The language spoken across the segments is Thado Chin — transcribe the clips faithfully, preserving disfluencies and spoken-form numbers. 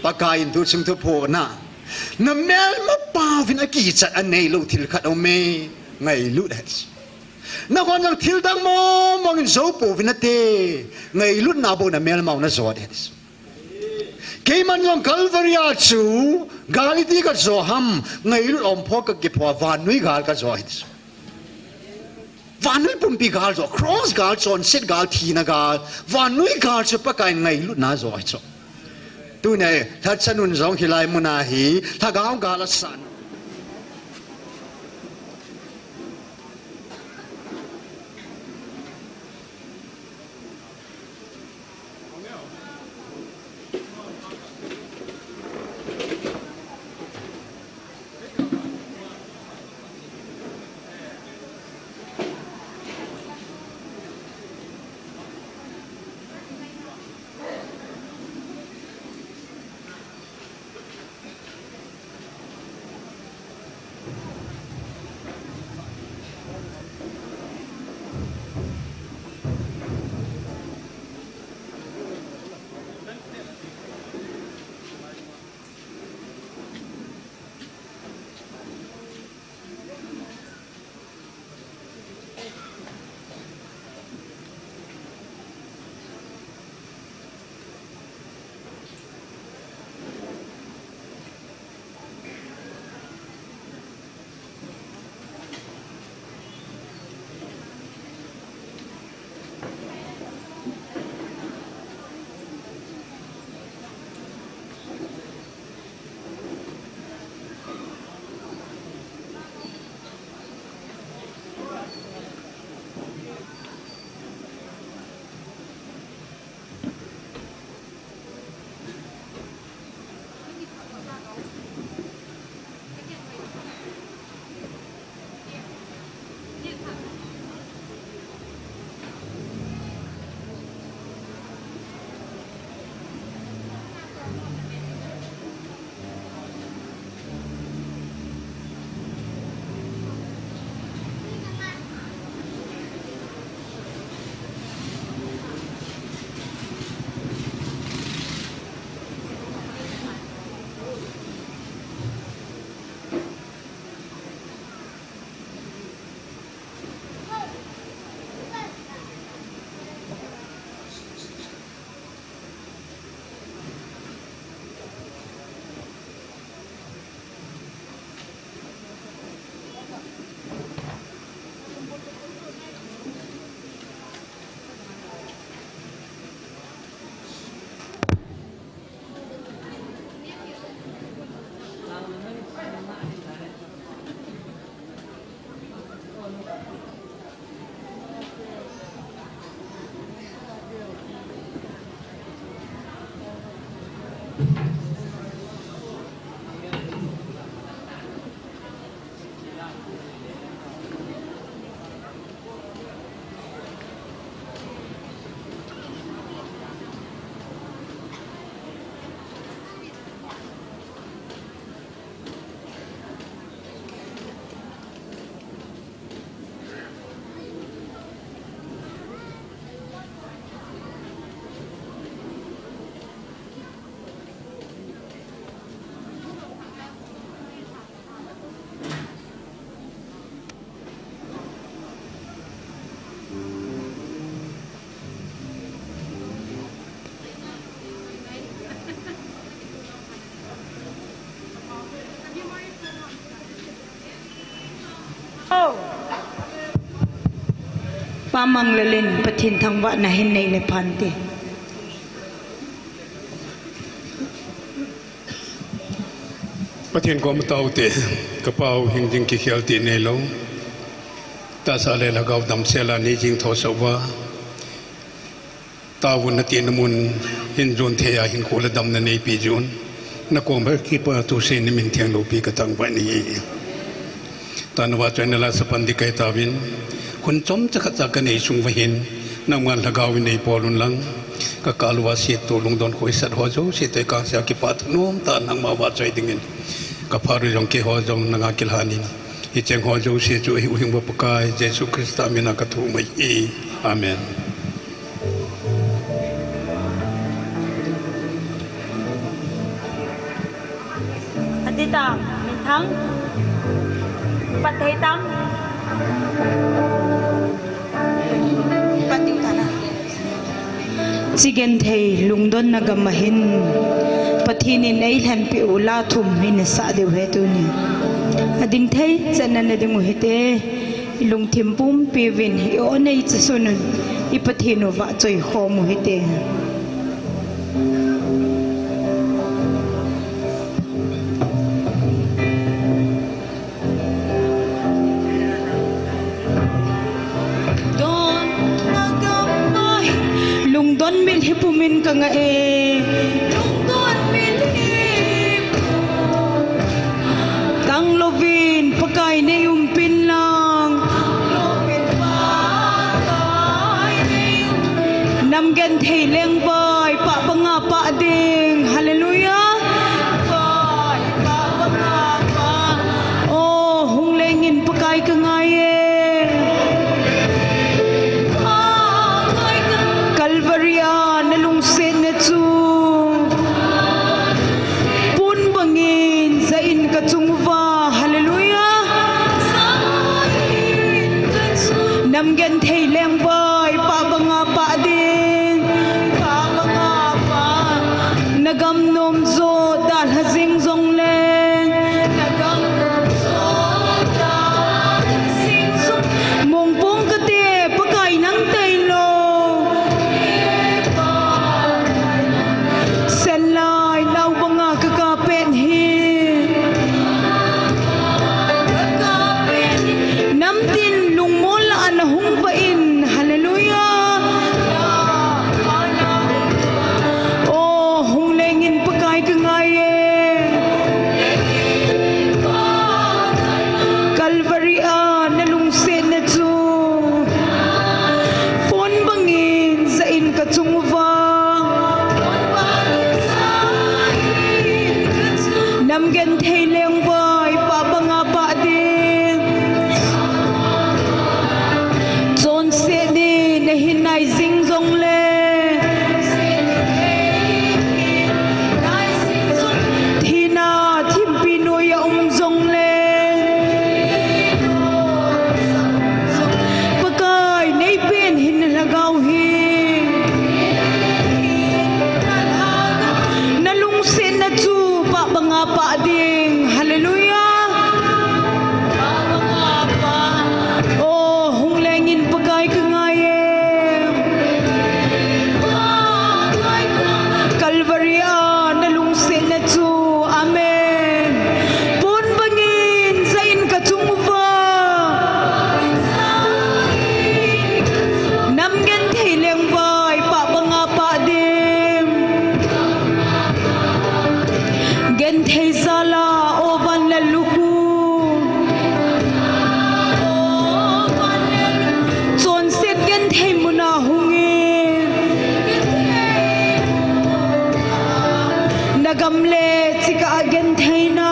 Pakai in tu chung thu pho na. Na melma pa vin a kichat a nei lo thil khat om e. Ngailut het. Na kon jang thil dang mong mong in zo po vin a te. Ngailut na bo na melma na zo het. Keiman jong Calvary a chu, gal iti ka zo ham, ngailut om pho ka kipho, vannoi gal ka zo hi. Vannoi pumpi gal zo, cross gal, chonset gal, thina gal, vannoi gal chu Pakai ngailutna zo hi chu. Tuni, tha chanun jong hilai muna hi, lhagao gal a san. Pa Manglal in Pathen thangvahna hin nei le phante. Pathen koma taute, ka pau hing ding kikhel ti neilou. Tahsa le lhagao damsel a nei jing thosah uva. Taovun nati na mun hin jon thei a hinkho le damna neipe jeh un. Na koma kipa thusei na min theng loupi ka thangvah nahi. Tuni vahchoina la sapan ding kahi tauvin. Hun chomcha khat cha ka nei sung uva hin. Nangman lhagao in nei bol un lang. Ka kal uva se tu lungdon khoisat ho jouse toh kang sia kipa thanom tah nangma vahchoi dingin. Ka phat u jong keiho jong nanga kilhan in. Hicheng ho jouse chu i huhhingpa Pakai Jesu Christa mina ka thum ahi. Amen. Tam, min thang. Pat thei tam. Pat diu ta na. Chi genthei lungdonna gam a hin Pathen in eilhenpeh u la thum hin isah diu ahi tuni. Ading thei chan a na ding u hite. I lungthim pumpi uvin i o nei chasun un i Pathen u vahchoi khom u hite. Lungdon mitlhi pum in ka ngah e. Lungdon mitlhi pum. Tang louvin Pakai nei umpin lang. Nam genthei lengvai pah banga pah ding. Hallelujah. O, hung lengin Pakai ka ngai e. Calvary a na lungsetna chu pon bangin jah in ka chung uva. Hallelujah. Nam genthei lengvai pah banga pah ding. Na gam nom jo dalha jing jongleng. Mongpong kate Pakai nang tailou. Senlai nao banga ka kap pen hi. Namtin lungmon lah a na hung vah in. Hallelujah. O, hung lengin Pakai ka ngai e. Calvary a na lungsetna chu pon bangin jah in ka chung uva. Nam genthei lengvai pah banga pah ding. Chonset ni na hin nai jing jongleng. Thina thimpi noiya um jongleng. Pakai nei pen hin na lhagao hi. Na lungsetna chu pah banga pah ding. Hallelujah. O, hung lengin Pakai ka ngai e. Calvary a na lungsetna chu. Amen. Pon bangin jah in ka chung uva. Nam genthei lengvai pah banga pah ding. Genthei jal a, o van le lukhu. Chonset genthei mun a hung in. Na gam le chika a gentheina.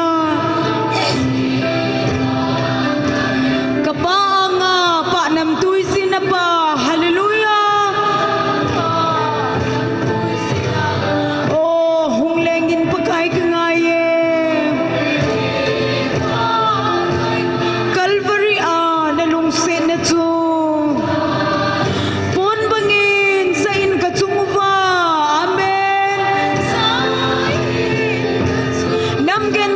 Ka pa anga pah namtui jin na pa. Hallelujah. O, hung lengin Pakai ka ngai e. Calvary a na lungsetna chu pon bangin jah in ka chung uva. Amen. Nam gen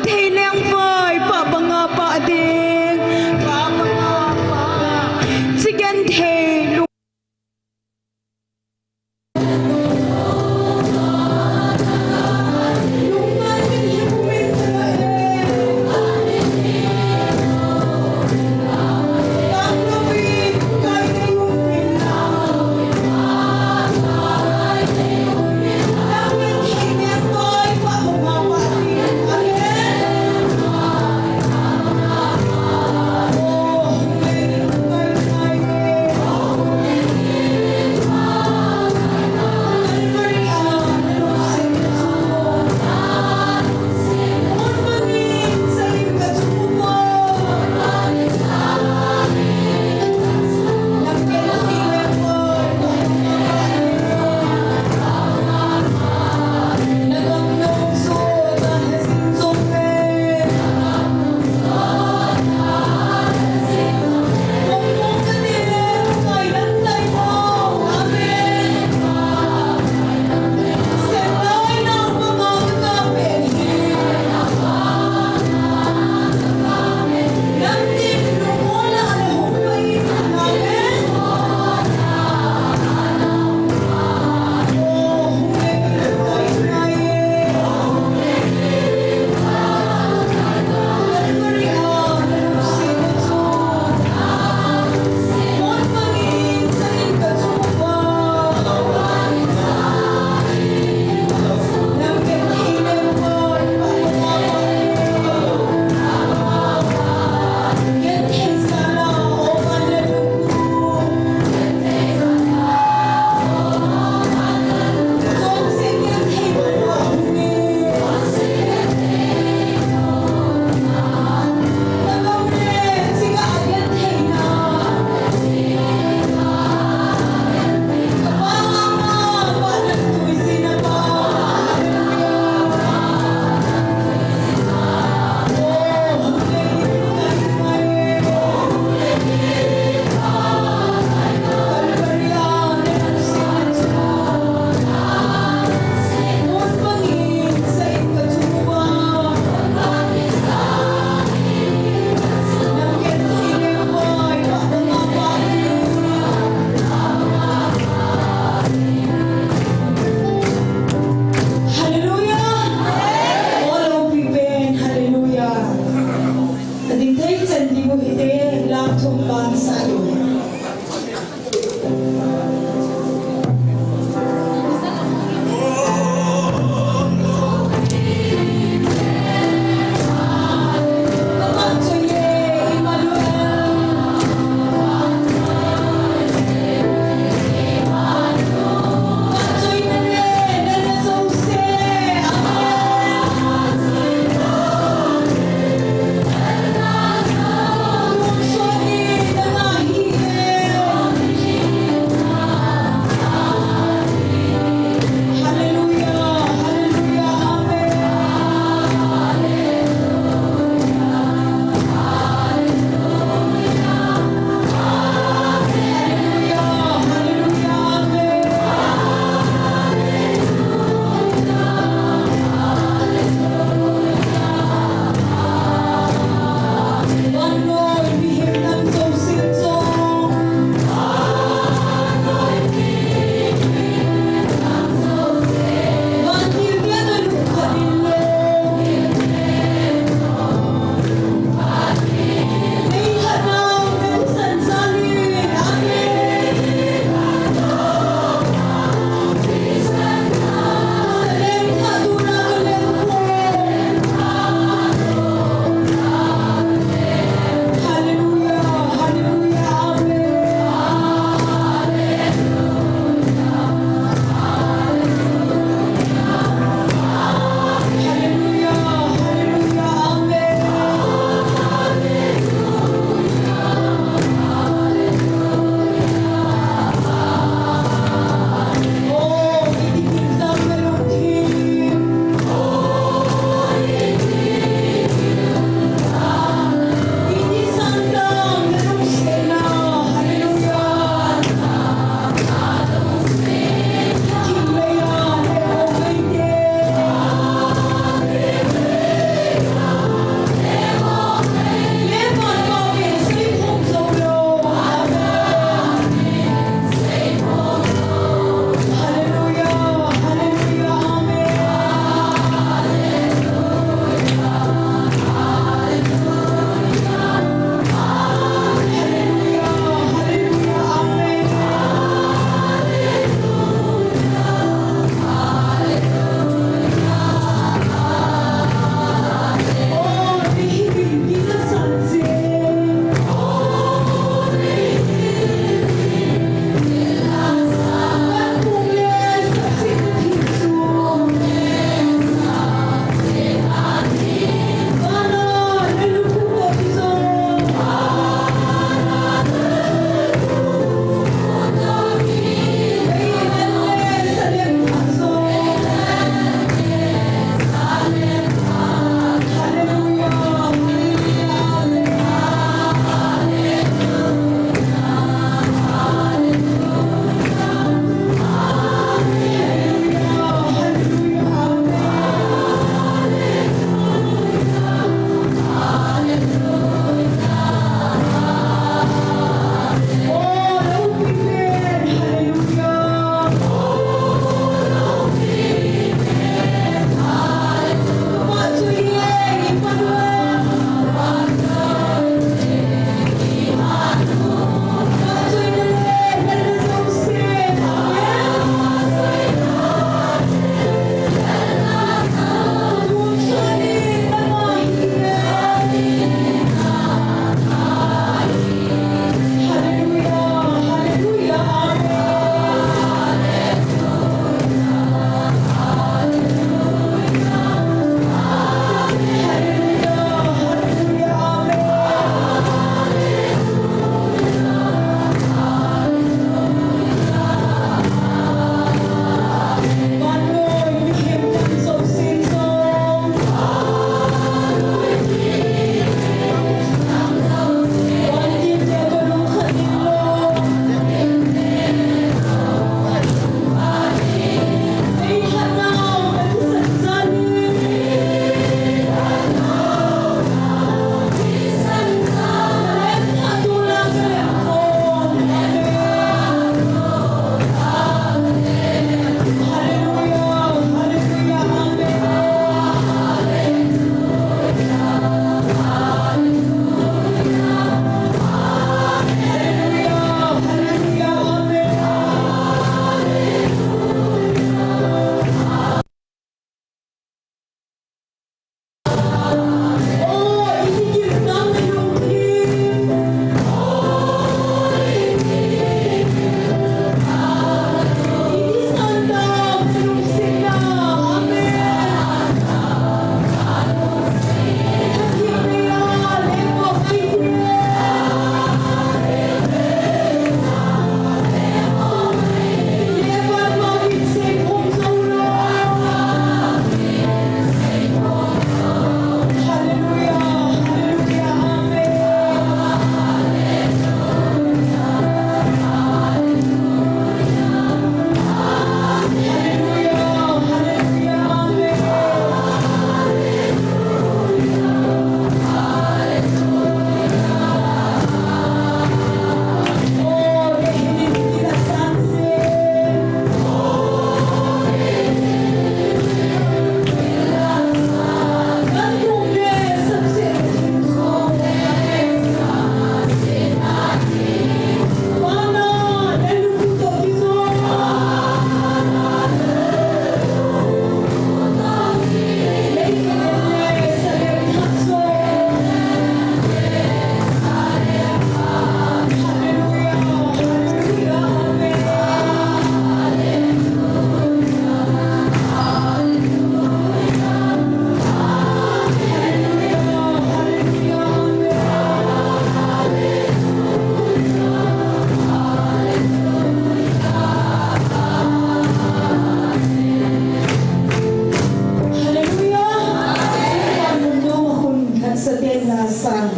San,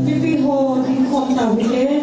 mipi ho ding khom tau hite.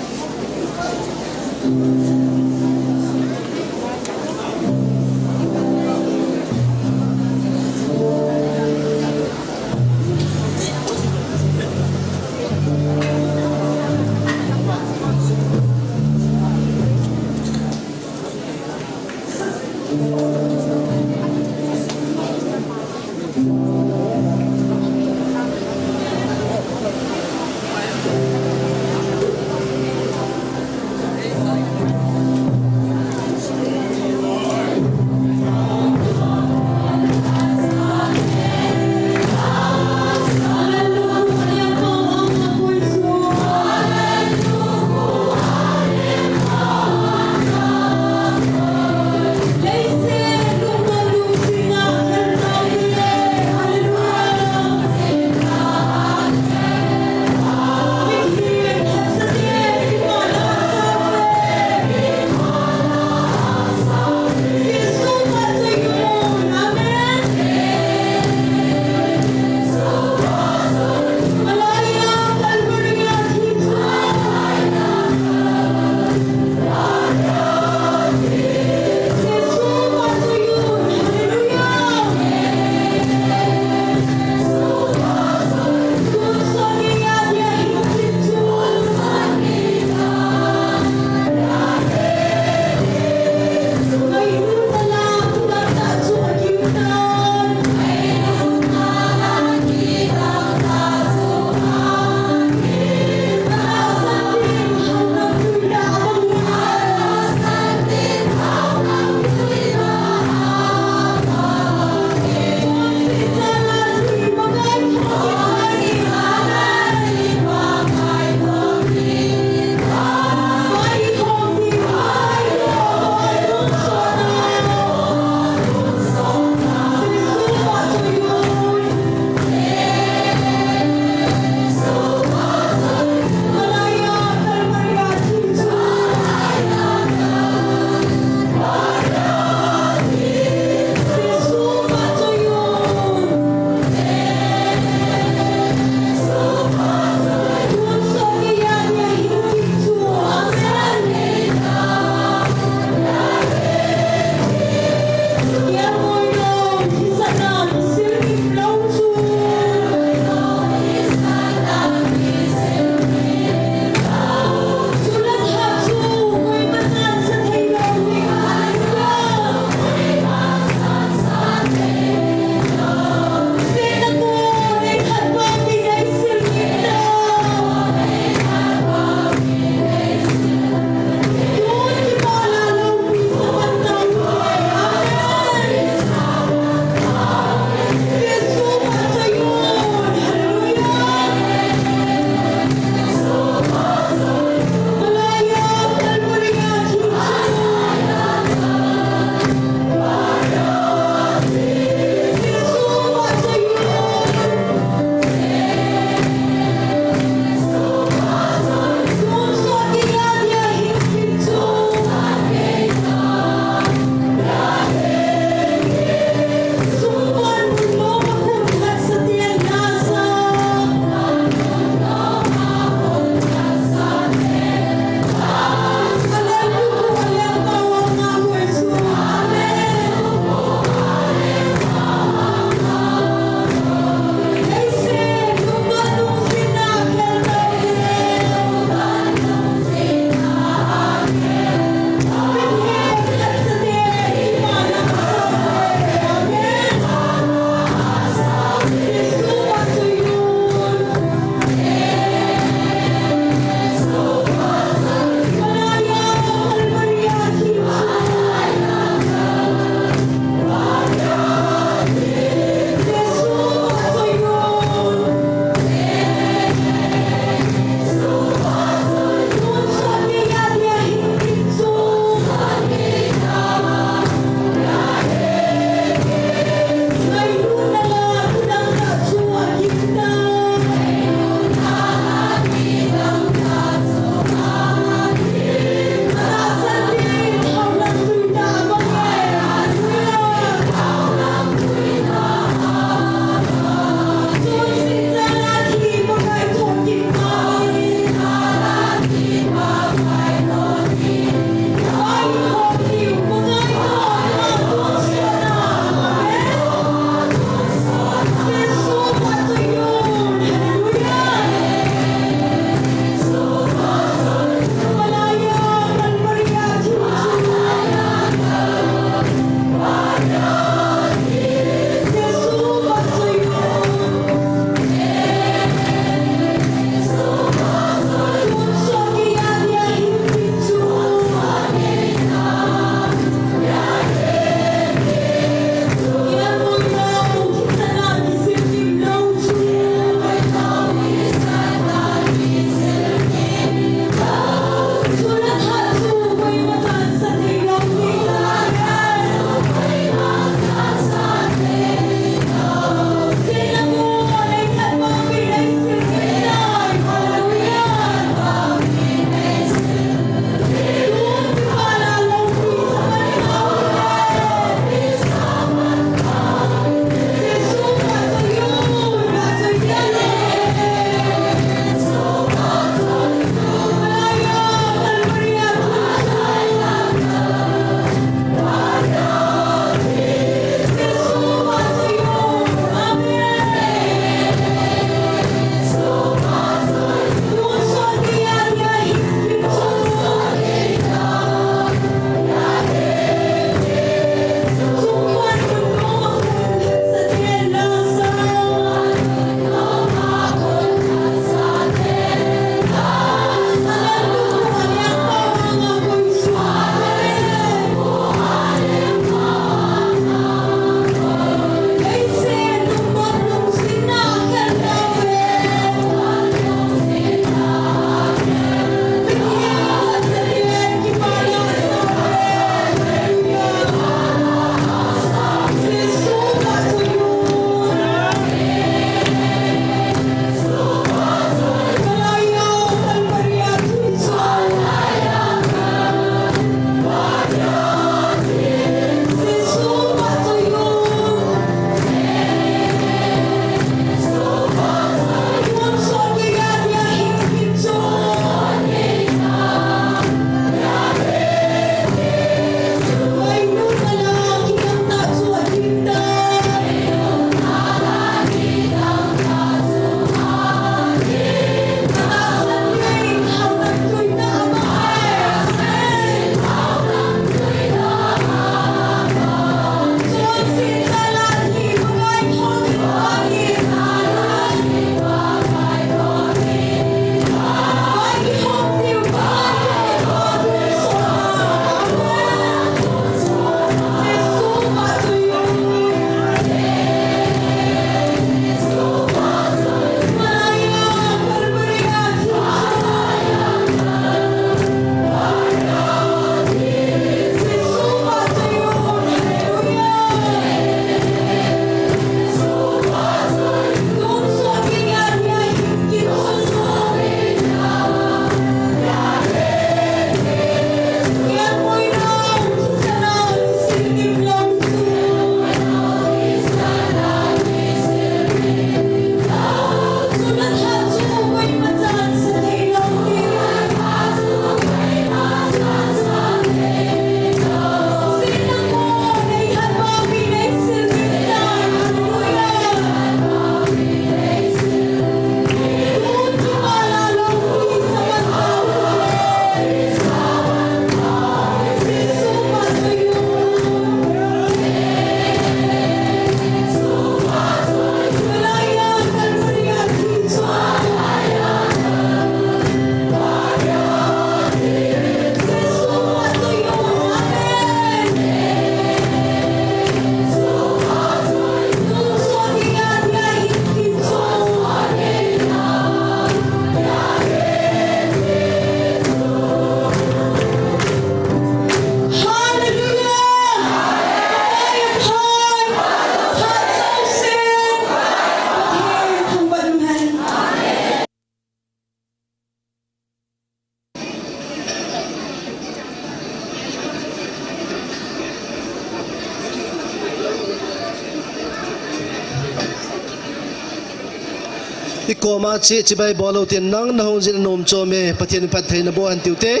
I koma che chibai bol lou tin nang na hung jin nom chom e, Pathen phattheina boh hen tiu te.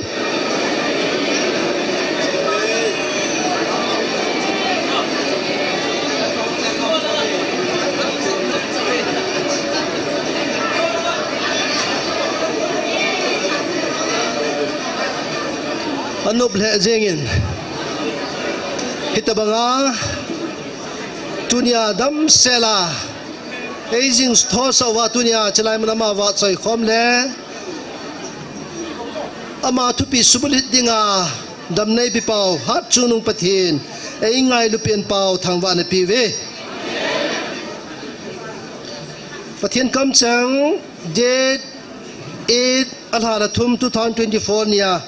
Anop lheh jengin. Hitabanga tunia damsela ei jing thosah uva tunia chilai mun ama vahchoi khom le ama thupi subulhit dinga damneipi pau, hatchungnung Pathen, ei ngailu pen pau thangvahna pe uve. Pathen kamcheng, date eight, alha lha thum, two thousand twenty-four nia,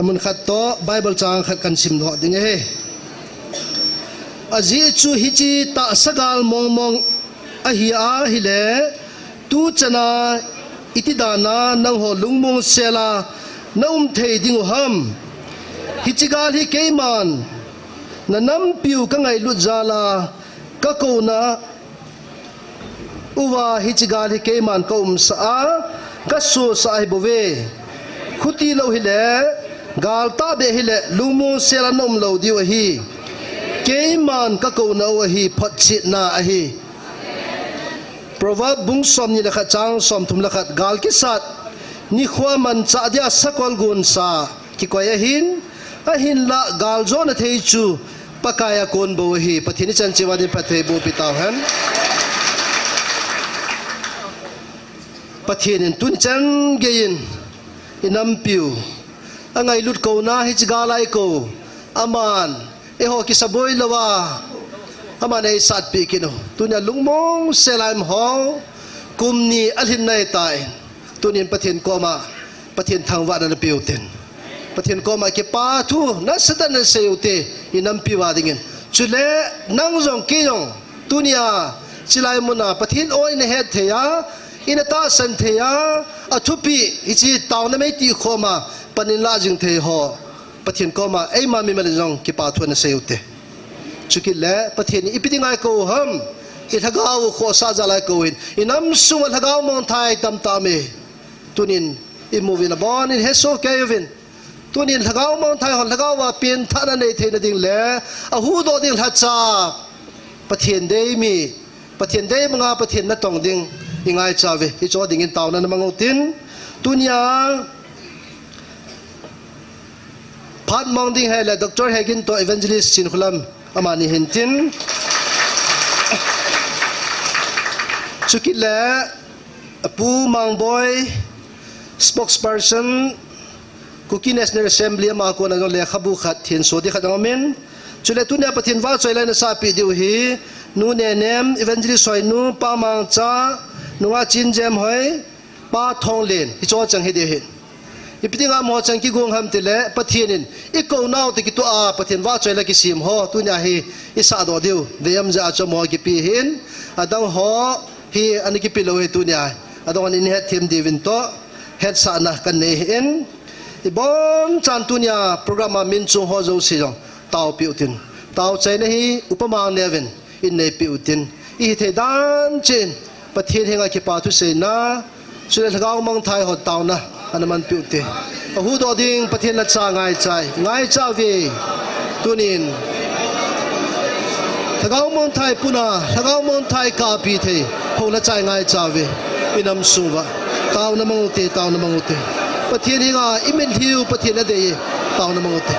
amun khat toh Bible chang khat kan simdoh ding ahi. Ajeh chu hiche tahsa gal mongmong ahi ahile, tuchana iti dana nangho lungmong sela na um thei diu ham? Hiche gal hi keiman na nampiu ka ngailut jala ka kouna uva hiche gal hi keiman ka umsah a, ka sosah ahi bouve. Khuti lou hile, gal tahbeh hile, lungmong sela na um lou diu ahi. Keiman ka kouna u ahi, photchetna ahi. Proverb bung somni le khat chang somthum le khat, gal kisat nikho manchah dia sakol gonsa kikoi ahin, ahinlah galjona thei chu Pakai a kon bou ahi. Pathen ichan cheh uva din phatthei boh pi tauhen. Pathen in tuni chan geiyin i nampiu angailut kouna hiche gal a i kou, aman eiho kisaboi louva aman eisatpi kit u. Tunia lungmong sela i um ho, kum ni alhin nai tan. Tunin Pathen koma Pathen thangvahna na pe u tin, Pathen koma kipa thu nasatah in na sei u te, i nampiu a dingin. Chule nang jong kei jong tunia chilai muna Pathen o ina het thei a, ina tahsan thei a, athupi hiche taona mei ti khoma pan in lah jing thei ho, Pathen koma eima mimal in jong kipa thu na sei u te. Chukit le Pathen in ipi dinga eikou u ham? I lhagao u khohsah jal a eikou u ahin, i nam sunga lhagao mongthai tamtah um e. Tunin i mu uvin, abonin hesoh kei uvin. Tunin lhagao mongthai hon lhagao uva penthahna nei theina ding le ahuhdoh ding lhacha, Pathen dei mi, Pathen dei banga Pathen natong ding i ngaicha uve. Hiche dingin taona na mang u tin, tunia phat mang ding ahile Doctor Hegin toh Evangelist Chinkholam amani hin tin. Chukit le Pu Mangboi, spokesperson, Kuki National Assembly, ama kona jong lekhabu khat, thenso di khat jong aum in. Chule tunia Pathen vahchoi la na sahpi diu hi, Nu Nenem, Evangelist Hoinu, Pa Mangcha, Nunga Chin Jem Hoi, Pa Thonglen, hicho chang hi di hi. Ipi dinga amaho chang kigong ham tile, Pathen in i kou nau te kitoh a, Pathen vahchoi la kisem ho, tunia hi i sahdoh diu, V M Z a chu amaho kipe hin, adang ho hi ana kipe lou hi tunia, adang in i hetthem diuvin toh, hetsahna kan nei hin, i bonchan tunia program a min chung ho jouse jong, taopi u tin. Taochaina hi upama neuvin, in neipi u tin. I hithei dan cheh in, Pathen henga kipa thu seina, chule lhagao mongthai hon taona ana manpi u te. Ahuhdoh ding Pathen lhacha ngaicha, ngaicha uve. Tunin lhagao mongthai puna, lhagao mongthai kapi thei ho lhacha ngaicha uve. I nam sung uva taona mang u te, taona mang u te. Pathen henga i mitlhi u Pathen adei e, taona mang u te.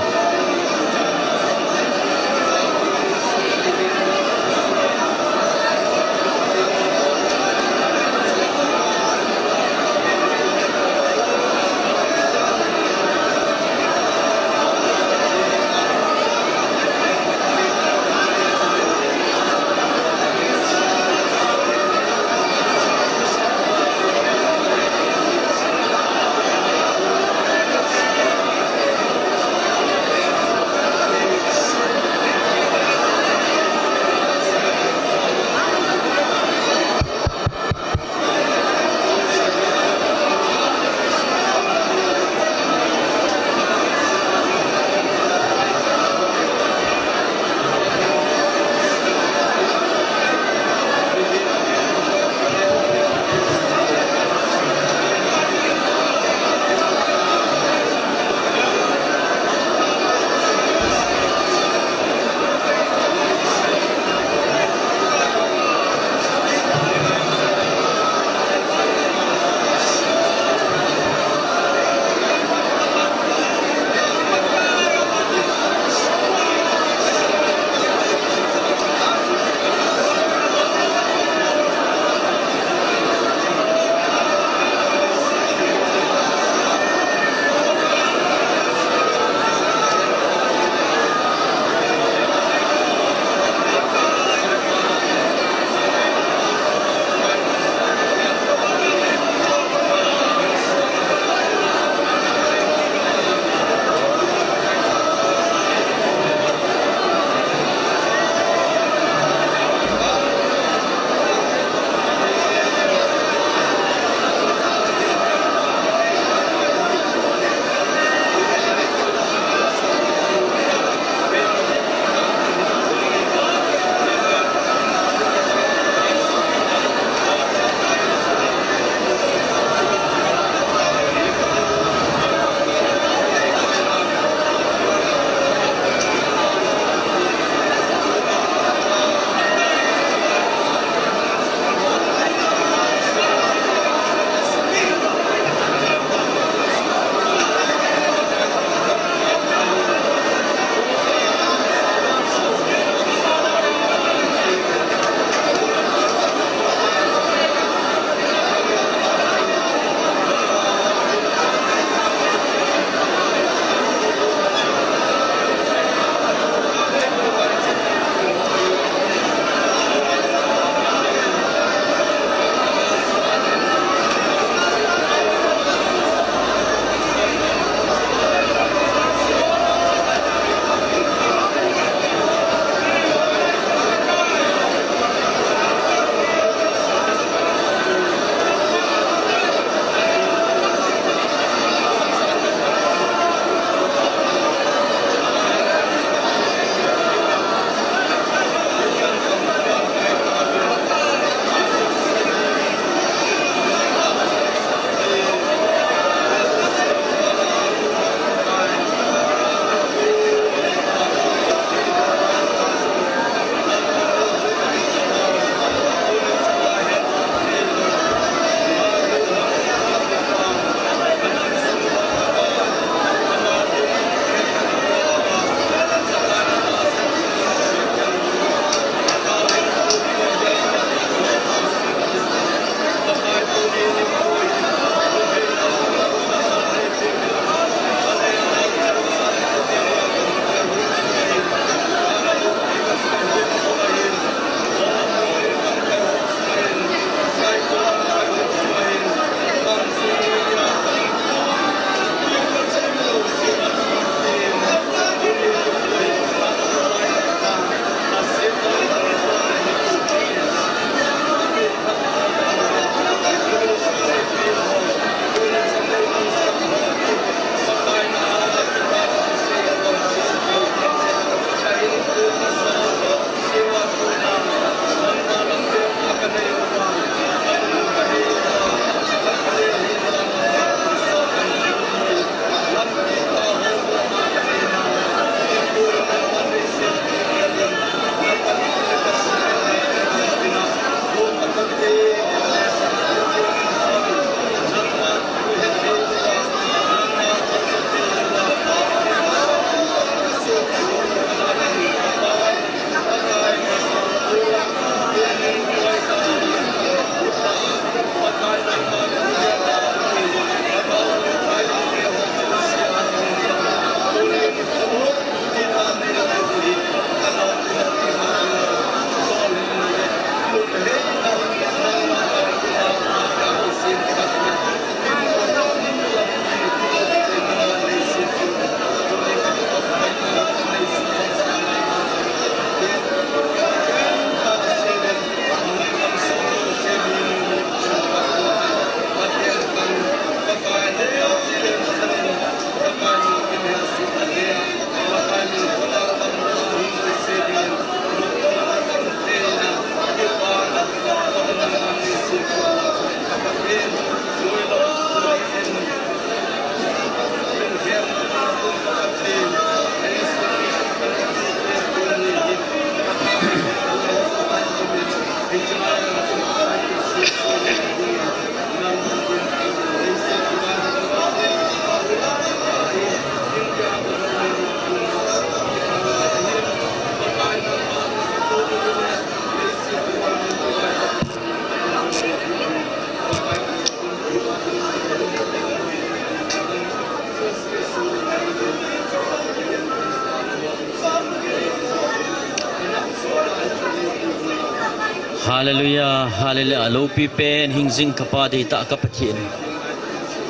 Hallelujah, hallelujah. Loupi pen hingjing kapa deitah ka Pathen.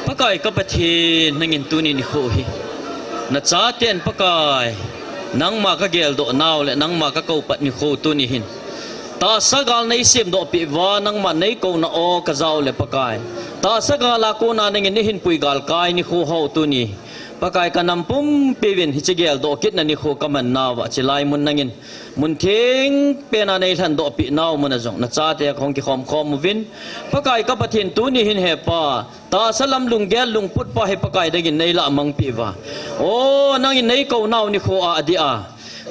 Pakai ka Pathen, nangin tuni nikho hi nachaten Pakai, nangma ka geldoh nau le nangma ka koupat nikho tuni hin tahsa gal nei semdoh peh uva, nangma nei kouna o ka jao le Pakai, tahsa gal a kona nangin nei hinpui galkai nikho ho tuni, Pakai ka nam pumpi uvin hiche geldoh kitna nikho ka man nauva, chilai mun nangin mun theng pena nei lhandoh peh nau mun a jong nachate kahung kikhom khom uvin, Pakai ka Pathen, tuni hin he Pa, tahsa lam lunggel lungput pa hi Pakai nangin nei lah mang peh uva. O, nangin nei kou nau nikho a adeh a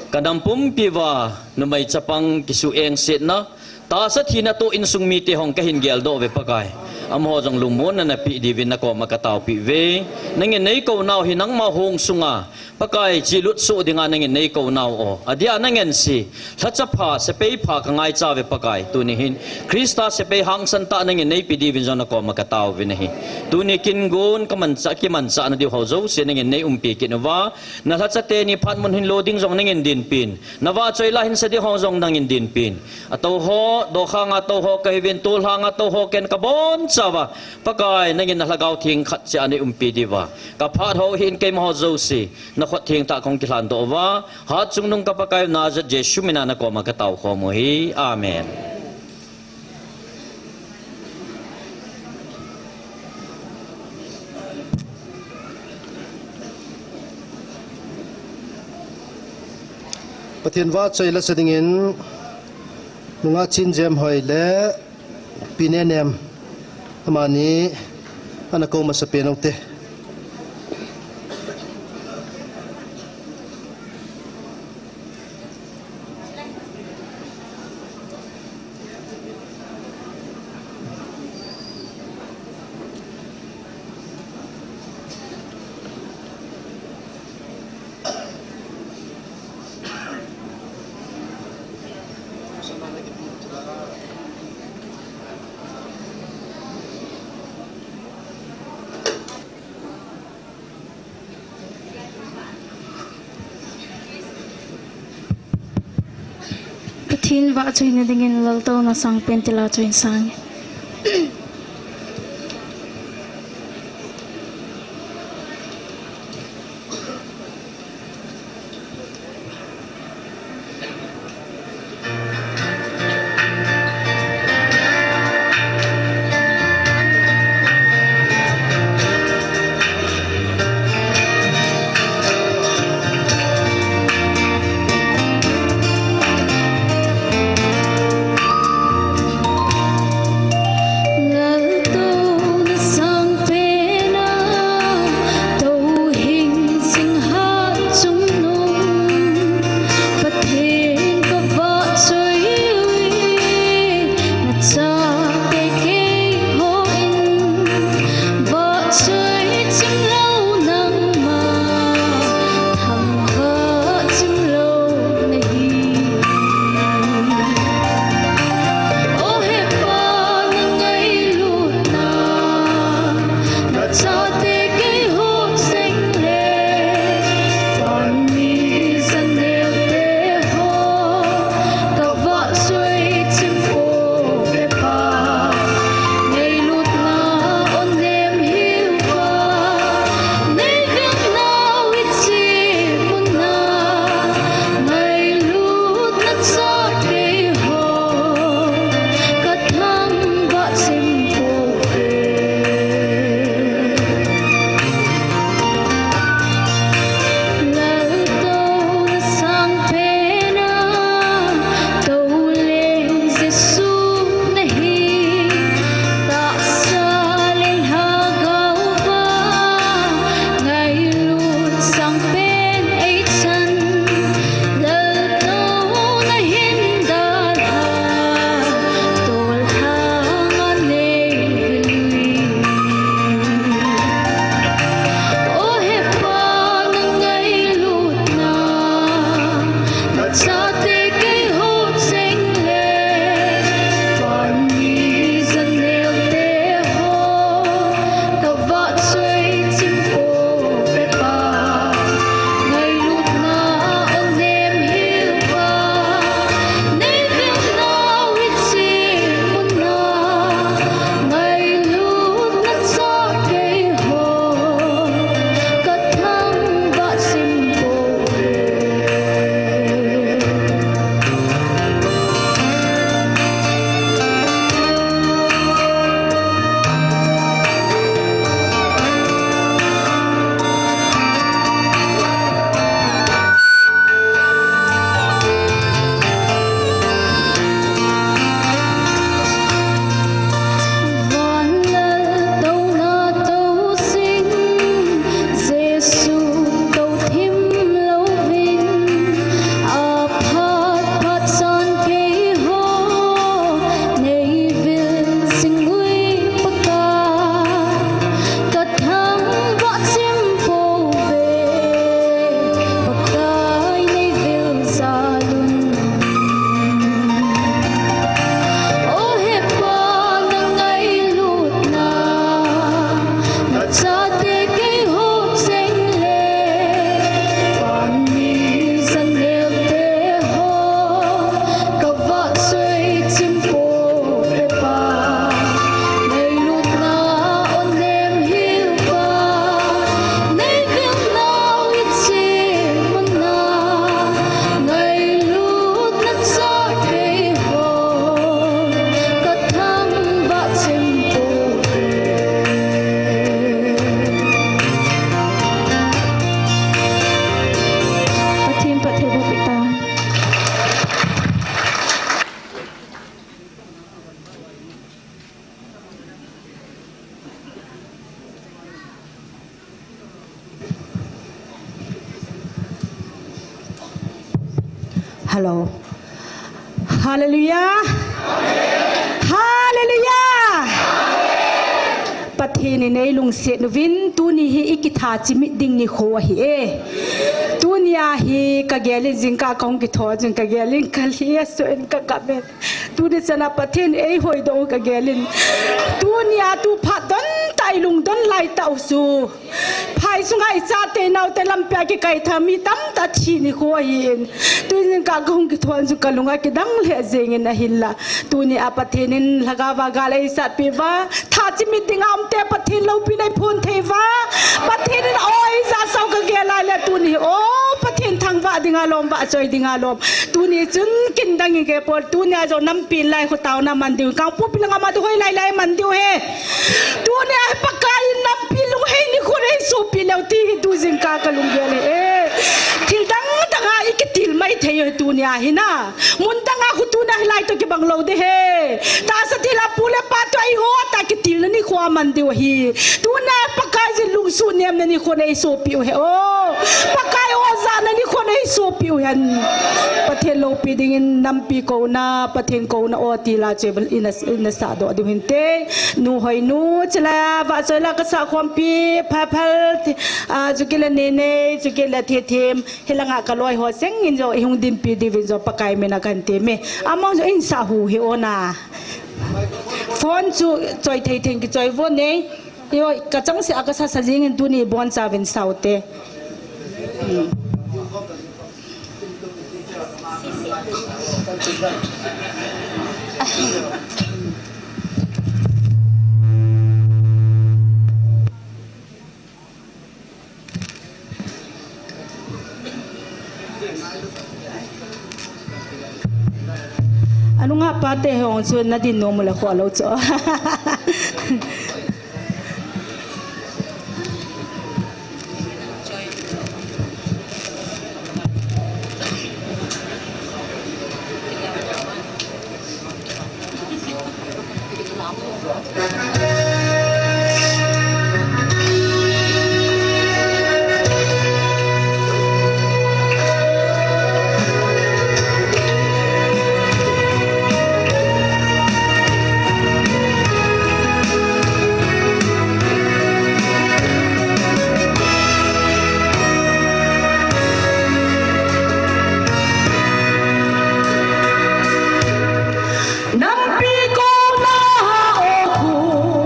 ka nam pumpi uva numei chapang kisu engsetna, tahsa thina toh insung mite hung ka hin geldoh uve Pakai. Amaho jong lungmonna na peh diuvin na koma ka taopeh uve. Nangin nei kou nau hi nangma hong sunga Pakai, chi lut soh dinga nangin nei kou nau o. Adeh a nangin si, lhacha pha, sepai pha ka ngaicha uve Pakai. Tuni hin Christa sepai hangsan tah nangin nei pe diuvin jong na koma ka tao uvin ahi. Tuni kin gon ka mancha, kimanchah na diu ho jouse nangin nei umpi kit uva. Na lhacha teni phat mun hin lo ding jong nangin dinpin. Na vahchoi la hin sa ding ho jong nangin dinpin. Atou ho, dokhang a tou ho ka hiuvin, tolhang a tou ho ken ka boncha uva. Pakai, nangin na lhagao theng khat cheh a nei umpi diuva ka phat ho hin keima ho jouse na khut theng tah kahung kilhandoh uva, hatchungnung ka Pakai u Nazareth Jesu mina na koma ka tao khom u ahi. Amen. Pathen vahchoi la sa dingin, nungah Chinjem Hoi le Pi Nenem, amani ana kou masa pen ute. Pathen vahchoina dingin laltouna sangpen tila choi in sang. Hello. Hallelujah. Hallelujah. Pathen in eilungset uvin, tuni hi ikitha chimit ding nikho ahi e. Tunia hi kagelin jingkah kahung kithou jing kagelin kalhi asoh in kagam in. Tuni chana Pathen eihoidoh u kagelin. Tunia tu phat don tah ilungdon lai tah u chu. Phai sunga ichate inaote lampia kikaitha mi tamtah thi nikho ahin. Tuni jingkah kahung kithou jing kalunga kidang lheh jengin ahinla. Tunia Pathen in lhagao va gal eisatpi uva. Tha chimit dinga umte Pathen loupina eiphon thei uva. Pathen in o eijasah u kagel lai le tuni. O Pathen thangvah dinga lom vahchoi dinga lom. Tuni chun kin dang in kei pol, tunia jong nampi lai khu taona man diu. Kangpokpi langa ma tu hoi lai lai man diu he. Tunia hi Pakai in nampi lunghei nikho nei sopi leu ti hi tu jingkah kalunggel e. Thil dang danga ikitil mai thei u hi tunia hi na. Mun danga khu tunia hilai toh kibang lou ding he. Tahsa thil a pu le pa toh eiho tah kitilna nikho aman diu ahi. Tunia Pakai jin lungsuh nemna nikho nei sopi u he o. Pakai o jana nikho nei sopi u hen. Pathen loupi dingin nampi kouna, Pathen kouna o tila chu ina, ina sahdoh diu hinte. Nu Hoinu, chule vahchoi la kasah khompi, Phaphal, a, chukit le Neinei, chukit le Thethim, hilanga kaloi ho jeng in jong ihung dinpi diuvin jong Pakai mina kahin temme. Among jong in sah u hi o na. Phone chu choi thei thei in kichoi vo ne. Io, kachangseh a kasasa jingin tuni ibonchauvin sao te. Hmm. Anunga pate hung chu nadin nom u le kho lou chu. Nampi kouna o khu.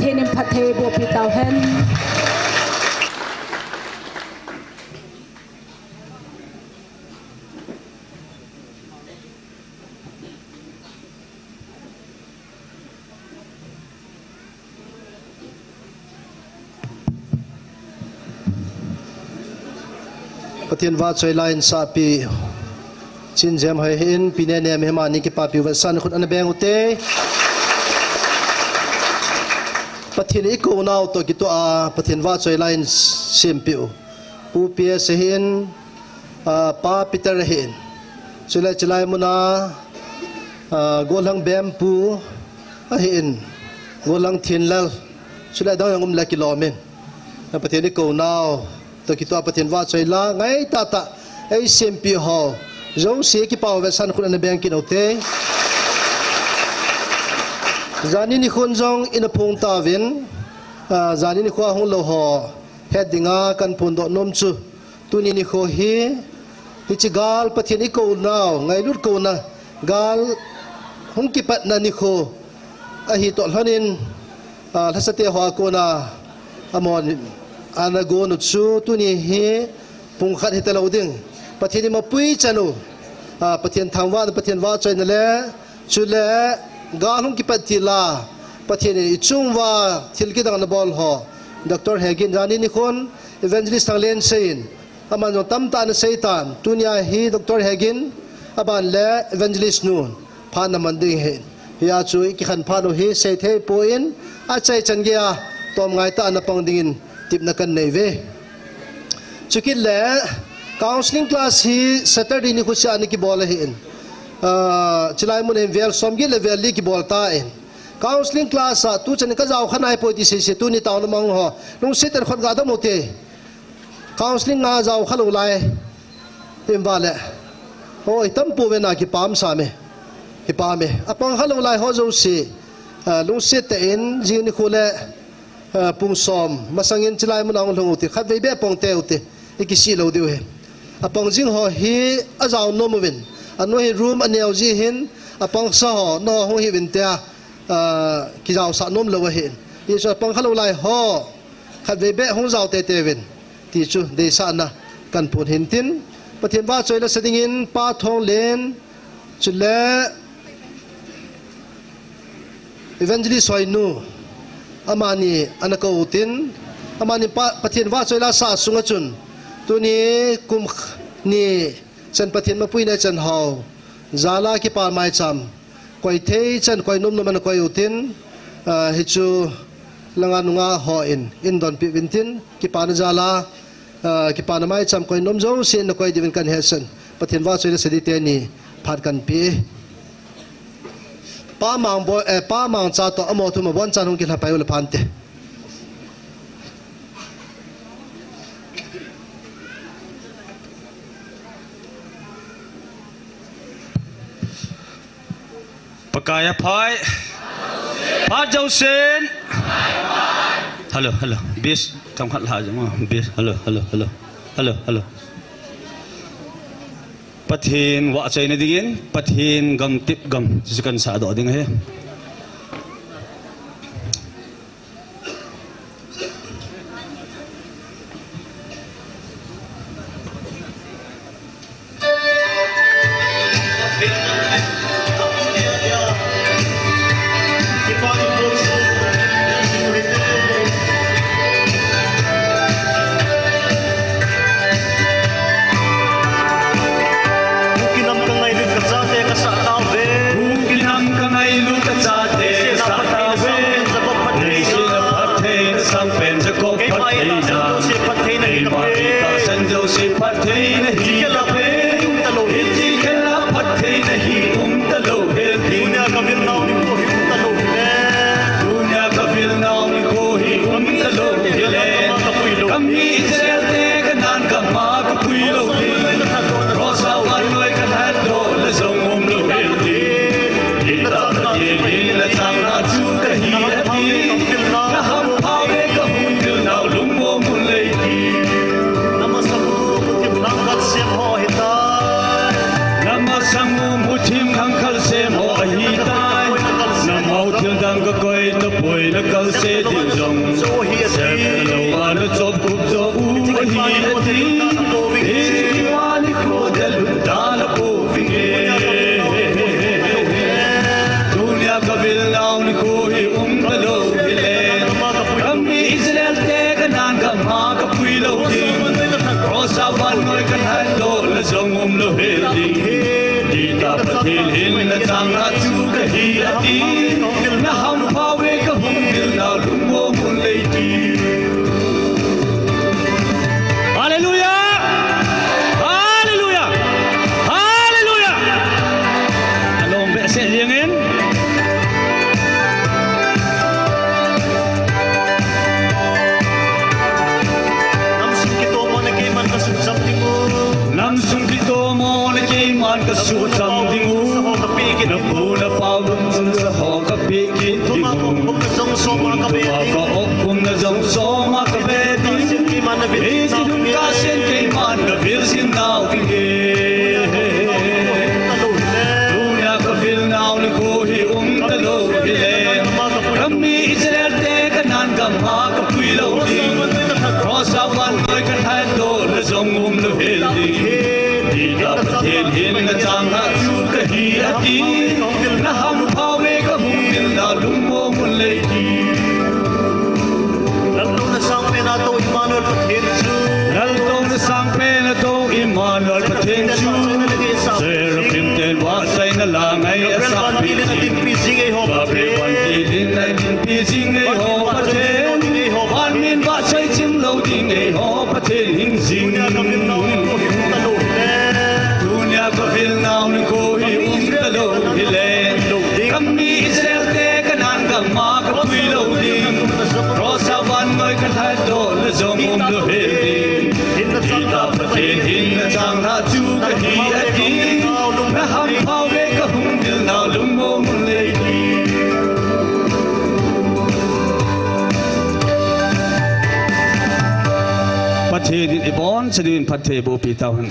Pathen in phatthei boh peh tauhen. Pathen vahchoi la in sahpi Chinjem hoi hin, Pi Nenem hi amani kipapi u vetsahna khut ana beng ute. Pathen i kou nau toh kitoh a, Pathen vahchoi la in sempeh u Pu P S ahin, ah, Pa Peter ahin. Chule chilai muna, ah, Golhang Bempu ahin, Golhang Thinlal. Chule adang jong um le kilom in. Na Pathen i kou nau toh kitoh a Pathen vahchoi la ngai tahtah ei sempeh ho jouse kipah u vetsahna khut ana beng kit ute. Jani nikhon jong ina phong tauvin, ah, jani nikho a hung lou ho het dinga kahin phondoh nom chu, tuni nikho hi, hiche gal Pathen i kou nau, ngailut kouna, gal hung kipatna nikho ahi toh lhonin, ah, lhasate ho a kona amahon ana gon u chu, tuni hi pung khat hita lou ding. Pathen i mapui chan u, ah, Pathen thangvahna, Pathen vahchoina le, chule gal hung kipat til a, Pathen in i chung uva thil kidang ana bol ho, Doctor Hegin, jani nikhon Evangelist Thanglensein, aman jong tamtah ana sei tan, tunia hi Doctor Hegin, aban le Evangelist nun phat ana man ding ahin. Hia chu i kikhen phat u hi seithei poi, achai chan geiya tomngai tah a ana pang dingin tepna kahin nei uve. Chukit le, counseling class hi Saturday nikho seh a ana kibol ahin. Ah, chilai mun hin vel somget le vel li kibol tan. Counseling class a tuchan in kajao kha nai poi ti seisei, tuni taona mang ho, lungset tah in khut ga dam ute. Counseling a jao kha lou lai in vale, oi, tampi vena kipah sa me, kipah me. Apang kha lou lai ho jouse, ah, lungset tah in jing nikho le, ah, pung som masangin chilai muna hung lhung ute, khatvei beh pang teu te, i kisih lou diu ahi. Apang jing ho hi ajao nom uvin, anu hi room aneo jeh hin, apangsa ho, nangho hung hiuvin tia, ah, kijaosah nom lou ahin. Hichu apang kha lou lai ho, khatvei beh hung jao teitei uvin, ti chu deisahna kahin phong hin tin, Pathen vahchoi la sa dingin Pa Thonglen, chule Evangelist Hoinu, amani ana kou u tin, amani Pa, Pathen vahchoi la sa sunga chun, tuni kum kh-, ni chan Pathen mapui nei chan ho jal a kipa maicham koi thei chan koi nom nom ana koi u tin, ah, hichu langa nunga hon eidonpeh uvin tin, kipana jal a, ah, kipana maicham koi nom jousen nakoi diuvin kahin hetsah in, Pathen vahchoi la sa ding teni phat kahin pe. Pa Mang bo-, eh, Pa Mangcha toh amaho thum abonchan hung kilhapai u le phante. Pakai aphai. Phat jousen. Hello, hello. Bass, tong khat la jong, bass. Hello, hello, hello. Hello, hello. Pathen vahchoina dingin, Pathen gamtep gam, chu kahin sahdoh ding ahi. Kuki nam ka ngailut ka chate ka sah tauve. Kuki nam ka ngailut ka chate ka sah tauve. Leiset a phattheina, sangpen Jacob phattheina. Keima hi tahsan jouse phattheina hi ka pe. Hiche khel a phattheina hi um talou hel ding. Tunia ka vil nau nikho hi um talou hel. Tunia ka vil nau nikho hi um talou hel. Ka mi Israel te ka nan ka ma ka pui lou ding. Cross a vannoi ka lhatdoh le jong um lou hel ding. Hinla Pathen in na chang na chu ka hi ati. Na hampha le ka hung vil nau lungmong un lei ti. Na masang u muthim lhangkhat sem ho ahitai. Na masang u muthim lhangkhat sem ho ahitai. Na mau thil dang ka koi tapoi. Kalse ding jong sep lou a na chop kup jo u ahi ati. Hiche nikho dalha tana pouving e. Tunia ka vil nau nikho hi um talou hile. Ka mi Israel te Canaan gam a ka pui lou ding. Cross a vannoi ka lhatdoh le jong um lou hel ding. Hitah Pathen hin na changlhah chu kahi ati. Na hampha uve ka hung vil nau lungmong un lei ti. Hallelujah! Hallelujah! Hallelujah! Alom behseh jeng in. Namsung kitomona keiman ka suhcham ding u. Namsung kitomona keiman ka suhcham ding u. Napu napa lungchang sa ho ka peh kit ding u. Nangma koppumna jong soma ka be ding. Nangma koppumna jong soma ka be ding. Hiche dungkah sen keiman na vil jing nau ving e. Tunia ka vil nau nikho hi um talou hile. Ka mi Israel te Canaan gam a ka pui lou ding. Cross a vannoi ka lhatdoh le jong um lou hel ding. Hitah Pathen hin na changlhah chu kahi ati. Na hampha uve ka hung vil nau lungmong un lei ti. Laltouna sangpen a tou Emmanuel Pathen chu. Laltouna sangpen a tou Emmanuel Pathen chu. Seraphim ten vahchoina la ngai a sah pi. Gabriel vantil in a dinpi jing eiho Pathen. Van min vahchoi chim lou ding eiho Pathen hing jing. Tunia ka vil nau nikho hi um talou hile. Ka mi Israel te Canaan gam a ka pui lou ding. Cross a vannoi ka lhatdoh le jong um lou hel ding. Hitah Pathen hin na changlhah chu kahi ati. Na hampha uve ka hung vil nau lungmong un lei ti. Pathen in ibonchauvin phatthei boh pi tauhen.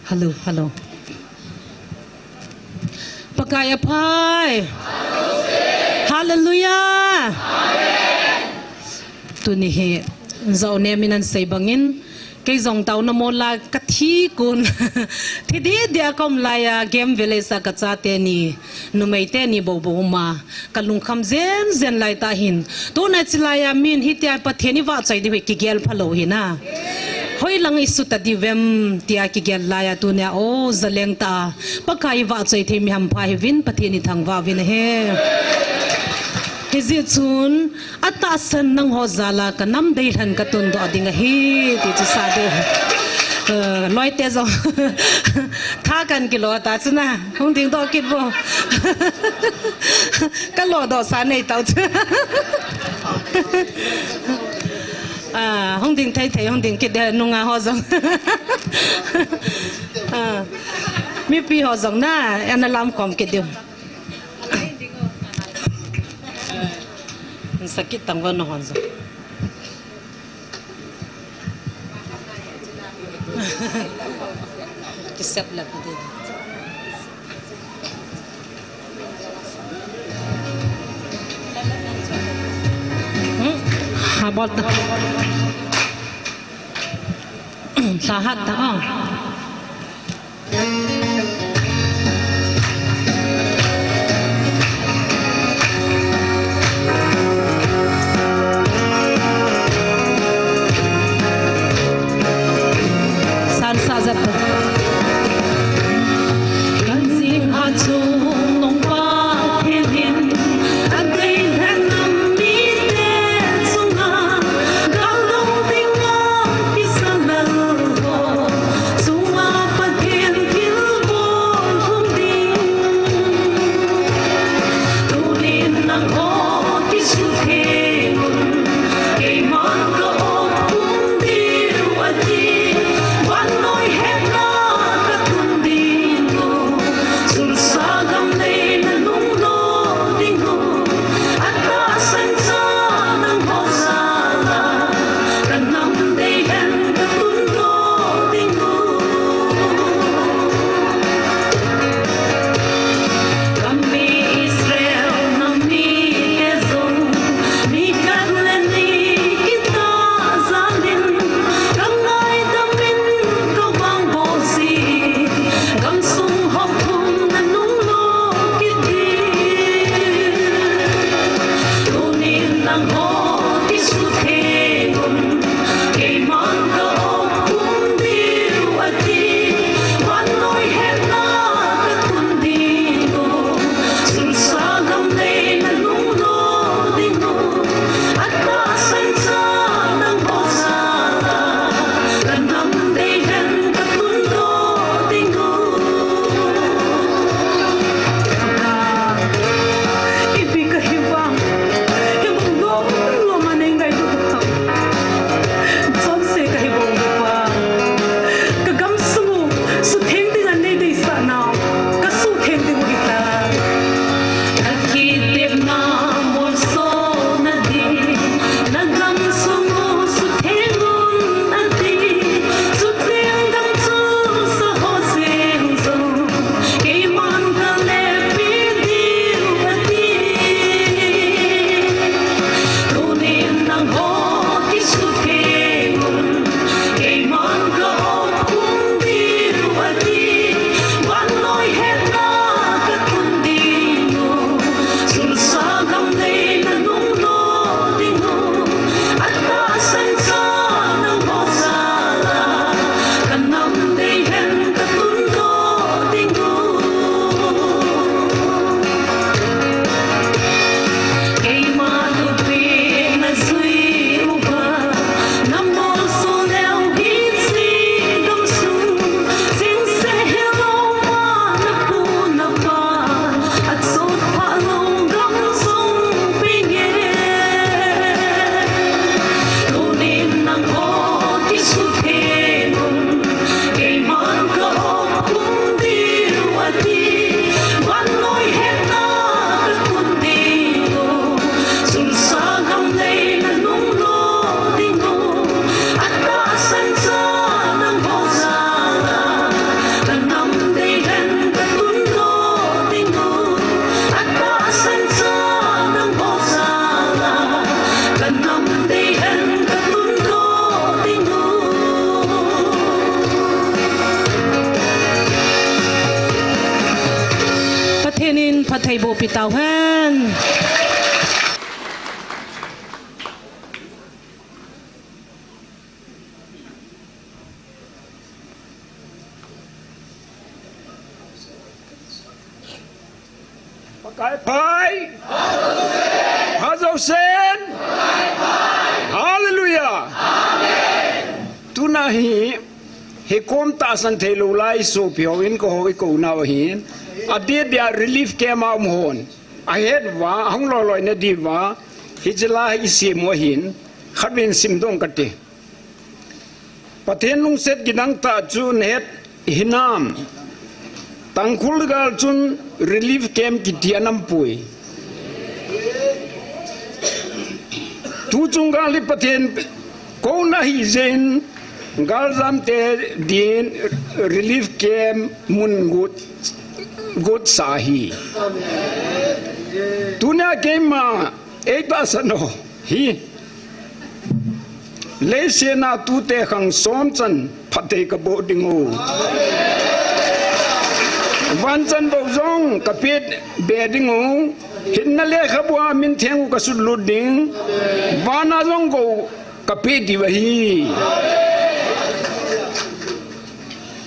Hello, hello. Pakai aphai. Hallelujah. Tuni hi, Jonem in asei bangin, kei jong taona mola ka thi kon. Thi didi a ka um laiya, Game Village a ka chate ni, numei teni bou bou um a. Ka lungkham jen jen lai tah hin. Tuna chilai a min hitia Pathen i vahchoi diu hi kigel phalou hi na. Hoilang i suta diu vem tia kigel laiya tunia o jaleng tah a. Pakai i vahchoi thei mi hampha hiuvin Pathen i thangvah uvin ahi. Hijeh chun atahsan nangho jal a ka nam deilhen ka tundoh ding ahi ti chu sa diu. Eh, loite jong. Tha kan kilo ta chu na. Hung dingdoh kit vo. Ka lodoh sa nei tau chu. Ah, hung ding thei thei, hung ding kit de nunga ho jong. Ah, mipi ho jong na, ana lam khom kit diu. Sakit tang vo na ho jong. Kisep lap ding. Hmm? Ha, bol ta. Sahat ta, oh. San sa jat. Kan jing a chung nong pa thil hin, an dei hen nam mite chunga, gal dong ding a kisan lal ho. Chunga Pathen thilbol Kai pai. Hallelujah. Tuna hi, hikom tahsan theilou lai sopi hon, ka hoi ko nau hin. Adeh dia relief camp a um hon. Ahet uva, ahung loi loi na diuva. Hiche la hi sim u ahin. Khatvei sim dong kate. Pathen lungset kidang tah chu nahet hinam. Tangkhul gal chun relief camp kiti anam pui. Tuchung gal hi Pathen kouna hijeh in galjam te din relief camp mun got, got sa hi. Tunia keima ei tahsan u hi. Leiset a tute khang som chan phatthei kaboh ding u. Vanchan bou jong kapeh be ding u. Hinna lekhabua min theng u kasut lut ding. Vana jong gou kapeh diu ahi.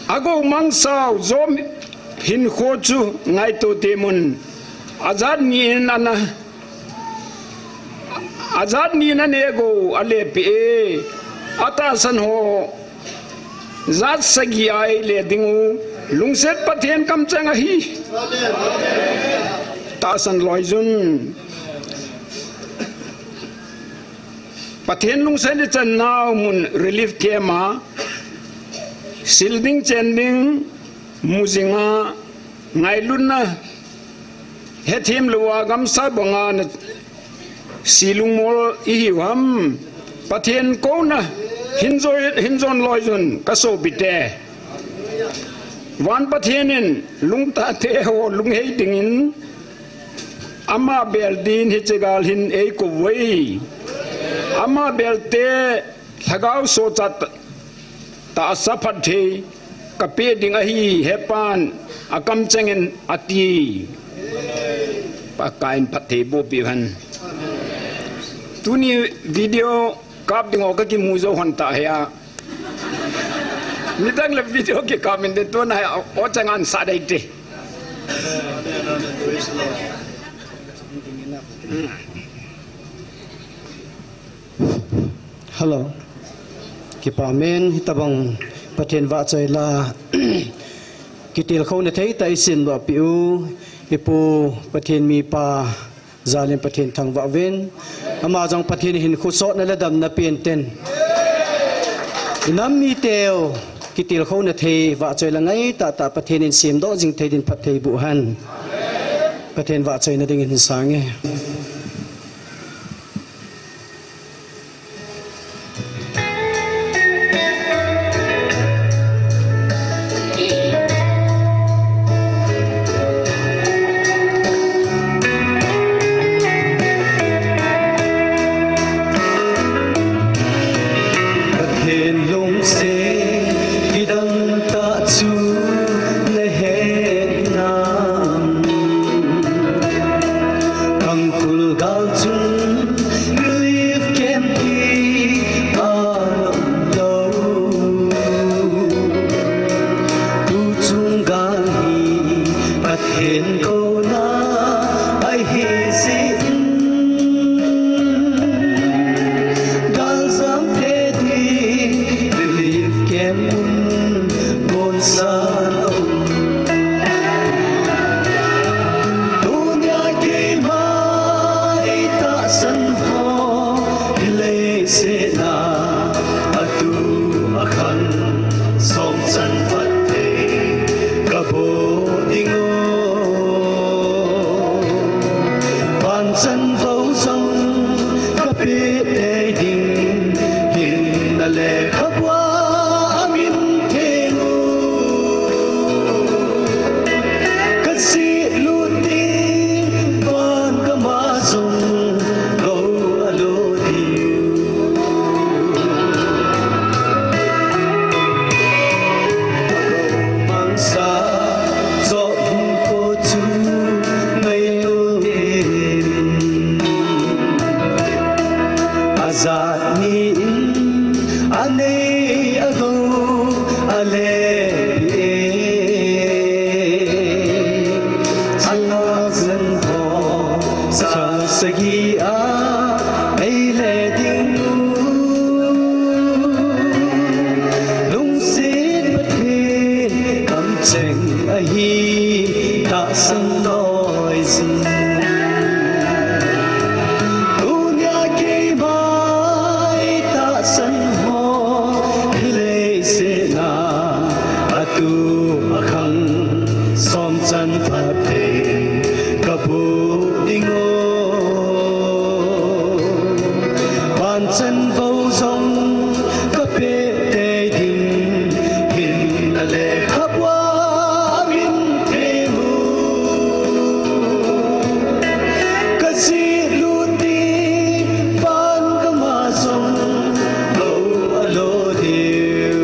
Agou mangsau jom hinkho chu ngaito temun. Ajat ni in ana Ajat ni in anegou alepeh e. Atahsan ho jat sagi a eile ding u. Lungset Pathen kamcheng ahi. Tahsan loijun. Pathen lungset ichan nau mun relief camp a. Sil ding chen ding. Mu jing a. Ngailutna. Hethem louva gamsa banga na. Silungmol ihiu ham. Pathen kouna. Hinjoi, hinjon loijun. Kasopi te. Van Pathen in. Lungtah te ho lunghei dingin. Ama bel din hiche gal hin eikou uve. Ama bel te. Lhagao sochat tahsa phatthei kapeh ding ahi, hepan akamcheng in ati. Pakai in phatthei boh peh hen. Tuni video kap ding u kakimu jou hon ta hia. Nidang le video kikap in den tuna hia o chang an sa dei te. Hello. Kipa men hitabang Pathen vahchoi la. Kitilkhouna thei tah isimdoh peh u. Ipu Pathen mipa jalin Pathen thangvah uvin. Ama jong Pathen hinkho sotna le damna pen ten. Inam miteu kitilkhouna thei vahchoi la ngai tah tah Pathen in semdoh jing thei din phatthei boh hen. Pathen vahchoina dingin hin sang e. Pathen lungset kidang tah chu nahet nam. Tangkhul gal chun relief camp hi aum lou. Tuchung gal hi Pathen kouna ahi jeh in. Galjam te ding relief camp mun bonsan aum. Tunia keima eitahsan ho, hileiset a atu akhan, som chan phatthei kaboh ding u. Vanchan bou jong kapeh tei ding, hinna lekhabua amin theng u. Kasih lut ding, van kama jong gou alo ding. Mangsa joh hung po chu ngaito in. Ajat ni in anei agou ale e. Changa jan ho Chanvo jong ka peh tei ding, hinna le khabua min theng u. Ka jih lut ding, van gam a jong lo a lo diu.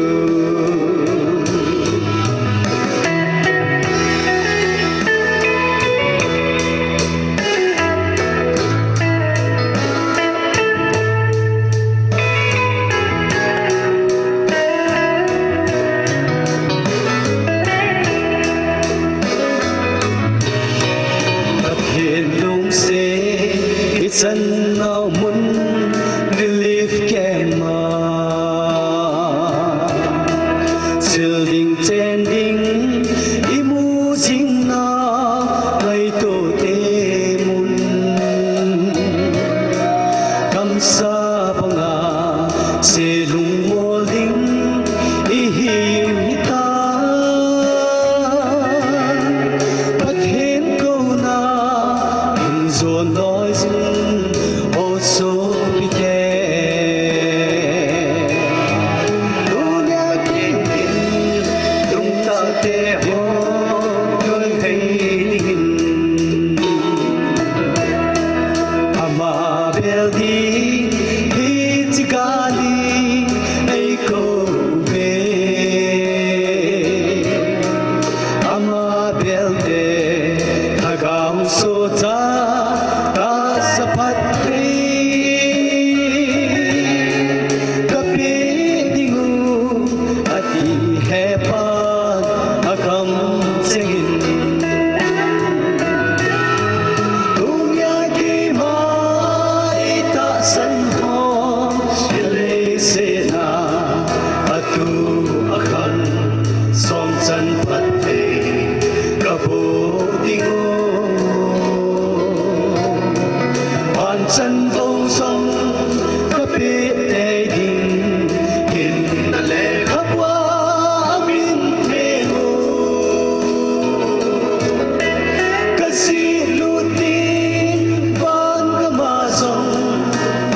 Pathen lungset i chan nau mun relief camp a, sil ding chen ding i mu jing na ngaito te mun, kamsa banga se lungmol ding i hiu hita. Pathen kouna in jon noi jing o sopite. Tunia kin kin lungtah te ho koi thei dingin, ama bel ding hiche gal in ei kou ve. Ama bel te lhagao socha ka sa phat thei, ka pe ding u ati hepan a kam chengin. Tunia keima i tahsan ho, i leiset a atu a khan, song chan phat thei ka bol ding u. Van chanvo jong ka peh tei ding, hinna le khabua min theng u. Ka jih lut ding, van gam a jong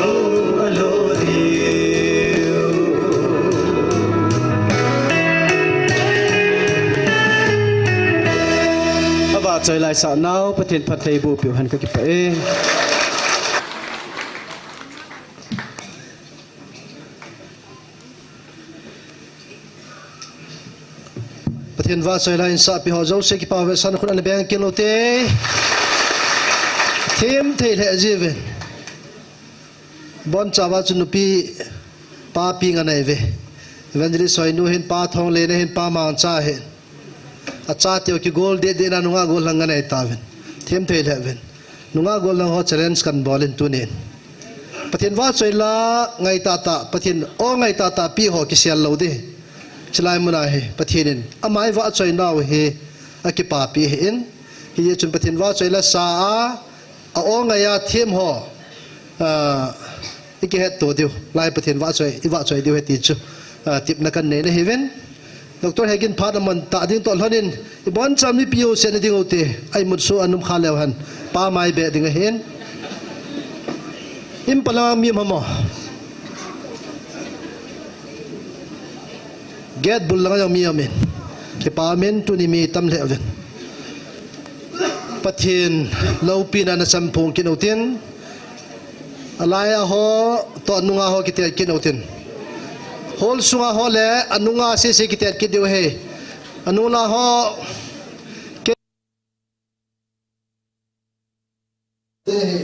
lo a lo diu. A vahchoi laisah nau Pathen phattheiboh peh u hen, ka kipah e. Pathen vahchoi lai in sahpi ho jouse kipah uve, san khut ana beng kit lou te. Themthei lheh jiuvin. Bonchauva chu nupi papi nga nei uve. Evangelist Hoinu hin, Pa Thonglena hin, Pa Mangcha hin. Achateu kigol dehdeh na nungah gollhang nga nei tauvin. Themthei lheh uvin. Nungah gollhang ho challenge kan bol in tunin. Pathen vahchoi la ngai tahtah, Pathen o ngai tahtah pi ho kisel lou ding. Chulai muna hi Pathen in ama i vahchoi nau hi akipapi ahin. Hijeh chun Pathen vahchoi la sa a, a o ngai a them ho, ah, i kihetto diu, lai Pathen vahchoi, i vahchoi diu ahi ti chu, ah, tepna kan nei nahiuvin. Doctor Hegin phat aman tah ding toh lhonin, i boncha mipi ho sena ding u te, a imut soh a um kha leu hen, pa mai beh ding ahin. In palang mi um ham o. Gate bul langa jong mi um in. Kipah um in, tuni mi tam lheh uvin. Pathen loupina nachan phong kit utin. Alai a ho toh anunga ho kitet kit utin. Hall sunga ho le anunga sese kitet kit diu ahi. Anunga ho Te hi,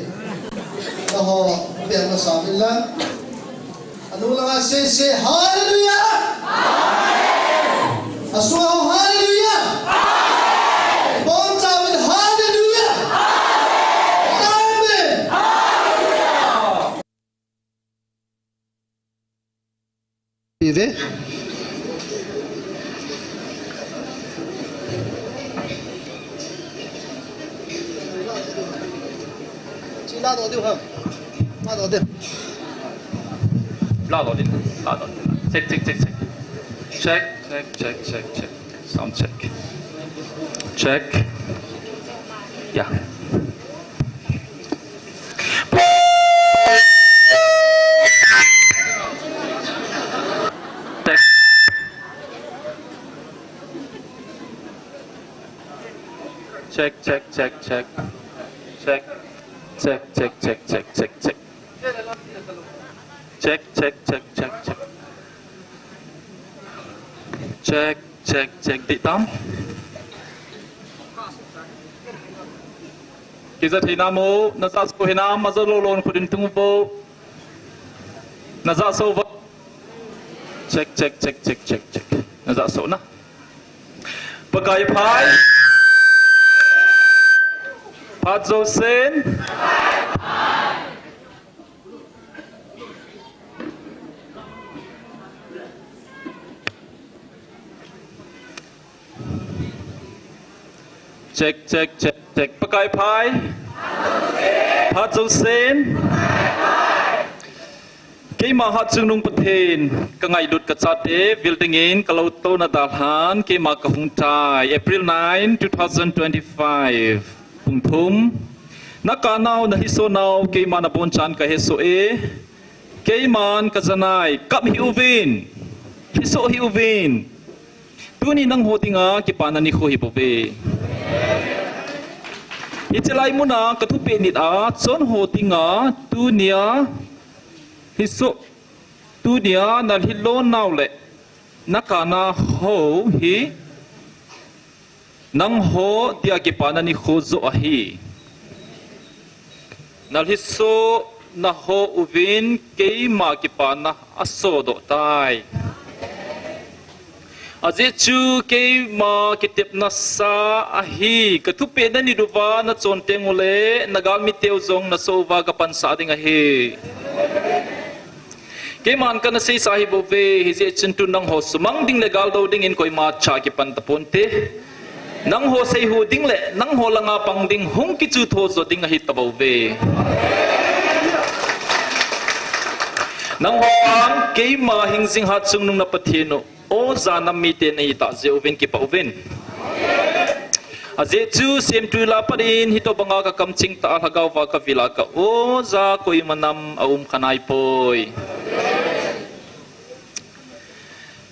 na ho, bia ma sa min la. Anu langa sese, hallelujah! Asunga ho, hallelujah! Boncha min, hallelujah! Amen! Ive. Chila do diu ha. Ma do diu. La do diu. La do diu. Check, check, check, check. Check, check, check, check, check. Sound check. Check. Yeah. Check, check, check, check. Check. Check, check, check, check, check, check. Check, check, check, check, check. Check, check, check. Dih tam. Kija thei nam o, na ja so hinam, aja lou lou khut in tung vo. Na ja so vo. Check, check, check, check, check, check. Na ja so na. Pakai phai. Phat jousen. Check, check, check, check. Pakai phai. Phat jousen. Keima Hatchungnung Pathen, ka ngailut ka chate vil dingin ka lou touna dalhan, keima ka hung tai. April nine, two thousand twenty-five. Pung thum. Na ka nau, na lhiso nau, keima na bonchan ka hesoh e. Keiman ka ja nai, kap hih uvin. Lhiso hih uvin. Tuni nangho dinga kipana nikho hi bou ve. Hiche lai muna ka thupeh nit a, chon ho dinga tunia lhiso, tunia na lhilou nau le na ka nau hi nangho dia kipana nikho joh ahi. Na lhiso na ho uvin keima kipana asodoh tai. Ajeh chu keima kitepna sa ahi, ka thupeh na nit uva na chon teng ule, na galmi teu jong na soh uva ka pansah ding ahi. Keiman kana seisa hi bou ve, hijeh chun tun nangho sumang ding le galdou dingin koima cha kipan taponte. Nangho seihu ding le nangho langa pang ding hung kichu tho jo ding ahi tabou ve. Nangho ang keima hingjing Hatchungnung na Pathen u, oja nam mite nahi tah jeh uvin kipah uvin. Ajeh chu semtui lah a pat in hitobanga ka kamcheng tah a lhagao va ka vil a ka oja koima nam a um kha nai poi.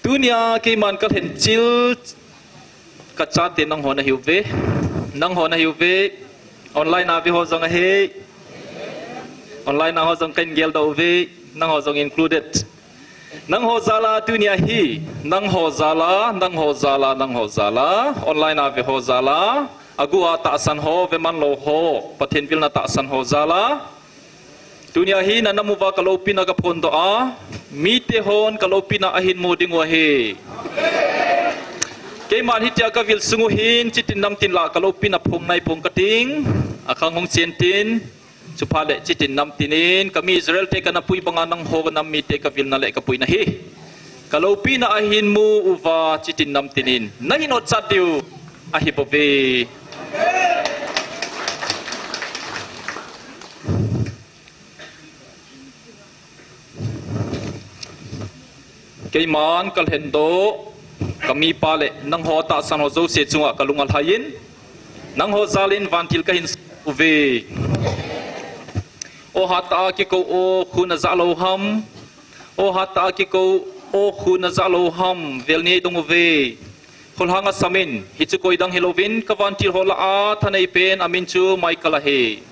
Tunia keiman ka lhen chil ka chate nangho nahiu ve. Nangho nahiu ve. Online a ve ho jong ahi. Online a ho jong ka in geldoh uve. Nangho jong included. Nangho jal a tunia hi, nangho jal a, nangho jal a, nangho jal a, online a ve ho jal a, agu a tahsan ho, ve man lou ho, Pathen vilna tahsan ho jal a. Tunia hi na nam uva ka loupina ka phondoh a, mite hon ka loupina ahin mu ding u ahi. Keiman hitia ka vil sung u hin, chitin namtin lah ka loupina phong nai phong ka ting, akhang hung chen tin, Chuphat le chitin namtin in, ka mi Israel te ka na pui banga nangho ka nam mite ka vilna le ka puina hi ka loupina ahin mu uva chitin namtin in, na hin otchat diu ahi bou ve. Keiman ka lhendoh, ka mipa le nangho tahsan ho jouse chunga ka lung alhai in, nangho jal in vantil ka hin sa uve. O hat a kikou, o khun a jah lou ham. O hat a kikou, o khun a jah lou ham. Vel ni dong uve. Kholhang a samin, hichu koi dang hilouvin, ka vantil ho lah a thanei pen, amin chu Michael ahi.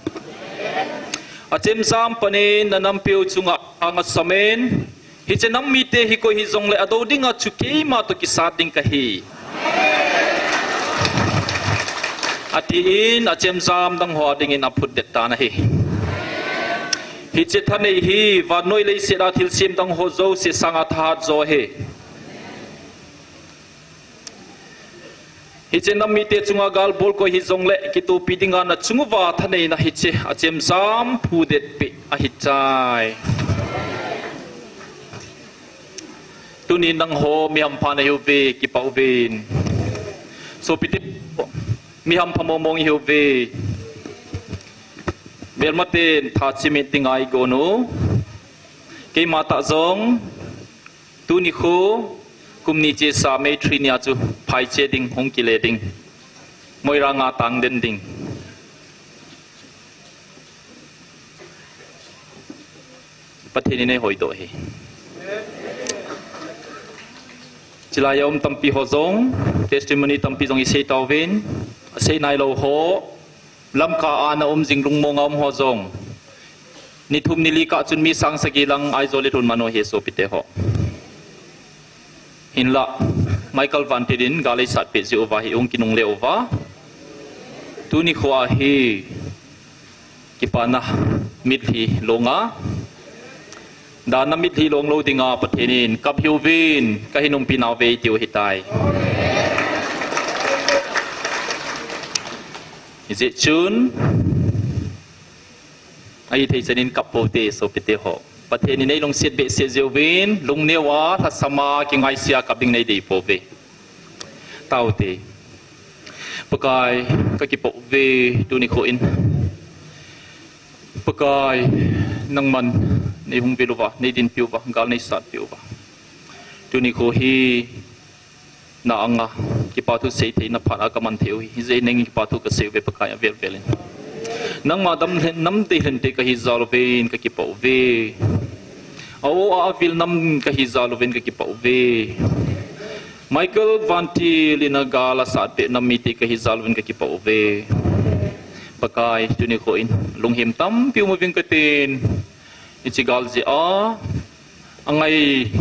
Achemjam panin, na nampiu chunga hang a samin, hiche nam mite hi koi hijongle adou dinga chu keima toh kisat ding kahi, atin, achemjam dang ho a dingin aphutdet tan ahi. Hiche thanei hi, vannoi leiset a thilsem dang ho jouse sanga thahat jo ahi. Hiche nam mite chunga gal bol koi hijongle kitopi dinga na chung uva thaneina hiche achemjam phudet peh ahitai. Tunin nangho mi hampha nahiuve, kipah uvin. Sopite, mi hampha mong mong ihiuve. Melmaten tha chimit ding ahi gonu. Keima tah jong, tuni khu, kum ni chesa May three nia chu phaiche ding, hung kile ding. Moirang a tang den ding. Pathen in eihoidoh ahi. Chulai a um tampi ho jong, testimony tampi jong isei tauvin. Asei nailou ho, Lamka a ana um jing Lungmong a um ho jong, ni thum ni li kah chun mi sang sagi lang Aizawl i lhun man u ahi sopite ho. Hinlah, Michael Vantil in gal eisat peh jeh uva hi hung kinungle uva, tuni kho a hi kipana mitlhi long a, dana mitlhi long lou dinga Pathen in kap hih uvin, kahin umpi nauve eitiu ahitai. Hijeh chun, ahithei chan in kap pou hite sopite ho. Pathen in eilungset behseh jeh uvin, lungneo a, lhasam a, kingaisea kap ding neidei pouve. Tao hite. Pakai, kakipah uve, tuni kho in, Pakai, nangman neihung vil uva, neidinpi uva, gal neisatpi uva, tuni kho hi na anga kipa thu seitheina phat a kaman thei u hi. Hijeh in nangin kipa thu kasei uve Pakai, avel vel in. Nangma damlhen, nam deilhen te kahi jal uvin kakipah uve. A-o a-avil nam kahi jal uvin kakipah uve. Michael Vantil in agal asatpeh nam mite kahi jal uvin kakipah uve. Pakai, tuni kho in lunghim tampi um uving katin, hiche gal jeh a angai,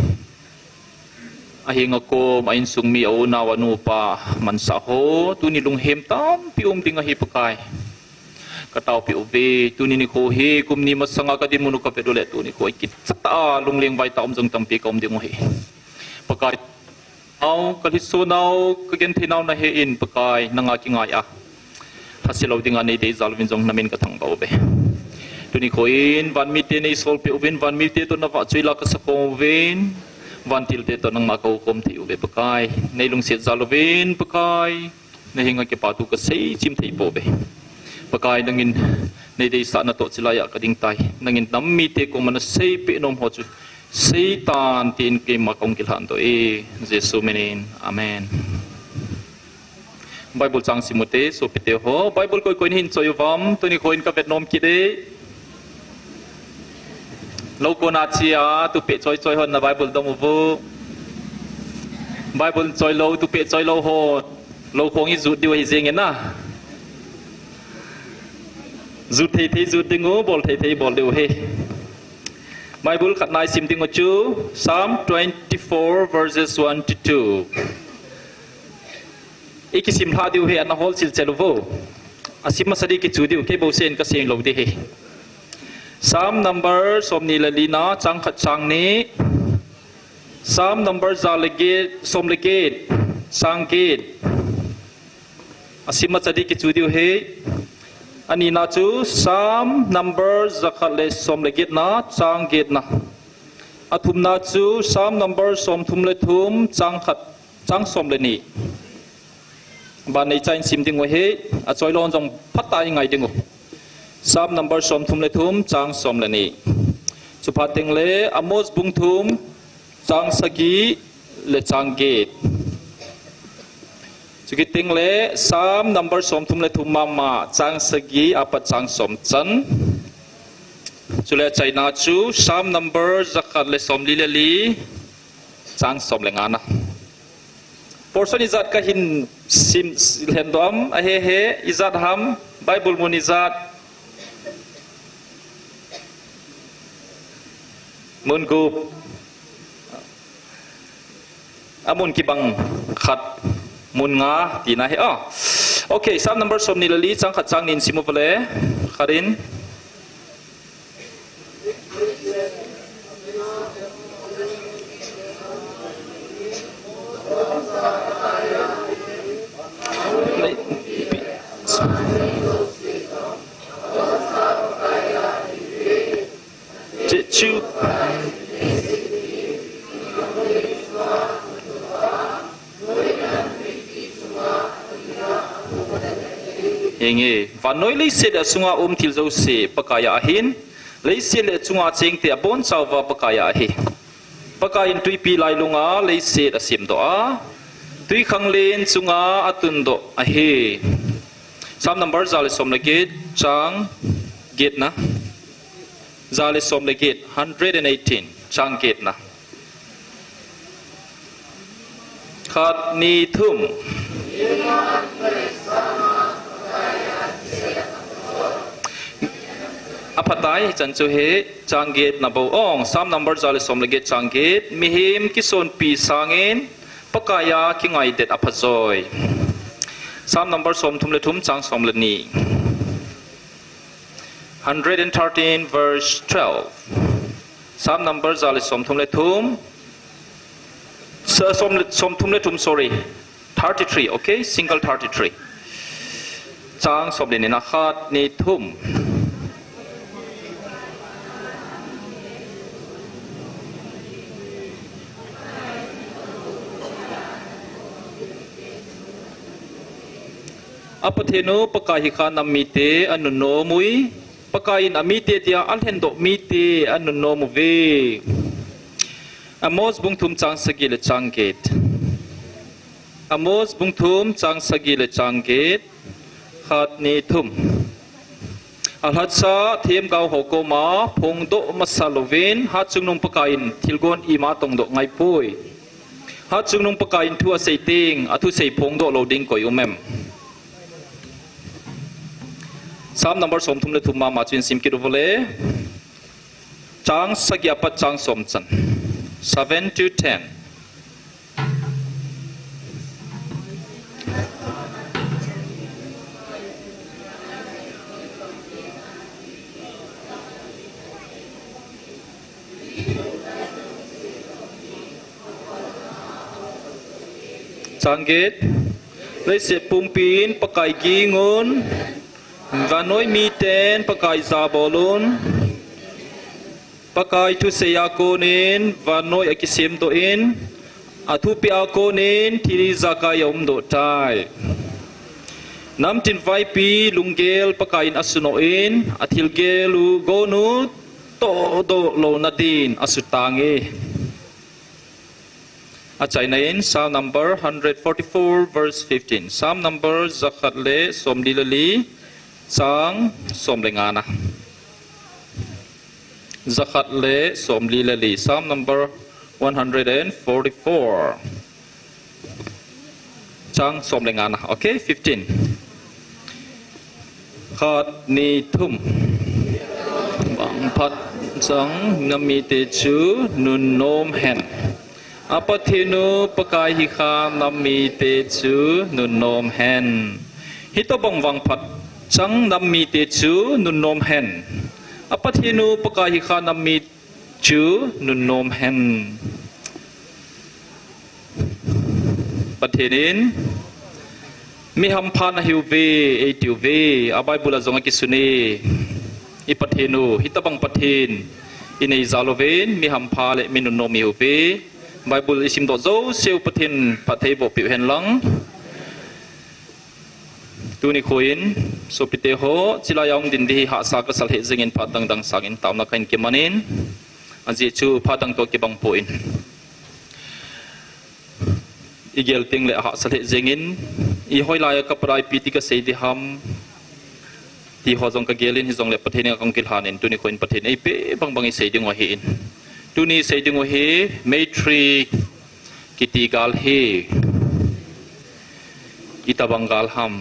ahenga kom, a insung mi, a-u, a-nao, anu, apa, mansah ho, tuni lunghem tampi um ding ahi Pakai. Kataopeh uve, tuni nikho hi kum ni masanga kadinmun u kavet uleh, tuni kho hi kichatah a lungleng vaitah um jong tampi kaum ding u ahi. Pakai, au, kalhiso nau, kagenthei nau nahe in Pakai, nanga kingai a lhase lou dinga neidei jal uvin jong namin kathangvah uve. Tuni kho in vanmite neisolpeh uvin, vanmite toh navahchoi la kasakhom uvin, vantilte toh nangma kahukhom thei uve Pakai. Neilungset jal uvin Pakai, nahenga kipa thu kaseichim thei pouve. Pakai, nangin neideisah natoh chilai a kading tai. Nangin nam mite koma naseipeh nom ho chu seitan tin keima kahung kilhandoh e, Jesu minin. Amen. Bible chang sim ute, sopite ho. Bible koi koi in hin choi uvam, tuni kho in kavet nom kit e. Lou kona chea tupeh choi choi hon na Bible dong uvo. Bible choi lou, tupeh choi lou ho, lou khong ijut diu ahi jenge na. Jut thei thei jut ding u, bol thei thei bol diu ahi. Bible khatna isim ding u chu Psalm twenty-four verses one to two. Ikisim lhah diu ahi, ana hol chil chel uvo. Asim masa ding kichu diu, kei bouseh in kasei lou ding ahi. Psalm number somni le lina, chang khat chang ni. Psalm number ja le get, som le get, chang get. Asim masa ding kichu diu ahi. Anina chu Psalm number jakhat le som le getna, chang getna. Athumna chu Psalm number somthum le thum, chang khat, chang som le ni. Ban neicha in sim ding u ahi, achoi lou jong phatah in ngai ding u. Psalm number somthum le thum, chang som le ni. Chuphat teng le Amos bung thum, chang sagi le chang get. Chukit teng le Psalm number somthum le thum mama, chang sagi apat chang som chan. Chule achaina chu Psalm number jakhat le somli le li, chang som le ngana. Portion ijat kahin sim lhendoh am, ahe he, ijat ham, Bible mun ijat. Mun gup. Amun kibang khat, mun nga tina ahi. Ah. Okay, Psalm number somni le li, chang khat chang ni in sim uva le. Khat in. Chu. Henge, vannoi leiset le achunga um thil jouse Pakai a ahin, leiset le achunga chengte abonchauva Pakai a ahi. Pakai in twipi lailunga leiset asemdoh a, twikhanglen chunga atundoh ahi. Psalm number ja le som le get, chang getna. Ja le som le get, hundred and eighteen, chang getna. Khat, ni, thum. Phatai, hichan chu hi, chang get na bou ong, Psalm number ja le som le get chang get, mihem kisonpi sangin, Pakaiya kingai det aphajoi. Psalm number som thum le thum chang som le ni. Hundred and thirteen verse twelve. Psalm number ja le som thum le thum. Sa-, som le, som thum le thum, sorry. Thirty-three, okay? Single thirty-three. Chang som le ni na khat ni thum. A Pathen u Pakai hi kha nam mite anunnom ui. Pakai in amite tia alhendoh mite anunnom uve. Amos bung thum chang sagi le chang get. Amos bung thum chang sagi le chang get. Khat ni thum. Alhatsah themgao ho koma phongdoh masa louvin, Hatchungnung Pakai in thilgon ima tongdoh ngaipoi. Hatchungnung Pakai in thu asei teng, athusei phongdoh lou ding koi um em? Psalm number som thum le thum mama chu in sim kit uvole. Chang sagi apat chang som chan. Seven to ten. Chang get. Leiset pumpin Pakai gingun, vannoi miten Pakai jabolun. Pakai thuseiya konin vannoi akisemdoh in, athupeh a konin thil ijakai aumdoh tai. Namtin vaipi lunggel Pakai in asunoh in, athilgel u gonu tohdoh louna din asutange. Achaina in Psalm number hundred forty-four verse fifteen. Psalm number jakhat le somli le li, chang som le nga na. Jakhat le somli le li. Psalm number one hundred and forty-four. Chang som le nga na. Okay, fifteen. Khat ni thum. Vangphat chang nam mite chu nunnom hen. A Pathen u Pakai hi kha nam mite chu nunnom hen. Hitobang vangphat chang nam mite chu nunnom hen. A Pathen u Pakai hi kha nam mi chu nunnom hen. Pathen in mi hampha nahiuve, eitiuve, a Bible a jong akisun e. I Pathen u, hitobang Pathen inei jal uvin, mi hampha le mi nunnom ihiuve. Bible isimdoh jouseu Pathen phattheiboh peh u hen lang. Tuni khoin, sopite ho, chilai a hung din ding hi hahsa kasa lheh jengin phat dangdang sangin taona kahin kimanin, ajeh chu phat dang toh kibang poi. Igel teng le ahahsa lheh jengin, ihoilai a kapat a ipi ti kasei ding ham, ti ho jong kagelin hijongle Pathen in akong kilhanin, tuni khoin Pathen in eipeh bangbang isei ding u ahin. Tuni isei ding u hi, Meitre kiti gal hi, itobang gal ham.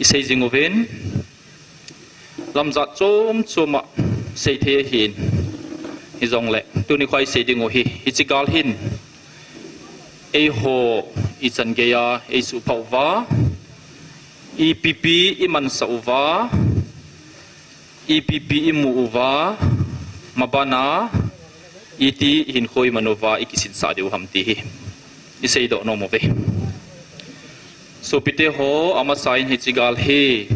Isei jing uvin, lamjat chom chom a seithei ahin. Hijongle, tuni khoa isei ding u hi, hiche gal hin, eiho ichan geiya eisuhphah uva, ipi pi imansah uva, ipi pi imu uva, mabana iti ihinkho iman uva ikisinsah diu ham ti hi iseidoh nom uve. Sopite ho, amasa in hiche gal hi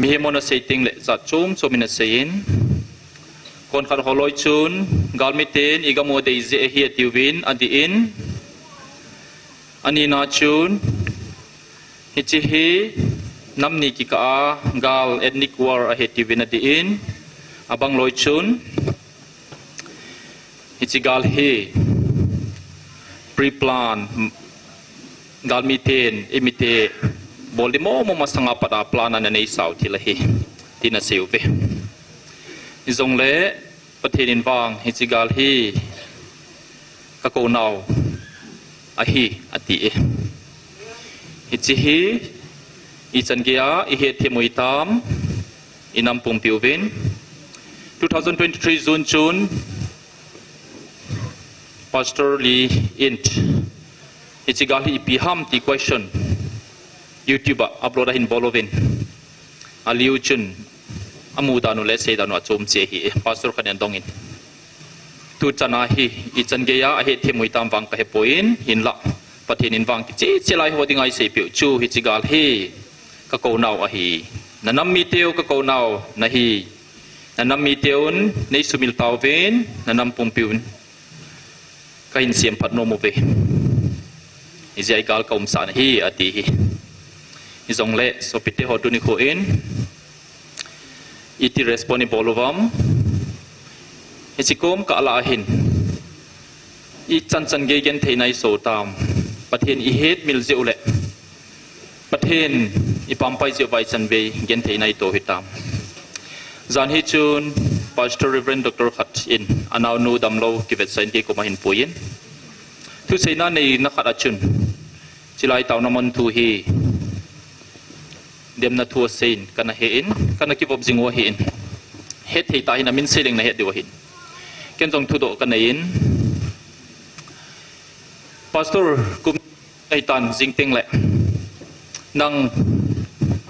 mihem hon asei teng le jat chom chom in aseiyin, konkhat holoi chun, galmiten igam u adei jeh ahi atiuvin, adih in, anina chun, hiche hi nam ni kikah a gal, ethnic war ahi atiuvin, adih in, abangloi chun, hiche gal hi pre-plan, galmiten imite bol ding momo masanga pat a plan ana neisau thil ahi, tin aseiuve. Hijongle Pathen in vang hiche gal hi kakounau ahi, atie. Hiche hi Ichan geiya ihet thei u hitam, inam pumpi uvin. Two thousand twenty-three June chun Pastor Lee Int, hiche gal hi ipi ham ti question YouTube a upload ahin bol uvin. Aliu chun amu dan u le asei dan u achom cheh ahi, Pastor khat in adong in. Tuchan a hi ichan geiya ahet thei u hitam vang kahepoi, hinlah Pathen in vang kicheh cheh lai ho dinga isei peh u chu hiche gal hi kakou nau ahi. Nanam mite u kakou nau nahi. Nanam mite un nei sumil tauvin, nanam pumpi un kahin semphat nom uve. Hijeh a igal kaumsah nahi ati hi. Hijongle sopite ho, tuni kho in iti respond ibol uvam? Hiche kom kah lah ahin ichan chan gei genthei na iso tam? Pathen ihet mil jeh u le Pathen ipampai jeh uva ichan vei genthei na ito hitam? Jan hi chun Pastor Reverend Doctor khat in anaonu damlou kivetsah in kei koma ahin pui in, thuseina neina khat a chun, chulai taona mun thu hi demna thu asei in kana he in, kana kivop jing u ahin, het thei tah in amin sei leng nahet diu ahin, ken jong thudoh kanei in, Pastor, kum ahitan jing teng le nang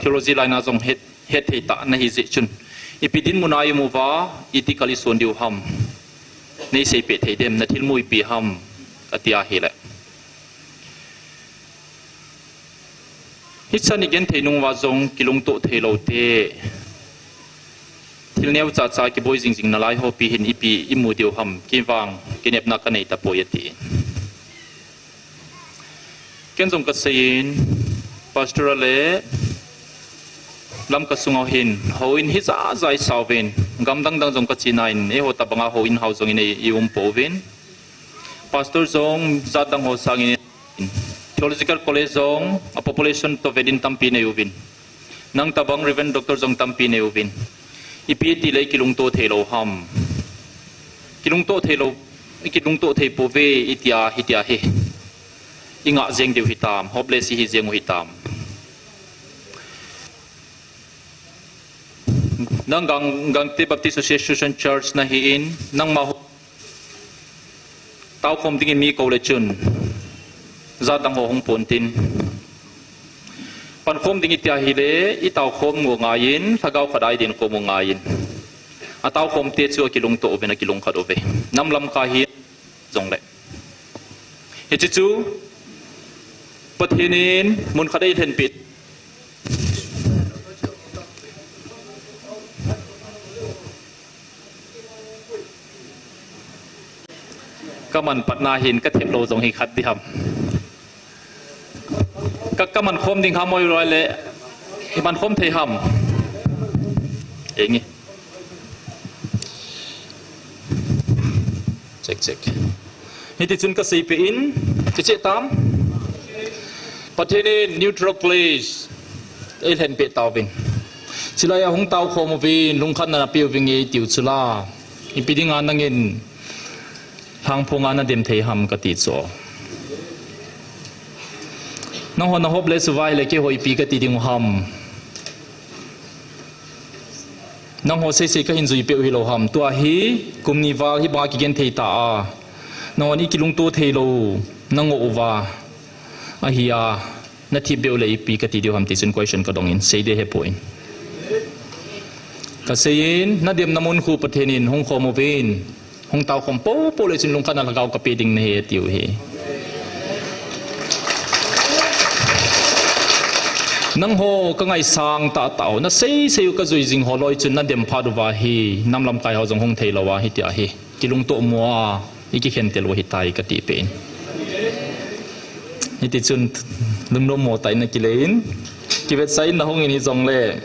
theology line a jong het, het thei tah nahi jeh chun, ipi dinmun a ium uva, iti kal ison diu ham? Nei seipeh thei dem, nathilmu ipi ham? Ati ahile, hichan igenthei nung uva jong kilungtoh theilou te, thil neocha cha kiboi jing jing nalai ho pi hin ipi imu diu ham? Kei vang kinepna kanei tapoi ati. Ken jong kasei in, Pastor a le Lamka sunga hin houin hijat jat isah uvin, gam dang dang jong kachena in, eiho tobanga houin hao jong in ei, ium pouvin. Pastor jong jat dang ho sangin, Theological College jong a population toh vet in tampi nei uvin. Nang tobang Reverend Doctor jong tampi nei uvin. Ipi tile ikilungto theilou ham? Kilungto theilou, ikilungto thei pouve itia, hitia hi ingah jeng diu hitam, hopeless ihi jeng u hitam? Nang Gang-, Gangte Baptist Association Church nahin, nangma ho taokhom dingin mi kou le chun, jat dang ho hung pontin. Pankhom ding itia hile, itaokhom u ngaiyin, lhagao khat a idin khom u ngaiyin. Ataokhomte chu akilungto uvin, akilungkhat uve. Nam lamkai hi jongle. Hiche chu Pathen in mun khat a eilhenpeh. Kaman patna hin kathep lou jong hi khat diham? Ka, kaman khom ding ham, oi loi le, iman khom thei ham? Engi. Check, check. Hitichun kaseipeh in, cheche tam? Pathen in neutral place eilhenpeh tauvin, chulaiya hung taokhom uvin, lungkhatna napeh uvinge tiu chula, ipi dinga nangin lhangphonga nadem thei ham kati chu. Nangho na hopeless uva ahile keiho ipi kati dingu ham? Nangho seisei kahin juipeh u hilou ham? Tua hi kum ni val hibanga kigenthei ta a, nanghon ikilungto theilou nangoh uva ahia, nathipbeh u le ipi kati diu ham ti chun question kadongin, seiding hepoi. Kaseiyin, nademna mun khu Pathen in hung khom uvin, hung taokhom poupou le chun lungkhatna lhagao kapeh ding nahi atiu hi. Nangho kangaisang tahtah u, naseisei u kajui jing ho loi chun nadem phat uva hi, nam lamkai ho jong hung theilou a hitia hi kilungto mo a ikikhen tel u ahitai katipeh in. Hitichun lungnommo tah in nakileiyin, kivetsah in nahungin hijongle,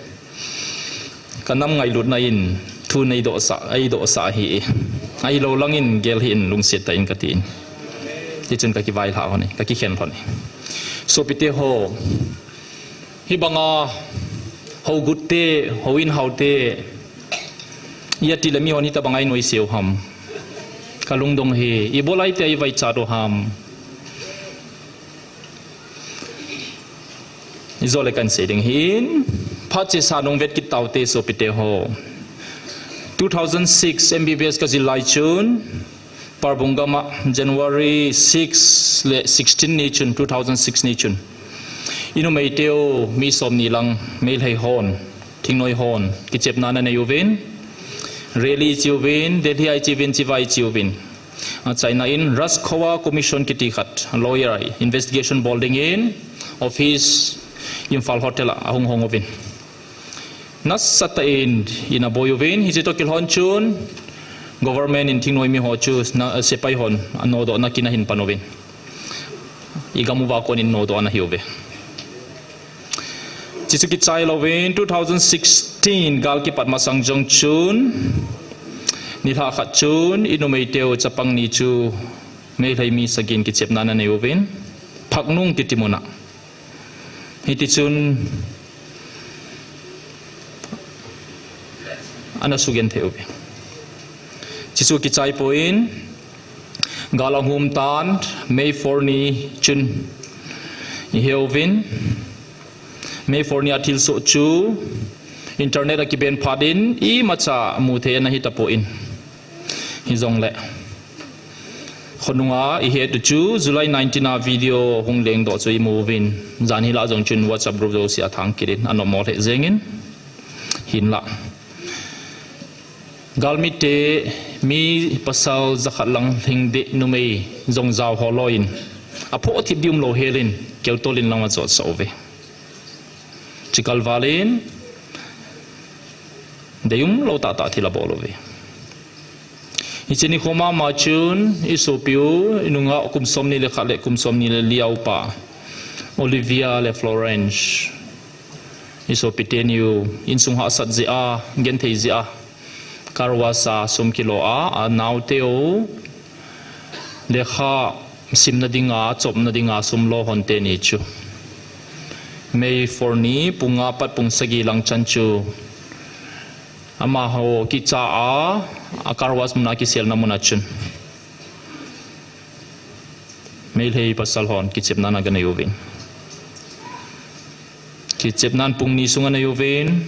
kanam ngailutna in thu neidohsah, eidohsah ahi. Ahilou langin gel hih in lungset tah in katin. Tichun kakivailhah lhon e, kakikhen lhon e. Sopite ho, hibanga hougutte, houin haote, ijat le mihon hitobanga inoise u ham? Kalungdong hi, ibolai tia ivaichat u ham? Ijo le kan sei ding hin, phat chesa nung vet kit taute sopite ho. Two thousand six M B B S ka jil lai chun, Parbung gama January six le sixteen ni chun, two thousand six ni chun, i numeiteu mi somni lang Meitei hon, thingnoi hon, kichepna ana nei uvin, rally i chi uvin, Delhi a i chi uvin, chiva i chi uvin. Achaina in Raj Khowa Commission kiti khat, lawyer, investigation bol dingin office Imphal Hotel a ahung hong uvin. Nasatah in, in aboi uvin, hiche toh kilhon chun, government in thingnoi mi ho chu, na, sepai hon, anodoh na kin ahin pan uvin. I gam uva kon in nodoh ana hi uve. Hiche chu kichai louvin, two thousand sixteen gal kipat masang jong chun, nilhah khat chun, i numeiteu chapang ni chu, Meitei mi sagi in kichepna ana nei uvin, Phaknung kiti muna. Hiti chun ana sugenthei uve. Hiche chu kichai poi in, gal ahung um tan, May four ni chun i he uvin, May four ni a thilsoh chu internet a kiban phat in imacha muthei ana hi tapoi in. Hijongle, khonunga i het u chu July nineteen a video hung lengdoh chu i mu uvin. Jan hilah jong chun WhatsApp group jouse a thang kit in, anom mo lheh jeng in. Hinlah, galmite mi pasal jakhat lang lhing deh, numei jong jao ho lou in, aphoh thip ding umlou hel in, keutol in lang ajot sah uve. Chikal val in, deium lou tahtah thil abol uve. Hiche nikho mama chun, i sopiu, i nungah kum somni le khat le kum somni le li a upa, Olivia le Florence, i sopi teniu, insung hahsat jeh a, genthei jeh a, car wash a sum kilo a, anaoteu, lekha simna dinga, chopna dinga sum lo hon teni chu, May four ni, pung nga pat pung sagi lang chan chu, amaho kicha a, a car wash muna kiselna muna chun, Meitei pasal hon kichepna ana nei uvin. Kichepna pung ni sunga nei uvin.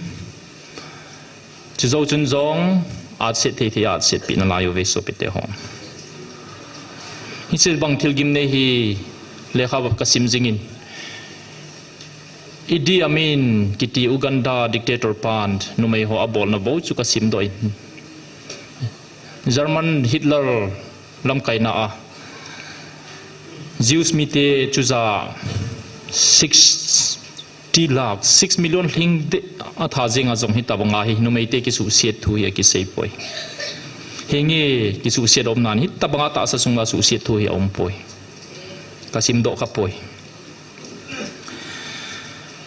Chujou chun jong, atset thei thei, atset pi nalai uve sopite ho. Hiche bang thil gimnei hi lekha ka sim jing in, Idi Amin kiti Uganda dictator pan numei ho abolna bou chu ka simdoh in, German Hitler lamkaina a Jews mite chuja six ti lakh, six million lhing deh atha jenga jong hitabanga hi numeite kisuhsiat thu hi akisei poi. Hinge kisuhsiat umnan hitabanga tahsa sunga suhsiat thu hi aum poi. Ka simdoh kha poi.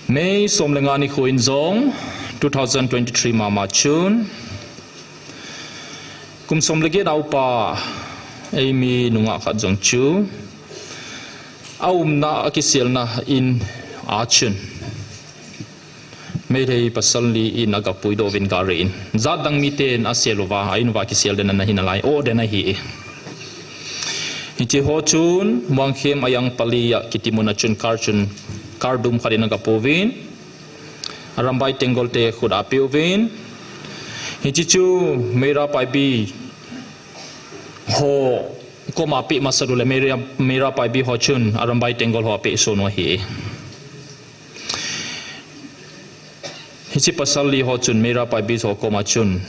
May som le nga nikho in jong two thousand twenty-three mama chun, kum som le get a upa eimi nungah khat jong chu aumna akiselna in a chun Meitei pasal li in aga puidoh uvin gari in. Jat dang miten asel uva, a in uva kisel den ana hi nalai, o den ahi e. Hiche ho chun, Muangkhem Ayangpali a kiti muna chun car chun, car dum khat in aga pouvin. Arambai Tenggol te khut a apeuvin. Hiche chu Meira Paibi ho koma apeh masa uleh Meira, Meira Paibi ho chun Arambai Tenggol ho apeh son u ahi. Hiche pasal li ho chun Meira Paibi ho koma chun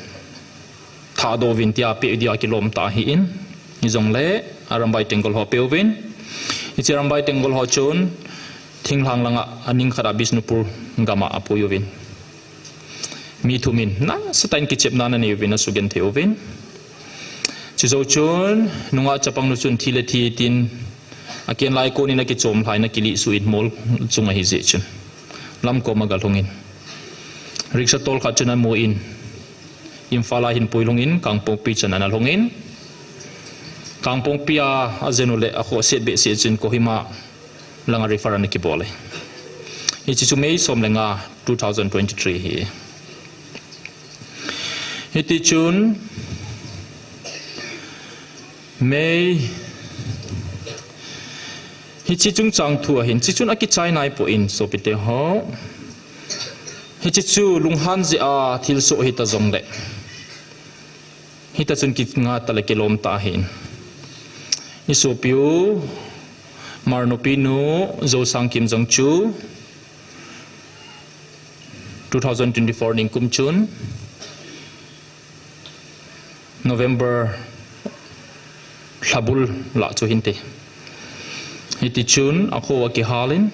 thahdoh uvin tia apeh dia kilom tah ahin. Hijongle Arambai Tenggol ho apeuvin. Hiche Arambai Tenggol ho chun thinglhang langa aning khat a Bishnupur gama apui uvin. Mi thum in nasatah in kichepna ana nei uvin, asugenthei uvin. Chujou chun, nungah chapang nu chun thi le thi tin, aken lai kon in akichom lhai in akilih suh in mol chung ahi jeh chun, lamkom aga lhung in, rickshaw tol khat chun amu in, Imphal a ahin pui lhung in, Kangpokpi chan ana lhung in, Kangpokpi a ajen uleh akhohset behseh chun Kohima langa refer ana kibol e. Hiche chu May som le nga, two thousand twenty-three hi. Hiti chun May Hiche chungchang thu ahin, hiche chun akichai naipoi sopite ho. Hiche chu lunghan jeh a thilsoh hita jongle, hita chun kinga tah le kilom tah ahin. Isopiu Marnopi nu Jousangkim jong chu two thousand twenty-four ningkum chun November lhabul lah chu hinte. Hitichun akho akihalin,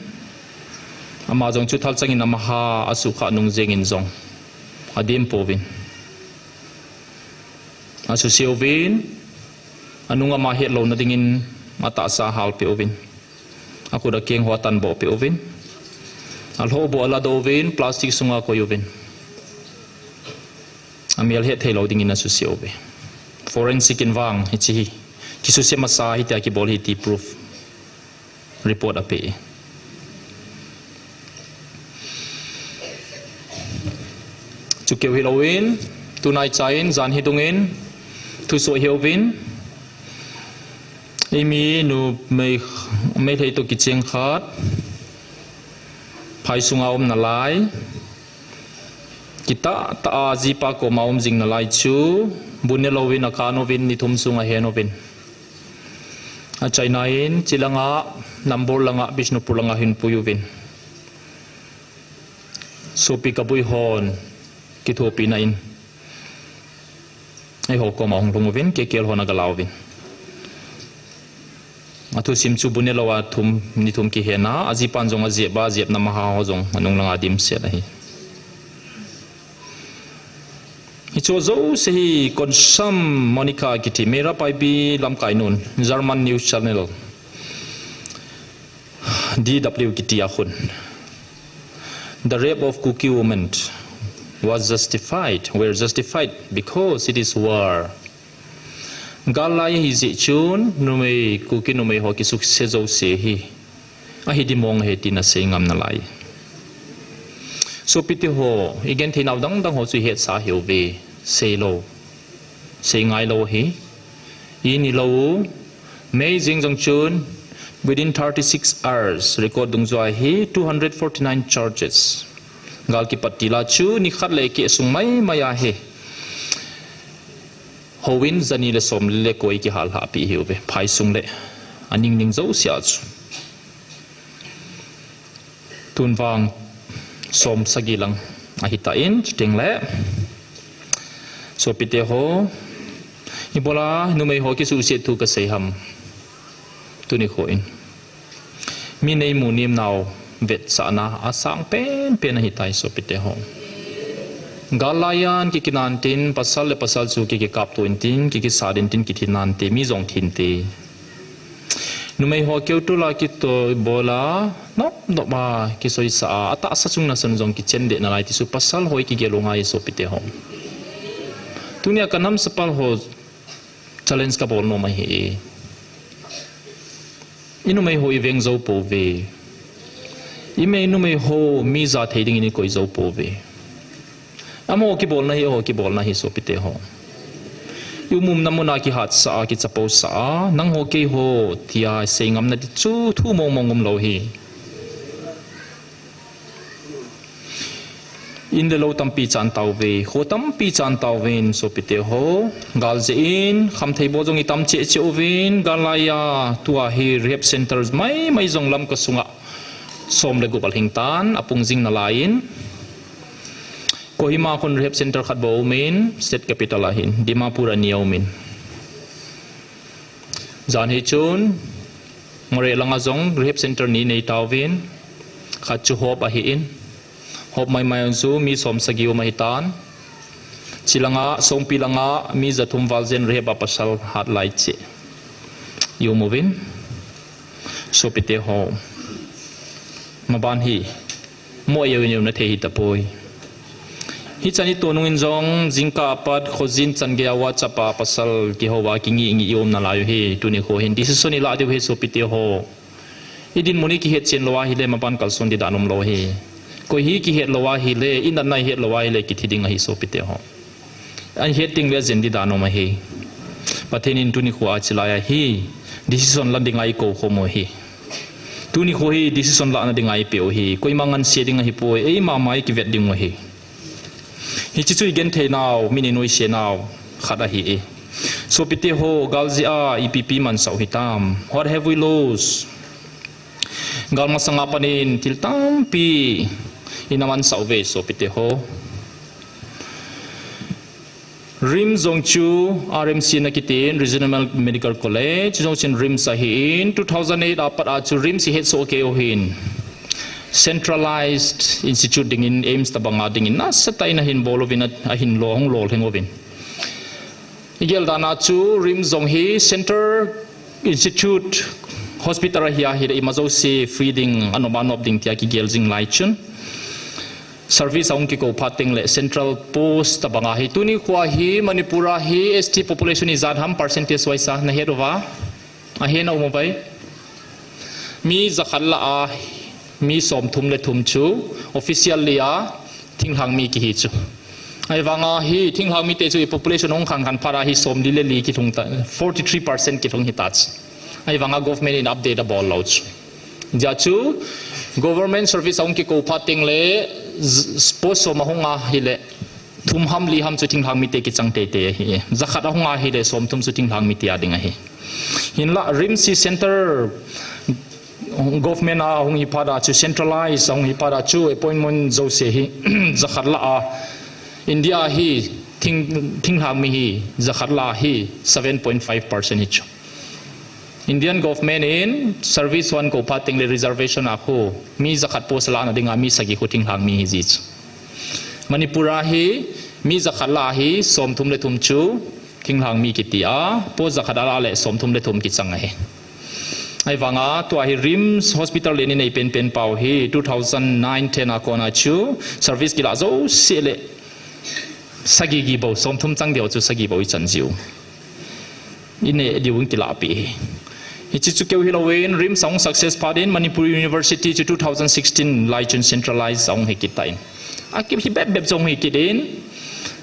ama jong chu thalchangin amaha asuhkhah nung jengin jong adem pouvin, asuse uvin, anung ama hetlouna dingin atahsa ahalpeh uvin, akhut akeng ho atanboh peh uvin, alhohboh aladoh uvin, plastic sunga akoi uvin, amel hettheilou dingin asuse uve. Forensic in vang hiche hi kisuse masa hitia kibol hi ti proof report apeh e. Chukeu hilouvin, tunaicha in jan hi dungin thusoh hiuvin, eimi numei, Meitei toh kicheng khat, phai sunga um nalai, kitah tah a jipa koma um jing nalai chu, bu nelouvin akan uvin, ni thum sung ahen uvin, achaina in chilanga Nambol langa, Bishnupur langa ahin pui uvin, sopi kaboi hon kithopina in eiho koma ahung lhung uvin, K K L hon agala uvin, athusim chu bu nelouva thum, ni thum kihena, ajipan jong ajep a, ajepna maha ho jong anung langa dimset ahi. Hiche jouse hi Konsam Monica kiti, Meira Paibi lamkai nun, German news channel D W kiti a khun, the rape of Kuki women was justified, were justified because it is war. Gal lai ahijeh chun numei, Kuki numei ho kisuse jouse hi ahi dimong ahi tina sei ngam nalai. Sopite ho, igenthei nau dang dang ho chu ihetsa hiuve, seilou, seingailou ahi. Inilou, May jing jong chun, within thirty six hours record dungjuia hi two hundred forty nine charges, gal kipat tila chu nikhat le keh sung maimai a hi houin jani le somli le koi kihallhah peh ahiuve, phai sung le aning ning jousea chu. Tun vang som sagi lang ahitan, chutengle sopite ho, ibola numei ho kisuhset thu kasei ham? Tuni kho in mi neimu nemnau vetsahna asang penpen ahitai sopite ho. Gal laiyan kikinan tin, pasal le pasal chu kikikapto intin, kikisat intin, kithi nante, mi jong thinte. Numei ho keutol a kitoh bola, nop nop a kisoisah a, atahsa chung nasan jong kichen deh nalai ti chu pasal ho ikigel u ngai sopite ho. Tunia kanam sapal ho challenge kabol nom ahi. Inumei ho iveng jou pouve. Imei numei ho mi ja thei dingin ikoi jou pouve. Amaho kibolna hi, eiho kibolna hi sopite ho. Iumumna muna kihatsah a, kichapousah a, nangho keiho tia sei ngamna ti chu thu mong mong umlou hi. In le lou tampi chan tauve, kho tampi chan tauvin sopite ho. Gal jeh in khamthei bol jong itam cheh cheh uvin, gal laiya tua hi rehab center maimai jong Lamka sunga som le gup alhing tan, apung jing nalaiyin. Kohima khun rehab center khat bou aumin, state capital a hin, Dimapur a ni aumin. Jan hi chun, Moreh langa jong rehab center ni nei tauvin, khat chu Hope ahin, Hope maimai jong chu mi som sagi um ahitan. Chilanga, Songpi langa mi jathum val jen rehab a pasal hat lai cheh i um uvin. Sopite ho, maban hi mo eu in euna thei hitapoi. Hichan ito nungin jong jingkah apat khojin chan geiya WhatsApp a pasal kihouva kingih ngih i um nalai u hi, tuni kho hin decision ilah diu hi sopite ho. Idinmun i kihetchen lou ahile maban kalson di dan umlou hi. Koi hi kihet lou ahile, inatna ihet lou ahile kithi ding ahi sopite ho. Ahet ding le jen di dan um ahi. Pathen in tuni kho a chilai ahi decision la dinga ikou khom u hi. Tuni kho hi decision lahna ding a ipe u hi, koima nganse ding ahipoi, eima ma i kivet ding u ahi. Hiche chu i genthei nau, min i nuisat nau khat ahi e. Sopite ho, gal jeh a ipi ipi mansah u hitam? What have we lost? Gal masanga panin thil tampi i na mansah uve, sopite ho. RIMS jong chu R M C na kitin, Regional Medical College, jong chun RIMS ahin, two thousand eight a pat a chu RIMS i hetsoh kei u hin, centralized institute dingin, AIIMS tabanga dingin nasatah in ahin bol uvin, ahin lo, hung lolhing uvin. I gel dan a chu RIMS jong hi Centre Institute Hospital ahi a, hileh ima jouse free ding, anop anop ding tia kigel jing lai chun, service ahung kikou phat teng leh central post tabang ahi. Tuni kho hi Manipur a hi S T population ijat ham, percentage wise a na het uva? Ahe na um uvem? Mi jakhat lah a mi somthum le thum chu officially a thinglhang mi kihi chu. Ahivanga hi thinglhang mite chu i population hung khan khan phat a hi somli le li kilhung ta, forty three percent kilhung hita chu. Ahivanga government in update abol lou chu. Hijeh chu government service ahung kikou phat teng leh z-, post som ahung a hileh thum ham li ham chu thinglhang mite kichang teitei ahi. Jakhat ahung a hileh somthum chu thinglhang mite a ding ahi. Hinlah RIMS hi centre government a hung hi phat a chu, centralized ahung hi phat a chu, appointment jouse hi jakhat lah a, India hi thing, thinglhang mi hi jakhat lah a hi seven point five percent hi chu. Indian government in service hung kou phat teng leh reservation a khu mi jakhat post alahna ding a mi sagi khu thinglhang mi ahi ji chu. Manipur a hi mi jakhat lah a hi somthum le thum chu thinglhang mi kiti a, post jakhat alah leh somthum le thum kichang ahi. Ahivanga tua hi RIMS Hospital le i nei penpen pau hi two thousand nine ten a kon a chu service kilah jouse leh sagi gi bou, somthum chang deu chu sagi bou i chan jiu. I neh diu in kilah pi hi. Hiche chu keu hilouvin, RIMS ahung success phat in Manipur University chu two thousand sixteen lai chun centralized ahung hi kit tan. A kihi bep bep chu ahung hi kit in,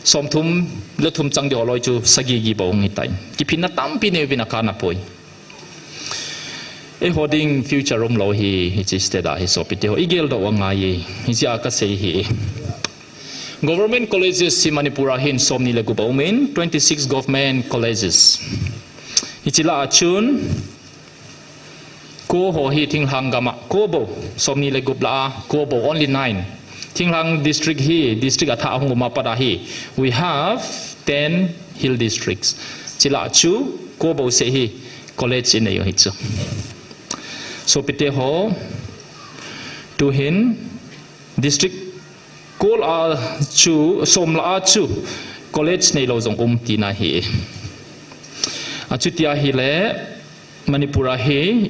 somthum le thum chang deu loi chu sagi gi bou ahung hi tan. Kiphinna tampi nei uvin a kana poi. Eiho ding future umlou hi, hiche state a hi sopite ho. I geldoh u angai e, hijeh a kasei hi. Government colleges hi Manipur a hin somni le gup aumin, twenty six government colleges. Hiche lah a chun, ko ho hi thinglhang gam a, ko bou, somni le gup lah a, ko bou, only nine. Thinglhang district hi, district athah ahung um a pat a hi, we have ten hill districts. Hiche lah a chu, ko bou seh hi, college i nei u hi chu. Sopite ho, tu hin district ko lah a chu, som lah a chu, college neilou jong um tina ahi. Achuti ahileh, Manipur a hi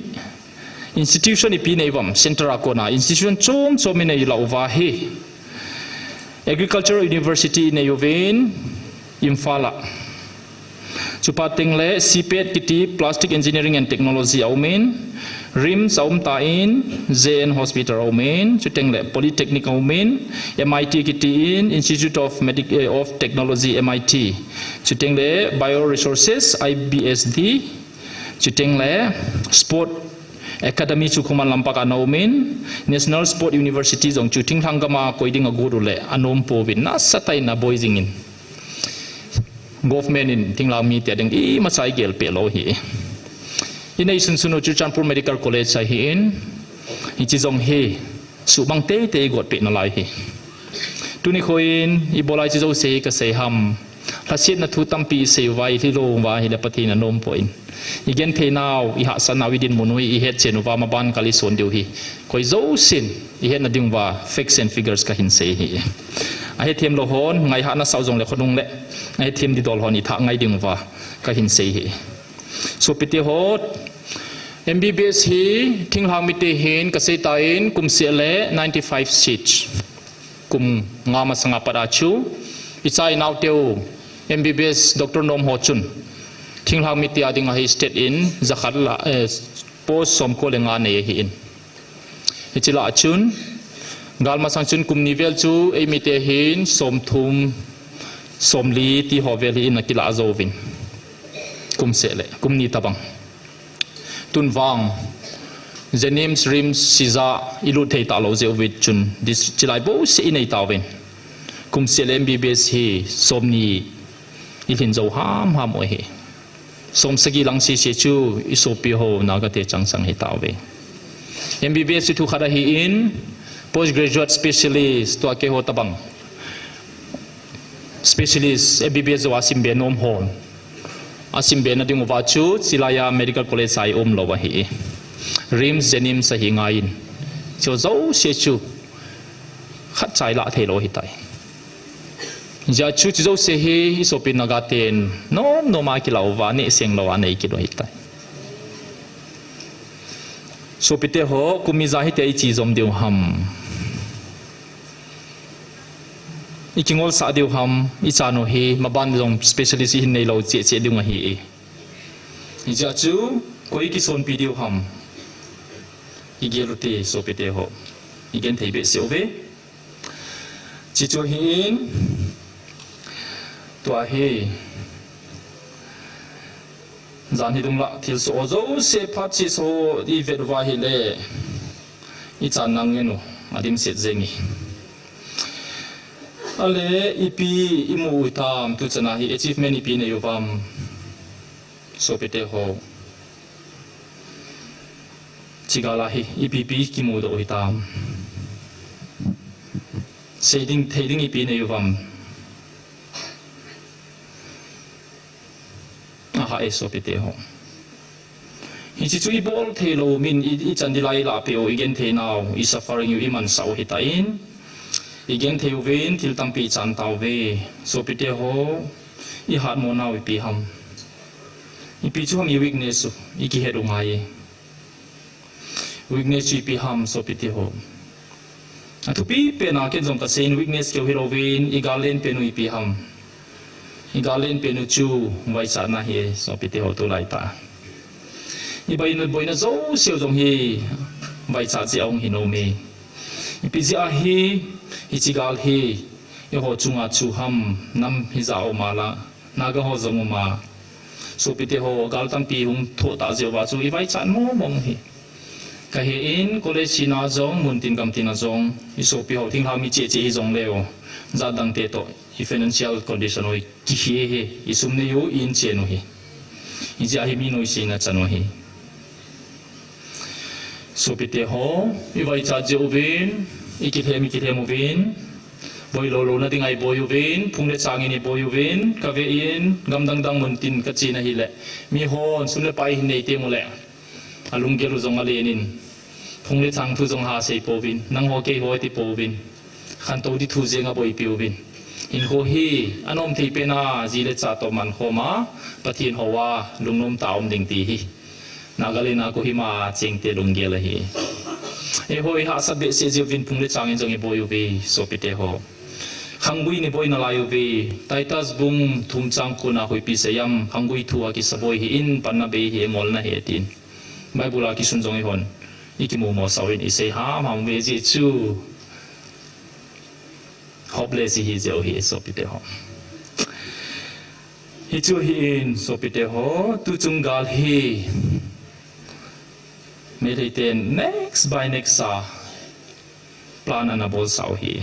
institution ipi nei uvem, centre a kon a institution chom chom i nei lah uva hi. Agricultural University i nei uvin, Imphal a. Chuphat teng leh CPET kiti Plastic Engineering and Technology aumin, RIMS aum tan, J N Hospital aumin, chuteng leh Polytechnic aumin, MIT kiti in, Institute of Medic-, eh, of Technology, MIT. Chuteng leh Bioresources, IBSD, chuteng leh Sport Academy chu Khuman Lampak a ana umin, National Sport University jong chu thinglhang gam a koi ding agot uleh anom pouvin nasatah in aboi jingin. Government in thinglhang mite a ding imacha i gel peh lou hi. I nei sunsun u Churachandpur Medical College ahin, hiche jong hi suhmang teitei i got peh nalai hi. Tuni kho in, ibola hiche jouse hi kasei ham? Lhasetna thu tampi i sei uva, i lhilou uva ahileh Pathen in anom poi. I genthei nau, i hahsat nau, i dinmun u hi i hetchen uva, maban kal i son diu hi. Koi jousen i hetna ding uva, facts and figures kahin sei hi. Ahethem lou hon, ngaihah nasah u jongleh khonung leh, ahethem didol hon i thah ngai ding uva kahin sei hi. Sopite ho, MBBS hi thinglhang mite hin kasei tan, kum seh leh ninety five seats. Kum nga masanga pat a chu, i cha i naoteu MBBS doctor nom ho chun thinglhang mite a dinga hi state in jakhat lah, eh, post somko le nga nei ahin. Hiche lah a chun, gal masang chun kum ni vel chu eimite hin somthum, somli ti ho vel hi in akilah jouvin. Kum seh leh, kum ni tabang. Tun vang, JNIMS, RIMS, CISA ilut thei talou jeh uvin chun, chilai bouseh inei tauvin. Kum seh le MBBS hi somni ilhin jou hamham u ahi. Somsagi lang sese chu isopi ho Naga te changchang hitauve. MBBS chu thu khat ahin, postgraduate specialist tua keiho tabang specialist MBBS jou a simbe nom hon asimbe na ding uva chu chilai a medical college a ium lou ahi. RIMS, JNIMS ahi ngaiyin, chu jouse chu khatcha ilah theilou ahitai. Hijeh chun chu jouse hi isopi Naga ten nom nom a kilah uva nehseng lou a nei kit u ahitai. Sopite ho, kum ijat hitia iche jom diu ham? Ikingolsah diu ham? Ichan u hi maban jong specialist ihin neilou cheh cheh ding ahi e. Hijeh chun koi ikisonpi diu ham? Igel ute sopite ho. Igenthei behseh uve. Chuche chu ahin, tua hi janhi dunglang thilsoh jouse phat chesa ivet uva ahile, ichan nang ngen u adimset jenge. Ale ipi imu u hitam, tuchan a hi achievement ipi nei uvam? Sopite ho, hiche gal a hi ipi ipi kimudoh u hitam? Sei ding thei ding ipi nei uvam? Aha e sopite ho. Hiche chu ibol theilou min, ichan ding lai ilahpeh u, igenthei nau, isuffering u imansah u ahitan, igenthei uvin thil tampi ichan tauve. Sopite ho, ihatmo nau ipi ham? Ipi chu ham i weakness u? Ikihet u ngai e. Weakness chu ipi ham sopite ho? Athupi pen a ken jong kaseiyin, weakness keu hilouvin, igal len pen u ipi ham? Igal len pen u chu vaichatna ahi sopite ho, tulaitah a iboina, boina jouseu jong hi vaichat jeh a hung hi nom e. Ipi jeh a hi, hiche gal hi eiho chunga chu ham? Nam hija um a la, Naga ho jong um a. Sopite ho, gal tampi hung thoh tah jeh uva chu ivaichat mong mong hi. Kahen, college sina jong, muntin gamtin a jong, isopi ho thinglhang mi cheh cheh hijongleu, jatdang te toh i financial condition u kihe hi, isum nei u i-in chen u hi. Hijeh a hi mi noise in achan u ahi. Sopite ho, ivaichat jeh uvin, ikilhem ikilhem uvin, boi lou louna dinga iboi uvin, phung le chang in iboi uvin, kave in, gam dang dang muntin kache na hile, mihon sum le pai hin nei teng uleh, alunggel u jong alen in, phung le chang thu jong ha sei pouvin, nangho keiho ati pouvin, khantou di thu jeng aboipi uvin. Hinkho hi anom thei pen a ji le cha toh mankhom a, Pathen hou a lungnom tah a um ding ti hi Nagaland a Kohima chengte lunggel ahi. Eiho ihahsat behseh jeh uvin phung le chang in jong iboi uve sopite ho. Khanggui in iboi nalai uve. Titus bung thum chang ko na hoipi asei em? Khanggui thu a kisaboi hi in, panna bei hi, ngolna hi atin. Bible a kisun jong eihon ikimu mosah uvin, isei hamham uve, jeh chu hopeless ihi jeh u ahi sopite ho. Hichu ahin sopite ho, tuchung gal hi Meitei ten next by next a plan ana bolsah u ahi.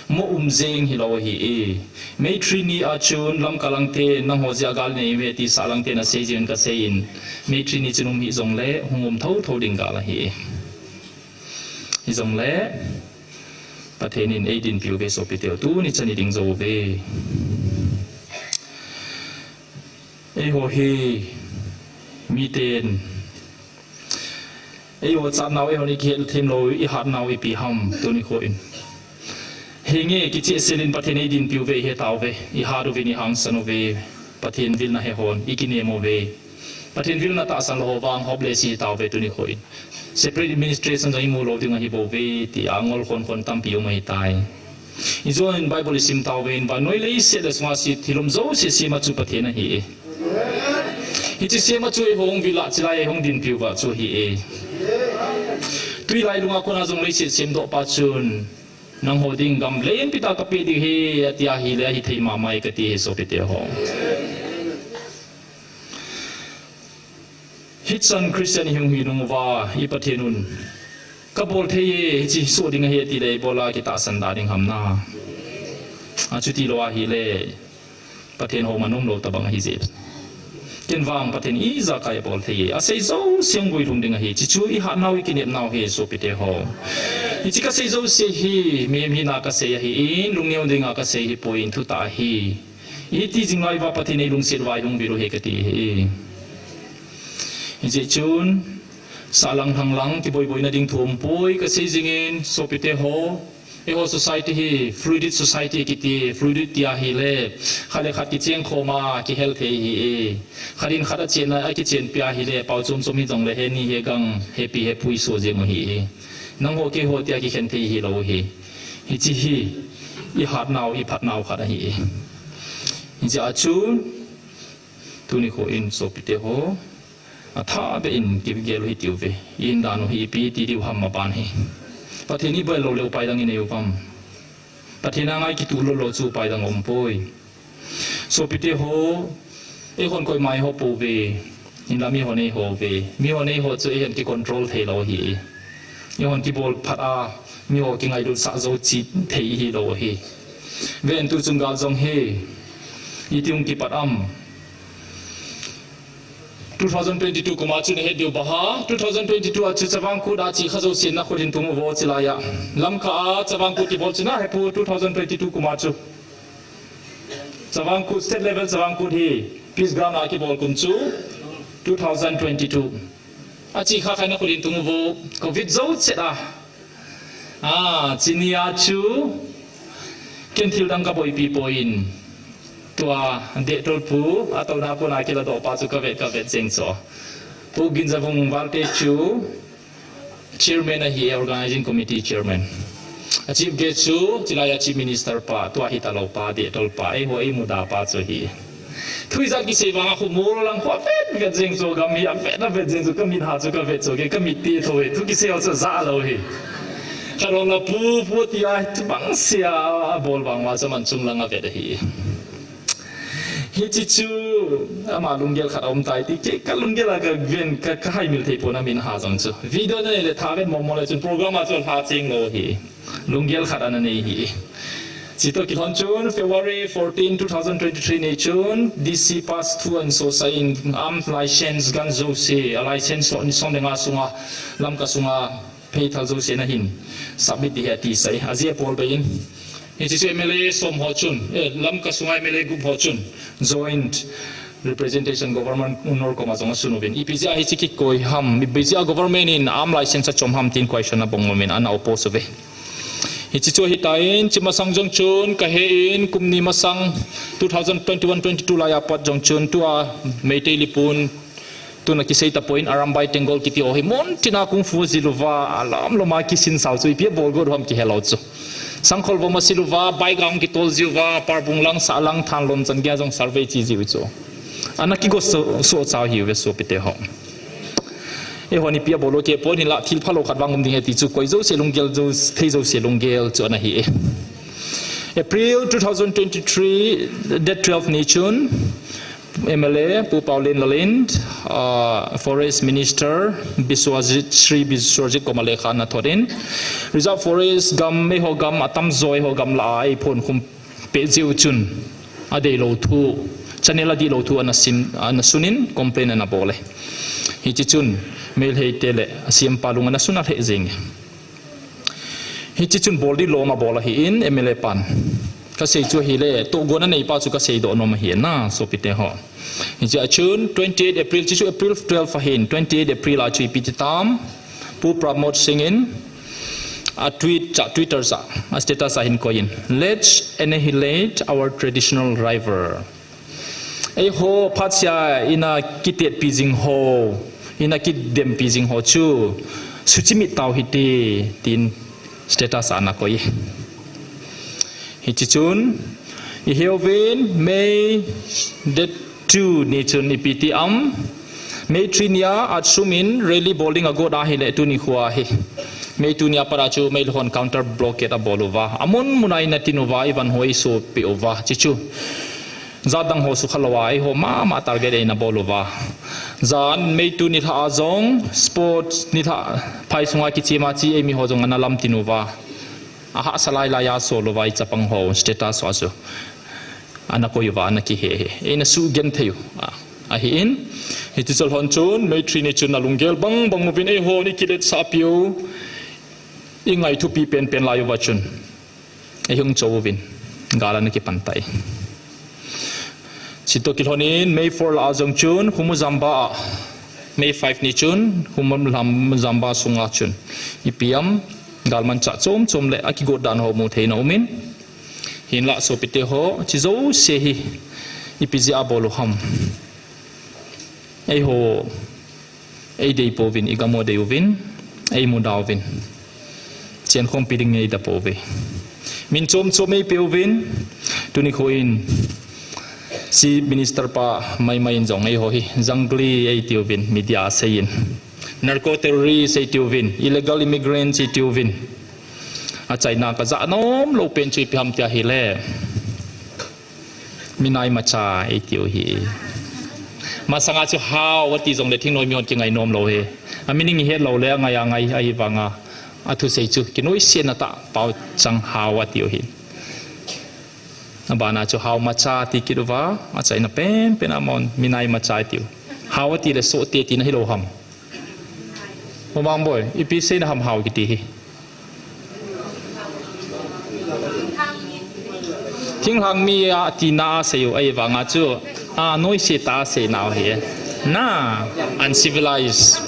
Mo um jeng hilou ahi e. May three ni a chun Lamka lang te nangho jeh a gal nei uve ti Sahlang ten asei jeh in kasei in, May three ni chun um hih jongle hung um thotho ding gal ahi e. Hijongle Pathen in eidinpi uve sopite ho, tuni chan iding jou uve. Eiho hi miten eiho chatnau, eihon ikihet them lou, ihatnau ipi ham tuni kho in? Henge, kichehsel in Pathen eidinpi uve, ihetauve, ihat uvin, ihangsan uve, Pathen vilna he hon ikinem uve. Pathen vilna tahsan lou ho vang hopeless ihitauve tuni kho in. Separate administration jong imu lou ding ahibouve tia ngol khon khon tampi um ahitai. Hijongle Bible isim tauvin, vannoi leiset le sunga thil um jouse sema chu Pathen ahi e. Hiche sema chu eihon vil a, chulai eihon dinpiu va chu ahi e. Tui lailunga kona jong leiset semdoh pa chun, nangho ding gam lenpi tah kapeh ding ahi, ati ahile ahithei mama e kati ahi sopite ho. Ichan Christian ihung hi nung uva, i Pathen un kabol thei e, hiche soh ding ahi ti le, ibola kitahsan da ding ham na. Achuti lou ahile, Pathen hou ma nom lou tabang ahi jeh. Ken vang Pathen ijakai abol thei e. Asei jouse hung guilhung ding ahi. Hichu ihat nau ikinep nau hi sopite ho. Hiche kasei jouse hi, mihem hina kasei ahin, lungneo dinga kasei hipoi, thutah ahi. Iti jing lai uva Pathen in eilungset uva eihung vil u ahi kati ahi. Hijeh chun, sahlang lhanglang kiboiboina ding thu umpoi kasei jingin, sopite ho, eiho society hi fluid society kiti, fluid ti ahile, khat le khat kicheng khoma kihel thei ahi. Khat in khat achenna, akichenpi ahile, pao chom chom hijongle, heni hegang, hepi hepui so jeng u ahi. Nangho keiho tia kikhen thei hilou ahi. Hiche hi, ihat nau, iphat nau khat ahi. Hijeh a chu, tuni kho in sopite ho, athah beh in kigel u hitiuve. Ihin dan u hi ipi ti diu ham aban hi. Pathen ibol lou leh upai dang inei uvam? Pathen anga ikituh lou lou chu upai dang aumpoi. Sopite ho, eihon koima eiho pouve. Hinla mihon eiho uve. Mihon eiho chu eihon kicontrol thei lou ahi. Eihon kibol phat a, miho kingailut sah jou chi thei hilou ahi. Ven, tuchung gal jong hi, iti hung kipat am? Two thousand twenty-two kum a chu nahet diu bang ham? Two thousand twenty-two a chu Chavang Kut a chikha jousen nakhut hin tung uvo chilai a. Lamka a Chavang Kut kibol chu nahe pou two thousand twenty-two kum a chu. Chavang Kut, state level Chavang Kut hi, peace ground a kibol kum chu, two thousand twenty-two. Achikha khat nakhut hin tung uvo, covid jou chet a. A, chuni a chu, ken thil dang kaboipi poi. Tua, Dehtol pu, atouna kona kiladoh pa chu kavet, kavet jeng chu. Pu Ginzavung Valte chu, chairman ahi, organizing committee chairman. A chief guest chu, chilai a chief minister pa, tua hita lou pa, Dehtol pa, eiho eimuda pa chu ahi. Thu ijat kisei vang a khu mol lang khu avet vet jeng chu, gam hi avet avet jeng chu, kamit ha chu kavet chu, ke kamit ti tho e, thu kisei ho chu ajah lou ahi. Khat hon la pu, pu tia, thu bang sia, abol vang uva chu aman chung lang avet ahi. Hiche chu, ama lunggel khat aum tai ti, ke kalunggel a kaven, ka, kahaimil thei pon amin ha jong chu. Video nanei le tha vet mong mong le chun program a chu alha cheng lou ahi. Lunggel khat ana nei ahi. Chutoh kilhon chun February fourteen, two thousand twenty-three ni chun D C pass thu ahin sosah in arm license gun jouse, a license soh ni som le nga sunga, Lamka sunga phei thal jouse nahin submit ding ahi ati asei. Ajeh abol bei in. Hiche chu M L A som ho chun, eh, Lamka sunga M L A gup ho chun joint representation government unor koma jong asun uvin. Ipi jeh a hiche kikoi ham, ipi jeh a government in arm license achom ham tin question abong uvin ana oppose uve. Hiche chu ahitan, hiche masang jong chun, kahe in, kum ni masang, two thousand twenty-one twenty-two lai a pat jong chun, tua Meitei lipun, tuna kisei tapon, Arambai Tenggol kiti ho hi, mun tina kung fu jil uva, alam lama kisin sao chu, ipi abol got u ham kihe lou chu. Sangkhol vom asil uva, bike a hung kitol jiu va, Parbung lang, Sahlang, Thanlon chan geiya jong survey che jiu chu. Ana kigo so, so chau hiuve sopite ho. Eihon ipi abol u kei pon hinla thil phalou khat vang um ding ahi ti chu koi jouse lunggel jou, thei jouse lunggel chu ana hi e. April two thousand twenty-three, date twelve ni chun, M L A Pu Paolienlal in, ah, Forest Minister Biswajit, Shri Biswajit koma lekha ana thot in, Reserve Forest gam, eiho gam atamjo eiho gam lah a eiphonkhum peh jiu chun, adeilou thu, channel adihlou thu ana sim, ana sun in complain ana bol e. Hiche chun, Meitei te le a C M pa lung ana sun a lheh jeng e. Hiche chun bol ding lom abol ahin, M L A pan. Kasei chu ahile, tohgon anei pa chu kasei doh nom ahi na, sopite ho. Hiche a chun, twenty-eight April, hiche chu April twelve ahin, twenty-eight April a chu ipi ti tam, Pu Pramod Singh in, a tweet cha, Twitter cha, a status a hin koi in, "Let's annihilate our traditional rival." Eiho phatsea ina kitetpi jing ho, ina kidempi jing ho chu, suchimit tau hite, tin status a ana koi. Hiche chun, ihe uvin, May date two ni chun ipi ti am, May three nia, ATSUM in rally bol ding agot ahile tuni khoa hi. May two nia pat a chu Meitei hon counter blockade abol uva. Amun mun a ina tin uva, ivon ho eisopeh uva. Hiche chu. Jat dang ho sukha lou a, eiho mama target eina bol uva. Jan May two nilhah a jong, sports nilhah, phai sunga kichema chi eimi ho jong ana lamtin uva. Ahahsa lailai a sol uva, i chapang ho status ho chu ana koi uva, ana kihe he. Eina sugenthei u. A, ahin, hiche chulhon chun, May three ni chun alunggel bangbang uvin eihon ikiletsah piu, ingai thupi penpen lai uva chun. Eihung cho uvin, gal ana kipan tai. Chutoh kilhonin, May four lah a jong chun, Khumujamba a, May five ni chun, Khumujamba sunga chun. Ipi ham, galmanchah chom chom le akigot dan ho mu theina umin. Hinlah sopite ho, chi jouse hi, ipi jeh a bol u ham. Eiho, eidei pouvin, igam u dei uvin, eimuda uvin. Chenkhompi ding eida pouve. Min chom chom eipe uvin, tuni kho in, Chief Minister pa maimai in jong eiho hi, jangli eiti uvin, media a seiyin. Narco terrorist eiti uvin, illegal immigrants eiti uvin. Achaina kajah nom lou pen chu ipi ham tia ahile. Minai macha eitiu hi. Masanga chu hao ati jongle thingnoi mihon kingai nom lou hi. A meaning ihet lou le angai angai ahivanga. Athusei chu kinoisetna tah pao chang hao atiu hi. Abana chu hao macha ati kit uva, achaina penpen a amahon minai macha eitiu. Hao ati le sohte tina hilou ham. Mamang boi, ipi seina ham hao kiti hi. Thinglhang mi a tina a seiu ahivanga chu, a, noise tah a seinau hi. Na, uncivilized.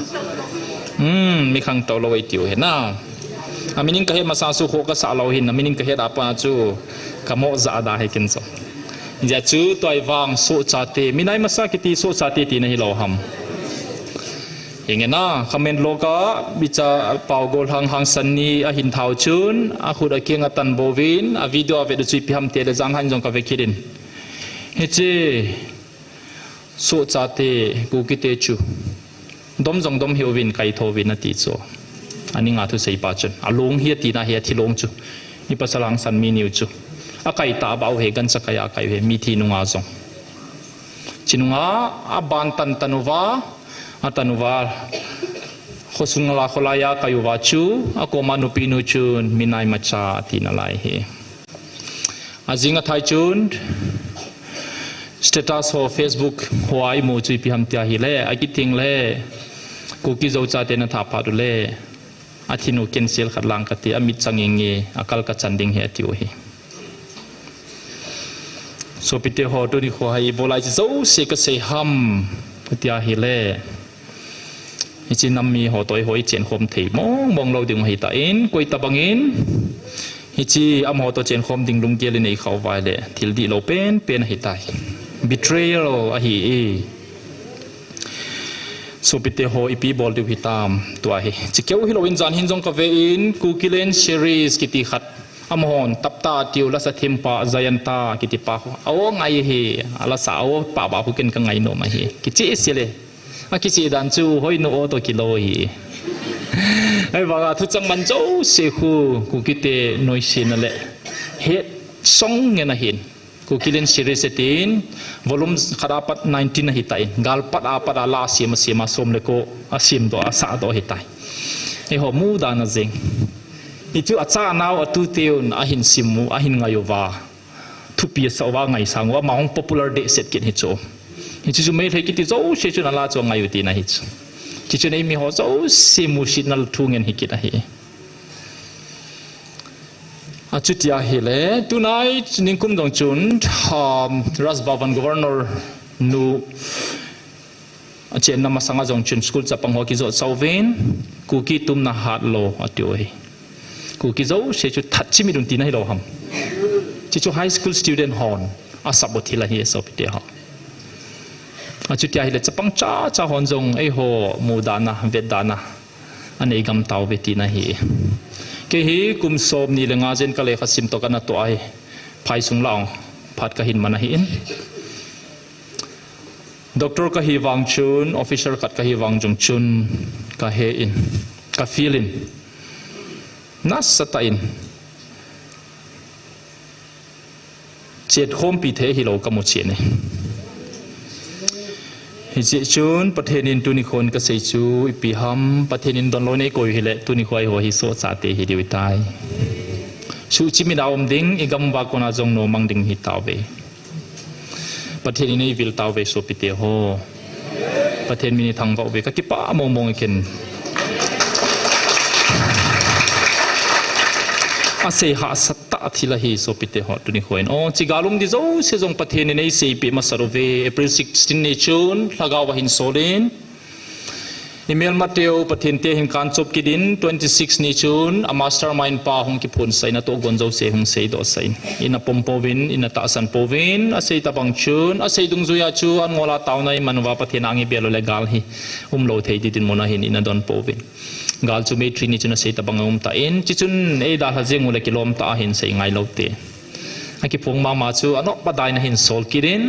Hmm, mi khangtou lou eitiu hi na. A meaning kahet masa chu kho kasah lou hin, a meaning kahet a pat chu kamoh jah da hi ken chu. Hijeh chun tua ahivang sohchate, minai macha kiti sohchate tina hilou ham. Hinge na, comment log a, bicha Pau Golhang Hangsan ni ahin thau chun, akhut akeng atan bouvin, a video avet u chu ipi ham tile janhan jong kave kit in. Hiche, sohchate, Kukite chu. Dom jong dom hih uvin, kaitho uvin ati chu. Aninga thusei pa chun. Along hi atina hi athilong chu. Hi pasal Hangsan mi niu chu. Akai tah bah u hi, gancha kai a akai u hi, mithi nunga jong. Chi nunga, aban tan tan uva, atan uva. Khosung la kholai a kai uva chu, akoma nupi nu chun, minai macha tina lai hi. Ajing athai chun, status ho Facebook ho a imu chu ipi ham tia ahile, akiteng le, Kuki Zo chate natha phat u le, athinu cancel khat lang kati, amit chang inge, akal kachan ding hi atiu hi. Sopite ho tuni kho hi, ibolai chi jouse kasei ham, tia ahile. Hiche nam mi ho toh eiho ichenkhom thei mong mong lou ding u ahitan, koi tabangin, hiche amaho toh chenkhom ding lunggel inei khah uva ahile, thil dihlou penpen ahitai. Betrayal ahi e. Sopite ho ipi bol diu hitam, tua hi. Chikeu hilou in jan hin jong kave in, Kukiland series kiti khat. Amahon, tapta atiu, lasa thempa, Jayanta, kiti pa. Aw ngai hi, alasa aw pah bah khu ken kangai nom ahi. Kicheh sele. Akicheh dan chu, hoinu aw toh kilou hi. Ahivanga thuchang man jouse khu, Kukite noisena le. Hetsong ngen ahin. Kukiland series atin, volume khat apat nineteen ahitan, galpat apat a la asem asem a som le ko, asemdoh, asahdoh ahitai. Eiho mudan a jeng. Hichu achanau atuteun ahin sim u, ahin ngai uva. Thupi asah uva, ngaisang uva, ama hung popular dehset kit hichu. Hichu chu Meitei kiti jouse chun ala chu angai u tina hichu. Hichu chu eimi ho jouse musetna thu ngen hi kit ahi. Achuti ahile, tunai ningkum jong chun, um, Raj Bhavan Governor nu achenna masanga jong chun school chapang ho kijotcha uvin, Kuki tumna hatlou atiu hi. Kuki jouse chu that chimit un tina hilou ham. Hichu high school student hon asap u thil ahi sopite ho. Achuti ahile chapang chacha hon jong eiho mudana, vetdana anei gam tauve tina ahi. Kei hi kum somni le nga jen kalekhasim toh kanatoh ahi. Phaisung lang phat kahin man ahin. Doctor kahi vang chun, officer khat kahi vang jong chun, kahe in, kafeel in. Nasatah in. chetkhompi thei hilou kamu chen e. Hijeh chun Pathen in tuni khon kasei chu ipi ham, Pathen in donlou nei koi hile tuni khon eiho hi sohchate hidiu tai. Suhchimit a um ding, igam uva kona jong nomang ding hitauve. Pathen in eivil tauve sopite ho. Pathen min ithangvah uve, kakipah mongmong e ken. Asei hahsat tah thil ahi sopite ho tuni khon. O, chigal um ding jouse jong Pathen in eiseipeh masat uve, April sixteen ni chun lhagao a hin sol in. Imelmateu Pathen te hin kanchop kit in, twenty six ni chun a mastermind pa hung kiphonsah in, atohgon jouse hung seidohsah in. Ina pom pouvin, ina tahsan pouvin, asei tabang chun, asei dungjuia chu an ngola taona iman uva Pathen a ngi bel ule gal hi umlou thei ding dinmun a hin ina don pouvin. Gal chu May three ni chun asei tabang a um tan, chuchun eidalha jeng ule kilom tah a hin sei ngailou te. Akiphong mama chu anoh padaina hin sol kit in.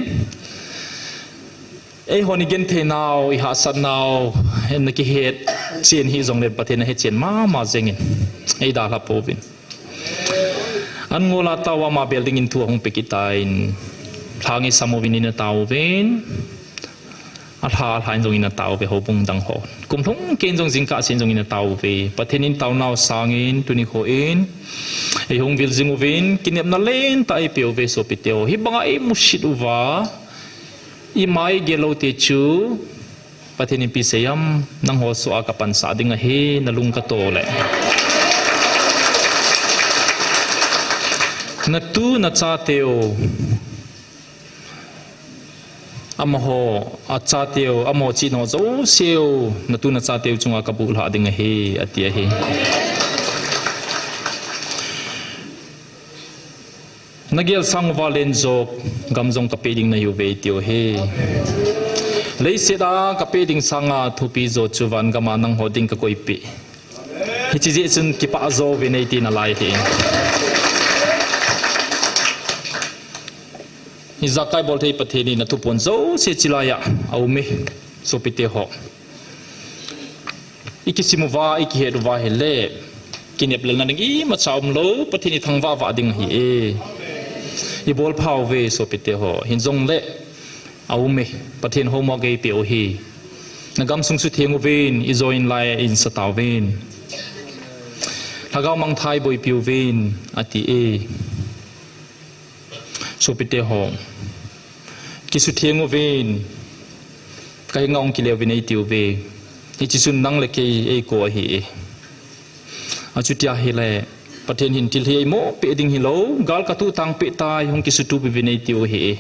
Eihon igenthei nau, ihahsat nau, ina kihet chen hijongle Pathen ahechen mama jengin eidalha pouvin. An ngola taova ama bel dingin thu ahung pe kit tan, lhang isam uvin ina taovin. Alha, alha in jong ina taove houbung dang ho. Kum lhung keiin jong jingkah sen jong ina taove. Pathen in taonau sangin tuni khon eihung vil jing uvin, kinepna lentah eipeuve sopite ho. Hibanga eimusit uva, ima igel lou te chu, Pathen in ipi asei ham, nangho soh a kapansah ding ahi, nalung kato le. Natu nachateu, amaho, achateu, amaho chihna jouseu, natu nachateu chunga kabuhlhah ding ahi, ati ahi. Nagel sang uva len joh, gam jong kapeh ding nahiuve tiu ahi. Leiset a kapeh ding sanga thupi joh chu van gam a nangho ding kakoipeh. Hiche jeh chun kipah jo uvin eiti nalai ahi. Ijakai bolthei Pathen in athuphon jouse chilai a aume, sopite ho. Ikisim uva, ikihet uva hile, kinep lelna ding imacha umlou, Pathen ithangvah vah ding ahi e. Ibolphauve sopite ho, hinjongle, aume, Pathen homework eipeh u ahi. Nagamsung sutheng uvin, ijo in lai a insah tauvin. Lhagao mangthah iboipi uvin, ati e. Sopite ho, kisutheng uvin, kahenga hung kile uvin eitiuve. Hiche chun nang le kei eikou ahi e. Achutia hile, Pathen hin thil hi eimoh peh ding hilou, gal katuh tang peh tai, hung kisutup uvin eitiu ahi e.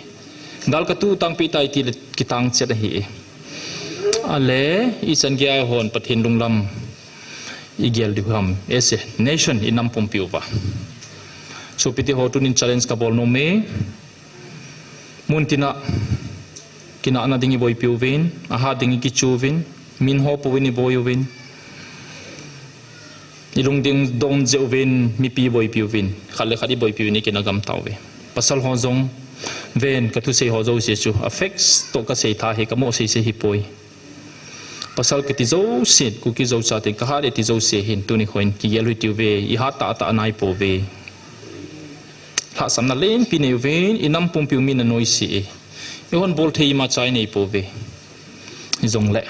Gal katuh tang peh tai tile kitang chet ahi e. Ale, ichan geiya hon Pathen lunglam igel diu ham, as a nation inam pumpi uva. Sopite ho, tunin challenge kabol nom e. Muntina, kinahna ding iboipi uvin, ahat ding ikichu uvin, min ho pouvin iboi uvin. Ilungdong jeh uvin, mipi iboipi uvin, khat le khat iboipi uvin, ikinah gam tauve. Pasal ho jong, ven, kathusei ho jouse chu, a facts toh kasei tha hi, kamoh seisei hipoi. Pasal kiti jouse, Kuki Zo chaten kahat e ti jouse hin, tuni khoin kigel u hitiuve, ihat tahtah naipouve. Lhahsamna lenpi neiuve, inam pumpiu mi nanoise e. Eihon bolthei imacha ineipouve. Hijongle,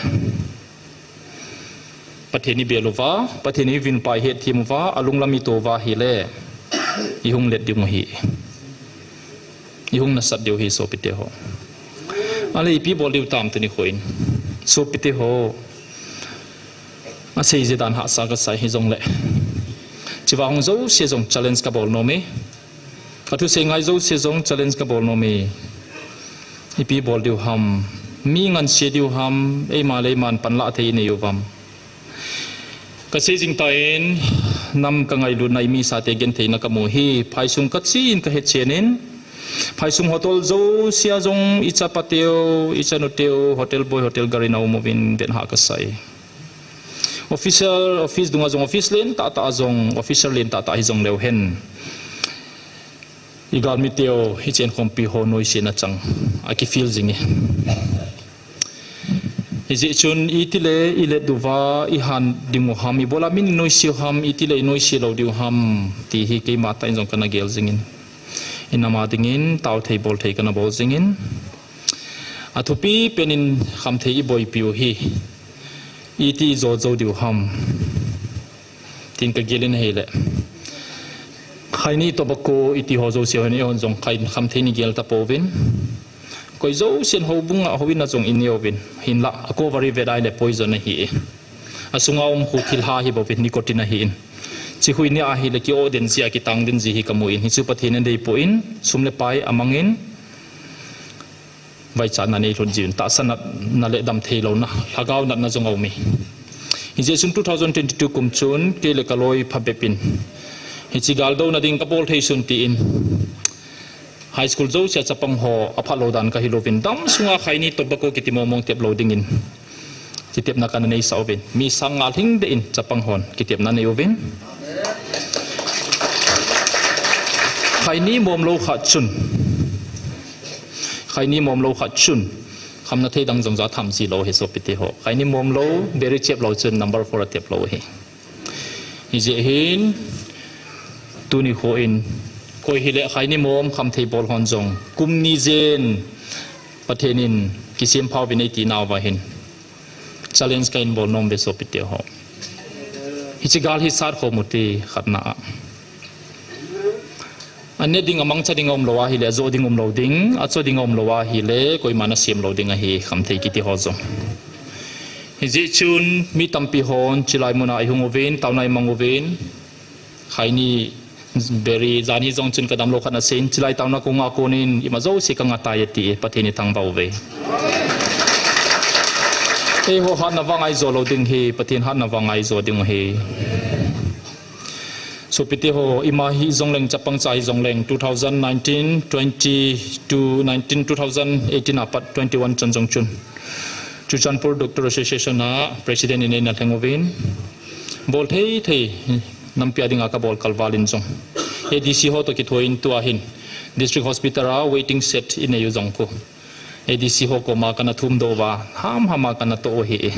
Pathen ibel uva, Pathen ivin pa ihetthem uva, alunglam ito uva hile, ihung let ding ahi. Ihung nasat diu ahi sopite ho. Ale ipi bol diu tam tuni khoin. Sopite ho. Asei jeh dan hahsa kasai hijongle, chiva hung jouse jong challenge kabol nom e. Kathusei ngai jouse jong challenge kabol nom e. Ipi bol diu ham. Mi nganse diu ham. Eima le eiman panlah thei inei uvam. Kasei jing tan, nam kangailutna imisate gentheina kamu hi, phaisung kachen kahechen in, phaisung hotel jousea jong ichapateu, ichanuteu, hotel boy, hotel girl in aum uvin, venha kasai. Officer, office dunga jong, office len tahtah a jong, officer len tahtah hijongleu hen, igalmiteu, ichenkhompi ho noisena chang, akifeel jing e. Hijeh chun itile ilet diuva, ihan dingu ham, ibola min inoiseu ham, itile inoise lou diu ham, ti hi keima tah in jong kana gel jingin. Inam a dingin tao thei bol thei kana bol jingin, athupi penin Khamthei iboipiu hi iti ijo jou diu ham tin kagel in ahile, khaini tobacco iti ho jouse hon eihon jong khai Khamthei in igel tapouvin, koi jousen houbung a houin a jong inei uvin, hinla a cover ivet ahile poison ahi e. Asunga um khu thilha hi bouvin, nicotine ahi in. Hiche khu inei ahile ki-oh den jia, kitang den ji hi kamu in, hichu Pathen in adei poi, sum le pai amangin vaichatna nei lhun jiuvin, tahsa natna le damtheilouna, lhagao natna jong aume. Hijeh chun two thousand twenty-two kum chun kei le kaloi phabep in hiche gal douna ding kabol thei sun tin, high school jousea chapang ho aphalou dan kahilouvin, dam sunga khaini tobacco kiti mongmong tep lou dingin kitepna kana neisah uvin, mi sang nga lhing deh in chapang hon kitepna anei uvin. Khaini momlou khat chun, khaini momlou khat chun khamna thei dang jong ja tham jilou ahi sopite ho. Khaini momlou, beri chep lou chun number four atep lou ahi. Hijeh hin tuni kho in, koi hile khaini mom khamthei bol hon jong kum ni jen Pathen in kisemphau vin eitinauva hin challenge kahin bol nom uve sopite ho. Hiche gal hi sat khom ute khatna a. Ane ding, amangcha ding aumlou ahile, ajo ding umlou ding, acho ding aumlou ahile, koiman asem lou ding ahi, khamthei kiti ho jong. Hijeh chun mi tampi hon chulai muna ihung uvin, taona imang uvin, khaini beri, jan hi jong chun kadamlou khat in aseiyin, chulai taona kong a konin ima jouse kanga tai ati e, Pathen ithangvah uve. Eiho hatna vang a ijo lou ding ahi, Pathen hatna vang a ijo ding ahi. Sopite ho, ima hijongleng, chapang cha hijongleng, two thousand nineteen, twenty to nineteen, two thousand eighteen apat twenty-one chan jong chun Churachandpur Doctor Association a President in eina lheng uvin, bol thei thei nampi a dinga kabol kalval in jong, A D C ho toh kithoin tua hin District Hospital a waiting shed inei u jong khu A D C ho koma kana thumdoh uva, hamham a kana toh u ahi e.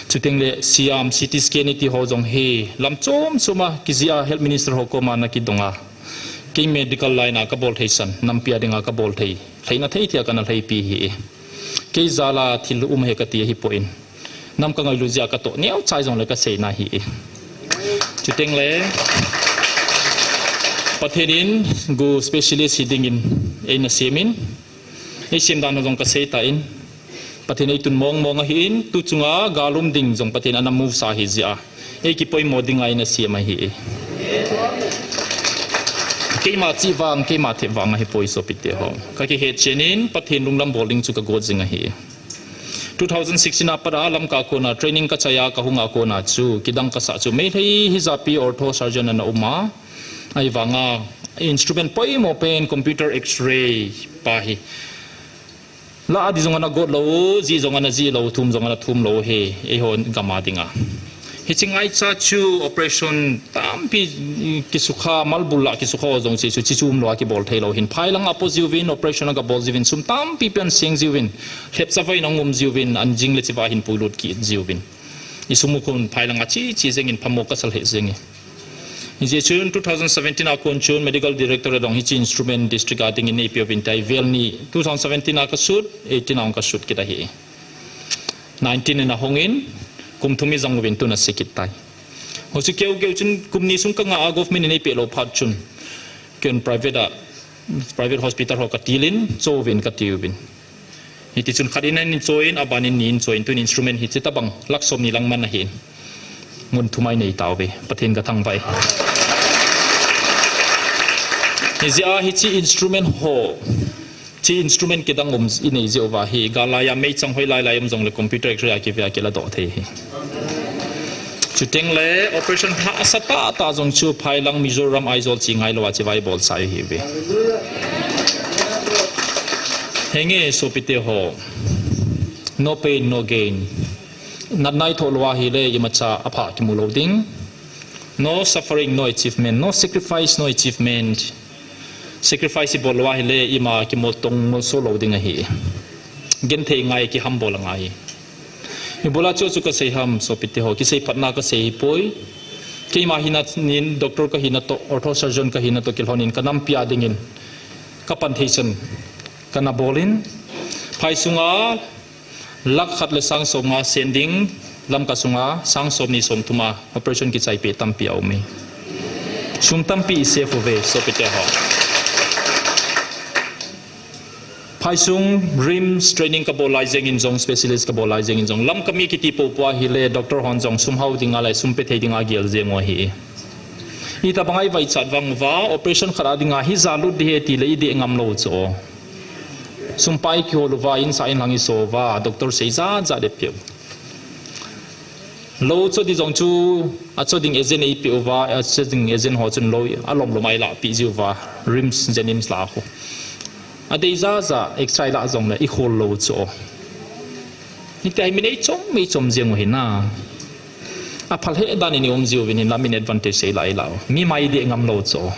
Chuteng le siam, C T scan iti ho jong hi lam chom chom a kijih a Health Minister ho koma ana kidong a, kei medical line a kabol thei san, nampi a dinga kabol thei, lheina thei thei a kana lheipi ahi e. Kei jal a thil um ahi kati ahipoi, nam kangailut jeh a katoh neocha jongle kaseina ahi e. Chuteng le Pathen in gu specialist hi dingin eina sem in, eisem dan ho jong kasei tan, Pathen eitun mong mong ahin, tu chunga gal um ding jong Pathen in ana musa ahi jeh a, eikipoimo dinga eina sem ahi e. Keima chih vang, keima thep vang ahipoi sopite ho. Kakihet chen in Pathen lunglam bol ding chu kagot jing ahi. Two thousand sixteen apat a Lamka a kona training kachai a kahung a kona chu kidang kasah chu Meitei hi japi ortho surgeon ana um a, ahivanga instrument poimo pen computer X-ray pa hi la adi jong ana got lou, jih jong ana jih lou, thum jong ana thum lou ahi, eiho gam a dinga. Hiche ngaicha chu operation tampi kisukha, malbul lah kisukha ho jong chu, chu, chuchu umlou a kibol theilou hin. Phailang a apo jiuvin, operation a gabol jiuvin, sum tampi pen seng jiuvin, lhepchavai in ahung um jiuvin, an jing le chiva hin puilut kit jiuvin. Isum u khun phailang a chi, chi jengin phamo kasal he jenge. Hijeh chun two thousand seventeen a kon chun Medical Director adong hiche instrument district a dingin neipeuvin tia vel ni two thousand seventeen a kasut, eighteen a hung kasut kit ahi. Nineteen in ahungin, kum thum ijang uvin tun ase kit tai. Huchu keu keu chun kum ni sung kanga a government in eipeh lou phat chun, ken private a, private hospital ho katilin, cho uvin katiuvin. Hitichun khat in ahin choiyin, abanin ni in choiyin, tun instrument hi hitabang lakh som ni lang man ahin. Ngun thum a inei tauve, Pathen kathangvah e. Hijeh a hiche instrument ho, hiche instrument kidang um inei jeh uva hi, gal laiya meichang hoi lai lai um jongle computer X-ray a kivea kiladoh thei ahi. Chuteng le operation hahsa tahtah jong chu phailang Mizoram Aizawl chi ngailou a chiva ibol chai ahiuve. Henge sopite ho. No pain, no gain. Natna ithoh lou ahile imacha apha kimu lou ding. No suffering, no achievement. No sacrifice, no achievement. Sacrifice ibol lou ahile ima kimotong molso lou ding ahi. Genthei ngai, kihambol angai. Ibola chu chu kasei ham, sopite ho, kisei phatna kasei hipoi. Keima hina nin doctor kahina toh, ortho surgeon kahina toh kilhonin kanampi a dingin kapan thei chan kana bolin, phai sunga lakh khat le sang som nga sen ding, Lamka sunga sang som ni som thum a operation kichai peh tampi aume. Sum tampi i save uve, sopite ho. Phaisung RIMS training kabol lai jengin jong, specialist kabol lai jengin jong, Lamka mi kiti popo ahile, doctor hon jong sum hao dinga le sum pe thei dinga gel jeng u ahi. Itabang a i vaichat vang uva, operation khat a dinga hija lut ding ahi tile i deh ngam lou chu. Sum pa i kihol uva, insa inlang i so uva, doctor sei jat jat deh peh u. Lou cho ding jong chu, acho ding agent eipeh uva, acho ding agent ho chun lou alom lom a eilah peh jiu va, RIMS, JNIMS lah a khu. Adei jat jat, extra lah jongle, i khol lou cho. Hitia hi min eichom, eichom jeng u hina. Aphal he dan in i um jiu vin hinla min advantage eilah, eilah u. Mi mai deh ngam lou cho.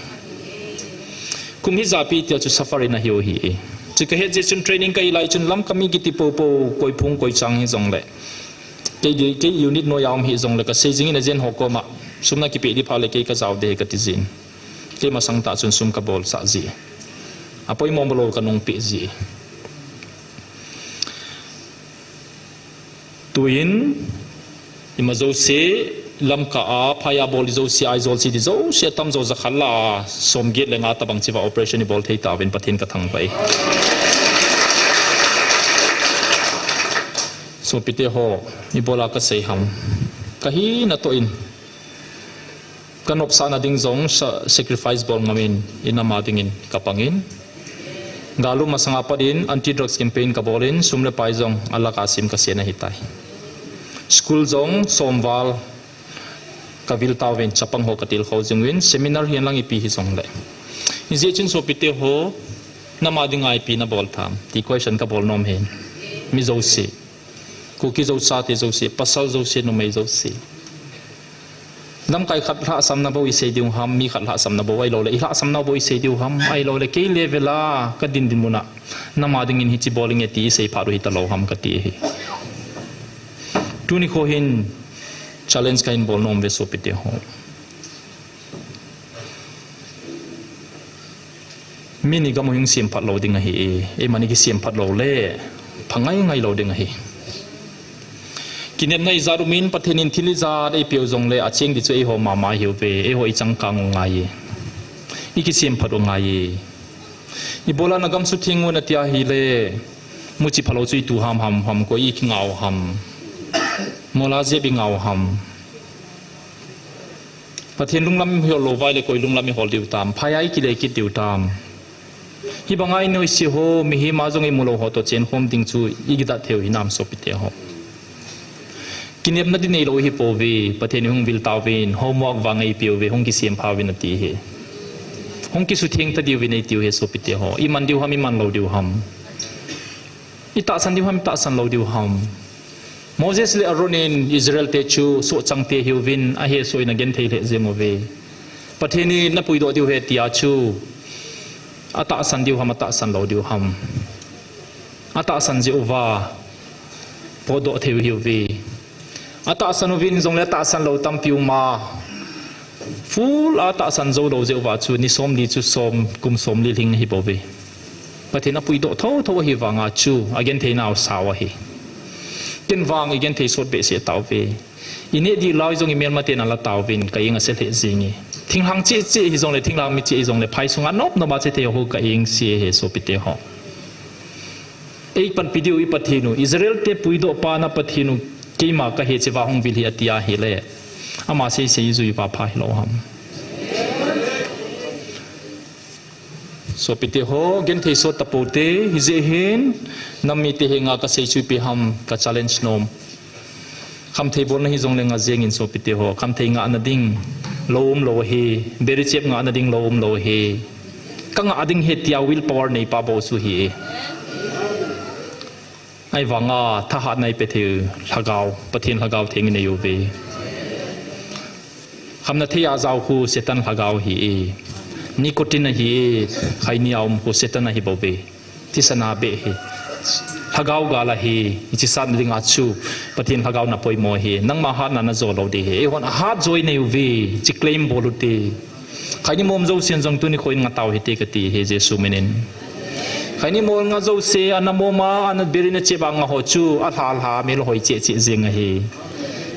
Kum hijat pi tia chu suffer in ahiu hi. Chu kahet jeh chun training kahi lai chun Lamka mi kiti popo, koi phung, koi chang hijongle. Kei di, kei unit noi a um hijongle kasei jingin agent ho koma. Sum nakipeh ding phat le kei kajao ding ahi kati jin. Kei masang tah chun sum kabolsah ji. Apoimo lou kanung peh ji. Tuin, ima jouse, Lamka a, phai a bol jouse, Aizawl city jouse, atam jo jakhat lah a, som get le nga tabang chiva operation ibol thei tauvin Pathen kathangvah e. Sopite ho, ibola kasei ham. Kahina toh in. Kanopsahna ding jong sa-, sacrifice bol ngamin, inam a dingin kapangin. Galu masanga pat in anti drugs campaign kabolin, sum le pai jong alakh a sim kasen ahitai. School jong somval kavil tauvin, chapang ho katilkhou jinguvin, seminar hihen lang ipi hijongle. Hijeh chun sopite ho, nam a dinga ipi nabol tham, ti question kabol nom hin. Mi jouse. Kuki jouse, te jouse, pasal jouse, numei jouse. Lamkai khat lhahsamna bou isei diu ham, mi khat lhahsamna bou ahiloule, ilhahsamna bou isei diu ham, ahiloule, kei level a kadin dinmun a, nam a dingin hiche bol inge ti isei phat u hitalou ham kati ahi. Tuni kho hin challenge kahin bol nom uve sopite ho. Mi ni gam u hung semphat lou ding ahi e, eima ni kisemphat loule, phangai ngai lou ding ahi. Kinepna ijat umin Pathen in thil ijat eipeu jongle acheng ding chu eiho mama ahiuve, eiho ichangkang u ngai e. Ikisemphat u ngai e. Ibola nagam sutheng u nati ahile, muchi phalou chu itu ham ham ham, koi ikingao ham. Mola jep ingao ham. Pathen lunglam ihol lou uva ahile koi lunglam ihol diu tam, phai a ikile kit diu tam. Hibanga inoise ho, mihem a jong imu lou ho toh chenkhom ding chu ikidat thei u hinam sopite ho. Kinepna ding neilou hipouve, Pathen in hung vil tauvin, homework vang eipeuve, hung kisempha uvin ati ahi. Hung kisutheng ta diuvin eitiu ahi sopite ho. Iman diu ham, iman lou diu ham. Itahsan diu ham, itahsan lou diu ham. Moses le Aaron in Israel te chu sohchang te ahiuvin, ahesoh in agenthei lheh jeng uve. Pathen in napuidoh diu ahi tia chu, atahsan diu ham, atahsan lou diu ham. Atahsan jeh uva, potdoh thei u ahiuve. Atahsan uvin jongle atahsan lou tampi uma. Full a atahsan jou lou jeh uva chu ni somli chu som, kum somli lhing ahibouve. Pathen apuidoh thotho ahivanga chu agentheinau sao ahi. Ken vang igenthei sot behseh tauve. Ineh dih lai jong imelmaten ala tauvin ka eng ase lheh jenge. Thinglhang cheh cheh hijongle, thinglhang mi cheh hijongle, phai sunga nop nop a che thei ho ka engse ahi sopite ho. Eipanpi diu i Pathen u, Israel te puidoh pa na Pathen u, keima kahi cheh uva hung vil hih ati ahile, ama seisei ijui uva pha hilou ham. Sopite ho, genthei sot tapoute, hijeh hin, nam mite henga kasei chu ipi ham, ka challenge nom. Khamthei bolna hijongle nga jengin sopite ho, khamthei ngahna ding lou umlou ahi, berichep ngahna ding lou umlou ahi. Ka ngah ding ahi tia will power neipa bou chu ahi. Ahivanga thahatna eipe thei lhagao, Pathen Lhagao Theng inei uve. Khamna thei a jao khu Satan lhagao ahi e. Nicotine ahi e, khaini a um khu Satan ahibouve. Thisan a beh ahi. Lhagao gal ahi, hiche satna dinga chu Pathen Lhagao na poimo ahi, nangma hatna na jo lou ding ahi. Eihon ahat jo inei uve, hiche claim bol ute. Khaini mom jousen jong tuni nikho in nga tau hite kati ahi Jesu minin. Khaini mol nga jouse, ana mom a, ana beer in achep a nga ho chu, alha lha, mel hoi cheh cheh jeng ahi.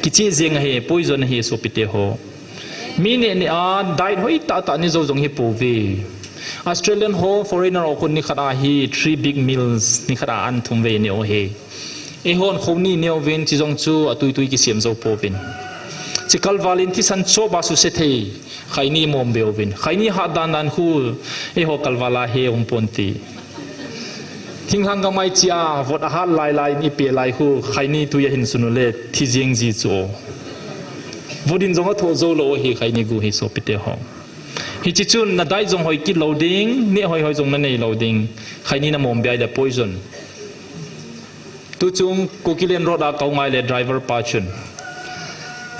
Kicheh jeng ahi, poison ahi sopite ho. Mi neh neh a, diet hoi tah tah ne jou jong hi pouve. Australian ho, foreigner ho khun nikhat a hi three big meals nikhat a an thum vei neh u ahi. Eihon khouni neh uvin, hiche jong chu atui tui kisem jou pouvin. Hiche kalval in thisan chop a suse thei, khaini mom be uvin. Khaini hat dan dan khu, eiho kalval a hi um ponte. Thinglhang gamai chia, vot ahat lai lai in ipe lai khu, khaini tui ahin sun ule, thi jeng ji chu. Vot in jong athoh jou lou ahi khaini gu hi sopite ho. Hiche chun na diet jong hoi kit lou ding, neh hoi hoi jong na nei lou ding. Khaini na mom be ahile poison. Tuchung Kukiland road a kahung ahile driver pa chun,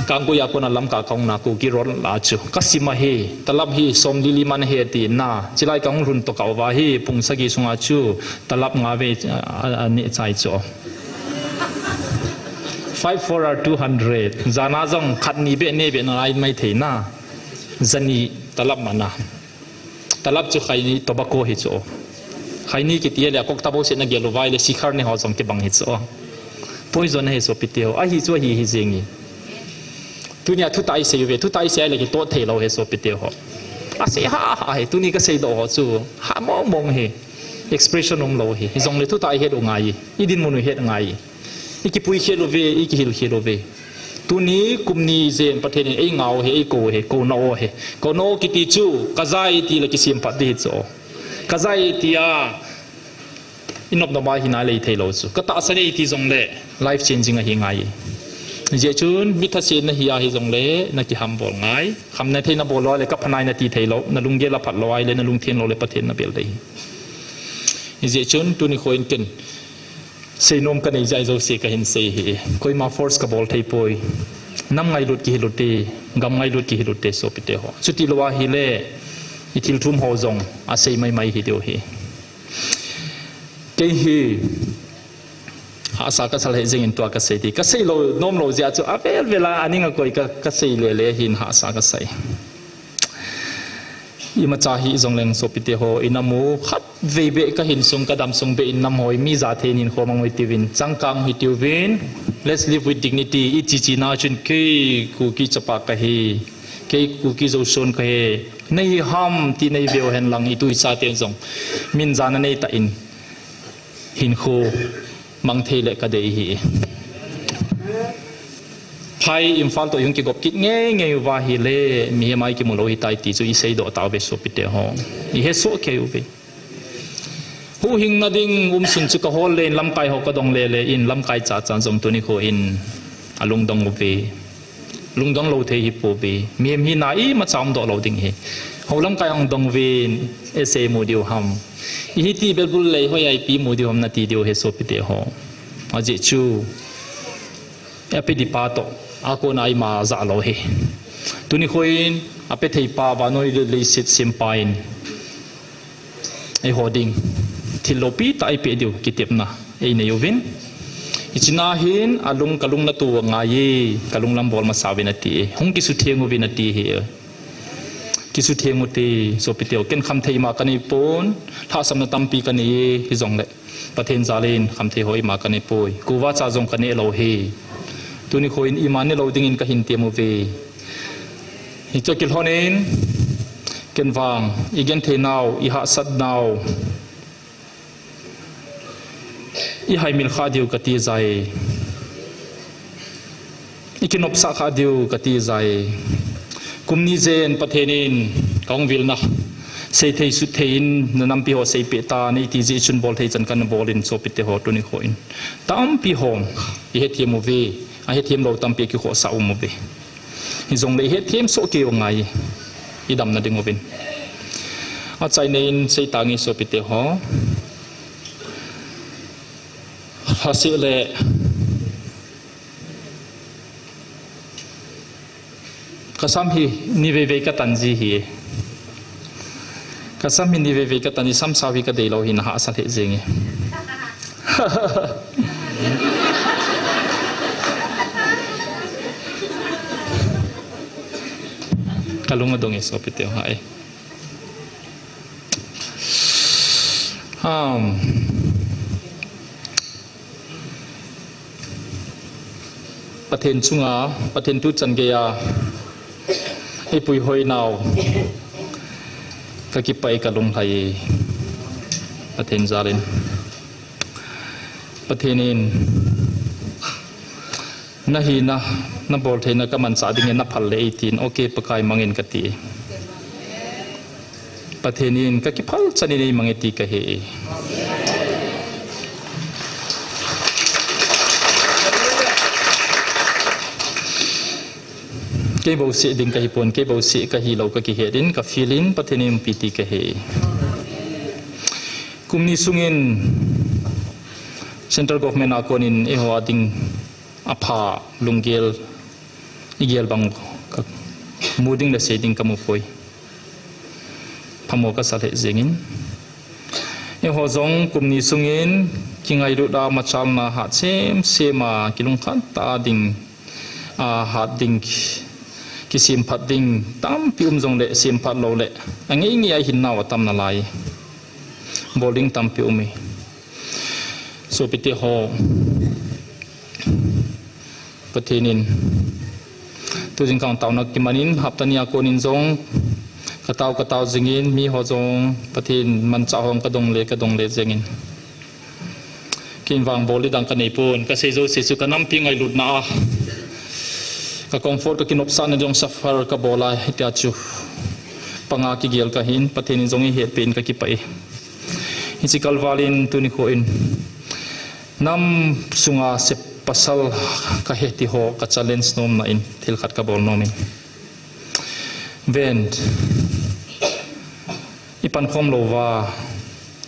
Kangpokpi a kona Lamka kahung na Kuki road la chu kasim ahi, talap hi somli li man ahi ati na, chulai kahung lhun toh kauva hi pung sagi sunga chu talap nga vei a, a, aneh chai chu. Five four are two hundred. Jana jong khat ni beh ne beh na lai mai thei na. Jani talap mana. Talap chu khaini tobacco hi chu. Khaini kiti le kok tabo se na gel uva ahile sikhar ne ho jong kibang hi chu. Poison ahi sopite ho. Ahi chu ahi hi jeng e. Tunia thutah isei uve, thutah isei ahile kitoh thei lou ahi sopite ho. Asei ha ha hi, tuni kasei doh ho chu ha mong mong hi. Expression um lou hi. Hijongle thutah ihet u ngai e. Idinmun u het ngai e. Ikipui khel uve, ikihil khel uve. Tuni kum ni jen Pathen in eingah u ahi, eikou u ahi, kouna u ahi. Kouna u kiti chu, kajai ti le kisem phat ding hi chu. Kajai tia, inop nop a hina lei thei lou chu. Katahsan e iti jongle, life changing ahi ngai. Hijeh chun, mi thasetna hi ahi jongle, nakihambol ngai. Khamna thei nabol lou ahile, kaphanai nati thei lou, nalunggel aphat lou ahile, nalungtheng lou le Pathen nabel ding ahi. Hijeh chun, tuni kho in ken, seinom kanei jeh a jouse kahin sei ahi. Koima force kabol thei poi. Nam ngailut kihil ute, gam ngailut kihil ute sopite ho. Chuti lou ahile, ithil thum ho jong asei mai mai hi diu ahi. Kei hi, hahsa kasa lheh jeng in tua kasei ti. Kasei lou, nom lou jeh a chu avel vel a, aning akoi ka, kasei le le hin hahsa kasai. Imacha hijongleng sopite ho, inam u khatvei beh kahin sung, kadam sung beh in nam hoi, mi jathei in hinkho mang u hitiuvin, changkang u hitiuvin, let's live with dignity, ichi chi na chun kei Kuki chapa kahi, kei Kuki Joson kahi, nahi ham ti nei veu hen lang itu ichaten jong, min jana nei tah in, hinkho mang thei le kadei ahi. Phai Imphal toh ihung kigop kit ngei ngei uva ahile, mihem a ikimu lou ahitai ti chu isei doh tauve sopite ho. Ihesoh kei uve. Huhhingna ding umsun chu kahol le in lamkai ho kadong le le in lamkai cha chan jong tuni kho in alungdong uve. Lungdong lou thei hi pouve. Mihem hina imacha umdoh lou ding ahi. Hou lamkai hung dong uvin, ese mu diu ham. Ihiti belbul lei hoi a ipi mu diu ham nati diu ahi sopite ho. Ajeh chu, ape dipa toh, akona ima jah lou ahi. Tuni kho in, ape theipa vannoi le leiset sempa in, eiho ding thil loupi tah eipeh diu kitepna einei uvin. Hiche na hin alung, kalung natu angaiye, kalung lam bol masa uvin ati e. Hung kisutheng uvin ati ahi. Kisutheng ute, sopite ho, ken khamthei ima kanei pon, lhahsamna tampi kanei e, hijongle Pathen jal in khamthei ho ima kanei poi. Kuva cha jong kaneh lou ahi. Tuni kho in ima nelou dingin kahin tem uve. Hiche kilhon in, ken vang, igenthei nau, ihahsat nau, ihaimil kha diu kati jai. Ikinopsah kha diu kati jai. Kum ni jen Pathen in kahung vilna, seithei sutthei in nanampi ho seipeh tan, neiti jeh chun bolthei chan kana bol in sopite ho tuni kho in. Tampi hon ihethem uve, ahethem lou tampi akikhohsah um uve. Hijongle ihethem soh kei u ngai, idamna ding uvin. Achaina in seitange sopite ho. Lhaseh le kasam hi niveivei katan ji ahi. Kasam hi niveivei katan ji, samsao hi kadeilou hi nahahsa lheh jenge. Kalung adong e, sopite ho, hai. Um, Pathen chunga, Pathen tuchan geiya eipuihoi nau, kakipah e, kalunglhai e, Pathen jalin. Pathen in, nahina, naboltheina kamanchah dingin naphal le eitin, okay, Pakai mangin kati. Pathen in kakiphal chanin eimang e ti kahe. Kei bouseh ding kahipon, kei bouseh kahilou kakihet in, kafeel in, Pathen in umpi ti kahe. Kum ni sungin Central Government a konin eiho a ding apha lunggel, igel bang kamu ding le sei ding kamupoi. Phamo kasa lheh jengin. Eiho jong kum ni sungin kingailut a machalna hat semsem a kilungkhat tah a ding, a hat ding, kisemphat ding tampi um jongle semphat loule angeingei a ihin nau atam nalai. Bol ding tampi um e. Sopite ho, Pathen in tujing kang taona kimanin hapta ni a konin jong katao, katao jingin, miho jong Pathen manchah hong kadong le, kadong le jengin. Kei vang bol ding dang kaneipon, kasei jouse chu kanampi ngailutna a, ka comfort, kakinopsahna jong suffer kabol a, hitia chu panga kigel kahin, Pathen in jong eihetpeh in kakipah e. Hiche kalval in tuni kho in nam sunga sep pasal kahi tiho ka challenge nomna in thil khat kabol nomin. Ven, ipankhom louva,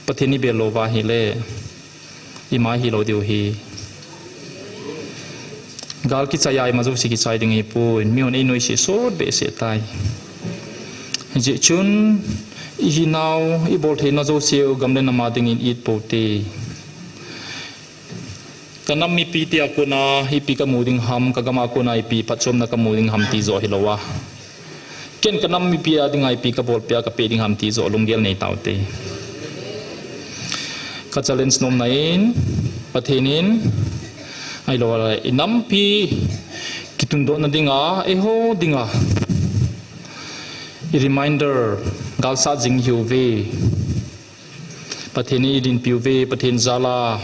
Pathen ibel louva hile, ima hilou diu ahi. Gal kichai a ima jouse kichai ding ahipoi, mihon einoise sot behseh tai. Hijeh chun, ihinau, iboltheina jouseu gam le nam a dingin it pou te. Kanam mipite a kona ipi kamu ding ham, kagam a kona ipi phatchomna kamu ding ham ti joh hilouva, ken kanam mipi a dinga ipi kabolpeh a kapeh ding ham ti joh lunggel neitaute. Ka challenge nomna in, Pathen in, ahiloule inampi kitundohna dinga, eiho dinga i reminder galsat jing ihiuve. Pathen in eidinpiuve, Pathen jal a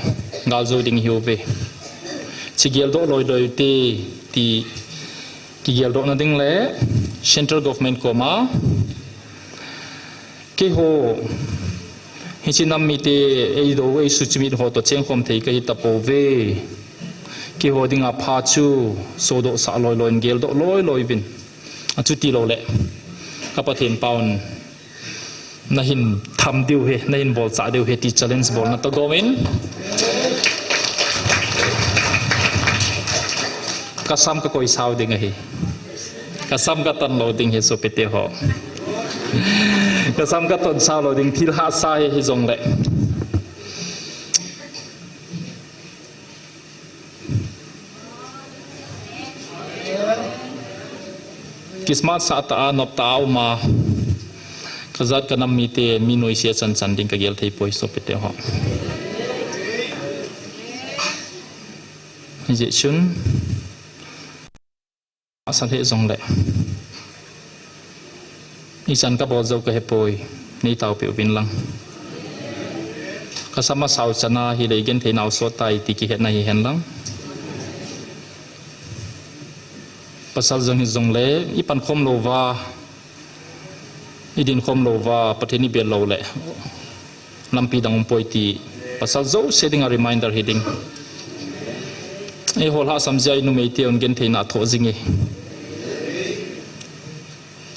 galjou ding ihiuve. Hiche geldoh loiloi ute ti kigeldohna ding le Central Government koma keiho hiche nam mite eidou, eisuchimit ho toh chengkhom thei kahi tapouve. Keiho dinga pha chu sodohsah loiloi in geldoh loiloi uvin. Achuti loule ka Pathen pa'n nahin tham diu ahi, nahin bolchah diu ahi ti challenge bolna toh gomin kasam kakoisau ding ahi. Kasam katon lou ding ahi sopite ho. Kasam katonsau lou ding, thil hahsa ahi hijongle. Kismat sah tah a, nop tah a uma kajat kanam mite mi noise a chanchan ding kagel theipoi sopite ho. Hijeh chun asa lheh jongle ichan kabol jou kahepoi, neitaopeh uvin lang. Kasam asau chan ahile igenthei nau sot tai ti kihetna hihen lang. Pasal jong hijongle ipankhom louva, idinkhom louva, Pathen ibel loule lampi dang umpoi ti pasal jouse dinga reminder hiding. Eiho lhahsam jeh a inumeite un gentheina athoh jinge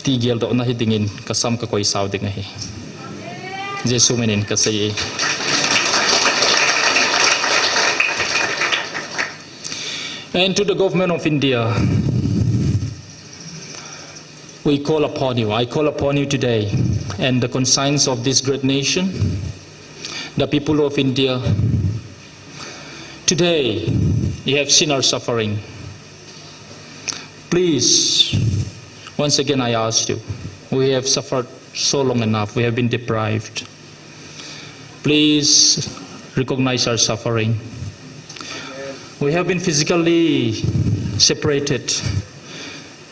ti geldohna hidingin kasam kakoisau ding ahi. Jesu minin kasei e. And to the Government of India, we call upon you, I call upon you today, and the conscience of this great nation, the people of India, Today, you have seen our suffering. Please, once again I ask you, we have suffered so long enough, we have been deprived. Please recognize our suffering. We have been physically separated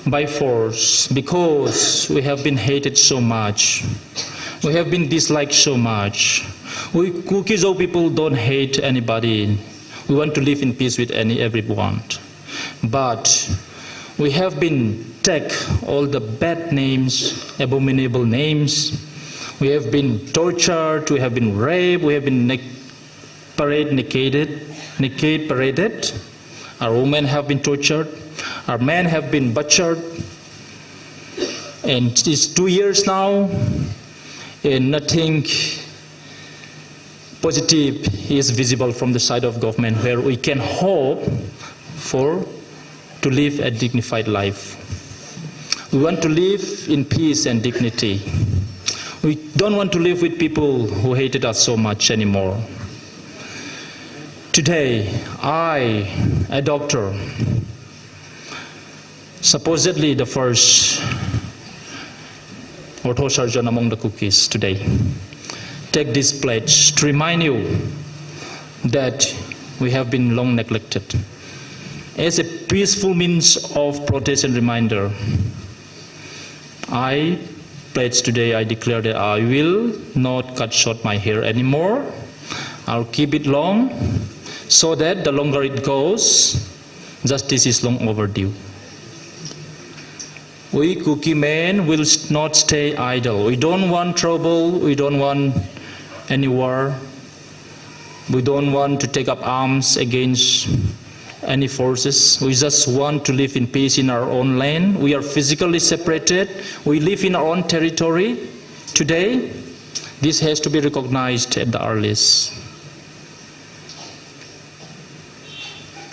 by force because we have been hated so much. We have been disliked so much. We Kuki-Zo people don't hate anybody. We want to live in peace with any everyone. But we have been tagged all the bad names, abominable names. We have been tortured, we have been raped, we have been neg- parade naked, naked paraded. Our women have been tortured. Our men have been butchered. And it's two years now, and nothing positive is visible from the side of government where we can hope for to live a dignified life. We want to live in peace and dignity. We don't want to live with people who hated us so much anymore. Today, I, a doctor, supposedly the first ortho surgeon among the Kukis today, take this pledge to remind you that we have been long neglected. As a peaceful means of protest and reminder, I pledge today, I declare that I will not cut short my hair anymore. I'll keep it long so that the longer it goes, justice is long overdue. We Kuki men will s- not stay idle. We don't want trouble. We don't want any war. We don't want to take up arms against any forces. We just want to live in peace in our own land. We are physically separated. We live in our own territory. Today, this has to be recognized at the earliest.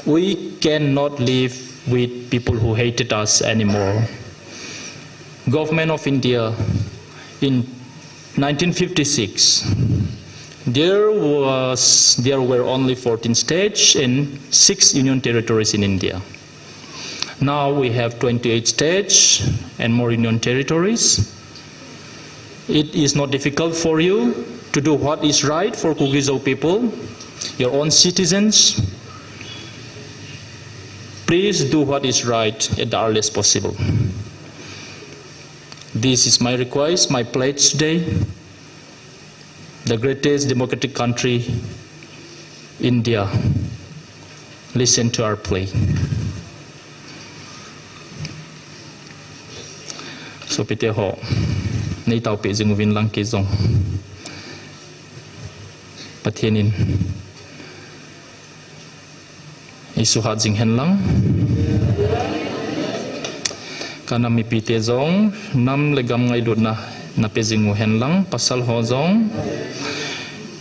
We cannot live with people who hated us anymore. Government of India in nineteen fifty-six, there was, there were only fourteen states and six union territories in India. Now we have twenty-eight states and more union territories. It is not difficult for you to do what is right for Kuki-Zo people, your own citizens. Please do what is right at the earliest possible. This is my request, my pledge today. The greatest democratic country, India, listen to our plea. Sopite ho, nei taopi jing uvin lang kei jong. Pathen in eisuhat jing hen lang. Ka nam mipite jong, nam le gam ngailutna, na pe jing u hen lang, pasal ho jong.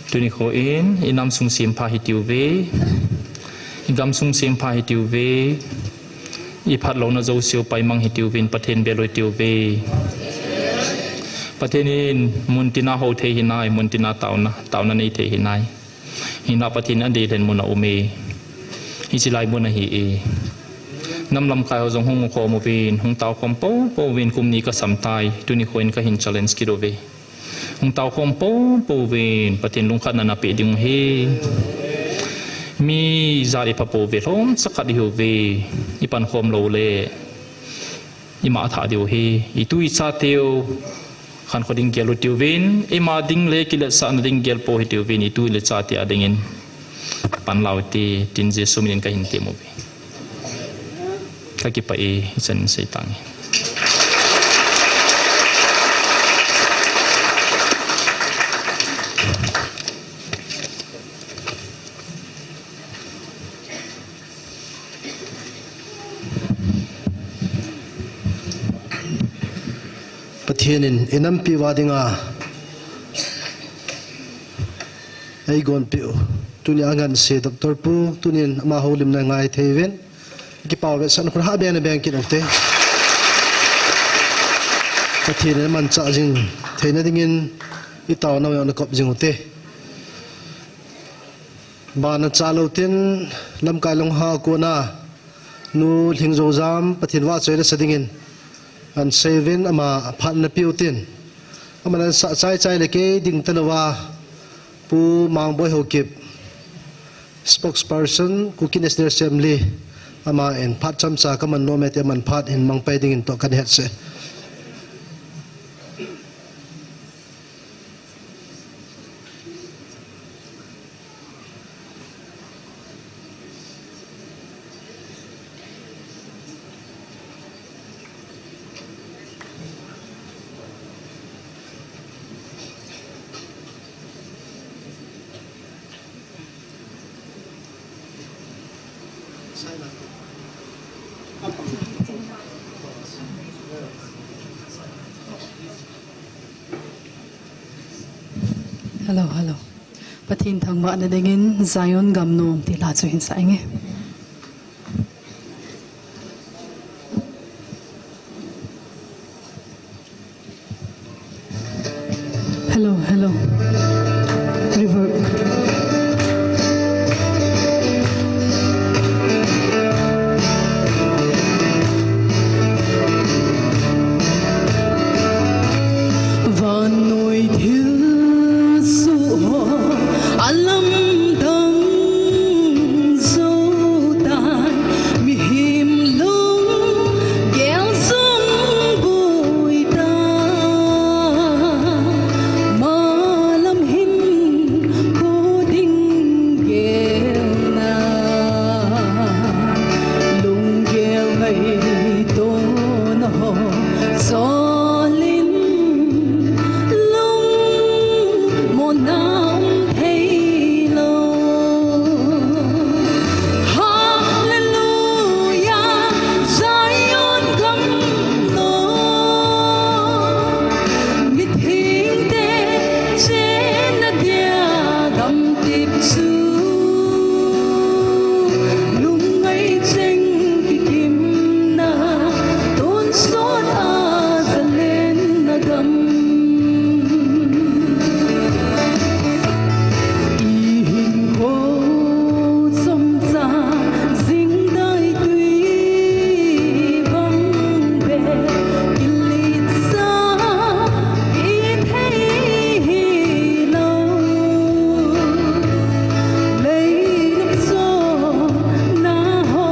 Tuni kho in, i nam sung sempha hiti uve. I gam sung sempha hiti uve. I phatlouna jouse u paimang hiti uvin, Pathen bel u hiti uve. Pathen in mun tina hou thei hinai, mun tina taona, taona nei thei hinai. Hinla Pathen in adei lhen mun a um e. Hiche lai mun ahi e. Nam lamkai ho jong hung khom uvin, hung tao khom poupou vin, kum ni ka sam tai, tuni kho in ka hin challenge kit uve. Hung tao khom poupou vin, Pathen lungkhatna na pe ding u ahi. Mi jat i pha pouve, lhomcha khat i hiuve, i pan khom lou le. Ima thah diu ahi, i tu i cha teu, khankho ding gel u tiu vin, ima ding le kiletsahna ding gel pou hi tiu vin, i tu le cha te a dingin. Pan lau te, tin Jesu min in ka hin tem uve. Ka kipah e, i chan sei tange. Pathen in i nampi uva dinga eigonpeh u. Tuni a ngansi Doctor Pu, tunin ama houlimna ngai thei uvin. Kipah uve, san khun ha beng na beng kit u te. Pathen in amanchah jing theina dingin i taona u jong na kop jing u te. Bana cha lou tin, lamkai long ha kona, Nu Lhingzojam, Pathen vahchoi nasa dingin, ahin seiuvin ama phat napiu tin. Aman ahin sah chaichai le kei ding talouva, Pu Mangboi Haokip, spokesperson, Kuki National Assembly, aman phat chomcha kaman nom e ti aman phat hin mangpai dingin toh kahin hetsah. Hello, hello. Pathen thangvahna dingin Zion Gamnom ti la chu hin sa inge. Hello, hello. Reverb. Vannoi thilsoh ho alamdang jou tai, mihem lunggel jong boi tai, malam hin kho ding gelna, lunggel ngaito na ho, sol in lungmonna um thei lou. Hallelujah, Zion Gamnom. Mithengte chenna dia gamtep chu, lungngai cheng kikimna, tonsot a zalenna gam. I hinkho chomcha jingdai twi bang beh, kiletsah i thei hilou. Lei nopsahna ho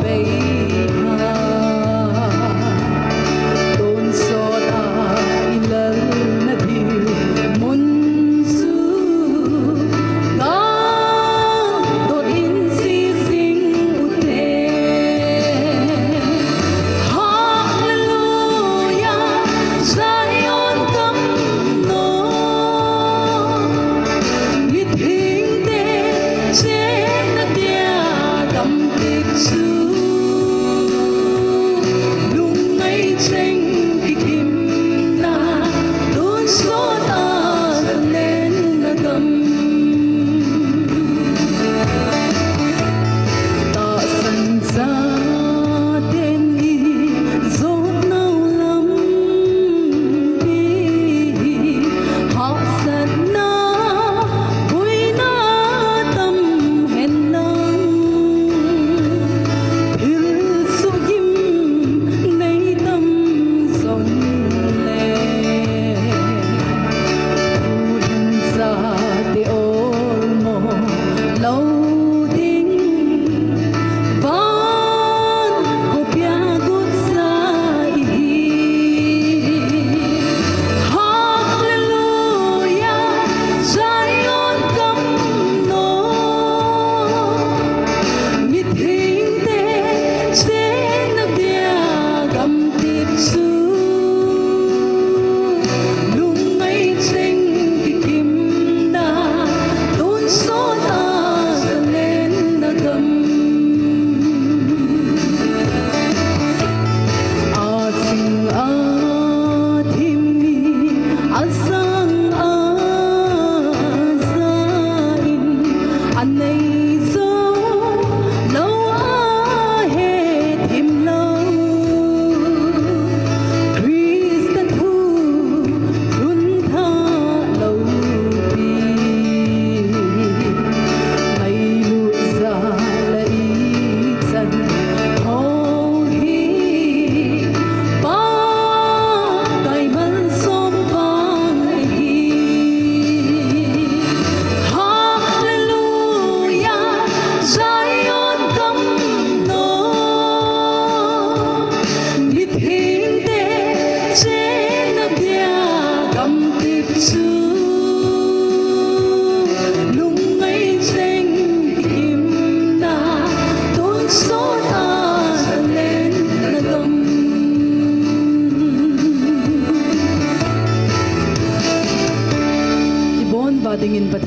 peiha, tonsot a i lalna diu mun chu, kal dot in sijing ute. Hallelujah, Zion Gamnom. Mithengte chenna dia gamtep chu, lungngai cheng kikimna, tonsot a zalenna gam. Tahsan chaten i jotnau lampi hi, hahsatna boina tam henlang,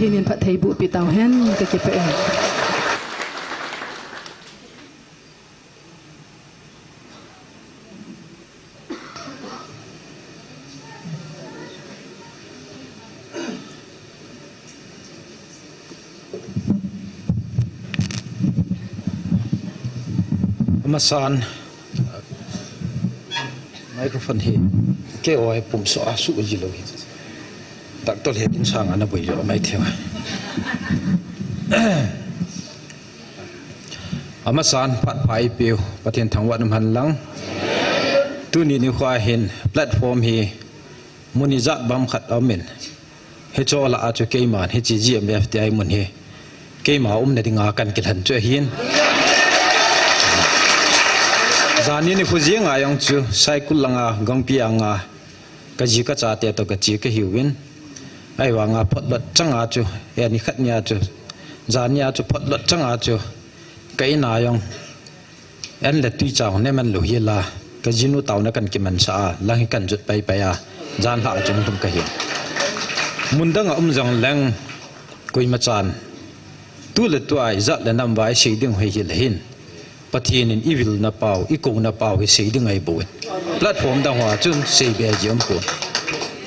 Pathen in phattheiboh pi tauhen, kakipah e. Amasan, microphone hi keiho hi pumsoh a suh jilou hi. Taktol hi insang ana boi jo mai thei. Amasan phat pha eipeu Pathen thangvah in umhen lang. Tuni nikho hin platform hi mun ijat bang khat a um in. Hiche lah a chu keiman hiche G M F T I mun hi keima umna dinga kana kilhen chu ahin. Janhi nikho jeng a jong chu Saikul langa, Gangpi anga, kaji kachate toh kache kahiuvin. Ahivanga photlot changa chu, eh, nikhat nia chu, janhi a chu photlot changa chu, ka in a jong, an le tui chang ne man lou hi la, kajinu taona kana kimansah a, lang hi kana jot paipai a, jan lha a chun tum kahi. Mun dang a um jong leng, koima chan tu le tua ijat le nam va isei ding hoi hi le hin, Pathen in ivilna pau, ikouna pau hi sei ding ahi bou in. Platform dang hoa chun sei be ji um pon.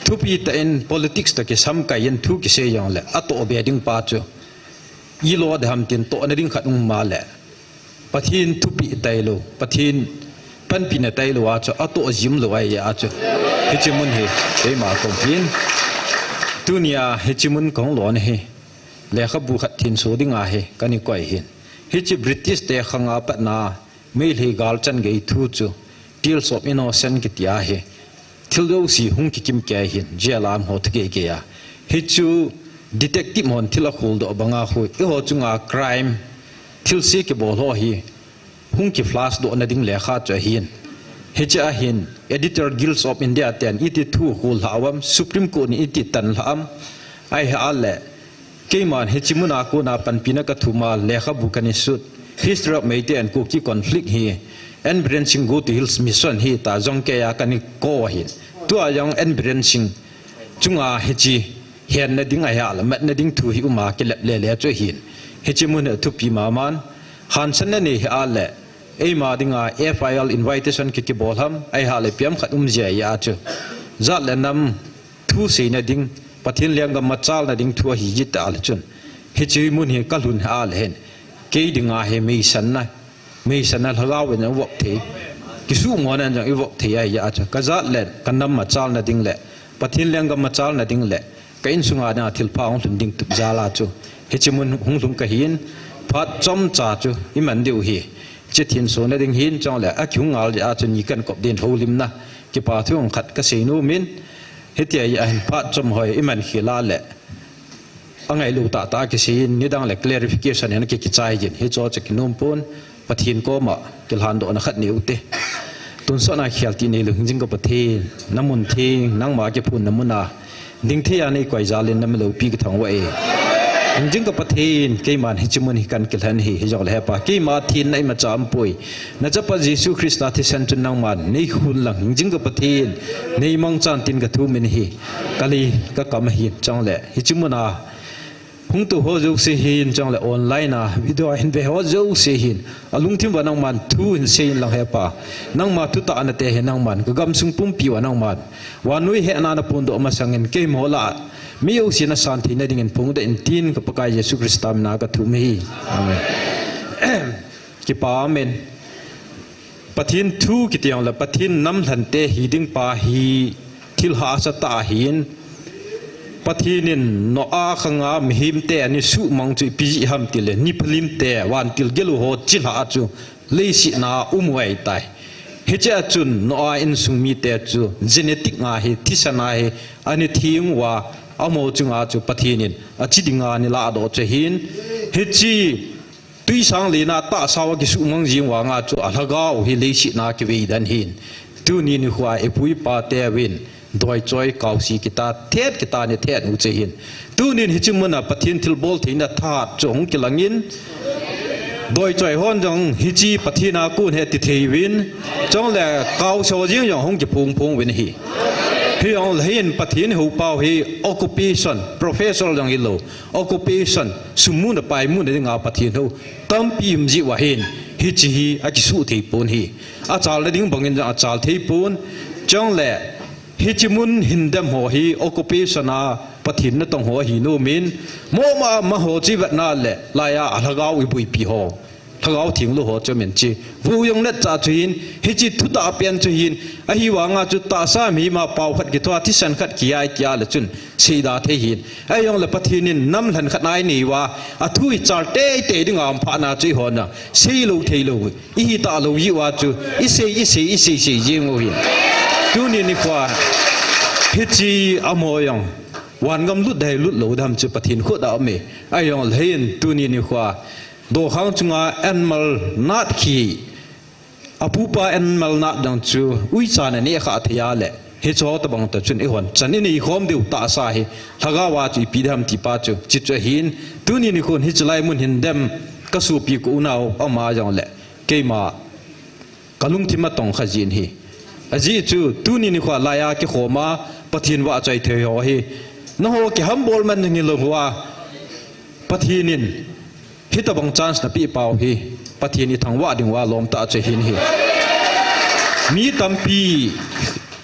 Thupi tah in politics toh kisamkai in thu kisei jong le, atoh be ding pa chu ilo de ham tin tohna ding khat um ma le, Pathen thupeh tailou, Pathen panpina tailou a chu atoh jim lou ahi a chu. Hiche mun hi keima kong hin. Tunia hiche mun kong lona hi lekhabu khat thenso dinga hi kana koi hin. Hiche British te khanga patna Meitei gal changei thu chu Tales of Innocence kiti ahi. Thil jouse hung kikim kei hin, jail a um ho thu kei kei a. Hichu detective hon thil akhol doh banga khu, eiho chunga crime, thilse kibol ho hi hung ki flash dohna ding lekha chu ahin. Hiche ahin, Editor Guild of India ten iti thu khol lha uvam, Supreme Court in iti tan lha am, ahi a le, keiman hiche muna kona panpina kathum a lekhabu kana sut, History of Meitei and Kuki Conflict hi, N Biren Singh Go to Hills Mission hi ta jong kei a kana kou ahin. Tua jong N Biren Singh chunga hiche henna ding ahi a le, matna ding thu hi um a kilep le le chu ahin. Hiche mun hi thupi maman, hansanna nei hi a le, eima dinga F I L invitation ki kibol ham, ahi a le piam khat um jia a chu. Jat le nam thu seina ding, Pathen lenggam machalna ding thu ahi jita le chun, hiche mun hi kalhun a le hin, kei dinga hi meisanna, meisanna lhagao in avop thei, kisumona jong ivop thei ahi a chu. Kajat le kanam machalna ding le, Pathen lenggam machalna ding le, ka insunga dinga thilpha hung lhun ding tup jal a chu, hiche mun hung lhung kahin, phat chomcha chu iman diu hi. Hiche thensona ding hin chong le, akihung ngal jeh a chu ni kana kop din houlimna kipa thu hung khat kasei nom in, hitia ahin phat chom hoi iman khel a le, angailou tahtah kisei in, nidang le clarification in ki, kichai jin, hicho chu kinom pon, Pathen koma kilhan dohna khat nei u te. Tonsot a khel tih neilou hingjing ka Pathen, namun theng, nangma kiphunna muna ding thei a neikoi jal in nami loupi kathangvah e. Hingjing ka Pathen, keiman hiche mun hi kana kilhen hi, hijongle hepa, keima thenna imacha umpoi. Nachapa Jesu Christa thisan chun nangman neikhun lang, hingjing ka Pathen, neimangchan tin kathum in hi, kalei kakam ahin chong le, hiche muna hung tou ho jouse hin chong le, online a video a hin ve ho jouse hin, alungthim uva nangman thu hin sei in lang hepa. Nangma thutahna te hi nangman kagamsung pumpi uva nangman vannoi hehna naphondoh masang in keima lah a mi jouse nasan theina dingin phongdoh in tin ka Pakai Jesu Christa mina kathum ahi. Amen. Kipa amen. Pathen thu kiti jongle Pathen nam lhante hi ding pa hi thil hahsa tah ahin. Pathen in Noah khanga mihemte ani suhmang chu ipi jeh ham tile, Nephilim te vantil gelu ho chilhah a chu leiset a um u ahitai. Hiche a chun Noah insung mite chu genetic a hi, thisan a hi, ani theng uva, amaho chunga chu Pathen in achi dinga ani lahdoh chu ahin. Hiche Twisang lena tahsa uva kisuhmang jing vanga chu alhagao hi leiset a kivei den ahin. Tuni nikho a ipu ipa teuvin doichoi kaose kita thet kita ni thet u chu ahin. Tunin hiche muna Pathen thilbol theina thahat chu hung kilang in, doichoi hon jong hiche Pathen a kon ahi ti thei uvin, chong le kaose ho jeng jong hung kiphong phong uvin ahi. Hijongle hin Pathen hou pau hi occupation, professor jong hilou, occupation, sum muna pai muna dinga Pathen hou tampi um jiu ahin, hiche hi akisuh thei pon hi. Achalna ding bangin jong achal thei pon. Chule hiche mun hin dem ho hi occupation a Pathen natong ho ahi nom in, moma ma ho chu ivetna le laiya alhagao iboipi ho, lhagao thenglou ho chu min chi. Vu jong natcha chu hin, hiche thutah pen chu hin, ahivanga chu tahsa mihem a pao khat kithoa thisan khat kiai tia le chun seida thei hin. Ahijongle Pathen in nam lhan khat nai neiuva, athu ichal teitei dinga um phatna chu ihon a seilou theilou, ihi talou jiuva chu isei, isei, isei, sei jing u hin. Tuni nikhoa hiche amaho jong van gam lut dei lut lou dam chu Pathen khut a um e. Ahijongle hin tuni nikhoa dokhang chunga anmal nat khi, apupa anmal nat dang chu uicha na neh kha thei a le, hicheho tobang toh chun ihon chan inei khom diu tahsa hi lhagao a chu ipi dam ti pa chu, chuche chu ahin. Tuni nikhon hiche lai mun hin dem kasopi ka unau ama jongle keima kalungthim atong kha jin hi. Ajeh chu tuni nikhoa laiya kikhoma Pathen vahchoi thei ho hi, nangho kihambol man jing hilou uva, Pathen in hitobang chance napeh pau hi Pathen ithangvah dinguva lom tah chu ahin hi. Mi tampi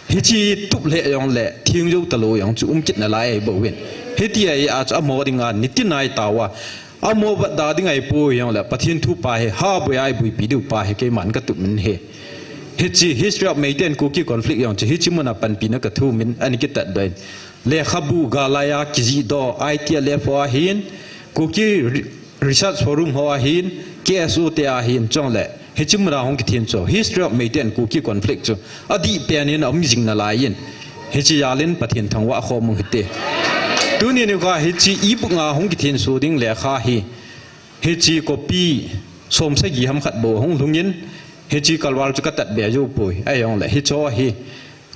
hiche tup lheh jongle theng jou talou jong chu um kit nalai ahi bouvin. Hiti ahi a chu amaho dinga nitin ahi tauva, amaho vetda ding ahipoi jongle Pathen thu pa hi ha boi a iboipi diu pa hi keiman katup in hi. Hiche History of Meitei and Kuki Conflict jong chu hiche muna panpina kathum in ana kitat doh in, lekhabu galaiya kijihdoh, I T L F ho ahin, Kuki Re-, Research Forum ho ahin, K S O te ahin, chule hiche muna hung kithin chu History of Meitei and Kuki Conflict chu adih pen in aum jing nalai in, hiche jal in Pathen thangvah khom u hite. Tuni nikhoa hiche e-book a hung kithinso ding lekha hi, hiche copy somsagi ham khat bou hung lhung in, hiche kalval chu katat be jou poi, ahijongle hicheho hi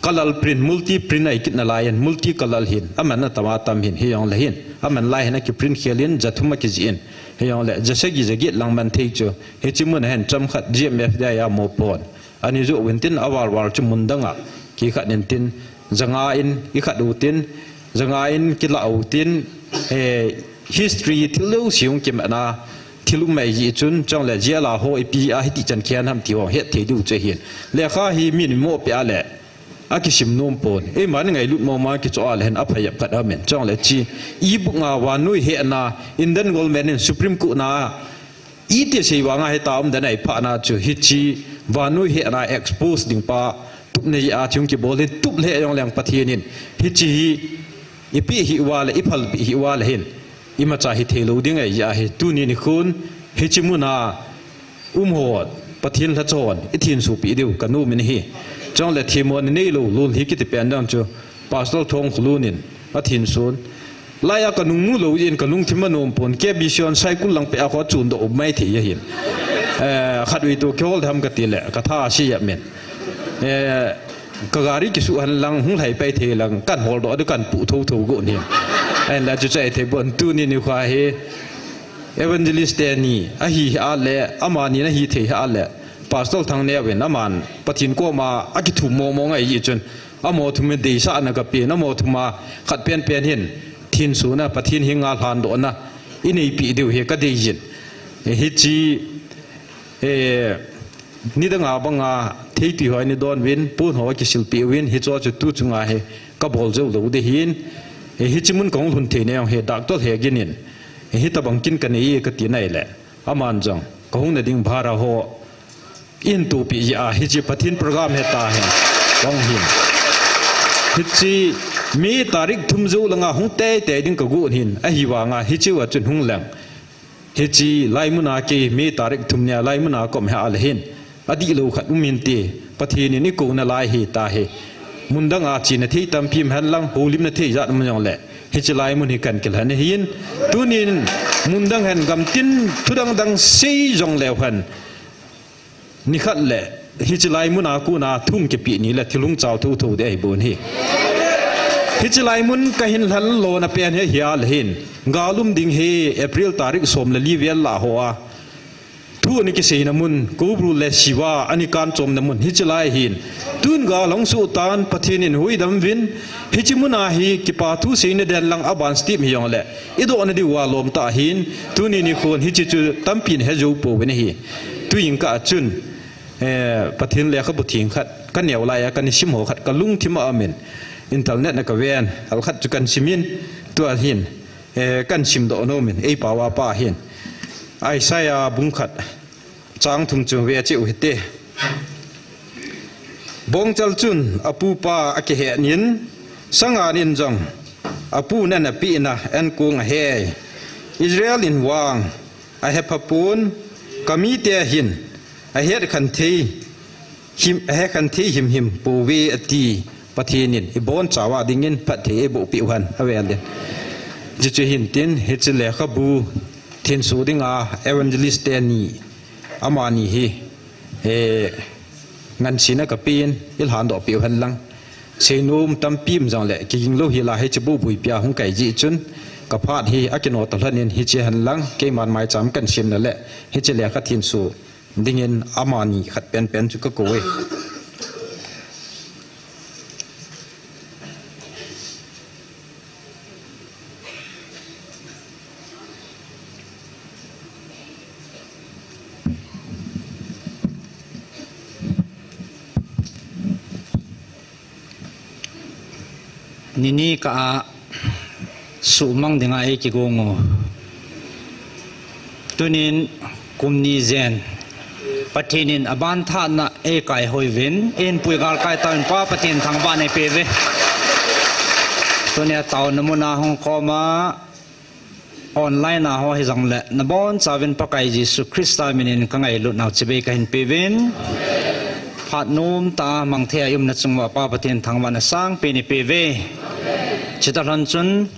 color print, multi print ahi kit nalai in, multi color hin aman atam atam hin, hijongle hin aman lai hin akiprint khel in ja thum akijih in, hijongle ja sagi ja get lang man thei chu hiche muna hin chomkhat G M F D I a mopo hon ana joh uvin tin, aval val chu mun danga kikhat in tin, ja nga in ikhat u tin, ja nga in kilah u tin, eh, history thil jouse hung kimatna thil um ahi jeh chun, chule jail a ho ipi a hiti chan khen ham ti ho hetthei diu chu ahin. Lekha hi min imohpeh a le akisim nom pon, eiman ingailut mong mong a kichoh a le hin aphai jep khat aum in, chule hiche e-book a vannoi hetna, Indian Government in Supreme Court na iti sei vanga hita um den ahi phatna chu hiche vannoi hetna expose ding pa tupna jeh a chu hung kibol in, tup lheh jongleng Pathen in hiche hi ipeh hih uva le iphalpeh hih uva le hin imacha hithei lou ding ahi jeh a hi tuni nikhon hiche muna umho Pathen lhacha hon ithinsopeh diu kanom in ahi. Chule themmo nei lou lolhi kiti pen dang chu Pastor Thongkholun in athinson. Laiya kanung mu lou jeh in kalungthim anom pon, K B C hon cycle lang peh a kho chundoh um maithei ahin. Eh, khatvei toh kihol ding ham kati le katha ase jep in. Eh, kagari kisuh henlang hung lhai pai thei lang kahin holdoh ding kahin puh thotho gon ahin. Ahinla chuche ahithei pon, tuni nikhoa hi Evangelist teni ahi a le, amani nahi thei a le, Pastor Thangneo in aman Pathen koma akithum mong mong ahi jeh chun, amaho thum in deisahna kapen, amaho thum a khat penpen hin thinsona, Pathen henga lhandohna ineipeh diu hi kadei jin. Hiche, eh, nidanga banga theitwi ho eina don uvin, pon ho akisilpeh uvin, hicheho chu tu chunga hi kabol jou lou ding ahin. Eh, hiche mun kahung lhun theina jong hi Doctor Hegin in, eh, hitobang kin kanei e kati nai le, aman jong kahungna ding bhara ho eihung topeh jeh a hiche Pathen program heta hin kahung hin. Hiche May tarik thum jou langa hung teitei ding kagon ahin, ahivanga hichea chun hung leng. Hiche laimuna kei May tarik thum nia laimuna kaum hih a le hin adihlou khat um inte, Pathen in eikouna lai hita hi. Mun danga chena thei tampi um henlang, houlimna thei jat um jongle hiche laimun hi kahin kilhen ahin. Tunin mun dang hen gamtin thu dang dang sei jongleu hen, nikhat le hiche laimuna kona thu kipeh ni le thil hung chal thotho ding ahibou ahi. Hiche laimun kahin lhen lona pen hi ahia le hin, gal um ding hi April tarik som le li vel lah hoa thu ana kiseina mun, Kobru le Siva ana kanchomna mun, hiche lai hin. Tun gal ahung soh tan, Pathen in huhdoh uvin, hiche mun a hi kipa thu seina den lang aban step hijongle, idoh nadiu a lom tah ahin, tuni nikho hiche chu tampin hejou pouvin ahi. Tuin kah chun, eh, Pathen lekhabu theng khat, kaneo lai a, kana sim ho khat, kalungthim a amin. Internet na kaven, al khat chu kana simin, tua hin, eh, kana simdoh nomin, eipao a pa hin. Isaiah bung khat, chang thum chu ve cheu hite. Bongchal chun apupa akihetnin, Sangan in jong apu nana pehna ankong ahe. Israel in vang ahephapon, kamite hin ahet khen thei him, ahet khen thei himhim pouve ati. Pathen in ibonchauva dingin phatthei eiboh peh uhen, avel in. Hichu hintin, hiche lekhabu thenso dinga evangelist teni, amani hi, eh, ngansena kapen, ilhandoh peh uhen lang. Seinom tampi um jongle, kiging lou hila hiche bou buipi a hung kai jeh chun, kaphat hi akinoh talhon in hiche hen lang, keiman maicham kana semna le, hiche lekha thenso dingin amani khat penpen chu kakou e. Nini kah a suhmang dinga eikigong u. Tunin kum ni jen Pathen in aban thahna eikaihoi uvin, eihinpui galkai tauvin, Pa Pathen thangvahna eipeuve. Tunia taona muna hung khoma, online a ho hijongle, nabonchauvin Pakai Jesu Christa minin kangailutnau chibai kahin peuvin. Phat nomtah a mangthei a iumna chunguva Pa Pathen thangvahna sangpen eipeuve. Chuti lhon chun,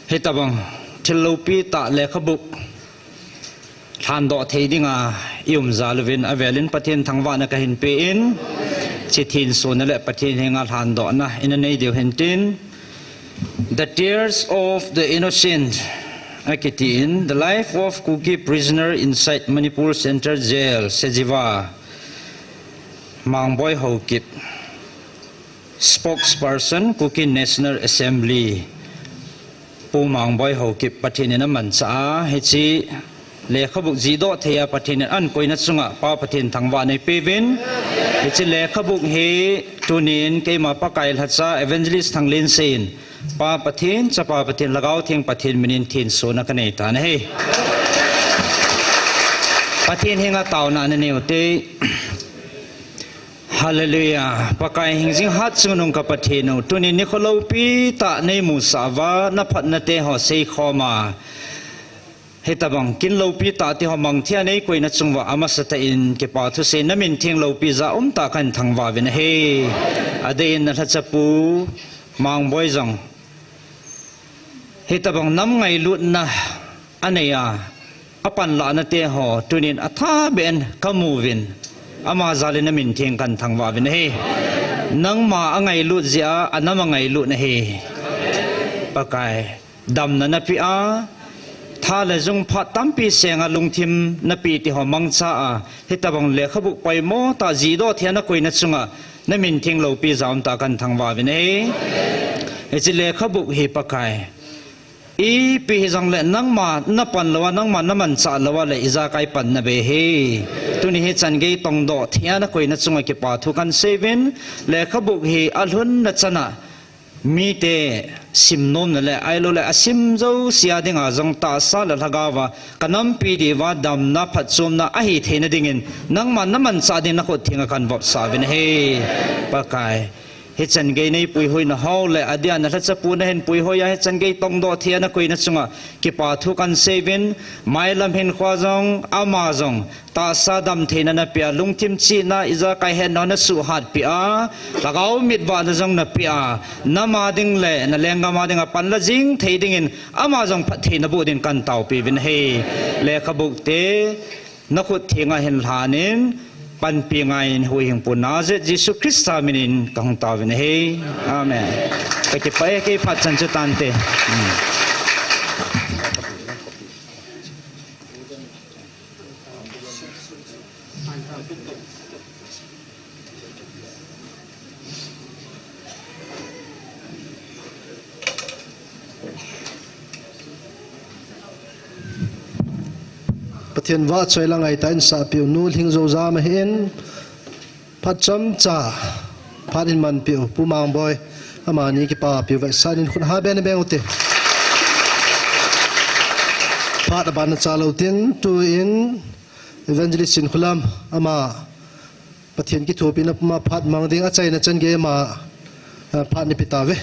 hitobang thil loupi tah lekhabu lhandoh thei dinga ium jal uvin, avelin Pathen thangvahna kahin pein, hiche thensona le Pathen henga lhandohna ina nei diu hintin. The Tears of the Innocent, akitin, the life of Kuki prisoner inside Manipur Central Jail, Sejiva, Mangboi Haokip, spokesperson, Kuki National Assembly, Pu Mangboi Haokip, Pathen in amanchah a, hiche lekhabu jihdoh thei a Pathen in akoina chunga Pa Pathen thangvahna eipeuvin. Hiche lekhabu hi tunin keima Pakai lhacha Evangelist Thanglensei in, Pa Pathen, Chapa Pathen, Lhagao Theng Pathen minin thensona kanei tan ahi. Pathen henga taona nanei ute. Hallelujah. Pakai hingjing hatchungnung ka Pathen u, tuni nikho loupi tah neimusah uva, naphatna te ho seikhoma, hitobang kin loupi tah te ho mangthei a neikoina chunguva, amasatah in kipa thusei, namin theng loupi jeh a umtah a kahin thangvah uvin ahi. Adeh in nalhachapu Mangboi jong hitobang nam ngailutna anei a, apanlahna te ho tunin athabeh in kamu uvin, ama jal in namin theng kahin thangvah uvin ahi. Nangma angailut jeh a, anam angailut ahi. Pakai, damna napeh a, tha le jung phat tampi senga lungthim napeh te ho mangcha a, hitobang lekhabu poimo tah jihdoh thei a nakoina chunga, namin theng loupi jeh a umtah a kahin thangvah uvin ahi. Hiche lekhabu hi Pakai, ipi hijongle nangma napan louva, nangma namanchah louva le ijakai pan nabei ahi. Tuni hi changei tongdoh thei a nakoina chunga kipa thu kahin sei uvin, lekhabu hi alhunna chana mite simnomna le, ahilouleh asim jouse a dinga jong tahsa le lhagaova kanampi diuva damna phatchomna ahitheina dingin, nangma namanchah ding nakhut thenga kahin vopsah uvin ahi. Pakai, hichan gei neipuihoina ho le, adia nalhachapu nahin puihoi a, hichan gei tongdoh thei a nakoina chunga kipa thu kahin sei uvin, mailam hinkhoa jong, ama jong tahsa damtheina napeh a, lungthim chihna, ijakai hetna nasuhhatpeh a, lhagao mitvahna jong napeh a, nama ding le nalenggam a dinga panla jing thei dingin, ama jong phatthei naboh dingin kahin taopeh uvin ahi. Lekhabu te nakhut thenga hin lhanin, panpi ngaiyin huhhingpu Nazareth Jesu Christa minin kahung taovin ahi. Amen. Kakipah e, kei phat chan chu tante. Hmm. Pathen vahchoi la ngaitah in sahpiu Nu Lhingzojam ahin, phat chomcha phat in manpiu Pu Mangboi, amani kipapiu vetsahnan khut ha bena beng ute. Phat aban na cha lou tin, tuin Evangelist Chinkholam ama Pathen kithopina puma phat mang ding achaina chan gei ama, eh, phat nei pe tauve.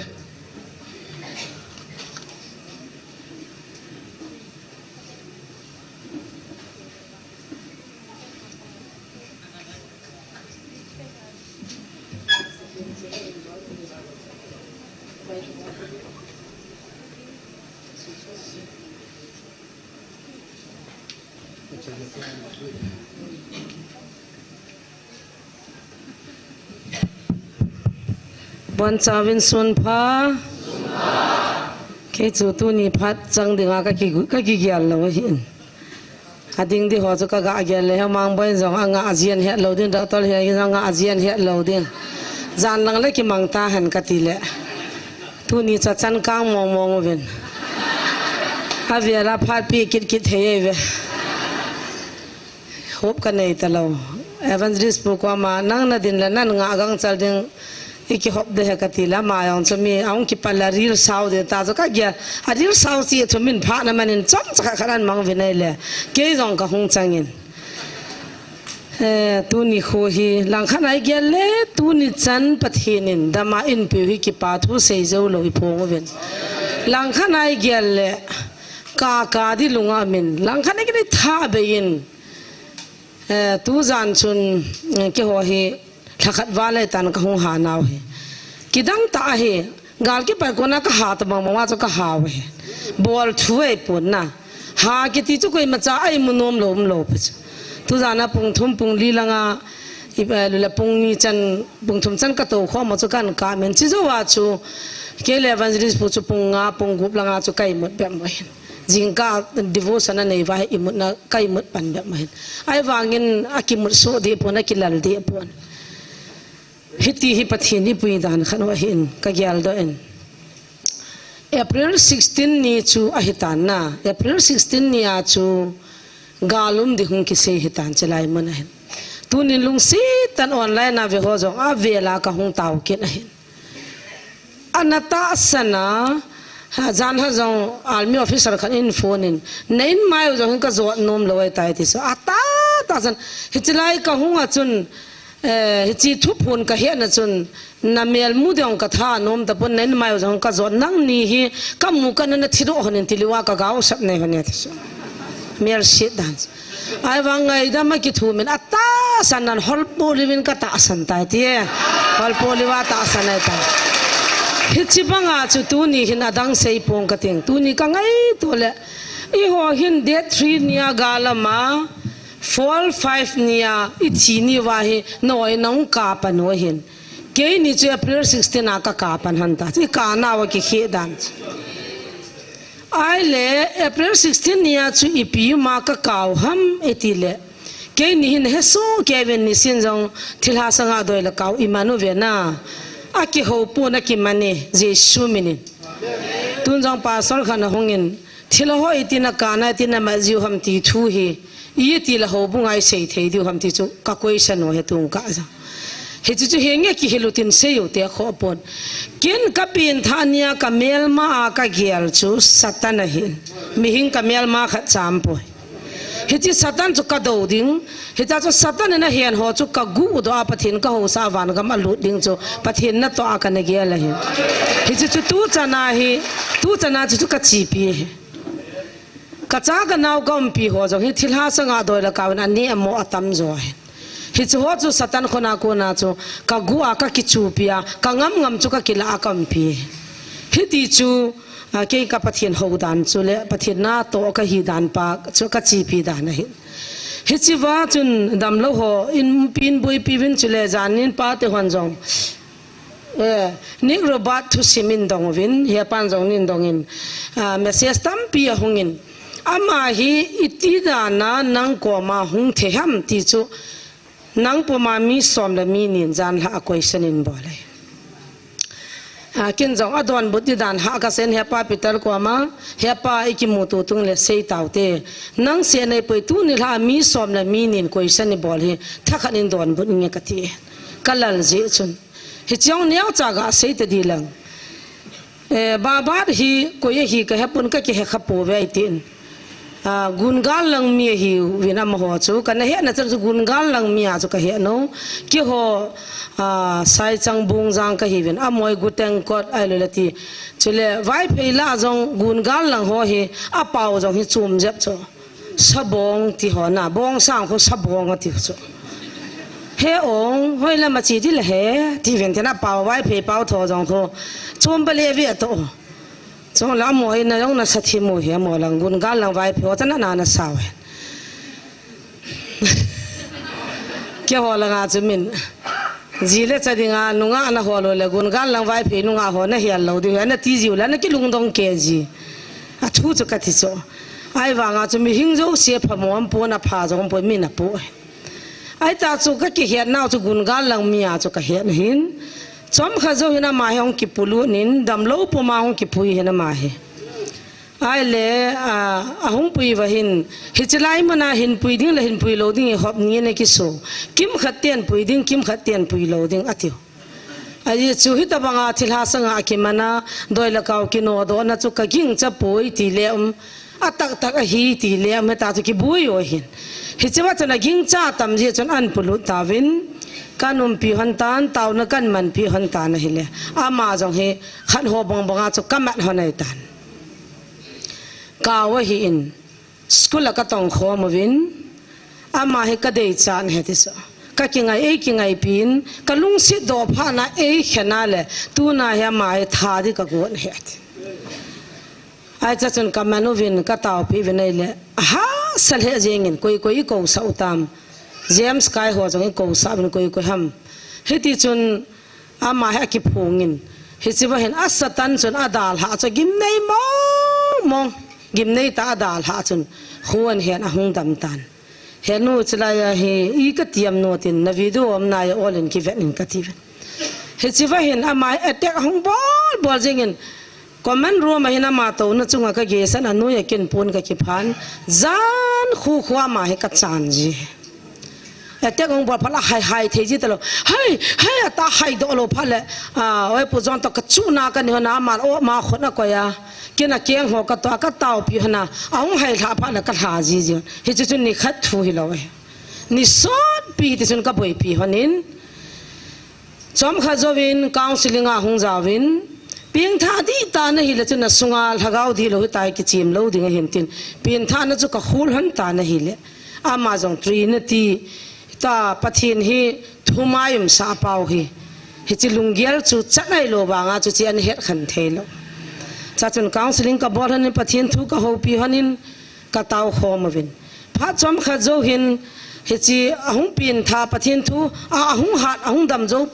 Bonchauvin sunpha. Kei chu tuni phat chang dinga ka ki, ka kigel lou ahin. Ading di ho chu ka ga gel le, Mangboi in jong anga ajian het lou ding, Doctor Heng in jong anga ajian het lou ding. Jan lang le kimang tahen kati le. Tuni chu achan kang mong mong uvin. Avel a phat pe kit kit thei eive. Hop ka nei talou. Evangelist Pu koma nang na din le nang nga gangchal ding i kihop de he kati le, ama jong chu mi ahung kipan le ril sao de ta chu ka gel. A ril sao chi chu min phat na manin chomcha khat khat an mang uvin ahile. Kei jong ka hung chang in. Eh, tuni kho hi langkhat a i gel le, tuni chan Pathen in dama einpeu hi kipa thu sei jou lou i phong uvin. Langkhat a i gel le, ka ka di lunga min. Langkhat a i gel le tha bei in. Eh, tujan chun, eh, keiho hi lhakhat val le tan ka hung ha nau hi. Kidang tah ahi, gal kipat kona ka ha tabang bang a chu ka ha u hi. Bol thu ei pon na. Ha kiti chu koima cha a imu nom lou, um lou pa chu. Tujan a pung thum pung li langa, i, eh, lule pung ni chan, pung thum chan ka tou khom a chu kan ka men chi jou a chu. Kei le Evangelist Pu chu pung nga, pung gup langa chu ka imut bep mo hin. Jingkah devotion a nei uva hi imutna ka imut pan bep mo hin. Ahivangin a kimut soh di pon, a kilal di pon. Hiti hi Pathen i pui dan khat u ahin ka gel doh in. April sixteen ni chu ahi tan na. April sixteen ni a chu gal um di hung kisei hi tan chilai mun ahin. Tunin lungset tah in online a ve ho jong avel a ka hung tao kit ahin. Ana tahsan a, ha, jan ha jong army officer khat in phone in, "Na in mai u jong hin ka jot nom lou ahi tai," ti chu. A tah, tahsan. Hichi lai ka hung a chun, eh, hichi thuphon ka he na chun, "Na mel mu ding ka tha nom tapon, na in mai u jong ka jot, nangni hi ka mu ka na na thi doh hon in," ti lou a ka gaosap nei hon e ti chu. Mel sit dan. Ahivang ngaidam a kithumin a tahsan nan holpo liuvin ka tahsan tai ti e. Holpo liuva tahsan ai tai. Hichi banga chu tuni hin adang sei pong ka ting. Tuni ka ngaito le. Eiho hin date three nia gal ama, four five nia i thi ni uva hi noi nong ka pan u ahin. Keini chu April sixteen a ka ka pan hon ta. I ka nau a kikhe dan. Ahile, April sixteen nia chu ipi uma ka kau ham iti le. Keini hin hesoh kei uvin nisin jong thilha sanga doi le kau i man uve na. A kihou pon a kiman e, Jesu minin. Tun jong pastor khat na hung in, thilha ho iti na kana iti na ma jiu ham ti thu hi. Iti le houbung a i sei thei diu ham ti chu ka question u hi tung ka ja. Hichu chu henge kihil u tin sei u te kho pon. Ken ka pengthah nia ka melma a ka gel chu Satan ahin. Mihing ka melma khat cham poi. Hichi Satan chu ka do ding. Hicha chu Satan in a hen ho chu ka gu u doh a Pathen ka housa a van gam a lut ding chu Pathen natoh a ka na gel ahin. Hichi chu tu chan a hi, tu chan a chu, chu ka chipi hi. Ka cha ka nau ka umpi ho jong hi thilha sanga doi le kau in a neh a moh a tam jo ahin. Hichu ho chu Satan khona kona chu ka gu a ka kichupi a, ka ngam ngam chu ka kila a ka umpi. Hiti chu, a, kei ka Pathen hou dan chu le Pathen natoh ka hi dan pa chu ka chipi dan ahi. Hichi uva chun damlou ho in pin buipi uvin chu le jan in pa te hon jong. Eh, Nick Robert thusim in dong uvin, hia pan jong nin dong in, ah, message tampi ahung in. Ama hi iti dan a nang koma hung thei ham ti chu, Nang puma mi som le mi nin jan lha a question in bol e. A, kin jong a donbut di dan lha ka sen hepa Peter koma, hepa i kimuto tung le sei taute. Nang se nei poi tuni lha mi som le mi nin question i bol hi, thakhat in donbut nge ka ti. Ka lal jeh chun. Hiche jong neocha ga sei ta di lang. Eh, Babat hi koi ahi ka hepon ka kihe kha pouve ahi tin. Ah, Gungal lang mi ahiuvin amaho chu. Ka na hetna chan chu Gungal lang mi a chu ka he nom. Keiho, ah, Saichang Bungjang ka hiuvin. Amoi Guteng Kot ahilou le ti. Chule Vaiphei lah jong Gungal lang ho hi. Apao jong hi chom jep chu. Sabong ti ho na, bong sang khu sabong ati chu. He ong, hoi lam a chi di le he, ti ven tena pao Vaiphei pao tho jong khu. Chom ba le vi ato. Chong la mo hi na jong na sa thi mo he mo lang Gungal lang Vaiphei ho ta na na na sao he. Keiho langa chu min. Ji le cha dinga nungah na ho lou le Gungal lang Vaiphei nungah ho na hial lou di, na ti jiu la na kilungdong kei ji. A thu chu ka ti chu. Ahivanga chu mihing jouse pha mo am po na pha jong po mi na po. Ahi ta chu ka kihet nau chu Gungal lang mi a chu ka het hin. Chomkhat jou hin ama hi hung kipulut in damlou puma hung kipui hin ama hi. Ahile, a, ahung pui uva hin, hiche lai muna hin pui ding le hin pui lou ding i hop ni na kiso. Kimkhat ten pui ding, kimkhat ten pui lou ding, atiu. Ahi chu hitabanga thilha sanga kimana, doi le kau kinodoh na chu ka gingcha poi ti le um, atak tak ahi ti le um, heta chu kibui u hin. Hiche va chun a gingcha tam jeh chun an pulut tauvin, kan umpi hon tan, taona kan manpi hon tan ahile. Ama jong hi khat ho bang banga chu ka mat hon ahi tan. Kau ahin, school a ka tong khom uvin, ama hi ka deichat ahi ti chu. Ka kingai, ei kingaipi in, ka lungset doh phat na ei khen a le, tuna hi ama hi tha di ka gon ahi ti. Ahi cha chun ka man uvin, ka taopi uvin ahile, aha, sa lheh jeng in, koi koi i kousah u tam. James kai ho jong i kousah uvin, koi koi ham. Hiti chun, Ama hi akiphong in. Hiche va hin a Satan chun a dalha chu gimnei mong mong. Gimnei ta a dalha chun. Khu an hen ahung dam tan. He nu chilai a hi i ka tiam nu tin na video um nai a ol in kivet in ka ti ven. Hiche va hin ama hi attack ahung bol bol jeng in. Common room a hin ama touna chunga ka geisan a noiya kin pon ka kiphan. Jan khu khu ama hi ka chan ji. Attack hung bol phat le hai hai thei ji talou. Hai, hai ata hai doh lou phat le. Ah, oi Pu John to ka chu na ka ni hona ma o ma khut na ko ya. Kina keng ho ka to ka taopi hona. Ahung hai lha phat le ka lha ji ji. Hichu chu ni khat thu hilou e. Ni sotpi ti chun ka boipi honin. Chomkhat jouvin counseling a hung jauvin, pengtha dih ta na hile chun na sunga lhagao dihlou hitai kichim lou ding ahin tin, pengtha na chu ka khul hon ta na hile, ama jong Trinity ta Pathen hi thumai umsah pau hi, hiche lunggel chu chan ahilou vanga chu chi an het khan theilou. Chachun counseling ka bol honin Pathen thu ka houpi honin, ka tao khom uvin. Phat chomkhat jou hin, hiche ahung pengtha Pathen thu, a, ahung hat, ahung dam jou,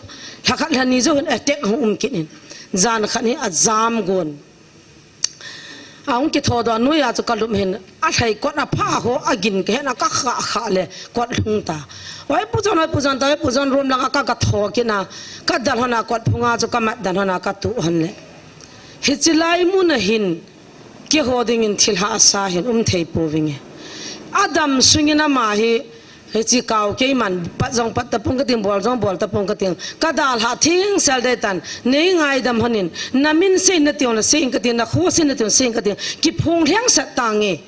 lha khat lha ni jou hin attack ahung um kit in. Jan khat hi ajam gon. Ahung kithodoh noiya chu ka lum hin, alhai kot a pha ho, agin ka hena ka kha kha le, kot lhung ta. Oi Pu John, oi Pu John ta, oi Pu John room langa ka ka tho kit na, ka dal hona kot phunga chu ka mat dan hona ka tu hon le. Hiche lai muna hin, Keiho dingin thil hahsa hin um thei pouvinge. Adam sungin ama hi, hiche kau keiman, pat jong pat tapong kating, bol jong bol tapong kating. Ka dalha thengsel dei tan, nei ngaidam honin, na min sei natiu na sei in kating, na kho sei natiu sei in kating, kiphong lheng sat tange.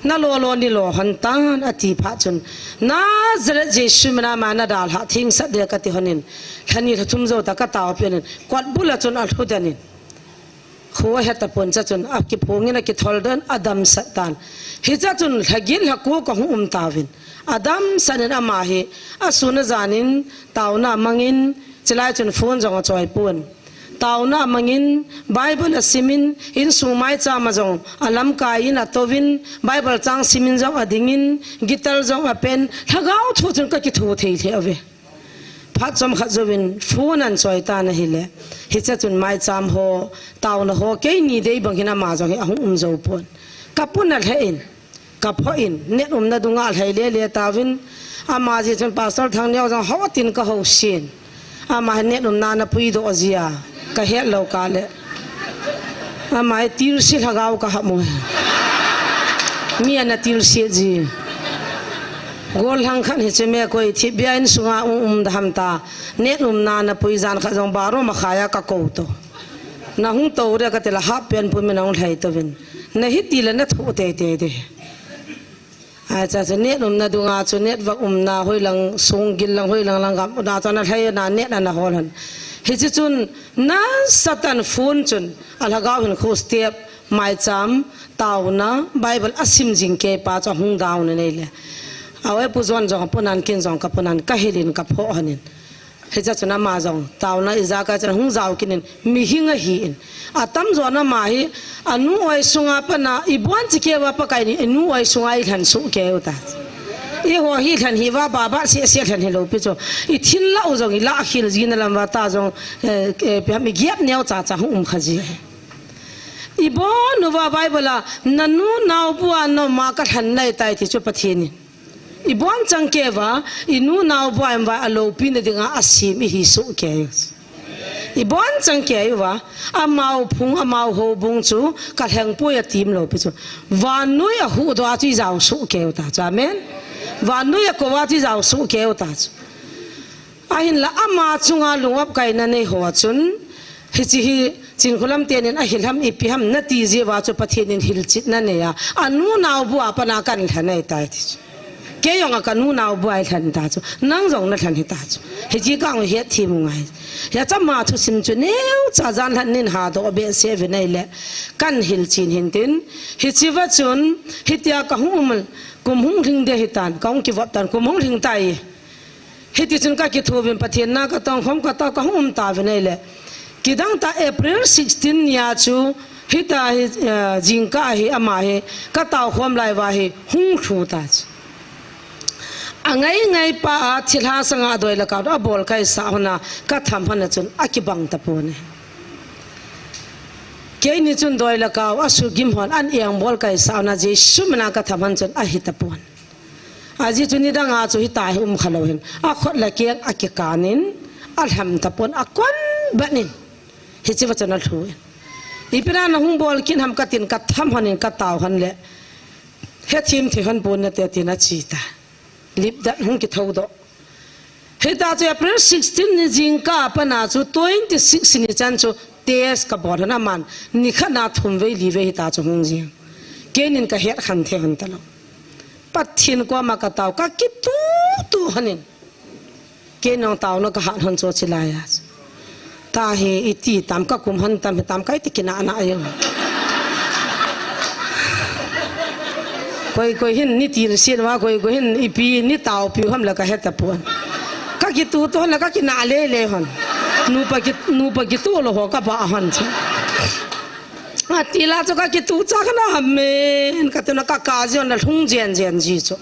Na lo lo ni lo hon tan, ati phat chun. Nazareth Jesu mina ma na dalha thengsel dei kati honin. Lhani lhathum jou ta ka taopi honin. Kot bula chun alhu danin. Kho ahe tapon chachun, akiphongin akithol don, adamsat tan. Hichachun, lhagin lhako kahung um tauvin. Adamsat in ama hi, asun ajanin, taona amangin, chilai chun phone jong achoi pon. Taona amangin, Bible asimin, insung maicham a jong, alamkai in atouvin, Bible chang simin jong adingin, guitar jong apen, lhagao thu chun kakitho thei lheh uve. Phat chomkhat jouvin phone anchoi tan ahile. Hiche chun maicham ho, taona ho, keini dei bang hin ama jong hi ahung um jou pon. Kapuna lheh in, kapho in, net umna dunga lhai lele tauvin, Ama jeh chun Pastor Thangneo jong hou tin ka hou sin. Ama hi net umna na puidoh jia. Ka het lou kah le. Ama hi tilse lhagao ka ham u. Mi ana tilse ji. Gollhang khat hi chu me koi thipbia in sunga um um da ham ta. Net umna na pui jan khat jong baro ma khaia ka kou to. Na hung to re ka tila hap pen pu mi na hung lhai to vin. Na hiti le na thu te te te. Acha chu net umna dunga chu network umna hoilang sung gil lang hoilang lang gam na chu na lhai na net na hol han. Hichi chun na Satan phone chun a lhagao hin khu step maicham tauna Bible a sim jing kei pa chu hung down nei le. Awe pu jon jong pu nan kin jong ka pu nan ka hilin ka pho hanin. Hicha chun ama jong, tauna ija ka chun hung jao kinin, mihing ahin. Atam jo na ama hi, anu oi sunga pana, ibon chi keuva Pakai ni, inu oi sunga i lhan su keu ta. I ho hi lhan hi va ba ba si si lhan hi lo pi chu. I thil la u jong, i la khil ji na lam va ta jong, eh, eh, pi ham i giap neo cha cha hung um kha ji. Ibon u va Bible a, nanu nao bua no ma ka lhan nai tai ti chu Pathen in. Ibon chang keuva, inu nao buai em vai a lopi na dinga a sim i hi su keu. Ibon chang keuva, amau phung, amau ho bung chu, ka lheng pui a tim lopi chu. Vannoi a hu do a chu i jao su keu ta chu. Amen. Vannoi a ko a chu i jao su keu ta chu. Ahinla ama chunga lungop kaina nei ho chun, hichi hi Chinkholam tenin a hil ham ipi ham na ti jeh uva chu Pathen in hilchetna nei a. Anu nao bua pana kan lhan ai tai ti chu. Kei jong a ka nu nao bua i lhan ta chu. Nang jong na lhan hi ta chu. Hichi ka hung het thim u ngai. Hicha ama thusim chu neo cha jan lhan nin ha do be se ve nei le. Kan hilchen hin tin. Hichi va chun hitia ka hung um kum hung lhing de hitan. Ka hung kivop tan kum hung lhing tai. Hiti chun ka kithouvin Pathen na ka tong khom ka ta ka hung um ta ve nei le. Kidang ta April sixteen nia chu hita hi, eh, jingkah hi ama hi ka tao khom lai va hi hung lhu ta chu. A ngai ngai pa a thilha sanga doi la ka a bol kai sa hona ka tham hona chun a kibang ta pon e. Keini chun doi la ka a su gim hon an eng bol kai sa hona Jesu mina ka tham hon chun a hi ta pon. Ajeh chu nidang a chu hita hi um kha lou hin. A khut le keng a kikanin, a lham tapon, a kon banin. Hichi va chun a lhu in. Ipi na na hung bol kin ham ka tin ka tham hon in ka tao hon le. He thim thi hon pon na te tin a chi ta. Lip dat hung kithou do. Hita chu April sixteen ni jingkah pana chu twenty six ni chan chu test ka bol hon aman. Ni khat na thum vei li vei hita chu hung jing. Keinin ka het khan the hon ta lou. Pathen koma ka tao, ka kitutu hon in. Kei nong taona ka hat hon chu chi lai a. Ta hi iti tam ka kum hon tam hi tam ka iti kina na ayo. Koi koi hin ni til sin wa koi koi hin ipi ni tao pi ham la ka het ta pon. Ka kitutu hon la ka kina le le hon. Nupa ki, nupa kitu lou ho ka ba hon chu. Ati la chu ka kitu cha ka na amen. Ka tu na ka ka ji hon la lhung jen jen ji chu.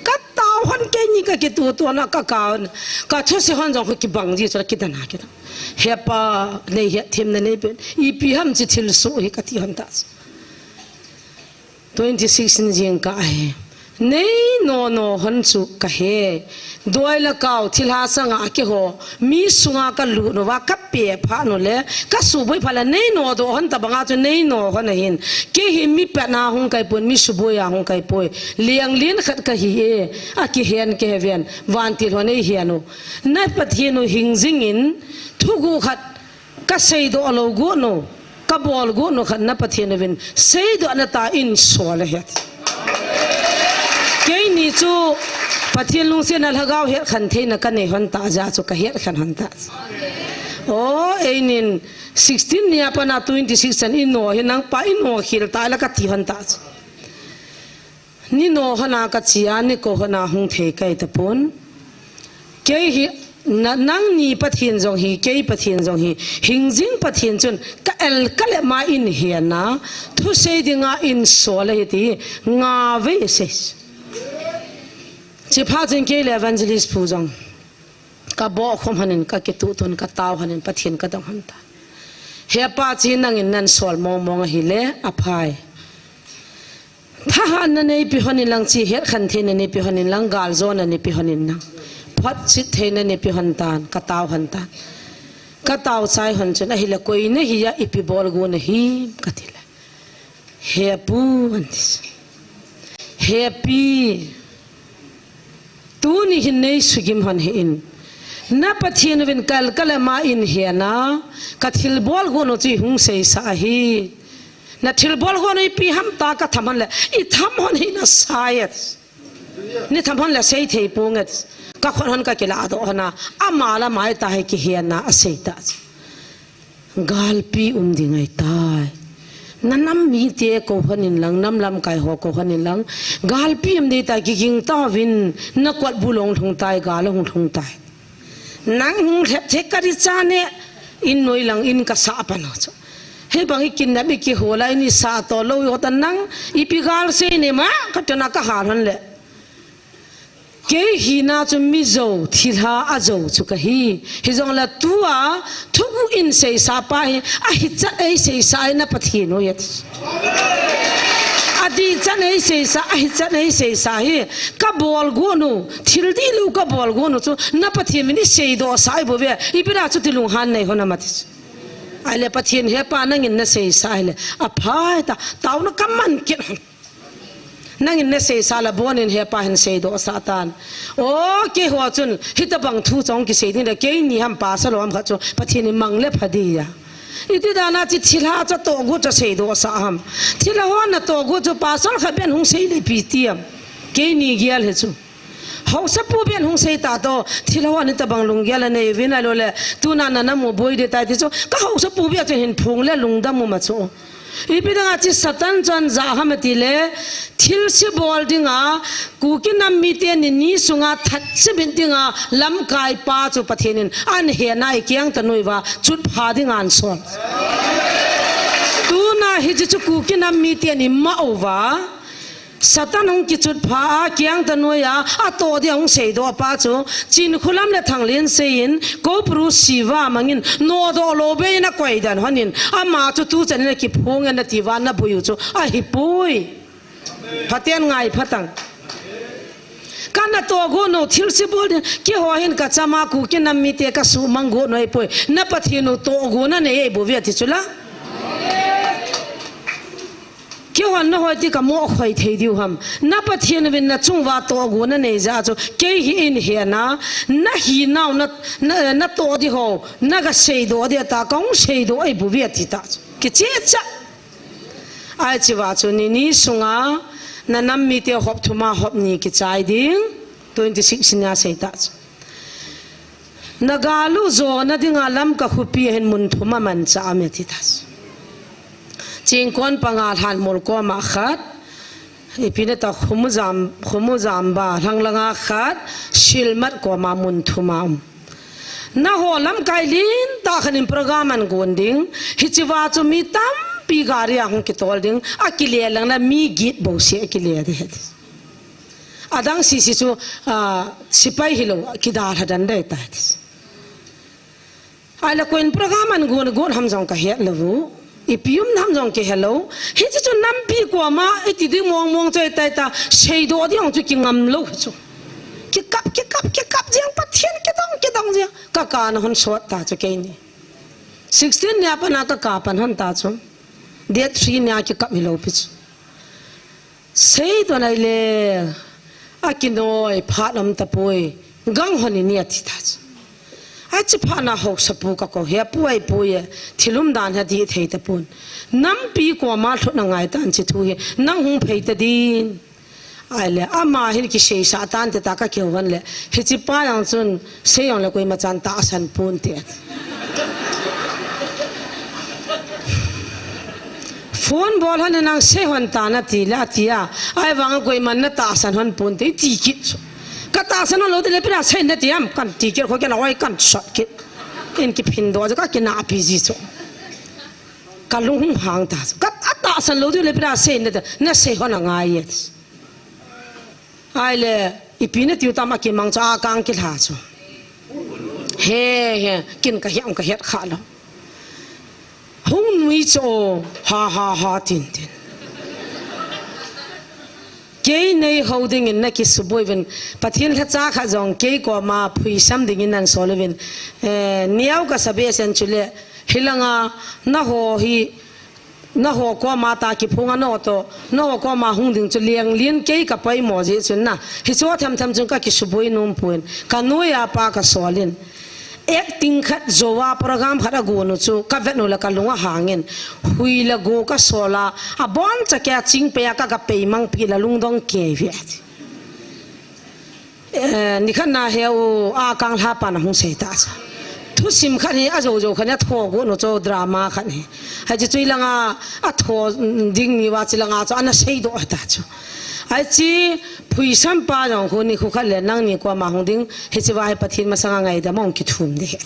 Ka tao hon keini ka kitutu na ka ka hon. Ka thusei hon jong ka kibang ji chu la kidana kidana. He pa nei he thim na nei pen. Ipi ham chi thilsoh hi ka ti hon ta chu. Twenty six ni jingkah hi. Nei no no hon chu ka he. Doi la kau thilha sanga keiho. Mi sunga ka lut uva ka pe pha nu le. Ka suboi pha le nei no do hon ta banga chu nei no hon ahin. Kei hi mi pet na hung kai pon mi suboi a hung kai poi. Liang lin khat ka hi e. A kihen ke he ven. Vantil hon ei hen u. Na Pathen u hing jing in. Thugu khat. Ka seidoh lou gu nu, ka bol gu nu khat na Pathen uvin, seidoh na ta in sol ahi. Keini chu Pathen lungsetna lhagao het khan theina ka nei hon ta ja chu ka het khan hon ta. O, einin sixteen nia pana twenty six chan i no hi nang pa i no khil ta la ka ti hon ta. Ni no hona ka chia, ni ko hona hung thei kai tapon. Kei hi, na, nangni Pathen jong hi, kei Pathen jong hi, hing jing Pathen chun ka el ka le ma in hiana, thusei dinga in sol ahi ti, nga vei sei. Chipha chun kei le evangelist pu jong. Ka bo khom hanin, ka kitu tun, ka tao hanin, Pathen ka dong han ta. He pa chi nangin nan sol mong mong ahi le, aphai. Thahatna neipe hon in lang, chi het khen theina neipe hon in lang, galjona neipe hon in lang, photchet theina neipe hon tan, ka tao hon tan. Ka tao chai hon chun, ahile koi nahi a, ipi bol gon nahim, ka ti le. He pu, an ti. He pi. Tuni hin nei sugim hon hih in. Na Pathen uvin kal kal a ma in hena, ka thilbol gon u chu hung seisah ahi. Na thilbol gon u ipi ham tia ka tham hon le, i tham hon hi na sai et. Nei tham hon le sei thei ponge. Ka khut hon ka kila doh hon a, ama le ama hi tia hi kihen a, asei ta. Galpi um ding ahitai. Na nam mite kou hon in lang, nam lamkai ho kou hon in lang. Galpi um ding ahitai, kiging tauvin, na kot bul a hung lhung tai, gal a hung lhung tai. Nang hung lhep thei ka di cha ne, in noi lang in ka sah pan u chu. Hibang i kidnap i kihol a, in i sah to lou i hot a nang, ipi gal sei ne ma, ka tona ka hal hon le. Kei hina chu mi jou, thilha a jou chu ka hi. Hijongle tua, thuguh in seisa pa hi, ahichat ei seisa hi na Pathen u ahi. Adihchat ei seisa, ahichat ei seisa hi. Ka bol gon u, thil dihlou ka bol gon u chu, na Pathen min i seidoh sah ahi bou ve. Ipi dia chuti lunghan nei hon ham ati chu. Ahile Pathen he pa nangin na seisa ahile. Aphai ta, taona ka man kit hon. Nangin na seisa le bon in he pa hin seidoh sah tan. O, keiho chun, hitabang thu chu kisei ding le, keini ham pasal ham khat chu, Pathen in mang le pha dia. Iti dan a chi thilha chu tohgon chu seidoh sah ham. Thilha ho na tohgon chu pasal khat ben hung sei le ipi ti ham. Keini gel hi chu. Haosapu ben hung sei ta to, thilha ho ni tabang lunggel a nei uvin ahilou le, tuna na nam u boi ding tai ti chu, ka haosapu bia chu hin phong le lungdam u ma chu. Ipi dang a chi Satan chun ja ham ati le, thilse bol ding a, Kuki nam mite ni ni sunga that chimit ding a, lamkai pa chu Pathen in an hena i kiang ta noiva, chutpha ding an sol. Tuna hichi chu Kuki nam mite ni ma uva, Satan hung kichutpha a, kiang ta noi a, atoh dia hung seidoh pa chu, Chinkholam le Thanglensei in, Koupuru siva mangin, nodoh lou bei na koi dan hon in, ama chu tu chan in akiphong in ati va na boi u chu, ahipoi. Pathen ngai phatang. Kana tohgon u, thilse bol ding, keiho hin ka chama Kuki nam mite ka sumang gon u ahipoi, na Pathen u tohgon a nei ahi bou ve ati chu la. Keiho na hoi ti ka mo khoi thei diu ham. Na Pathen uvin na chung uva tohgon a nei jeh chu. Kei hi in hena, na hinau na, na, na toh ding ho, na ka seidoh ding ta, ka hung seidoh ahi bou ve ati ta chu. Kiche cha. Ahi chi va chu ni ni sunga, na nam mite hop thum a hop ni kichai ding. Twenty six nia sei ta chu. Na gal u jona dinga Lamka khopi a hin mun thum a manchah a um e ti ta. Chingkon panga Lhanmol koma khat, ipi na ta Khumujam, Khumujamba, Lhanglanga khat, Silmat koma mun thum a um. Nangho lamkai lentah khat in program agon ding, hichi va chu mi tampi gari a hung kitol ding, akile lang na mi get bouseh akile ding ahi. Adang sisi chu, ah, sipai hilou, kidalha dan dei tai ti. Ahile koiin program agon, gon ham jong ka het lou. Ipi um ham jong kihe lou. Hichi chu nampi koma, iti ding mong mong chu ahi tai ta, seidoh ding chu kingam lou chu. Kikap, kikap, kikap jeng Pathen kidong, kidong jeng. Ka kana hon sot ta chu keini. Sixteen nia pat a ka ka pan hon ta chu. Date three nia kikap hilou pi chu. Seidoh nai le, akinoi phat um tapoi, gang hon in ati ta chu. Achi phat na haosapu ka kou, he pu, ahi pu e, thil umdan hi adih thei tapon. Nampi koma lhutna ngai tan chi thu hi, nang hung phei ta din. Ahile, ama hin kiseisah tan ti ta ka kihou hon le, hichi pa jong chun, Sei jongle koima chan tahsan ponte. Phone bol hon nang sei hon tan ati le ati a. Ahivang koiman na tahsan hon ponte ti kit chu. Ka tahsan hon lou ti le ipi dia sei nati ham kan ti kit kho kei na oi kan sot kit. In kiphin doh chu ka kinahpi ji chu. Ka lung hung hang ta chu. Ka tahsan lou ti le ipi dia sei nati, na sei hon angai e. Ahile, ipi na tiu tam akimang chu, akang kilha chu. He, he, kin ka hiam ka het kha lou. Hung nui chu, ha, ha, ha, tin, tin. Kei nei ho dingin na kisuboi uvin, Pathen lhacha khat jong kei koma phuisam dingin nan sol uvin, eh, niau ka sabe sen chule, hilanga na ho hi, na ho koma ta kiphunga na ho to, na ho koma hung ding chu lenglin kei ka paimo ji chun na, hichu themthem chun ka kisuboi nom pon, ka noiya pa ka solin. Acting khat joa program khat a gonu chu ka vet nu le ka lunga hangin, hui le go ka sola, a bon cha kya ching pe a ka ka pei mang pi la lungdong ke vi. Eh, ni khat na he u a kang hla pa na hung sei ta cha. Thusim khat ni a jo jo khat ni a tho go nu chu drama khat ni. Hai chi chui langa a tho ding ni wa chi langa chu ana sei do ta chu. Ai chi phuisam pa jong khu ni khu khat le nang ni koma hung ding, hichi wa hi Pathen masanga ngaidam a hung kithum de.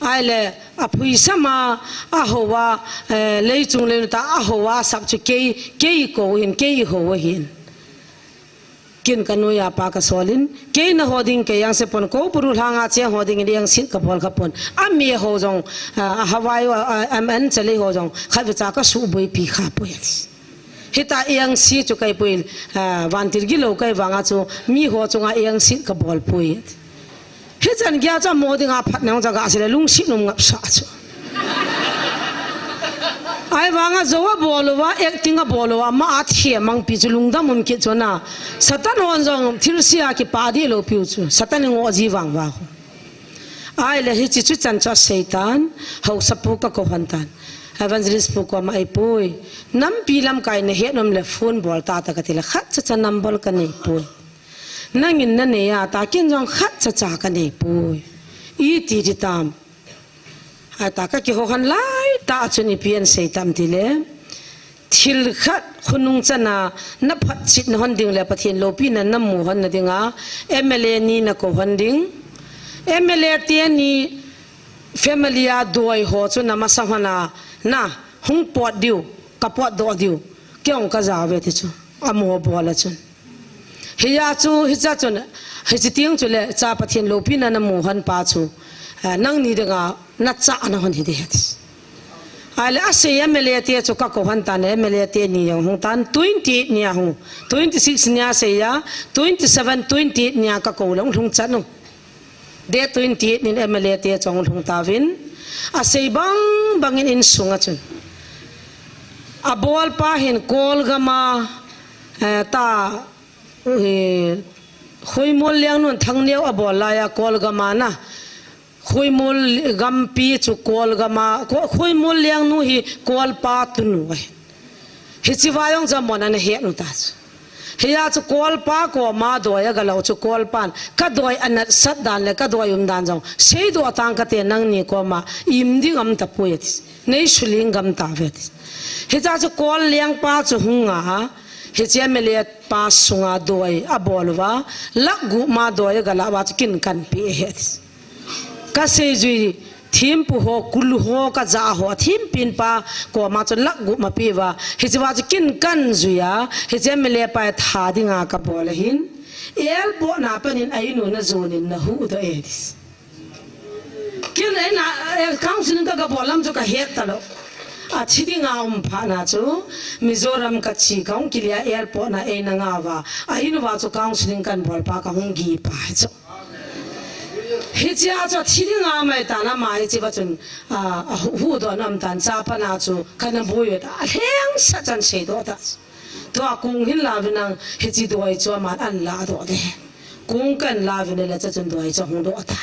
Ai le, a phuisam a, a ho a, eh, lei chung lei ta, a ho a sap chu kei, kei ko hin, kei ho hin. Kin ka noiya pa ka solin, kei na ho ding kei yang se pon, ko puru lhanga che ho ding in yang sit ka bol ka pon. A mi ho jong, ah, a Hawaii, ah, am an chale ho jong, khat ve cha ka suboi pi kha poi. Hita yang si chu kai poi, ah, vantil gilo kai vanga chu, mi ho chunga yang sit ka bol poi. Hichan gya cha mo dinga phat nang cha ga sile lungsi num ngap sa chu. Ai vanga jo a bol uva, acting a bol uva, ma a thia mang pi chu lungdam um kit chu na. Satan hon jong thil sia kipa di lo piu chu. Satan ngo ji vang va. Ai le hichi chu chan cha Satan, hausa pu ka ko han tan. Evangelist pu ko ma ai pui. Nampi lam kai na het nom le phone bol ta ta ka ti le khat cha cha number ka nei pui. Nangin na nei a, ta kin jong khat cha cha ka nei pui. I ti di tam. A ta ka kiho han lai ta chun i pian sei tam ti le. Thil khat khunung chana na phat chit na hon ding le Pathen lopi na na mu hon na dinga. M L A ni na ko hon ding. M L A te ni family a doi ho chu na masa hon a na hung pot diu, ka pot do diu. Kiong ka ja ve ti chu. A mo bol a chun. Hiya chu, hicha chun, hichi tiang chu le, cha Pathen lopi na na mu han pa chu, eh, nang ni dinga, na cha na hon hi de het. Ai le, a sei M L A te chu ka ko han tan, M L A te ni jong hung tan, twenty eight ni a hung, twenty six ni a sei ya, twenty seven, twenty eight ni a ka ko long lhung chan u. Date twenty eight nin M L A te chong lhung tavin. A sei bang bangin in sunga chun. A bol pa hin Kolgama, eh, ta, eh, Khoimol Liangnun Thangneo a bol laiya Kolgama na. Khoimol gampi chu Kolgama, Ko-, Khoimol Liangnu hi Kolpa tunu ahi. Hichi vayong jamon ana het nu ta chu. Hiya chu Kolpa koma doi a galo chu Kolpan ka doi anat sat dan le ka doi um dan jong. Sei do tang ka te nang ni koma im ding am ta pui ati. Nei suling gam ta ve ati. Hicha chu Kol Liangpa chu hunga. Hichi M L A pa sunga doi a bol uva. Lak gu ma doi a gala va chu kin kan pi he ati. Ka sei jui thimpu ho, kulu ho, ka ja ho, thim pin pa, koma chu lak gu ma pi va. Hichi va chu kin kan jui a, hichi M L A pa tha dinga ka bol a hin. Airport na panin a inu na jonin na hu do e dis. Kin e na, eh, counseling ka ka bol lam chu ka het ta lo. A thi dinga um pha na chu, Mizoram ka chi ka hung kilia airport na e na nga va. A inu va chu counseling kan bol pa ka hung gi pa chu. Hichia chu thi dinga mai tan ama hichi va chun, a, a hu, hu do nam tan cha pa na chu kana bui ta. A lheng sa chan sei do ta. Tua kung hin la vinang hichi doi chu ama an la do de. Kung kan la vin le cha chun doi chu hung do ta.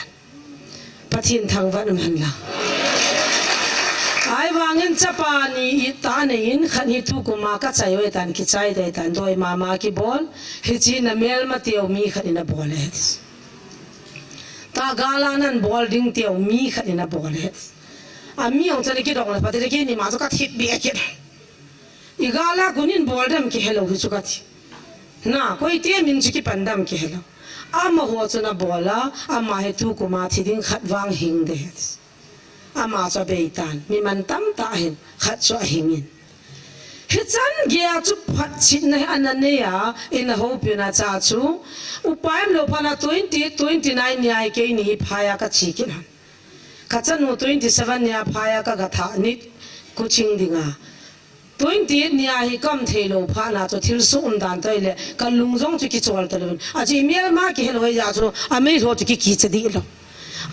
Pathen thangvah um hen la. Ai vangin chapa ni i ta nei in khan hi tu kuma ka chai oi tan ki chai dai tan doi mama ki bol. Hichi na mel ma teu mi khan in a bol e. Ta gala nan bol ding teu mi khat in a bol e. A mi ong chani ki dong la pati ki ni ma chu ka thip bi a ki. I gala kunin bol dem ki hello hi chu ka thi. Na, koi te min chu ki pan dam ki hello. Ama ho chu na bol a, ama he tu kuma thi ding khat vang hing de. Ama chu a bei tan, mi man tam ta hin, khat chu a hing in. Hichan gei a chu phat chit na hi ana nei a, in a houpi na cha chu. Upa em lo pha na twenty, twenty nine ni a kei ni hi phai a ka chi kit han. Ka chanu twenty seven ni a phai a ka ga tha ni kuching ding a. Twenty eight nia hi kam thei lou phat na chu thil sum dan tai le ka lung jong chu kichol ta lou. A chi mel ma kihe lou ja chu a mei lou chu ki kicha di lou.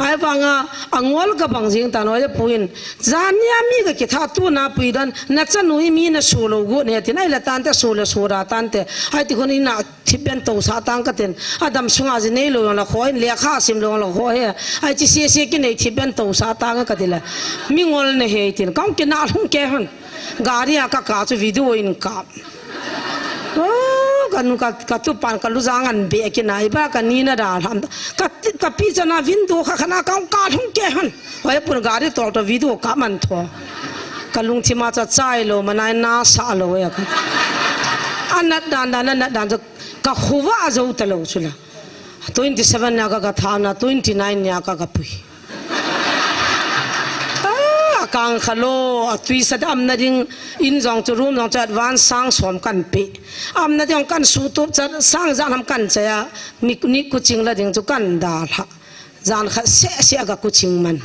Ai vanga a ngol ka bang jing ta noi le puin. Jan nia mi ka kitha tu na pui dan na chanu i mi na su lou gu ne tin ai la tan te su le su ra tan te. Ai ti khun i na thip ben to sa tang ka tin. A dam sunga ji nei lou la kho in le kha sim lou la kho he. Ai chi se se ki nei thip ben to sa tang ka ti le. Mi ngol ne he tin. Kong ki na lhung ke han. Gari a ka ka chu video in kap. Oh, ka nu ka, ka tu pan ka lu jang an be ki nai ba ka ni na da ham. Ka ti, ka pi cha na window kha khana ka ka lhung ke han. Hoi pun gari tol to video kap man tho. Ka lungthim a cha chai lou, ma nai na sa lou ya ka. Anat dan dan, anat dan chu ka khuva a jo ta lou chu la. Twenty seven nia ka ka tha na, twenty nine nia ka ka pui. Ah, a kang kha lou, a tui sa dam na ding, in jong chu room jong chu advance sang som kan pe. Am na ding kan su tup cha, sang jan ham kan cha ya, mi ni kuching la ding chu kan da lha. Jan kha se se ka kuching man.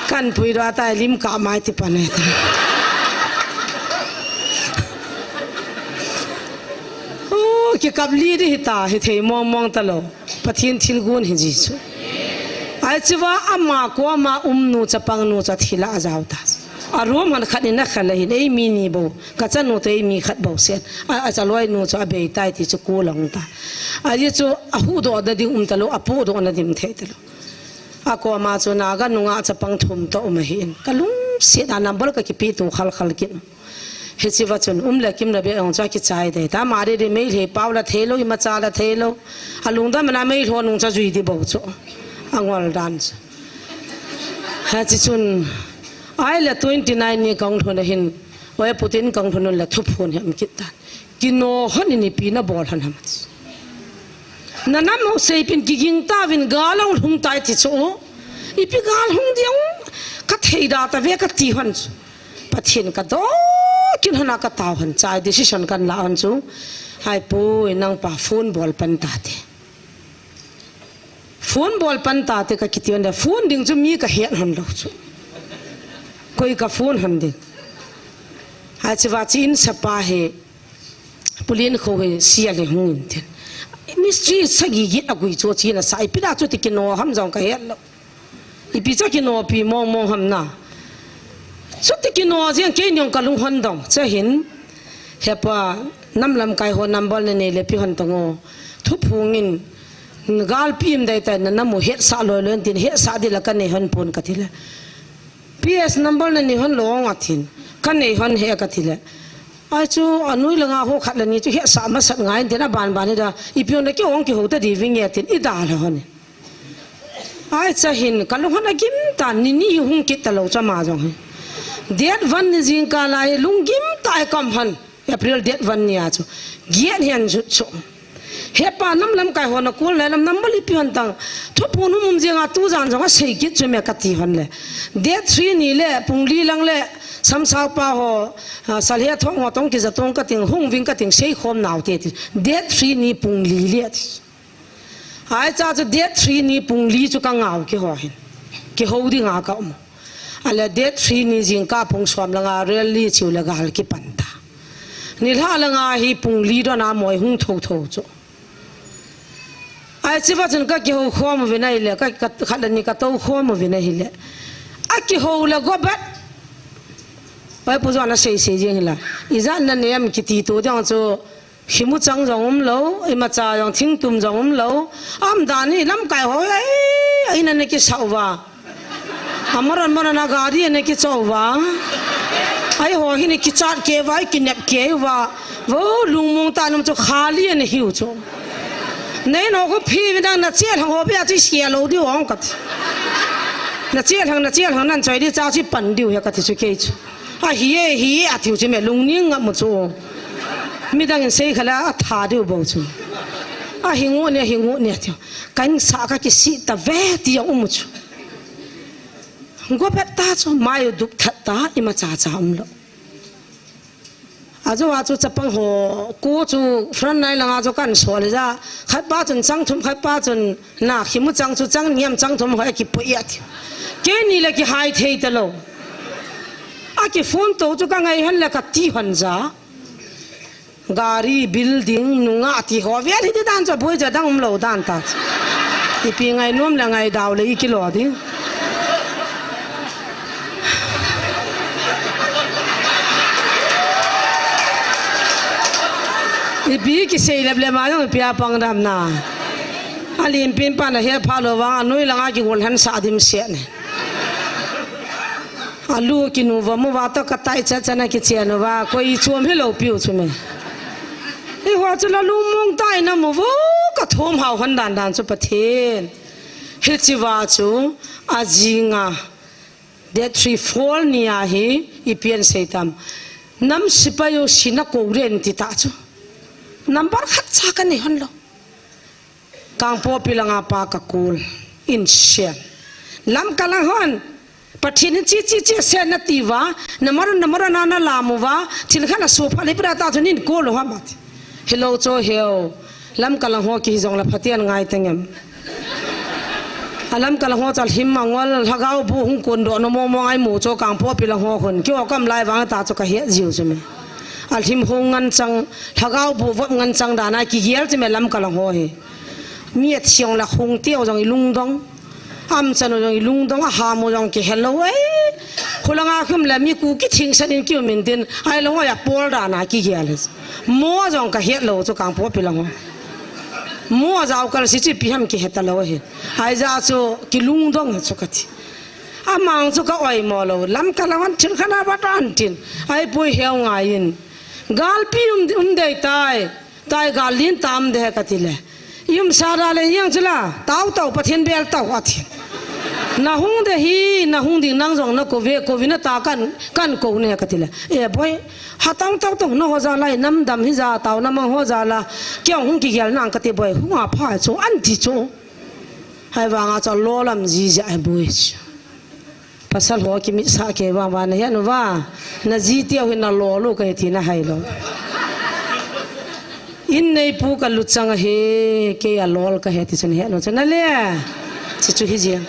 Kan pui ra tai lim ka mai ti pa ne ta. Oh, ki kap li di hi ta, hi thei mong mong ta lou. Pathen thil gun hi ji chu. Ai chi va ama ko ama um nu cha pang nu cha thila a jao ta. A room han khat in a kha la hin ei mi ni bo. Ka chanu te ei mi khat bo sen. A, a cha loi nu chu a bei tai ti chu ko long ta. A ji chu a hu do da ding um ta lou, a pu do na dim thei ta lou. A ko ama chu na ga nu nga cha pang thum to um a hin. Ka lung si da number ka ki pi tu khal khal kin. Hichi va chun um le kim na be ong cha ki chai de. Ta ma ri ri mei le pau la thei lou, i ma cha la thei lou. A lung da ma na mei lho nung cha jui di bo chu. A ngol dan chu. Ha chi chun. Ai le twenty nine ni kong lhun a hin. Oi putin kong lhun le thuphun hem kit tan. Kino hon in ipi na bol han ham. Na nam ho sei pin ki ging ta vin ga long lhung tai ti chu. Ipi ga lhung diang ka thei da ta ve ka ti hon chu. Pathen ka do kin hon a ka tau hon chai decision kan la hon chu. Hai pui nang pa phone bol pan ta te. Phone bol pan ta te ka kiti hon de phone ding chu mi ka het hon lou chu. Koi ka phone hon ding. Hai chi va chi in sa pa he. Pulin kho he sia le hung in tin. Mystery sa gi gi a gui chu chi na sa ipi da chu ti kino ham jong ka het lou. Ipi cha kino pi mong mong ham na. Chuti kino jeng kei nyong ka lung hon dong. Cha hin. Hepa nam lam kai ho number na nei le pi hon tong o. Thuphung in. Gal pi im dai tai na namu het sa loi loi tin het sa di la ka nei hon pun ka ti le. P S number na nei hon long a tin. Ka nei hon he ka ti le. Ai chu a nui la nga ho khat la ni chu het sa ma sat ngai tin a ban ban ni da. Ipi hon na ki ong ki ho ta di ving e tin i da la hon. Ai cha hin ka lung hon a gim ta ni ni hung kit ta lou cha ma jong hi. Date one ni jing ka lai lung gim ta ai kam hon. April date one ni a chu. Giat hian jut chu. Hepa nam lam kai hon a kul le lam nam bali pi hon tang. Thuphung hum um jing a tu jan jong a sei kit chu me ka ti hon le. Date three ni le pung li lang le sam sau pa ho, ah, sal he thong ho tong ki za tong ka ting hung ving ka ting sei khom nau te ti. Date three ni pung li le ti. Ai cha chu date three ni pung li chu ka ngau ki ho hin. Ki ho ding a ka um. A le date three ni jing ka pung som la nga rally chiu le gal ki pan ta. Ni la la nga hi pung li do na moi hung tho tho chu. Ai chi va chun ka ki ho khom vi nai le ka, ka khat le ni ka to khom vi nai le. A ki ho le go bat. Oi pu jo na sei sei jing la. I ja na nem ki ti to dang chu. Khimu chang jong um lou, i ma cha jong thing tum jong um lou. Am dan ni lam kai ho, ai, ai na ne ki sau va. Amaran mana na gari ne ki chau va. Ai ho hi ne ki chat ke va, ki nep ke va. Vo lungmong ta num chu khali ne hiu chu. Nei no ko phi vi dang na chel hang ho bia chu sia lou di ong kat. Na chel hang, na chel hang nan choi di cha chi pan diu he kat chu ke chu. A hi e, hi e, a tiu chi me lungning ngam mu chu. Midang in sei khala a tha diu bo chu. A hi ngu ne, hi ngu ne tiu. Kan sa ka ki si ta ve ti a um chu. Go pet ta chu, mai u dup that ta, i ma cha cha um lou. A chu a chu chapang ho, ko chu front line langa chu kan so le ja. Khat pa chun chang thum, khat pa chun Na, khimu chang chu chang niam chang thum hoi a kipui a ti. Keini le kihai thei ta lou. Akiphone to chu kangai hen le kati hon ja. Gari, building, nungah ti ho vel hiti dan chu, boi ja dang umlou dan ta chu. Ipi ngai nom le ngai dau le ikilo ding. Ipi kisei lep le ma jong ipi a pang dam na. Alim pin pan ahe pha lou vang anoi langa kigol hen sa dim se ne. Alu kinu va mu va to katai cha cha na kichen va koi chuam helou piu chu me. Eiho chu la lungmong tai na mu vo kathom hau hon dan dan chu Pathen. Hichi va chu ajinga. Date three, four ni a hi ipi asei tam. Nam sipai u sina kou ren ti ta chu. Number khat cha kanei hon lou. Kangpokpi langa pa ka call in siam. Lamka lang hon. Pathen in chi chi chi se nati va. Number number na na la mu va. Thil khat na su pha le pira ta chu nin call lou ha ma ti. Hello cho heo. Lamka lang ho kihi jong la Pathen ngai tengem. Alamka lang ho chu alhim mangol, lhagao bu hung kon do no mo mo ngai mu cho Kangpokpi lang ho hon. Kio kam lai vang ta cho ka hiat jiu chu me. Alhim ho ngan chang, lhagao bu vop ngan chang dan a kigel chu me Lamka lang ho hi. Mi athiang la hung tio jong ilungdong. Am chan u jong ilungdong, aham u jong kihelou ei. Khulanga khum le mi ku kithing san in kiu min tin. Ai long ai a pol dan a kigel. Mo jong ka het lou chu Kangpokpi lang ho. Mo jao kal si chu ipi ham kihe ta lou hi. Ai ja chu kilungdong chu kati. Amang chu ka oi mo lou. Lamka lang hon thil khana va tan tin. Ai pui heu ngai in. Galpi um, um dei tai. Tai gal lin tam de kati le. Ium sara le yang chula. Tau tau Pathen bel tau ati. Na hung de hi, na hung ding nang jong na ko ve, ko vina ta kan, kan ko ne kati le. E boi, ha tau tau tau na ho ja lai, nam dam hi ja tau na mang ho ja la. Kiang hung kigel nang kati boi, hung a pha chu, an ti chu. Hai vanga chu lo lam ji ja ai boi chu. Pasal ho kimit sa ke vang vang na hian va. Na ji tiau hi na lo lo ka hi ti na hai lo. In nei pu ka lu chang a he, ke a lol ka he ti chun he no chun a le. Chi chu hi jia.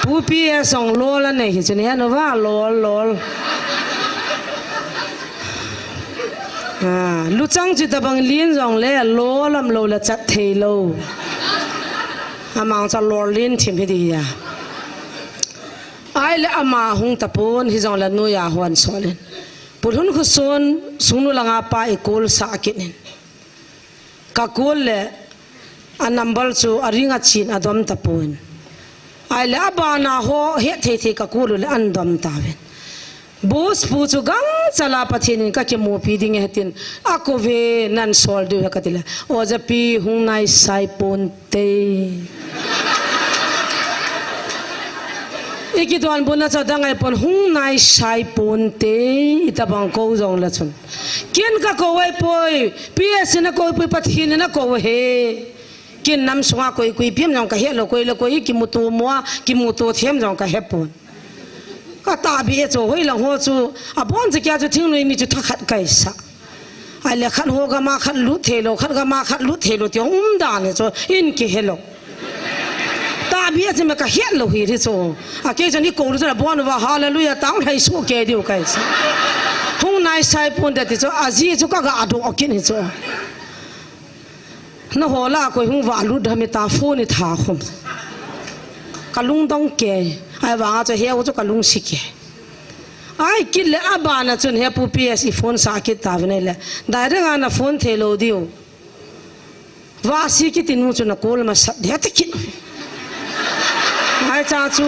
Pu pi e song lol a nei hi chun he no va lol lol. Ah, lu chang chu tabang lin jong le lol am lo la chat thei lo. Amang cha lol lin thim hi di ya. Ai le ama hung tapon hi jong la nu ya huan solin. Pulhun khusun sungnu langa pa i kul sa kinin. Ka kul le a number chu a ring a chin a dom tapon. Ai le a bana ho he thei thei ka kul le an dom ta ven. Bus pu chu gang chala Pathen in ka kimupi ding e tin a ko ve nan sol diu he ka ti le. O ja pi hung nai sai pon te. I kidon buna cha dang ai pon hung nai sai pon te i tabang ko jong la chun. Ken ka ko ai poi, P S na ko poi, Pathen na ko he. Ken nam sunga koi koi piam jong ka he lo, koi lo koi kimutu mua, kimutu them jong ka he pon. Ka ta bi e chu hoi lang ho chu, a bon cha kya chu thingnoi mi chu tha khat kai sa. Ai le khat ho gama khat lut thei lo, khat gama khat lut thei lo ti um dan e chu in ki he lo. Ta bi e chu me ka he lo hi ri chu. A ke chu ni ko lu chu la bon va hallelujah tang hai su ke diu kai sa. Hung nai sai pon de ti chu a ji chu ka ga a do o kin hi chu. Na ho la koi hung va lut da mi ta phone ni tha khum. Ka lungdong ke. Ai vanga chu he chu ka lung si ke. Ai kit le a bana chun he pu P S i phone sa kit ta vin ai le. Dai renga na phone thei lo diu. Va si kiti nu chu na kol ma sat de ta kit. Ai cha chu.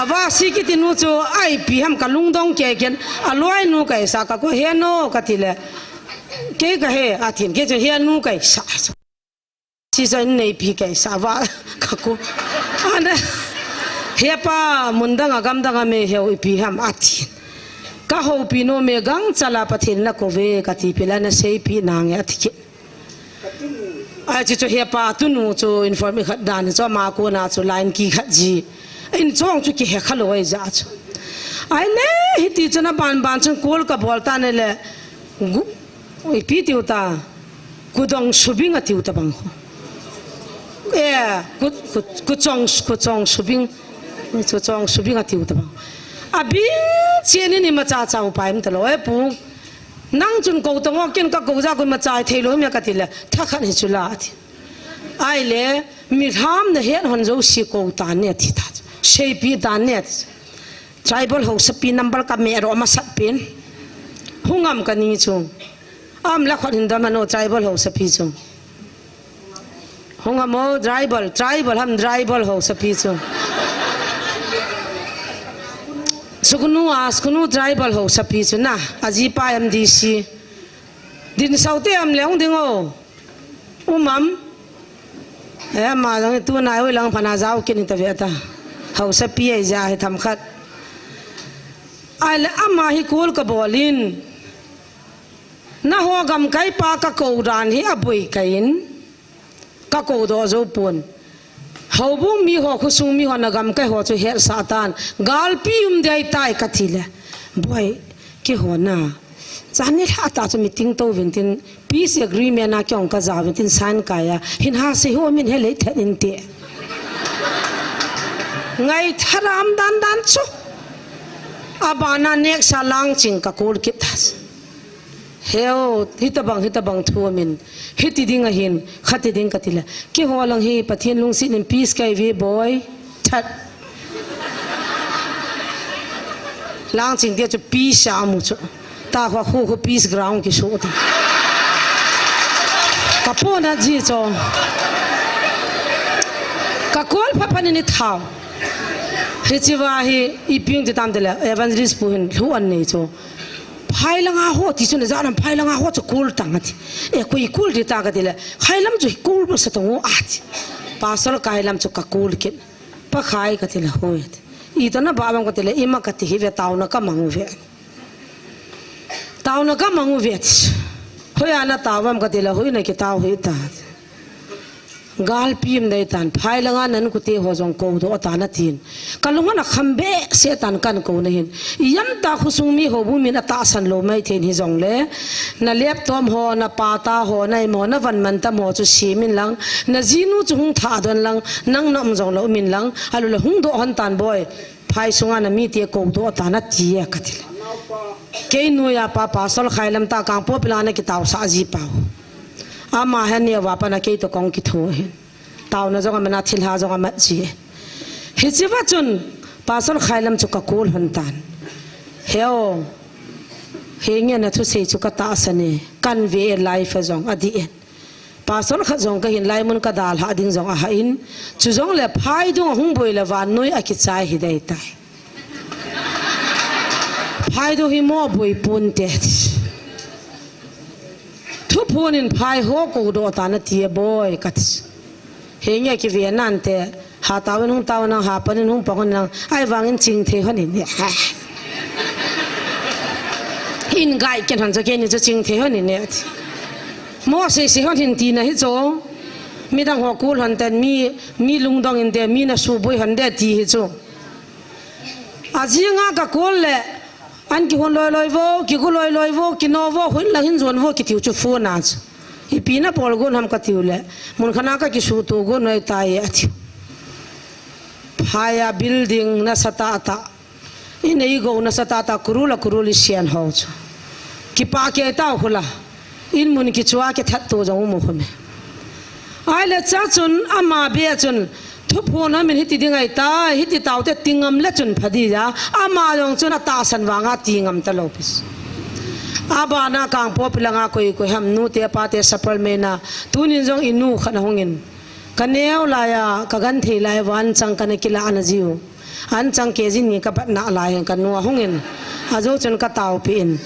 A va si kiti nu chu ai pi ham ka lungdong ke ken. A loi nu kai sa ka ko he no ka ti le. Ke ka he a thin ke chu he nu kai sa. Si sa in nei pi kai sa va ka ko. Ana. He pa mun dang a gam dang a me heu i pi ham a thin. Ka ho pi no me gang chala Pathen na ko ve ka ti pi la na sei pi na nge a ti ke. Ai chu chu he pa tu nu chu inform i khat dan chu ma ko na chu line ki khat ji. In chong chu ki he kha lo ai ja chu. Ai le hi ti chu na ban ban chu kol ka bol ta ne le. Gu, ui pi tiu ta. Kudong subing a tiu ta bang ho. E, ku, ku, ku chong, ku chong subing. Ku chong subing a tiu ta bang. Abing chen in imacha cha upai um talou, e pu. Nang chun kou tang o, ken ka kou ja koima chai thei lou me kati le, tha khat hi chu la ati. Ai le, mi ham na het hon jo si kou ta ne ati ta. Seipi ta ne ati. Tribal hausapi number ka me ro masat pen. Hung am ka ni chu. Am la khot hin dam ano tribal hausapi chu. Hung amo tribal, tribal ham tribal hausapi chu. Suknu a, suknu tribal hausapi chu na, aji pa M D C. Din saute am le hung ding o. Um am. E, ama jong tu nai oi lang phana jao kin ta ve ta. Hausapi ai ja hi tham khat. Ai le ama hi kul ka bolin. Na ho gamkai pa ka kou dan hi aboi ka in. Ka kou do jo pun. Houbung mi ho khosung mi ho na gamkai ho chu het sa tan. Galpi um dei tai ka ti le. Boi, ke ho na. Chan ni lha ta chu meeting to vin tin peace agreement a kyong ka ja vin tin sign kai a. Hin ha se ho min he lei thet in te. Ngai tharam dan dan chu. Abana nek sa lang ching ka kul kit ta. Heu, hitabang, hitabang thu amin. Hiti ding ahin, khati ding ka ti le. Keiho lang hi, Pathen lungset in peace kai ve boi. That. Lang ching dia chu peace a mu chu. Ta kho khu khu peace ground ki su ta. Ka po na ji cho. Ka kol pha pha ni ni thau. Hichi va hi, i piung ti tam te le, evangelist pu hin, lu an nei cho. Phai langa ho ti chu na ja nam phai langa ho chu kul tang ati. E koi kul ri ta ka ti le. Khai lam chu kul ba sa tong o ati. Pastor kai lam chu ka kul kit. Pa khai ka ti le hoi ati. I to na ba bang ka ti le ima ka ti hi ve tau na ka mang ve. Tau na ka mang ve ati. Hoi ana tau bam ka ti le hoi na ki tau hi ta. Galpi um dei tan, phai langa nan kute ho jong kou do atan atin. Ka lung ana kham be se tan kan kou na hin. I yam ta khosung mi houbung min atahsan lou mai thei hi jong le. Na laptop ho, na pata ho, na imo, na van man tam ho chu simin lang. Na jinu chu hung tha don lang, nang na um jong lou min lang. Alu le hung do hon tan boi. Phai sunga na mite kou do atan ati e ka ti le. Kei nuia pa, pa sol khai lam ta kang po pila na ki tau sa ji pau. Ama hen ni wa pa na kei to kong ki tho hin. Tauna jong aman a thilha jong amat ji. Hichi va chun, Pastor Khailam chu ka kul hon tan. Heo, henge na thusei chu ka tahsan e, kan ve e live a jong adi e. Pastor khat jong ka hin lai mun ka dalha ding jong aha in, chu jong le phai dung hung boi le vannoi a kichai hi dei tai. Phai dung hi mo boi pun te. Thuphon in phai ho kou do ta na ti e boi ka ti. Henge ki ve nan te, ha tawin hung taw nang, ha panin hung pang nang, ai vangin ching thei hon in. In gai ken hon cho ken ni cho ching thei hon in. Mo sei sei hon hin ti na hi cho. Mi dang ho kul hon ten mi, mi lungdong in te, mi na su boi hon de ti hi cho. Ajinga ka kul le, an ki hun loi loi vo, ki gu loi loi vo, ki no vo, hun lang hin zon vo, ki tiu chu fu na chu. Ipi na bol gon ham ka tiu le, mun khana ka ki su tu gon noi ta ye a tiu. Phaya building na sa ta ta. I nei go na sa ta ta kurula kuruli sian ho chu. Ki pa ke ta hula. In mun ki chua ki that tu jong mu khome. Ai le cha chun ama be chun thuphon amin hiti ding ai ta, hiti tau te tingam le chun phadi ja. Ama jong chun atahsan vanga tingam ta lo pis. Abana kang po pilanga koi koi ham nu te pa te sapal me na. Tunin jong inu khat na hungin. Ka neo laiya, ka gan thei lai van chang ka na kila ana jiu. An chang ke jin ni ka bat na lai hen ka nu a hungin. A jo chun ka tau pi in.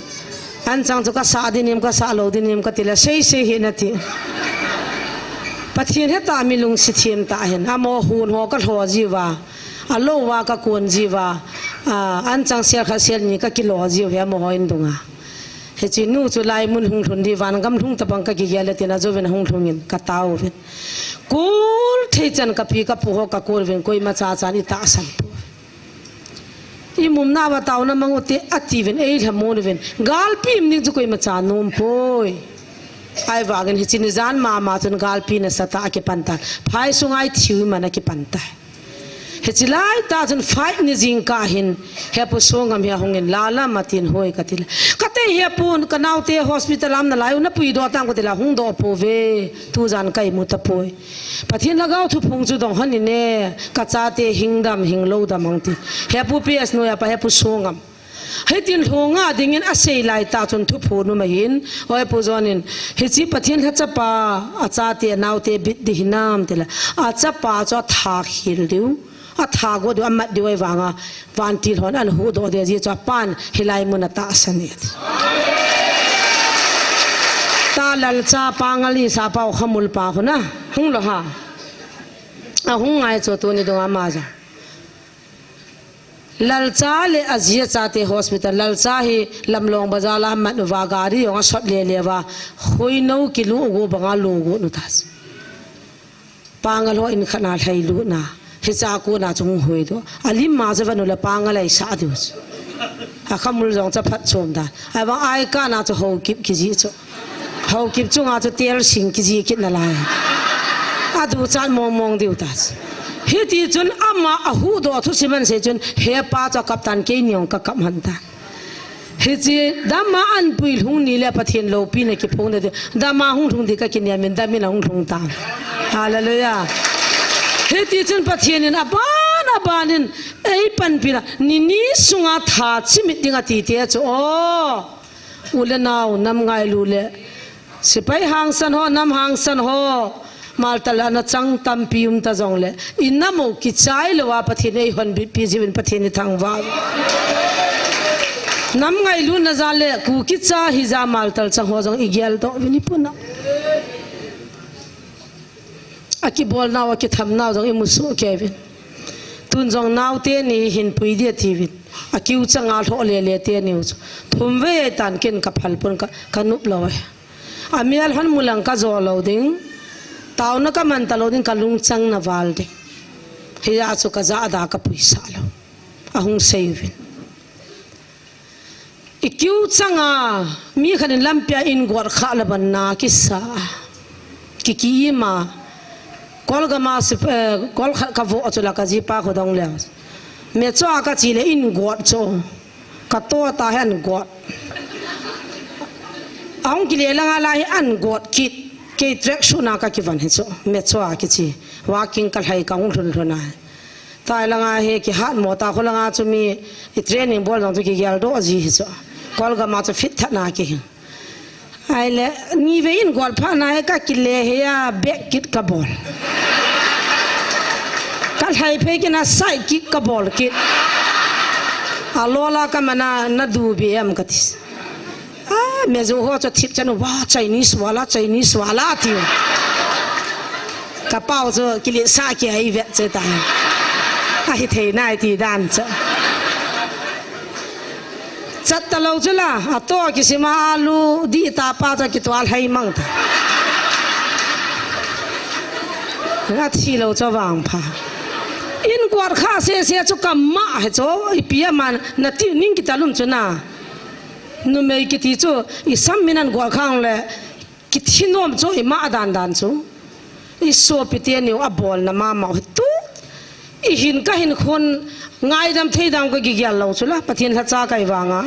An chang chu ka sa din nim, ka sa lo din nim ka ti la sei sei hi na ti. Pathian he ta mi lung si thiam ta hen. A mo hun ho ka hlo jiu va. A lo va ka kuan jiu va. A, an chang sel kha sel ni ka kilo jiu he mo ho in dunga. Hichi nu chu lai mun hung lhun di van gam lhung ta bang ka ki gel tin a jo vin hung lhungin ka tau vin. Kul thei chan ka pi ka pu ho ka kul vin koima cha chan i tahsan pu. I mum na va tau na mang u te a ti vin ei lha mun vin. Gal pi im ning chu koima cha nom poi. Ai vangin hichi ni jan mama chun gal pi na sa ta a ki pan ta. Phai sung ai thiu man a ki pan ta. Hiche laitah chun five ni jingkah hin, Hepu Songam hi ahungin, "Lala, matin hoi," kati le. Kati, "Hepu, kanaote hospital a um nalai u, napui doh tang," kati le, "Hung doh pouve, tujan ka imu tapoi. Pathen Lhagao thuphong chu dong hon in e, kachate hing dam, hing lou dam hung," ti. Hepu P S noiya pa, Hepu Songam. Hitin lhunga dingin asei laitah chun thuphon um ahin, "Oi, Pu John in, hiche Pathen lhacha pa, achate anaote bit ding hinam," ti le, achapa chu atha khel diu. Atha go diu, amat diu ahivanga, vantil hon ana huhdoh ding, ajeh chu apan hilai mun a atahsan e. Ta Lalcha, Pangal isa pa, Ukhamul pa khu na, hung lou ham? Ahung ngai chu tuni dunga ama jong. Lalcha le aji achate hospital, Lalcha hi Lamlong bazar a amat uva gari jong asot lele uva, khoinou kilu u go banga lu go nu ta. Pangal ho in khat na lhai lutna, hicha kona chu hung hoi doh. Alim ma chu vanu le Pangal a isah diu chu. Akhamul jong chu aphatchom dan. Ahivang a ikah na chu Haokip kiji chu. Haokip chunga chu tel sing kiji kit nalai. Aduchat mong mong diu ta chu. Hiti chun ama ahuhdoh thusim ahin sei chun, hepa chu akap tan, keini jong kakap man tan. Hiche dama ahin puilhung ni le Pathen loupina kiphong ding, dama hung lhung ding kakinem in, damin ahung lhung tan. Hallelujah. Hiti chun Pathen in aban aban in eipanpi na, ni ni sunga tha chimit ding ati te chu, o, u le nao, nam ngailu le, sepai hangsan ho, nam hangsan ho, Maltal a ana chang tampi um ta jongle, inam u kichai louva Pathen in eihonbitpi jiuvin Pathen ithangvah. Nam ngailutna jal le, Kuki cha hija Maltal chang ho jong igeldoh uvin ipuna. Akibolnau, akithamnau jong imusoh kei uvin. Tun jong naote ni hinpui ding atiuvin. Akiu changa lhoh lele teni u chu. Thum vei tan ken kaphal pon ka, kanop lou e. Amel hon mulang kajo lou ding. Taona kaman talou ding, kalungchang na val ding. Hia chu kajah da kapuisah lou. Ahung sei uvin. Ikiu changa, mi khat in lampia in got kha le ban na kisa. Kiki ima. Kolgam a sip, eh, kol khat kavoh chu la kajipa khu dong le. Mechoa kachi le in got chu. Kato ta hi an got. Ahung kile langa la hi an got kit. Kei track suit na kakivon hi chu. Mechoa kichi. Walking kalhai kahung lhun lhun a. Tai langa hi kihat mo ta khu langa chu mi i training bol jong chu kigeldoh ji hi chu. Kolgam a chu fit that na kihing. Ahile, ni vei in got phat na hi kakile hi a bek kit kabol. Kalhai phei kit na side kick kabol kit. Alola kaman a nadu bi em kati. Ah, mejo ho chu thip chan, "Wa, Chinese wala, Chinese wala," tiu. Kapau chu kilisa ki ai vet che ta. Ahithei nai ti dan chu. Chat talou chu la, ato kisima alu di ta pa chu kitual hai mang ta. Athi lou chu vangpha. In got kha sese chu kama hi chu, ipi aman nati ning kitalum chu na. Numei kiti chu, isam min an got khang le, kithi nom chu ima dan dan chu. Isopi teni u abolna mama u hi tu. Ihin kahin khun ngaidam thei dam kagigel lou chu la, Pathen lhacha kahi vanga.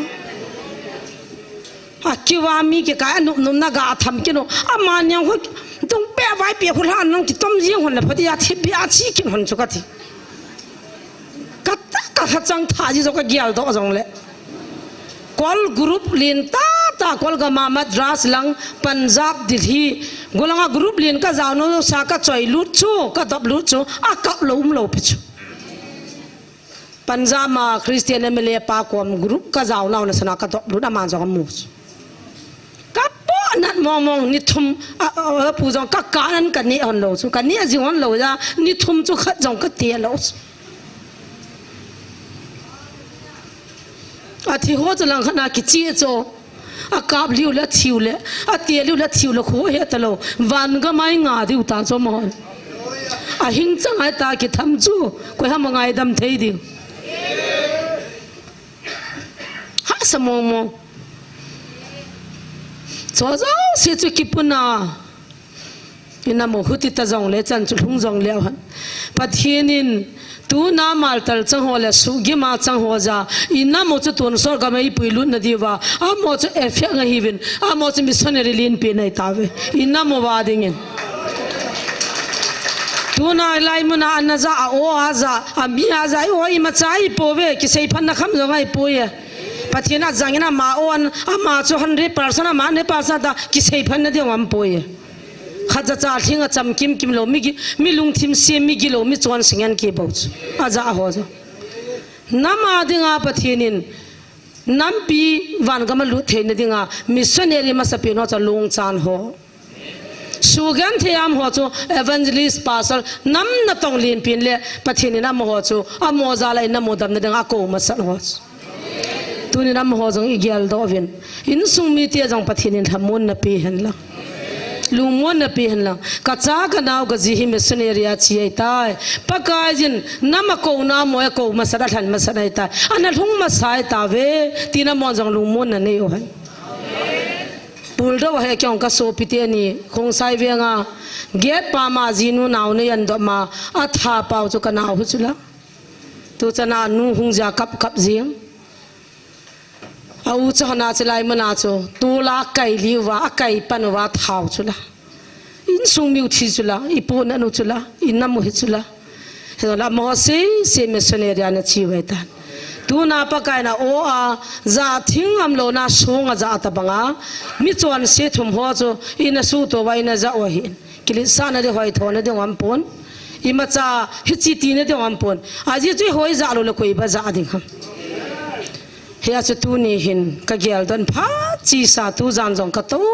Akiu a mi kikai anop nop na ga tham kinu. Amani ang khu, dung pe vai pe khu lhan nang kitom jing hon le phati a thi bia chi kin hon chu kati. Ka, ka kha chang tha ji jo kageldoh jongle. Kol group lin tata, Kolgam a, Madras lang, Punjab, Delhi, golanga group lin kajao nau sa kachoi lut chu, kadop lut chu, akap lou umlou pi chu. Punjab a Christian M L A pa kom group kajao nau na sana kadop lut, aman jong amu chu. Kapohnat mong mong, ni thum, a, a, a, pu jong ka, ka an ka neh hon lou chu, ka neh jing hon lou ja, ni thum chu khat jong ka te lou chu. Athi ho chu langkhat na kichi chu, akap liu le thiu le, ate liu le thiu le khu he talou, van gam a i nga diu ta chu amahon. Ahing chang a ta kitham chu, koi ham a ngaidam thei diu. Hahsa mong mong. Chu jouse chu kipuna. Ina mo huti ta jongle, chan chu lhung jongle hon. Pathen in tuna maltal chang ho le suhgim a chang ho jah a, i nam u chu tonsot gam a i puilut na diuva, amaho chu effect ahiuvin, amaho chu missionary lenpen ahi tauve. I nam uva dingin. Tuna lai muna ana jah a, o a jah a, mi a jah a, o imacha ahi pouve, kiseiphat na kham jong ahi pouve. Pathen a jangin ama o an, ama chu hundred percent, ama hundred percent ta kiseiphat na ding aum pouve. Khat ja cha lhing a cham kimkim lou, mi gi-, mi lungthim sem, mi gilou, mi chonse ngen kibou chu. A jah ho chu. Nam a dinga Pathen in, nampi van gam a lut theina dinga, missionary masapen ho chu lungchan ho. Sugenthei a um ho chu evangelist, pastor, nam natong lenpen le Pathen in amaho chu, amaho jal a i nam u damna dinga akou masat ho chu. Tunin amaho jong i geldoh uvin. Insung mite jong Pathen in lhamonna pe hen lang. Lungmonna pe hen lang. Ka cha ka nao ka ji hi missionary a che ahi tai. Pakai jin nam a kouna mo a kou masat a lhan masat ahi tai. Ana lhung masa ahi tauve. Tin amaho jong lungmonna nei u hen. Puldo a hi kei jong ka sopite ni Khongsai veng a. Gate pam a jinu nao nei an dom a. A tha pau chu ka nao hi chu la. Tu chan a nu hung ja kap kap jing. A u chu hana chu lai muna chu, tol a kai liu va, a kai pan uva thao chu la. Insung miu thi chu la, i pu nanu chu la, i nam u hi chu la. Hi la amaho sei sei missionary ana che u ahi tan. Tuna Pakai in o a, ja thing am lou na sung a ja ta banga, mi chonse thum ho chu, i na suhto uva i na ja u ahi. Kiletsahna ding, hoithona ding um pon. Imacha hiche tina ding um pon. Ajeh chu i hoi ja lou le koi ba ja ding ham. Hia chu tuni hin ka geldoh in phat chesa tu jan jong ka tou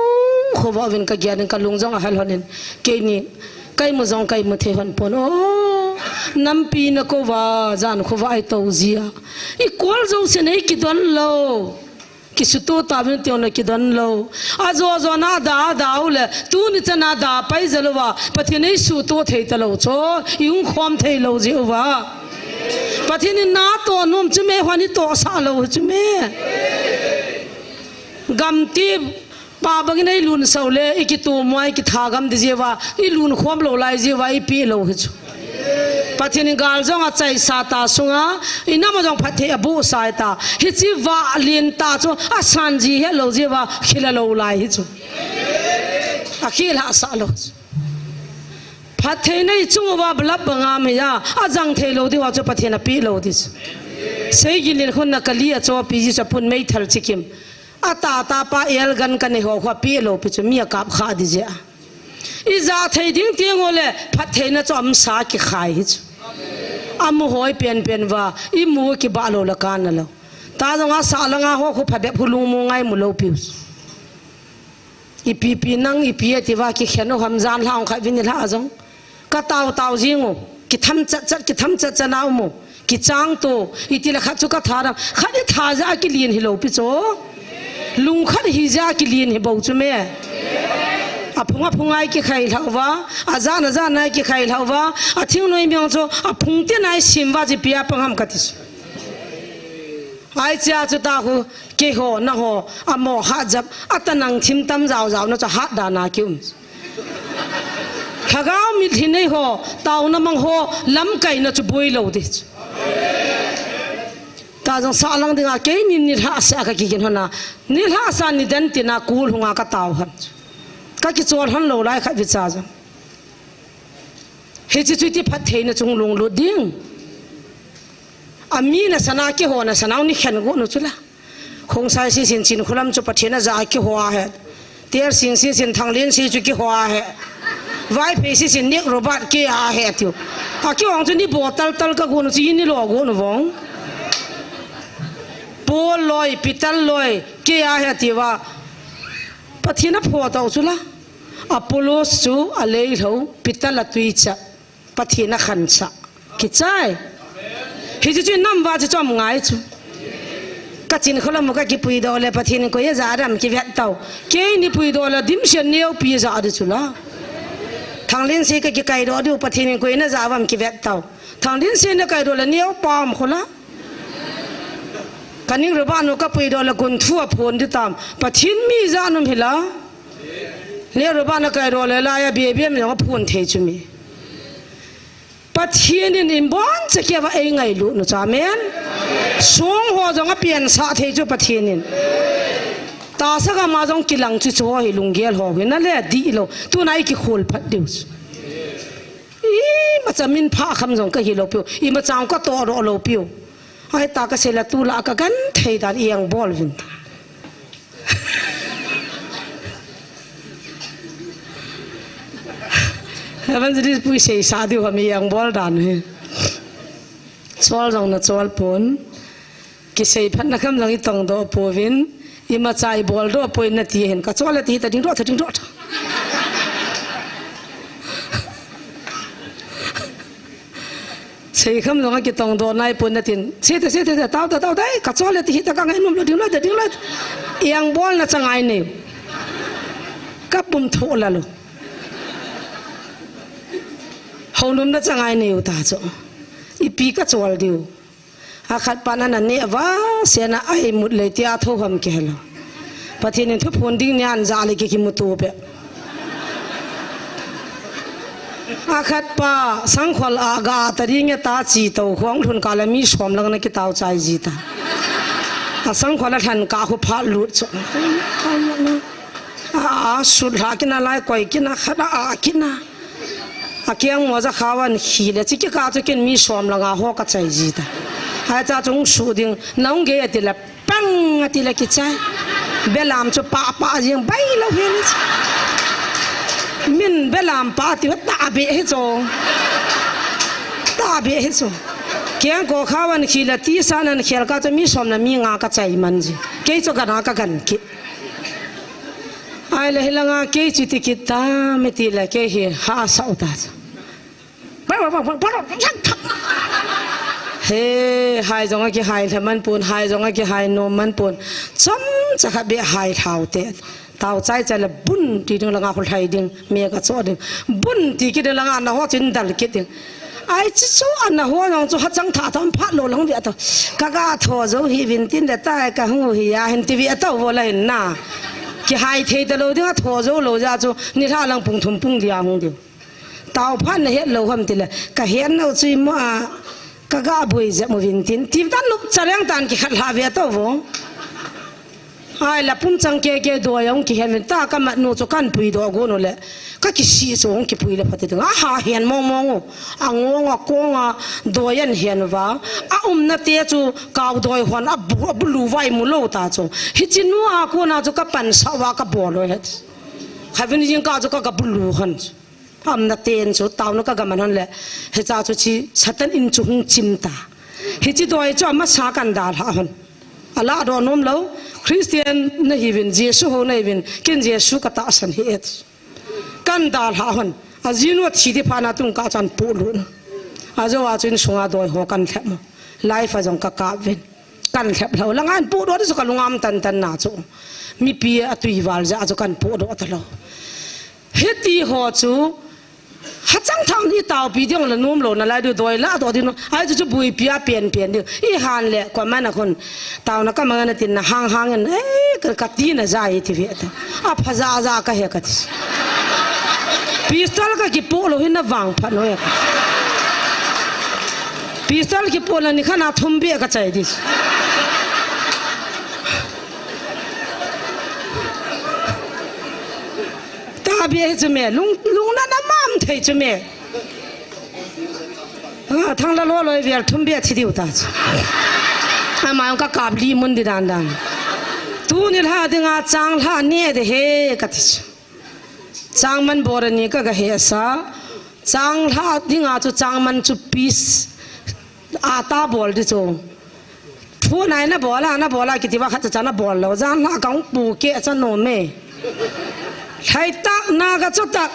khovah uvin ka gel in ka lung jong ahal hon in. Keini ka imu jong ka imu thei hon pon. O, nampi na kou va, jan khovah a i tou jia. I kol jouse nei kidon lou. Kisuto tauvin tiuna kidon lou. Ajo jo na da, da u le. Tuni chan a da pai jal uva. Pathen in eisuto thei talou chu. I hung khom thei lou jeh uva. Pathen in na toh nom chu me, hon i tohsah lou chu me. Gamti pa bangin ei lunsah u le, i kitom uva, i kitha gam ding jeh uva, i lun khom lou lai jeh uva, i pe lou hi chu. Pathen in gal jong achaisa ta sunga, i nam a jong phatthei abohsa ta. Hiche vah lentah chu, asan ji het lou jeh uva, khel a lou lai hi chu. Akhel hahsah lou chu. Phattheina i chung uva bulap banga mei a, ajang thei lou ding uva chu Pathen in ape lou ding chu. Seigin lin khun na kali a chopi ji chu apun meithal chikim. Atah tah pa elgan kanei ho khu ape lou pi chu mi akap kha ding jeh a. I ja thei ding teng u le phattheina chu amsa kikhai hi chu. Amu hoi pen pen uva, i mu kibah lou le kana lou. Ta jong a sahlang a ho khu phabep khu lungmong a i mu lou piu chu. Ipi pi nang ipi ati uva kikhen u ham jan lha ong khat vin i lha jong. Ka tao tao jing u. Kitham chat chat, kitham chat chat na um u. Kichang to. Iti le khat chu ka tha dam. Khat i tha jeh a kilen hi lou pi chu. Lung khat hi jeh a kilen hi bou chu me. Aphung aphung a i kikhai lhah uva. Ajan ajan a i kikhai lhah uva. Athingnoi mi ong chu. Aphung tin a i sim uva jeh pia pang ham kati chu. Ai chia chu ta khu. Keiho, nangho, amo hat jap, ata nang thim tam jao jao na chu hat dan a kium. Lhagao mitlhi nei ho, taona mang ho, lamkaina chu boi lou ding. Ta jong sahlang dinga, keini nilhah seh a ka kigin hon a, nilhah sa nidan tina kul hunga ka tao hon. Ka kichol hon lou lai khat vicha jong. Hiche chu iti phattheina chung lunglut ding. Ami na sana keiho na sana u ni khen go nu chu la. Khongsai sisin Chinkholam chu Pathen a ja a kiho a he. Tersing sisin Thanglensei chu kiho a he. Vaiphei sisin Nick Robert kei a he tiu. A kihong chu ni bo tal tal ka go nu chu i ni lo go nu vong. Paul loi, Peter loi, kei a he tiu va. Pathen a pho tau chu la. Apollos chu a lei lou, Peter a tui cha. Pathen a khan cha. Kichai. Hichu chu nam va chu chom ngai chu. Ka Chinkholam u ka kipui doh le Pathen in koi a ja dam kivet tau. Keini pui doh le dimset neo pi ja di chu la. Thanglensei ka kikai doh diu Pathen in koi na ja vam kivet tau. Thanglensei na kai doh le neo pam khu la. Ka Nick Robert nu ka pui doh le kun thu a phon di tam. Pathen mi ja num hi la. Nick Robert na kai doh le la ya bia bia mi jong a phon thei chu mi. Pathen in ibon chakeva ei ngailut nu chu, amen. Song ho jong apian sah thei chu Pathen in. Tahsa gam a jong kilang chu chu ho hi lunggel ho hi na le dih lou. Tuna i kikhol phat diu chu. Imacha min pha kham jong ka hi lou piu. Imacha ka toh doh lou piu. Ai ta ka sei la tu la ka gan thei dan i ang bol vin. Evangelist pui sei sa diu ham i ang bol dan hi. Chol jong na chol pon. Kisei phat na kham jong i tong doh pouvin. Imacha i bol doh poi na ti hin. Ka chol le ti ta ding doh ta ding doh ta. Sei kham jong a kitong doh nai pon na tin. Sei te, sei te, sei, tau ta, tau ta, ei, ka chol le ti hi ta ka ngai nom lou ding lou, ding lou. I ang bol na cha ngai nei. Ka pum tho la lou. Hou nom na cha ngai nei u ta chu. Ipi ka chol diu. A khat pa na na ne va se na ai mut lei tia tho ham ke hello. Pathen in thuphon ding nian ja le ki kimutu pe. A khat pa sangkhol a ga ta ding e ta chi to khong thun ka la mi som lang na kitau chai ji ta. A sangkhol a thlan ka khu pha lut chu. A, a sut hla kina lai koi kina khat a, a kina. A kiang mo ja khawan khi le chi ki ka chu kin mi som lang a ho ka chai ji ta. Hai cha chung su ding nong ge ati la Pang ati le kichai. Belam chu pa pa jing bai lou hin. Min belam pa ti ta be hi chu. Ta be hi chu. Kiang ko khawan khi la ti sa nan khel ka chu mi som na mi nga ka chai man ji. Kei chu ka na ka gan ki. Ai le hi la nga kei chu ti ki ta mi ti le kei hi ha sa u ta chu. He, hai jong a kihai lha man pon, hai jong a kihai nom man pon. Chomcha khat beh hai lhau te. Tao chai chai le bun ti ding langa khu lhai ding, me ka cho ding. Bun ti kit ding langa na ho chin dal kit ding. Ai chi chu ana ho jong chu ha chang tha tham phat lou lang bia to. Ka ga tho jo hi vin tin le tai ka hung hi ya hin ti bia to vo la hin na. Kihai thei ta lou ding a tho jo lou ja chu ni lha lang pung thum pung dia hung ding. Tao phat na het lou ham ti le, ka het nau chu i mo a, ka ga bui jep mo vin tin, ti tan nup chareng tan ki khat lha ve to vo. Ai la pum chang ke ke doi ong ki het vin ta ka mat nu chu kan pui do go nu le, ka ki si chu ong ki pui le phat ti nga ha hen mong mong u, a ngong a kong a doi an hen va, a um na te chu kau doi hon a bu, a bulu vai mu lou ta chu. Hi chi nu a ko na chu ka pan sa va ka bol lo het. Kha vin jing ka chu ka ka bulu hon. Amna ten chu taona ka gaman hon le, hicha chu chi Satan in chu hung chim ta. Hichi doi chu amasa kan dalha hon. Ala do nom lou, Christian na hiuvin, Jesu ho na hiuvin, ken Jesu ka tahsan hi et. Kan dalha hon. A jinu a thi di pha na tung ka chan pu lun. A jo a chu in sunga doi ho kan lhep mo. Life a jong ka kap vin. Kan lhep lhau. Langa in pu do di chu ka lungam tan tan na chu. Mipi a tui val ja chu kan pu do ta lou. Hiti ho chu, ha chang tham ni tao pi ding la nom lou na lai du doi la do ding no. Ai chu chu bui pia pen pen ding. I han le ko man a khun. Tao na ka mang na tin na hang hang in. Eh, ka, ka ti na ja i ti ve ta. A pha ja ja ka he ka ti. Pistol ka ki pu lou hin na vang pha no ya ka. Pistol ki pu la ni kha na thum be ka chai di. Ta bia hi chu me, lung, lung na na mam thei chu me. Ah, thang la lo loi vel thum bia thi diu ta chu. Ama ka kap li mun di dan dan. Tu ni lha dinga chang lha ne de he ka ti chu. Chang man bor ani ka ga he sa. Chang lha dinga chu chang man chu piece. A ta bol di chu. Thu nai na bola, na bola kiti va khat cha na bol lou. Jan la ka hung pu ke cha no me. Lhai tak na ka chu tak.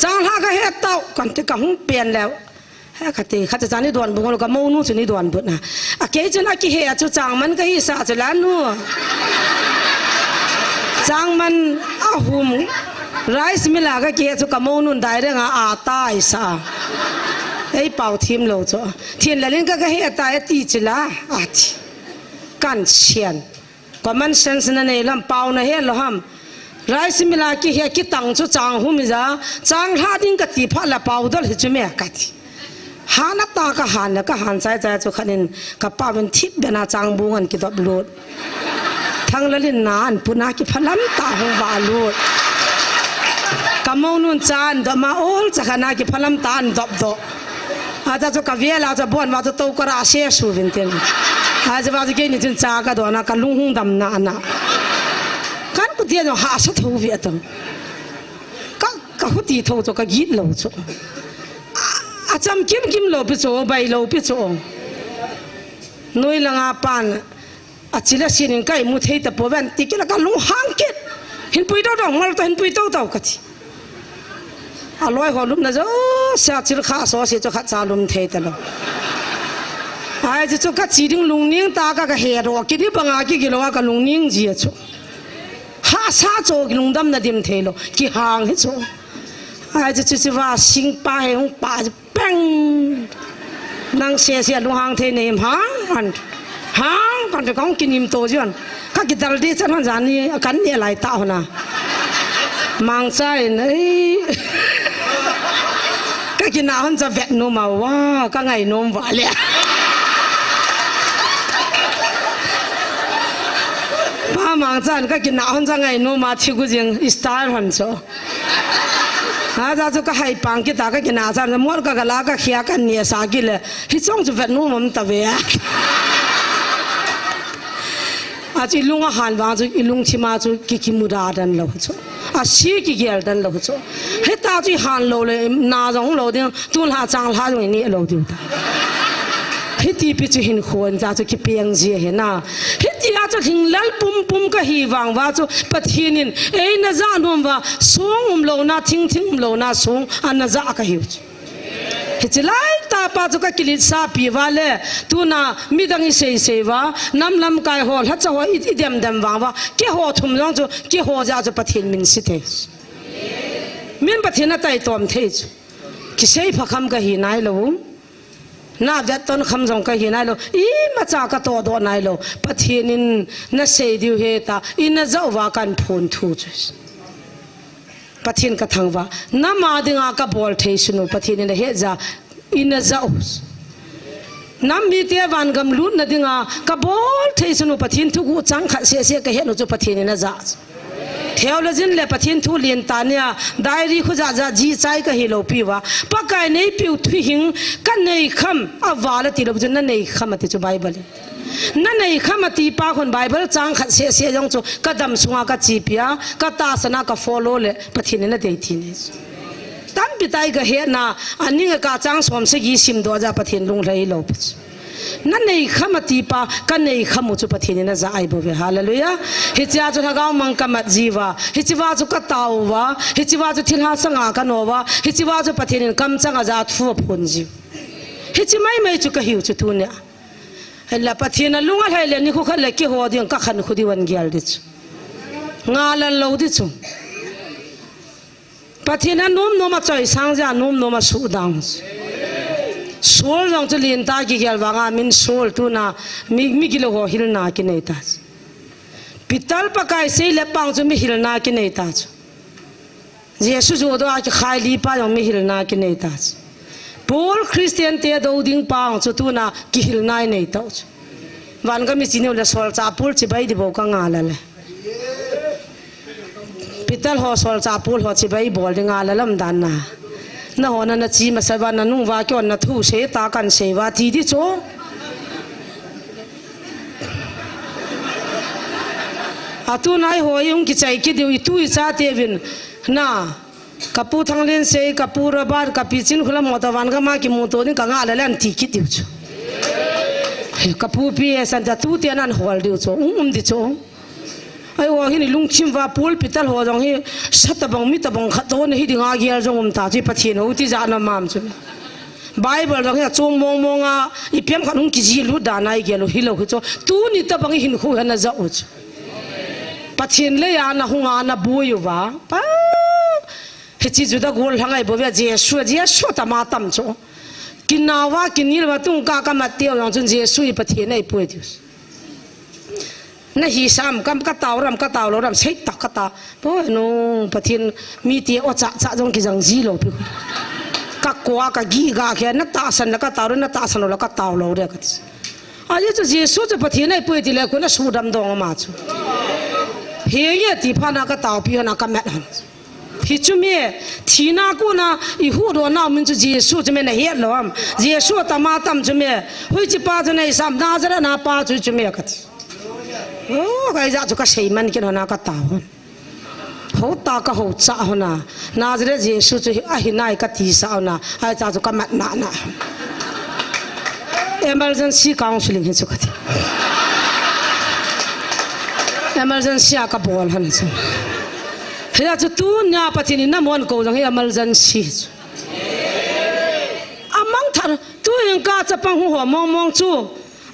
Chang la ka he tau kan ti ka hung pen leu. He ka ti khat cha ni don bu ngol ka mo nu chu ni don bu na. A ke chun a ki he chu chang man ka hi sa chu la nu. Chang man a hum. Rice mill a ka ki he chu ka mo nun dai renga a tai sa. Ei pau thim lou chu. Thin lalin ka ka he ta e ti chi la, a ti. Kan sian. Common sense na nei lam pau na he lo ham. Rice mill a ki he ki tang chu chang hum ja, chang lha ding ka ti pha la pau dol hi chu me ka ti. Hana ta ka han le, ka han chai chai chu khat in ka pa vin thip bena changbung an kidop lut. Thanglalin na an puna kiphalam ta hung va lut. Ka mo nun cha an dop ma ol cha khana kiphalam ta an dop do. Acha chu ka vela cha bon va chu to ka ra se su vin tin. Acha va chu ke ni chin cha ka do na ka lung hung dam na na. Kan ku dia no ha sa tho vi atam. Ka, ka huti tho chu ka git lo chu. A, a cham kim kim lo pi chu, bai lo pi chu. Noi langa pan, a chila sinin kai mu thei ta po ven, ti kila ka lung hang kit. Hin pui to to, ngal to hin pui to to ka ti. A loi ho lum na jo, sa chil kha so si chu khat cha lum thei ta lo. Ai chu chu ka chi ding lung ning ta ka ka he ro, ki di banga ki gilo ka lung ning ji chu. Ha sa cho lungdam na dim thei lo, kihang hi cho. Ai chu chu chu va sing pa he hung pa chu peng. Nang se se lung hang thei nei hang an. Hang kan ka hung kinim to jian. Ka kidal di chan han jan ni kan ne lai ta hona. Mangcha in ei. Ka kina hon cha vet nom a wa, ka ngai nom va le. Pa Mangcha in ka kina hon cha ngai nom a thi gu jing star hon cho. Ha, ja chu ka hai pang kita ka kina cha mor ka gala ka khia ka ne sa ki le. Hi chong chu vet nom am ta ve. A chu i lung a han vang chu i lungthim a chu ki kimu da dan lo chu. A si kigel dan lo chu. Heta chu i han lo le na jong lo ding, tun lha chang lha jong i ne lo ding ta. Hiti pi chu hin khon ja chu kipeng ji he na. Hiti a chu hing lal pum pum ka hi vang va chu Pathen in ei na ja nom va song um lo na, thing thing um lo na song a na ja ka hiu chu. Hichi lai tapa chu ka kilit sa pi va le, tuna midang i sei sei va, nam lamkai ho, lhacha ho, i, i dem dem vang va, keiho thum jong chu, keiho ja chu Pathen min si thei. Min Pathen a tai tom thei chu. Kisei pha kham ka hi nai lo. Na vet ton kham jong ka hi nai lo. Imacha ka to do nai lo. Pathen in na sei diu he ta, i na ja u va kan phun thu chu. Pathen ka thangvah. Nama dinga ka bol thei sunu Pathen in a he ja in a ja u. Nam mite vangam lutna dinga ka bol thei sunu Pathen thugu chang khat sese ka he nu chu Pathen in a ja. Theologian le Pathen thu lien ta nia diary khu ja ja ji chai ka hi lo pi va. Pakai nei piu thu hing ka nei kham a va la ti lo chu na nei kham a ti chu Bible in. Na nei kham a ti pa khun Bible chang khat sese jong chu ka dam sunga ka chi pia, ka ta sana ka follow le Pathen in a dei ti ni. Tampi tai ka he na, a ning a ka chang som sagi sim do ja Pathen lung lhai lo pi. Na nei kham a ti pa, ka nei kham u chu Pathen in a ja ai bo ve. Hallelujah. Hichia chu lhagao mang ka mat ji va. Hichi va chu ka tao va. Hichi va chu thilha sanga ka no va. Hichi va chu Pathen in kam chang a ja thu a phun ji. Hichi mai mai chu ka hiu chu tu nia. Hela Pathen a lung a lhai le ni khu khat le keiho ding ka khan khu di van gel di chu. Nga lan lo di chu. Pathen a nom nom a choi sang ja nom nom a su dang. Saul jong chu lien ta kigel vanga min Saul tuna mi, mi gilo ho hilna kinei ta. Peter Pakai sei le pang chu mi hilna kinei ta chu. Jesu jo do a kikhai li pa jong mi hilna kinei ta chu. Paul Christian te do ding pa jong chu tuna kihilna i nei ta chu. Van ka mi chi neu le Saul cha Paul chibai di bo ka nga la le. Peter ho Saul cha Paul ho chibai bol di nga la lam dan na. Na ho na na chi masa va na nung va kyon na thu sei ta kan sei va ti di chu. A tu nai ho i hung kichai ki diu i tu i cha te vin na. Ka pu Thanglen sei, ka pu Robert, ka pi Chinkholam ho ta van ka ma kimu to ding ka nga la le an ti ki diu chu. Ka pu pi e san ta tu te nan hol diu chu. Um, um di chu. Ai wa hin i lungthim va Paul Peter ho jong hi sa ta bang mi ta bang khat to na hi dinga gel jong um ta chu Pathen ho ti ja na mam chu. Bible jong hi a chom mong mong a i piam khat hung kiji lut dan a i gel u hi lo hi chu. Tu ni ta bang i hin khu ha na ja u chu. Pathen le ya na hung a na bui u va. Pa. Hichi Juda gol hang ai bo ve Jesu, Jesu ta ma tam chu. Kinawa kinil va tung ka ka mat teu jong chun Jesu i Pathen ai pui tiu. Na hi sam kam ka tau ram, ka tau lo ram, sei tak ka ta. Po nu Pathen mi ti o cha cha jong ki jang ji lo pi. Ka kua ka gi ga khe, na tahsan le ka tao, na tahsan lou le ka tao lou de kati. Ajeh chu Jesu chu Pathen ahipoi ti le, koi na sudam dong ama chu. Henge ti phat na ka taopi hon a ka mat hon. Hichu me, thina kona i huhdoh nau min chu Jesu chu me na het lou am. Jesu atam atam chu me, hoiche pa chu na hisam, Nazareth na pa chu chu me kati. Oh, ka ijat chu ka sei man kit hon a ka tao hon. Hou ta ka hou cha hon a. Nazareth Jesu chu ahi nai ka ti sa hon a. Ai cha chu ka mat na na. Emergency counseling hi chu kati. Emergency a ka bol hon chu. Hia chu tunia Pathen in na mon ko jong hi emergency chu. Amang thar, tuin ka chapang hu ho mong mong chu.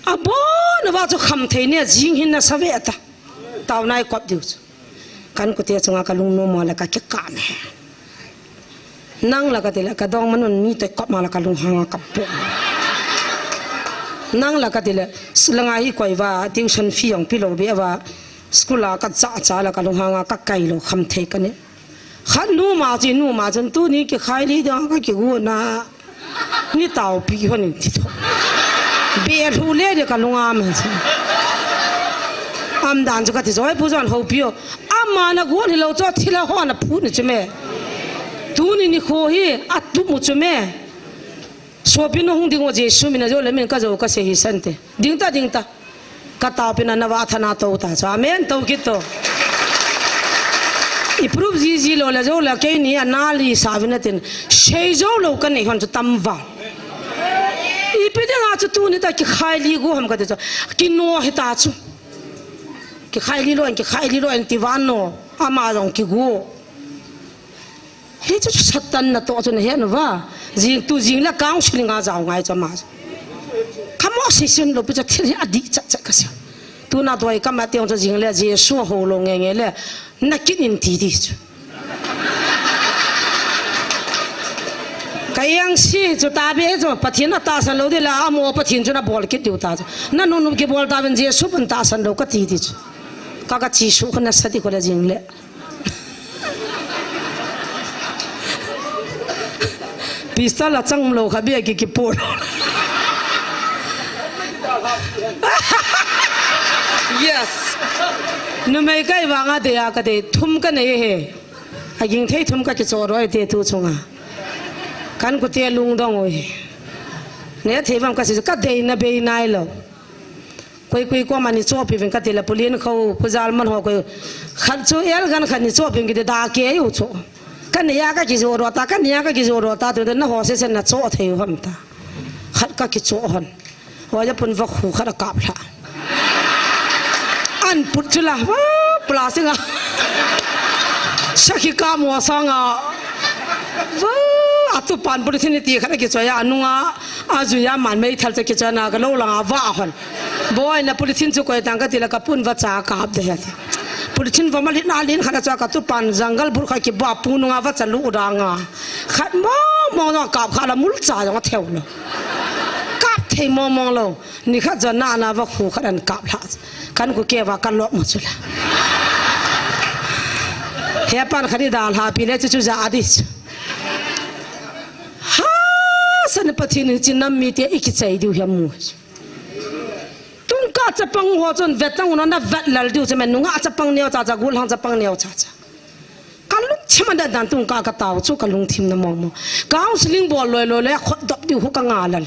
Abon uva chu kham thei ne jing hin na sa ve ta. Tao nai kop diu chu. Kan kute chunga ka lungnom mo le ka kikah me. Nang la ka ti le ka dong manun mi te kop ma la ka lunghang a ka po. Nang la ka ti le, s-, langa hi koi va, tuition fee jong pe lou be va, school a ka cha cha la ka lunghang a ka kai lou kham thei ka ne. Khat numa chi numa chun tuni kikhai li dang ka kigu na. Ni taopi hon in ti tho. Be lhu le de ka lungam hen chu. Am dan chu ka ti joi pu jon ho pi o. Ama na gu ni lo cho thila ho na phu ni chu me. Tuni nikho hi atu mu chu me. Sopi no hung ding o Jesu min a jo le min ka jo ka se hi san te. Ding ta, ding ta. Ka taopi na na va thana to ta chu. Amen. To kit to. I proof ji ji lou le jo le keini a na li sa vin a tin. Sei jo lou ka nei hon chu tam va. Ipi dinga chu tuni ta kikhai li gu ham ka ti chu. Kino hi ta chu. Kikhai li lou, kikhai li lou ti van no. Ama jong kigu. Hichu Satan natoh chu na he nu va. Jing tu jing le counseling a jao ngai chu ama. Ka mo si sin lou pi chu thil hi adih chat chat ka sia. Tuna doi ka ma teng chu jing le Jesu ho lou nge nge le. Na kit in ti di chu. Ka yang si chu ta be chu Pathen na tahsan lou di la amo Pathen chu na bol kit diu ta chu. Na nunu kibol ta vin Jesu pan tahsan lou ka ti di chu. Ka ka chi su ka na sa di ko le jing le. Pistol a chang lou kha bia ki ki pu. Yes. Numei kai vanga de a ka de thum ka nei he. A ging thei thum ka ki cho roi te tu chunga. Kan kute lungdong oi. Ne thei vam ka si ka dei na bei nai lou. Koi koi ko mani chopi vin ka ti la pulin kho, pujal man ho koi. Khat chu el gan khat ni chopi vin ki ti da ke u cho. Ka ni ya ka ki jo ro ta, ka ni ya ka ki jo ro ta, tu na ho se sen na cho thei u ham ta. Khat ka ki cho hon. Wa ya pun va khu khat a kap hla. An put chu la, wa, plastic a. Sakhi ka mo sanga. Wa, atu pan put thini ti khat a ki cho ya, anunga. A juia man mei thal cha kichana ka lo langa va hon. Boi na polythene chu koi tang ka ti la ka pun va cha kap de ya ti. Polythene va ma lin a lin khana cha ka tu pan jungle bur kha ki ba pu nunga va cha lu danga. Khat mo mo no kap kha la mul cha jong a theu lo. Kap thei mo mo lo. Ni khat ja na na va khu khat an kap la. Kan ku ke va ka lok mo chu la. He pan kha di dal ha pi le chu chu ja a di. Ha, san Pathen in chin nam mi te i kichai diu hiam mu. Tungka chapang ho chun vetang un na vet lal diu che men nunga chapang neo cha cha gul hang chapang neo cha cha. Ka lungthim a dan tungka ka tao chu ka lungthim na mong mong. Counseling bol loi loi le khot dop diu hu ka nga lal.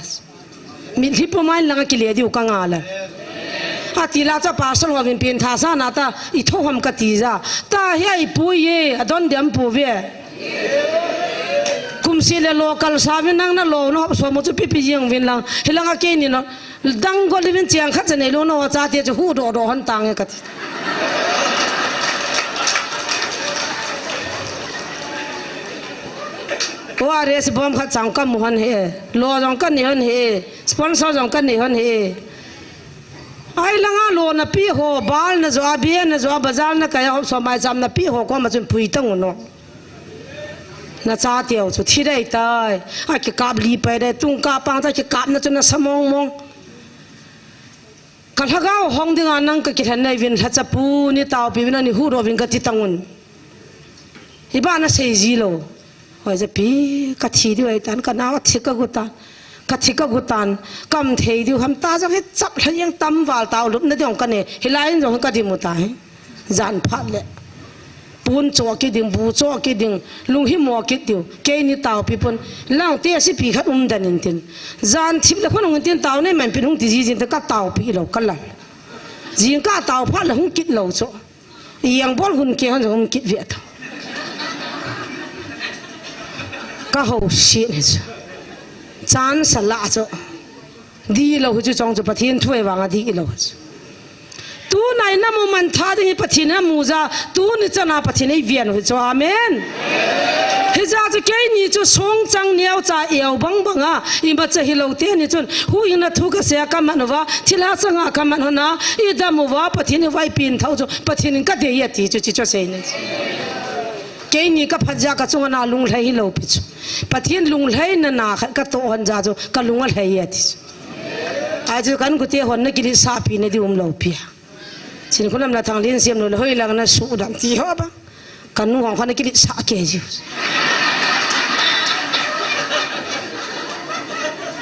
Mitlhi pumai langa kile diu ka nga lal. Ati la cha pastor ho vin pin tha sa na ta i tho ham ka ti ja. Ta hi ai pu ye, a don dem pu ve. Kum si le lo kal sa vin nang na lo na hop so mo chu pipi jeng vin lang. Hilanga ke ni no. Dang go livin chiang khat cha nei lo no cha te chu hu do do hon tang e ka ti. O R S bom khat chang ka mu hon he. Lo jong ka ni hon he. Sponsor jong ka ni hon he. Ai langa lo na pi ho, bal na jo, a bia na jo, a bazar na kaya hop so mai cham na pi ho ko ma chun pui tang u no. Na cha teu chu thi dai tai. A ki kap li pai dai, tungka pang cha ki kap na chu na sa mong mong. Ka lhagao hong dinga nang ka kilhen nai vin lha cha pu ni tao pi vin ani hu ro vin ka ti tang un. Hi ba na sei ji lo. Hoi ja pi, ka thi diu ahi tan, ka nao a thi ka gu tan. Ka thi ka gu tan, ka um thei diu ham ta jong hi chap lha jeng tam val tao lupna ding ka nei. Hilai in jong ka dimu ta hi. Jan phat le. Pun cho kit ding, bu cho kit ding, lung hi mo kit diu. Keini taopi pon. Lang te si pi khat um dan in tin. Jan thip le khon hung tin tao nei man pin hung ti ji jin te ka taopi lo ka lal. Jing ka tao phat le hung kit lo cho. Yang bol hun ke hon hung kit ve ta. Ka ho si ni cho. Chan sa la cho. Di lo hu chu chong chu Pathen thu e vang a di lo hu chu. Tunai na mu man tha ding hi Pathen a mu ja, tuni chana Pathen ei vian hu chu. Amen. Hija chu keini chu song chang neo cha eo bang bang a, ima cha hi lo te ni chun, hu ing na thu ka se ka man va, thil ha chang a ka man hona, i da mu va, Pathen hi vai pin thau chu, Pathen in ka dei a ti chu chi chu sei ni. Keini ka phat ja ka chung ana lung lhai hi lo pi chu. Pathen lung lhai na na khat ka to hon ja chu, ka lung a lhai a ti chu. Ahi chu kan kute hon na kilit sa pi na di um lo pi a. Chin khulam la thang lin siam lo le hoi lang na su dam ti ho ba. Kan nu hong khan kilit sa ke ji.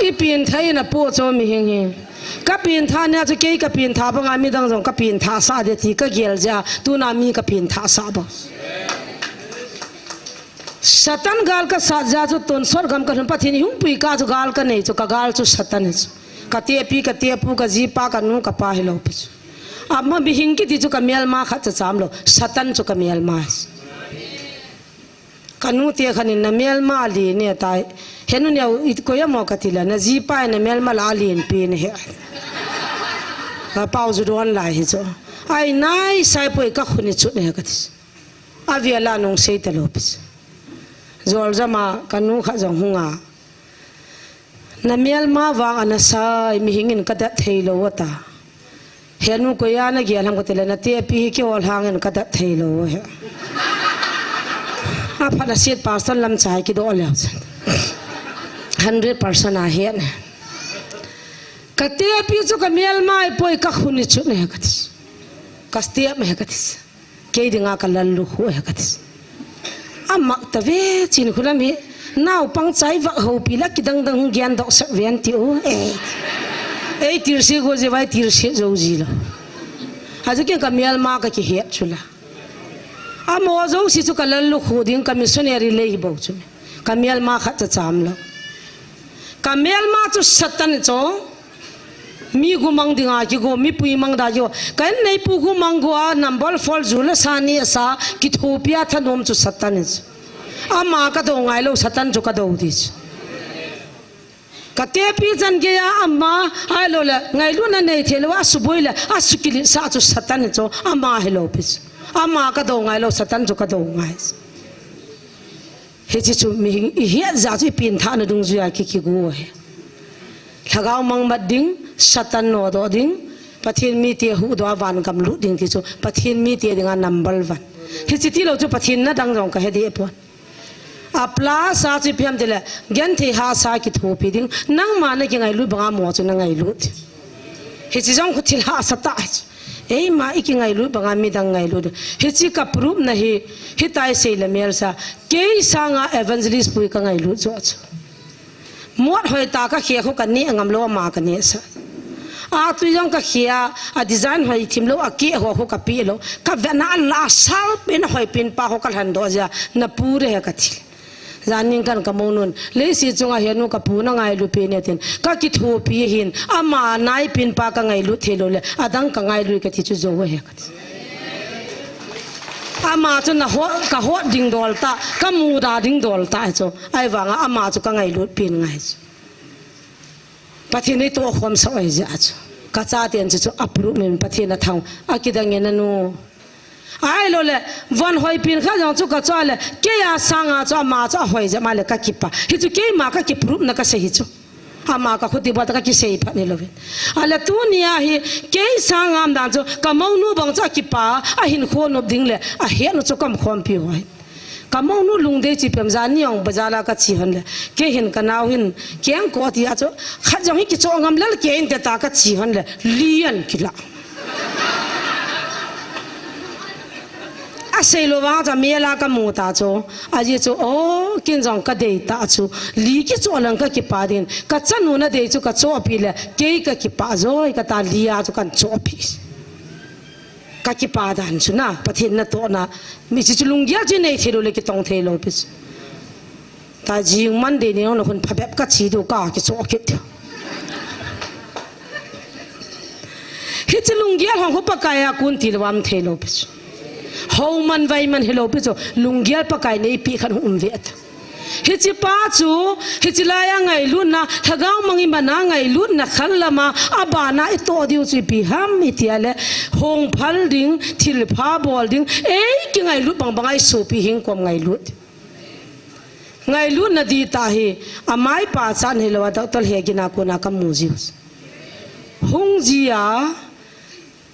I pin thai na po cho mi hing hi. Ka pin tha na chu kei ka pin tha ba nga mi dang jong ka pin tha sa de ti ka gel ja. Tuna mi ka pin tha sa ba. Satan gal ka sat ja chu tonsot gam ka lhun Pathen i hung pui ka chu gal ka nei chu ka gal chu Satan chu. Ka tepi, ka tepu, ka jipa, ka nu, ka pa hi lo pi chu. Ama mihing kiti chu ka melma khat cha cham lo. Satan chu ka melma. Ka nu te khan in na melma li ne tai. Henu neo it ko ya mo ka ti la na jipa na melma la lin pi ne he. Ka pau ju don lai hi chu. Ai nai sai poi ka khuni chu ne ka ti. A via la nung sei ta lo pi. Jol jama ka nu kha jong hung a. Na melma vang ana sai, mihing in ka dat thei lo ta. He nu ko ya na gel ham ka ti le na tepi hi ki ol hang in ka dat thei lo he. A phat a siat pastor lam chai ki do le. Hundred percent a he ne. Ka tepi chu ka melma i poi ka khuni chu ne ka ti. Ka step me ka ti. Kei dinga ka lal lu khu he ka ti. Amak ta ve chin khulam hi. Nau pang chai vak ho pi la ki dang dang hung gian dok sak ve an ti u. Eh. Ei tir si go je vai tir si zo ji lo. Ha ju ken ka melma ka ki he chu la. Amo zo si chu ka lal lu khu ding ka missionary lei bo chu. Ka melma khat cha cham lo. Ka melma chu Satan chu. Mi gu mang dinga ki go, mi pui mang da yo. Ka in nei pu gu mang go a, number four ju la sa ni sa, ki thopi a thanom chu Satan chu. Ama ka do ngai lo, Satan chu ka do di chu. Ka tepi jan ge a ama, ai lo le, ngai lu na nei the lo, a su boi le, a su kilit sa chu Satan chu, ama hi lo pi chu. Ama ka do ngai lo, Satan chu ka do ngai. Hichi chu mihing i hiat ja chu i pin tha na dungjuia ki kigu he. Lhagao mang mat ding, Satan no do ding, Pathen mi te hu do a van gam lut ding ti chu, Pathen mi te dinga number one. Hichi ti lo chu Pathen na dang jong ka he de pon. A plus a chu i piam te le, gen thei ha sa ki thopi ding, nangma na ki ngai lut banga mo chu na ngai lut. Hichi jong khu thil ha sa ta chu. Eima i ki ngai lut banga mi dang ngai lut. Hichi ka proof na hi, hi tai sei le mel sa. Kei sanga evangelist pui ka ngai lut jo chu. Mot hoi ta ka khia khu ka ne ngam lo ma ka ne sa. A tu jong ka khia, a design hoi thim lo, a ke ho khu ka pi lo. Ka ve na la sal pin hoi pin pa ho ka lhan do ja, na pu re ka thi. Janin kan ka mo nun, leisi chunga he nu ka pu na ngai lu pi ne tin, ka ki thopi hin, ama nai pin pa ka ngai lu thei lo le, adang ka ngai lu ka thi chu jo he ka thi. Ama chu na ho, ka ho ding dol ta, ka mu da ding dol ta chu, ai vanga ama chu ka ngai lu pin ngai chu. Pathen ni to khom sa oi ja chu. Ka cha ten chu chu apru min Pathen a thang, a ki dang en a nu. Ai lo le, van hoi pin kha jong chu ka cha le, kei a sanga chu ama chu a hoi ja ma le ka kipa. Hi chu keima ka ki proof na ka sei hi chu. Ama ka khuti ba ta ka ki sei phat ni lo vin. A le tu ni a hi, kei sanga am dan chu, ka mo nu bang chu a kipa, a hin kho nop ding le, a he nu chu kam khom pi hoi. Ka mo nu lungdei chi pem ja ni ong ba ja la ka chi hon le. Kei hin ka nau hin, keng ko ti a chu, khat jong hi ki cho ngam lel kei in te ta ka chi hon le, lian ki la. A Seilou vang chu mela kamu ta chu. Ajeh chu, o, kin jong kadei ta chu. Li kichoh lang kakipah din. Kachanu nadei chu kachohpi le. Kei kakipah joi, kata li a chu kahin chohpi. Kakipah dan chu na, Pathen natohna. Mi chu lunggel chu nei theilou le kitong theilou pi chu. Ta jing Monday ni jong nakhun phabep kache diu kakichoh kit diu. Hiche lunggel hung khu Pakai a kon tilou a um theilou pi chu. Houman vaiman hilou pi chu. Lunggel Pakai neipeh khat hung um ve ta. Hiche pa chu, hiche laiya ngailutna, lhagao mang imana ngailutna khat lama, abana itoh diu chu ipi ham itia le, hongphal ding, thilpha bol ding, ei kingailut bangbanga isopi hing kom ngailut. Ngailutna dihtah hi, amaipa chan hilou a, doctor Hegin a kona kamu jiu. Hung jia,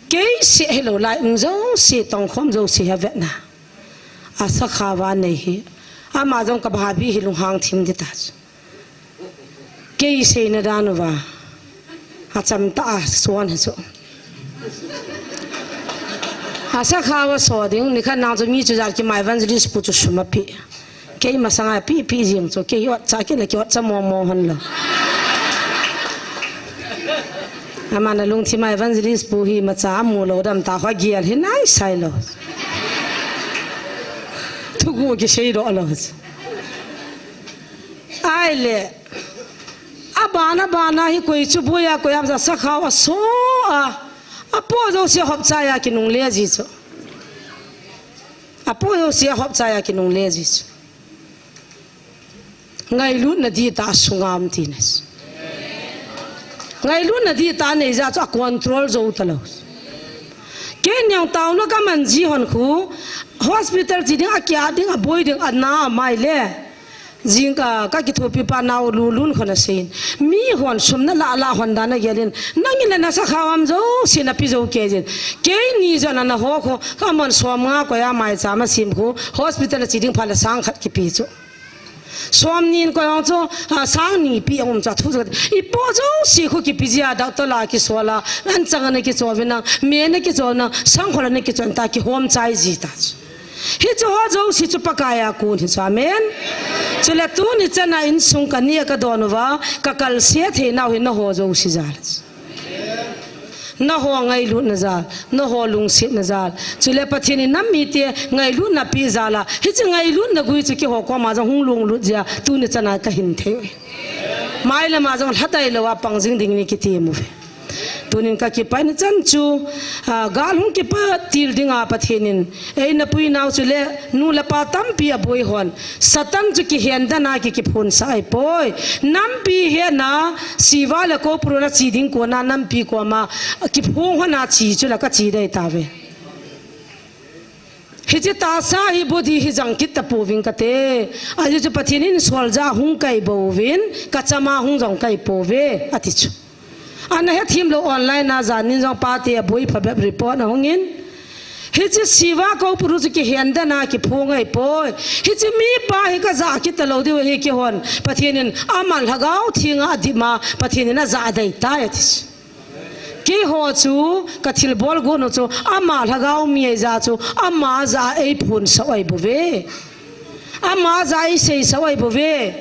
kei seh hilou lai, um jouse, tongkhom jouse hi avetna. Asakhao a nei hi. Ama jong kabhabi hi lunghang thim ding ta chu. Kei seina dan uva. Achamtah a suan hi chu. Asakhao a so ding, nikhat nang chu mi chu jat kima evangelist pu chu sum ape. Kei masanga peh peh jing chu, kei otcha kei le kei otcha momo hon lou. Ama na lungthima evangelist pu hi imacha amu lou dam ta, hua gel hi nai sai lou. Thugu kisei doh lou. Ahile, abana bana hi koi chu boi a koi a, asakhao a so a, apo jouse hopchai a kinungle ji chu. Apo jouse hopchai a kinungle ji chu. Ngailutna dihtah asunga um tina. Ngailutna dihtah anei jeh chu acontrol jou talou. Kei niang taona kaman ji hon khu, hospital che ding, akiah ding, aboi ding, ana amai le. Jingkah, kakithopi pa nao Lulun khun aseiyin. Mihon sum nalah lah hon dan agelin. Nangin le nasakhao a um jouse nape jou kei jin. Keini jong ana ho khu, kaman som nga koi a maicham asem khu, hospital a che ding phat le sang khat kipe chu. Som ni in koi hung chu, a, sang ni pe a um chu, athu chu. Ipo jouse khu kipe jia, doctor la kisol a, anchang ana kichol vin nang, me ana kichol nang, sangkhol ana kichol ta, kihom chai ji ta chu. Hichu ho jouse chu Pakai a kon hi chu, amen. Chule tuni chana insung kani a kadon uva, kakalse theinau hi naho jouse jal. Naho ngailutna jal, naho lungsetna jal. Chule Pathen in nam mite ngailutna pe jal a. Hiche ngailutna gui chu keiho koma jong hung lunglut jia, tuni chana kahin thei. Mai lama jong lhatai lou a pang jing ding in kitem uve. Tunin kakipah na chan chu, a, gal hung kipat til dinga Pathen in eina pui nau chule, nu le pa tampi aboi hon. Satan chu kihen dan a ki, kiphonsah ahipoi. Nampi hetna, Siva le Koupuru na che ding kona nampi koma, kiphong hon a che chu la kache dei tave. Hiche tahsa hi body hi jang kit tapouving kate. Ajeh chu Pathen in soldier hung kai bouvin, kachama hung jong kai pouve, ati chu. Ana hethem lou online a janin jong pate aboi phabep report ahungin. Hiche Siva Koupuru chu kihen dan a kiphong ahipoi. Hiche mipa hi kajah kit talou diu ahi keihon. Pathen in ama Lhagao Theng a adima, Pathen in ajah dei tai ati chu. Keiho chu kathilbol gon u chu ama Lhagao mi ahi jeh chu ama jah a eiphonsah u ahi bouve. Ama jah a eiseisah u ahi bouve.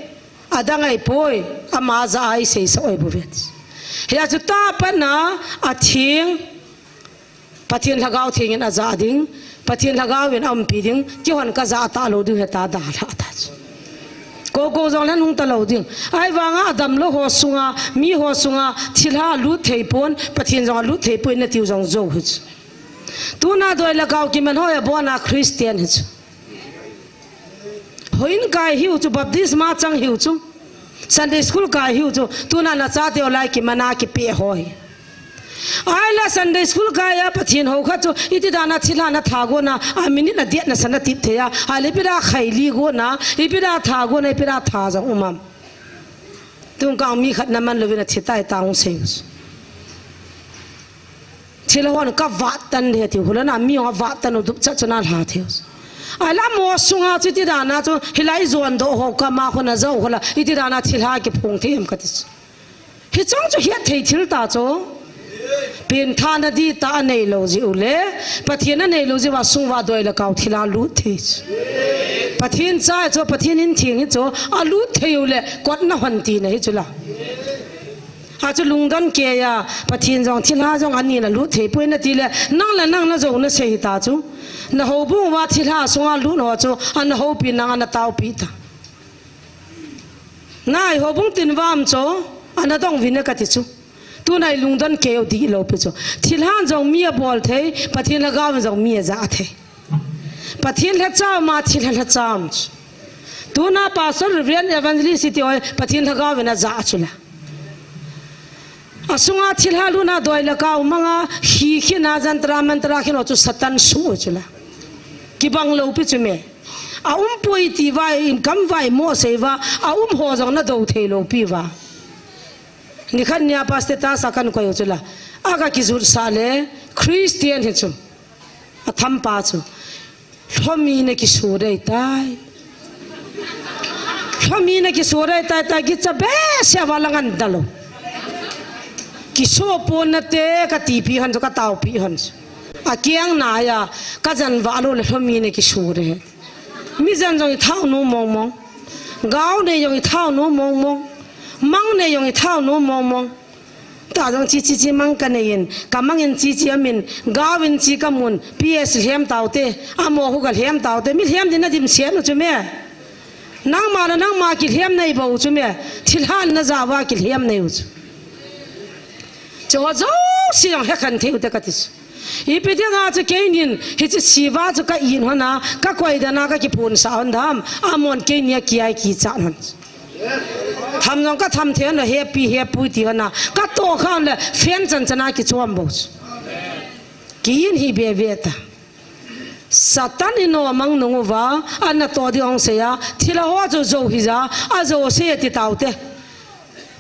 Adang ahipoi, ama jah a eiseisah u ahi bouve. Hia chu tapatna atheng, Pathen Lhagao Theng in ajah ding, Pathen Lhagao in aumpi ding, keihon kajah talou ding heta dalha ta chu. Kou kou jong lhen hung talou ding. Ahivanga adamlou ho sunga, mi ho sunga, thilha lut thei pon, Pathen jong alut thei poi natiu jong jou hi chu. Tuna doi le gao kiman ho abona Christian hi chu. Houin kai hiu chu, baptisma chang hiu chu. Sunday school kai hiu chu, tuna nachateu lai kimana kipe ho hi. Ahile Sunday school kai a Pathen hou khat chu, iti dana thilha natha gona, a minute a diet nasa natip thei a, ahile ipi da khaili gona, ipi da tha gona, ipi da tha jong um am. Tun kang mi khat naman louvin athi tai tang sei. Thilha hon kavat tan de ti, hulana mi hon avat tan u dup chat chu nalha thei. Ahile mo sunga chu iti dana chu, hilai jon doh ho kama khun ajou hola, iti dana thilha kiphong thei em kati chu. Hichang chu hiat thei thil ta chu. Pengthahna dihtah anei lou jeh u le, Pathen anei lou jeh uva sung uva doi le kau thilha lut thei. Pathen cha chu, Pathen in theng hi chu, alut thei u le, kotna hon tina hi chu la. Achu lungdon kei a, Pathen jong thilha jong anin alut thei poi nati le, nang le nang najou nasei hita chu. Na houbung uva thilha sunga lut ho chu, ana houpi nang ana taopi ta. Nai houbung tin vam chu, ana dong uvin kati chu. Tuna i lungdon kei u dihlou pi chu. Thilhan jong mi abol thei, Pathen lhagao in jong mi aja thei. Pathen lhacha ma thilha lhacha chu. Tuna Pastor Reverend Evangelist iti oi, Pathen lhagao in aja chu la. Asunga thilha lutna doi le kau manga, hi khina jantra mantra khina chu Satan su chu la. Kibang lou pi chu me. Aum poi ti va, in kam vai mo sei va, aum ho jong nadou thei lou pi va. Nikhat nia pastor ta sa kan koi u chu la. Aga kijut sa le, Christian hi chu. Atham pa chu. Lhomi na kisu dei tai. Lhomi na kisu dei tai tai kicha be se va langan dalo. Kisu pon nate kati pi han chu kataopi han chu. Akiang na ya kajan va lo le lhomi na kisu dei. Mi jan jong i thao nu mong mong. Gao nei jong i thao nu mong mong. Mang nei jong i thao nu mong mong. Ta jong chi chi chi mang ka nei in, ka mang in chi chi amin, gao in chi ka mun, P S lhem tau te, amo hu ka lhem tau te, mi lhem din na dim sian u chu me. Nangma na nangma kilhem nei bou chu me. Thilhan na ja va kilhem nei u chu. Chu ho jouse jong he khan thei u te kati chu. Ipi dinga chu keinin, hiche siva chu ka in hon a, ka koi dan a, ka kiphun sa hon dam, amon keini a kiai kicha hon. Tham jong ka tham thei hon a, happy, happy ti hon a, ka to khan le, fan chan chan a kichom bou chu. Kiin hi be ve ta. Satan in amang nung uva, ana to ding ong sei a, thilha ho chu jou hi ja, ajou sei ti tau te.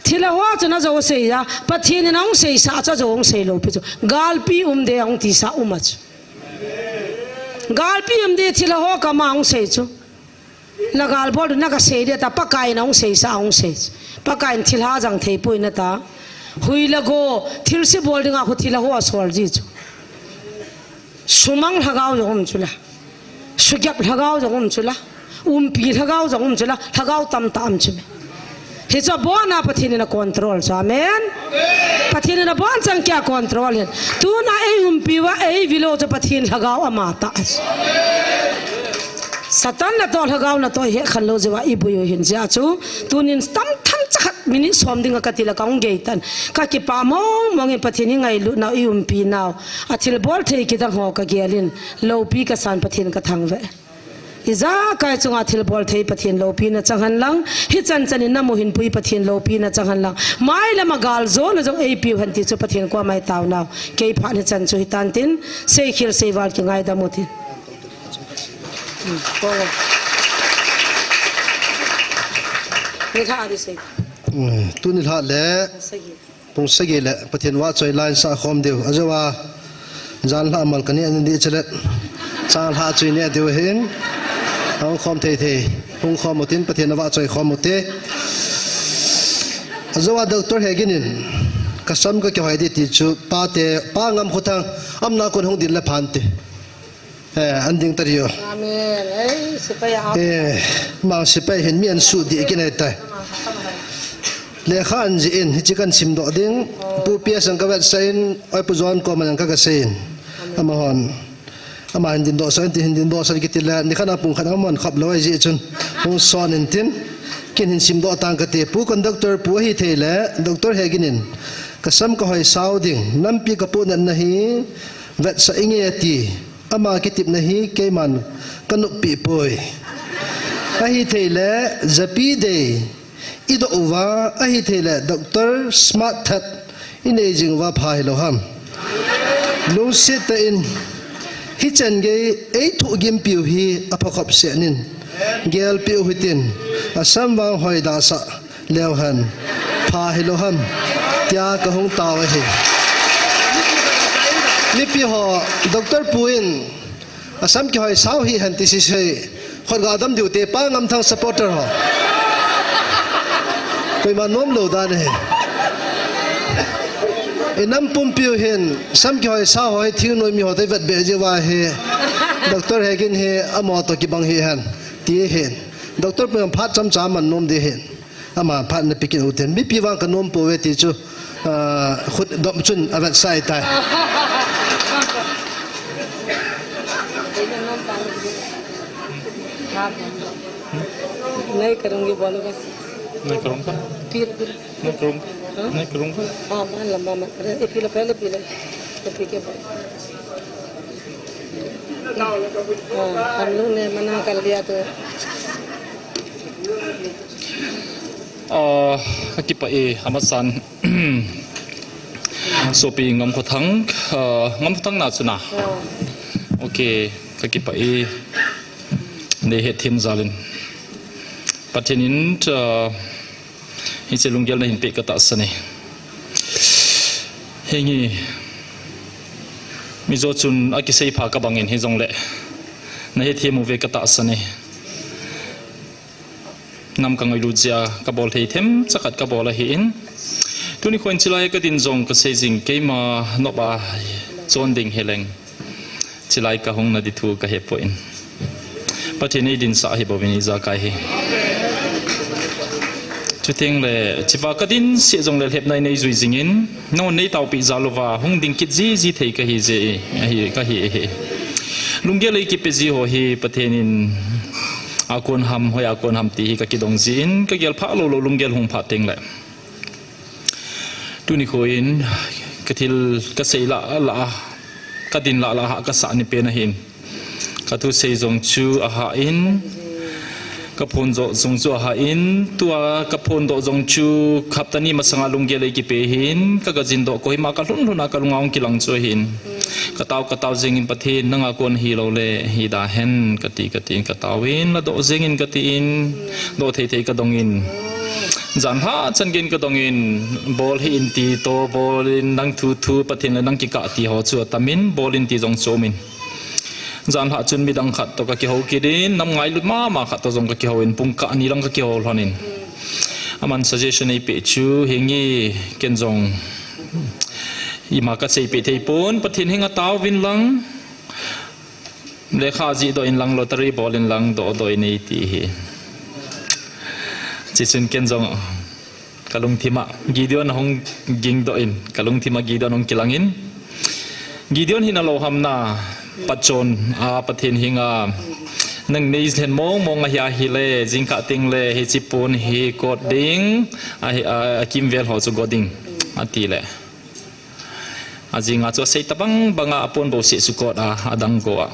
Thilha ho chu najou sei a, Pathen in ahung seisa chu ajou hung sei lou pi chu. Galpi um de ahung tisa um a chu. Galpi um de thilha ho kama hung sei chu. Na gal bol na ka sei de ta Pakai in ahung seisa ahung sei chu. Pakai in thilha jang thei poi nata. Hui le go, thilse bol dinga khu thilha ho asol ji chu. Sumang lhagao jong um chu la. Sugep lhagao jong um chu la. Umpi lhagao jong um chu la. Lhagao tamtah um chu me. Hichu abon a Pathen in a control chu. Amen. Pathen in abon chang kia control hin. Tuna ei umpi uva ei vil u chu Pathen lhagao ama tah. Satan natoh lhagao natoh hi khan lou jeh uva i bui u hin jeh chu. Tunin tam tham chakhat minute som dinga kati la ka hung gei tan. Ka kipa mong mong in Pathen hi ngailutnau i umpi nau. A thilbol thei kidang ho ka gel in, loupi ka san Pathen ka thangvah e. Ijakai chunga thilbol thei Pathen loupina chang hen lang, hichan chan in namu hinpui Pathen loupina chang hen lang. Mai lama galjona jong eipiu hen ti chu Pathen koma i taonau. Kei phat hichan chu hitan tin, seikhel seival kingaidam u tin. Ni lha di sei. Tuni lha le. Pung sagi le Pathen vahchoi line sa khom diu. Ajou a jan lha mal kani ani di chele. Chang lha chu i ne diu hin. Hung khom thei thei. Hung khom u tin Pathen vahchoi khom u te. Ajou a Doctor Hegin in ka sam ka kihoi di ti chu pa te, pa Ngamkhothang, amna kon hung ding le phan te. Eh, an ding ta diu. Amen. Ei, sepai a. Eh, mang sepai hin mi an su di kin ai tai. Lekha an jih in, hichi kan simdoh ding. Pu P S ang ka vetsah in, oi Pu John koma ang ka kasei in. Amahon. Ama hin dingdoh sah in tin hin dingdoh sah kiti le, nikhat a pung khat amahon khop lou ai jeh chun. Hung son in tin, kin hin simdoh tang kati. Pu conductor pu ahi thei le, Doctor Hegin in. Ka sam ka hoi sao ding, nampi ka pu natna hi, vetsah inge ati. Ama kitepna hi keiman ka noppi poi. Ahithei le, japi dei i doh uva, ahithei le, Doctor Smart that i nei jing uva pha hilou ham. Lungset tah in, hichan gei ei thohgimpiu hi apha khop seh in, gelpiu hitin, asam vang hoida sah. Leu hen, pha hilou ham, tia ka hung tao ahi. Mipi ho, Doctor Pu in, asam kihoi sao hi hen ti sisei, khut ga dam diu te pa Ngamthang supporter ho. Koima nom lou dan ahi. Inam pumpiu hin, sam kihoisa ho hi thingnoimi ho te vetbe jiu va hi, Doctor Hegin hi, amaho toh kibang hihen, ti hin. Doctor pumpiu phat chamcha man nom di hin. Ama phat na pikin uten. Mipi vang ka nom pouve ti chu, ah, khut dom chun avetsah tai. नहीं करूँगी, बोलो बस। नहीं करूँगा। फिर, फिर। नहीं करूँगा। हाँ? नहीं करूँगा। हाँ, मान लंबा मत करो। ये पी लो, पहले पी लो। तो पी के बाद। हाँ, हम लोग ने मना कर लिया तो। Ah, ka kipah e, amasan. Sopi Ngamkhothang, ah, Ngamkhothang na chu na. Okay, ka kipah e. Nei hetthem jal in. Pathen in, ah, hiche lunggel nahin peh ka tahsan e. Henge. Mizo chun akisei pha ka bang in hijongle. Na hetthem uve ka tahsan e. Nam ka ngailut jeh a ka bol thei themcha khat ka bol ahin. Tuni kho in chilai ka din jong ka sei jing keima nop a chon ding hileng. Chilai ka hung na di thu ka he poi. Pathen in ei dinsah ahi bouvin ijakai hi. Chuteng le, chiva ka din seh jongle lhepna in ei jui jingin, nangin nei taopeh jal uva, hung ding kit jiji thei ka hi jeh, ahi, ka hi ahi. Lunggel ei kipe ji ho hi Pathen in akon ham, hoiya kon ham ti hi ka kidong jin, ka gel phah lou lou lunggel hung phah teng le. Tuni kho in ka thil ka sei lah lah a, ka din lah lah a ka sah ni pen ahin. Ka thusei jong chu ahah in, ka phondoh jong chu ahah in, tua ka phondoh jong chu hapta ni masanga lunggel ei kipe hin, ka gajin doh Kohima ka lhun lhun a ka lunga hung kilang chu ahin. Ka tao, ka tao jeng in Pathen, nanga kon hilou le, hi da hen, ka ti, ka ti in, ka tao in, la doh jeng in ka ti in, doh thei thei ka dong in. Jan lhah chan gei in ka dong in, bol hih in ti toh, bol in nang thu thu, Pathen le nang kikah ti ho chu atam in, bol in ti jong chu um in. Jan lhah chun midang khat toh ka kihou kit in, nam ngailut mama khat toh jong ka kihou in, pung kah ni lang ka kihou lhon in. Aman suggestion ei peh chu, henge ken jong ima ka sei peh thei pon, Pathen henga tao vin lang. Lekha jih doh in lang, lottery bol in lang, doh doh in ei ti hi. Chuchun ken jong ka lungthim a Gideon ahung ging doh in, ka lungthim a Gideon ahung kilang in. Gideon hin alou ham na, pachon a Pathen henga nang nei lhen mong mong ahi ahile, jingkah teng le hiche pon hi kot ding, ahi, a, akimvel ho chu go ding, ati le. Ajing a chu asei tabang banga apon bouseh chu kot a, adang go a.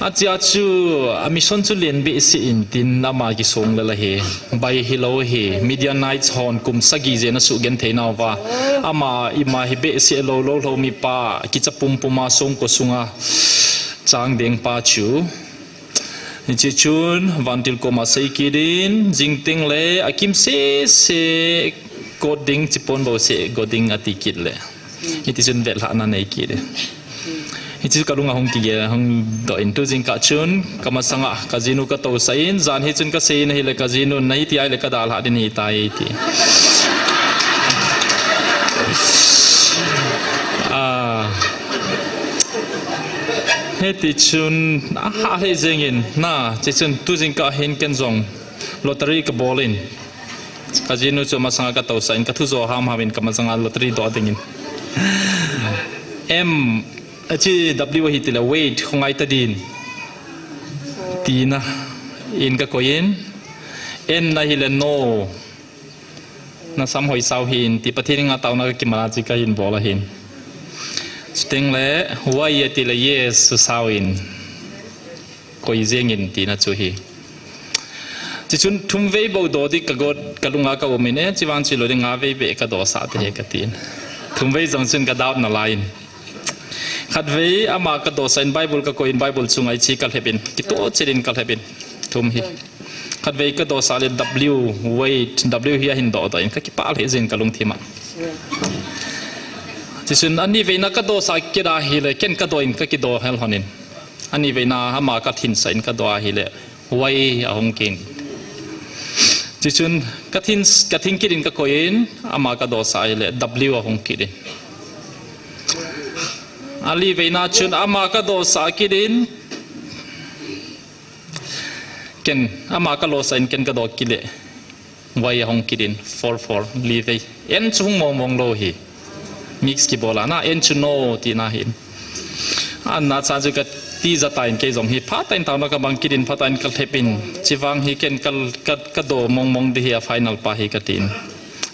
Achea chu, a mission chu len behseh in tin ama kisong le la hi. Bai hilou hi, Midianites hon kum sagi jen asuh genthei nauva. Ama ima hi behseh lou lou lou mipa, kicha pum pum a songko sunga chang deng pa chu. Hiche chun, vantil koma sei kit in, jing teng le, akim sese, kot ding, chipon bouseh, go ding ati kit le. Hiti chun vetlhahna nei kit e. Hiche ka lunga hung kigel, hung doh in tu jingkah chun, ka masanga, ka jinu ka tousah in, jan hi chun ka sei in ahile ka jinu, na hiti ahile ka dalhah ding ahitai ti. Ah. Hiti chun, ahah lheh jeng in, na, chuchun tu jingkah hin ken jong, lottery ka bol in. Ka jinu chu masanga ka tousah in, ka thu jo ham ham in, ka masanga lottery doh ding in. M, achi W ahi tile, wait, khongai ta din. Tina, in ka koi in. N ahile no. Na sam hoi sao hin, ti Pathen henga taona ka kiman a chu ka hin bol ahin. Chuteng le, Y ati le yes, chu sao in. Koi jeng in tina chu hi. Chuchun thum vei bou doh ding ka got, ka lunga ka um in e, chuvang chu lou ding nga vei beh ka dohsah te he ka tin. Thum vei jong chun ka doubt na lai in. Khat vei ama ka dohsah in Bible ka koi in Bible chunga hiche ka lhep in, kitoh chet in ka lhep in. Thum hi. Khat vei ka dohsah le W, wait, W hi ahin doh doh in ka kipah lheh jeng ka lungthim a. Chuchun ani veina ka dohsah kit ahile, ken ka doh in ka kidoh hel lhon in. Ani veina ama ka thinsah in ka doh ahile, Y ahung kin. Chuchun, ka thin, ka thin kit in ka koi in, ama ka dosah ahile, W ahung kit in. Ali veina chun, ama ka dosah kit in, ken, ama ka losah in, ken ka do kit le, Y ahung kit in, four four, li vei. N chu hung mong mong lou hi. Mix kibol a na, N chu no, tina hi. An na chan chu ka tija tan kei jong hi, phatah in taona ka mang kit in, phatah in ka lhep in, chuvang hi ken ka, ka, ka do mong mong ding hi a final pa hi ka tin.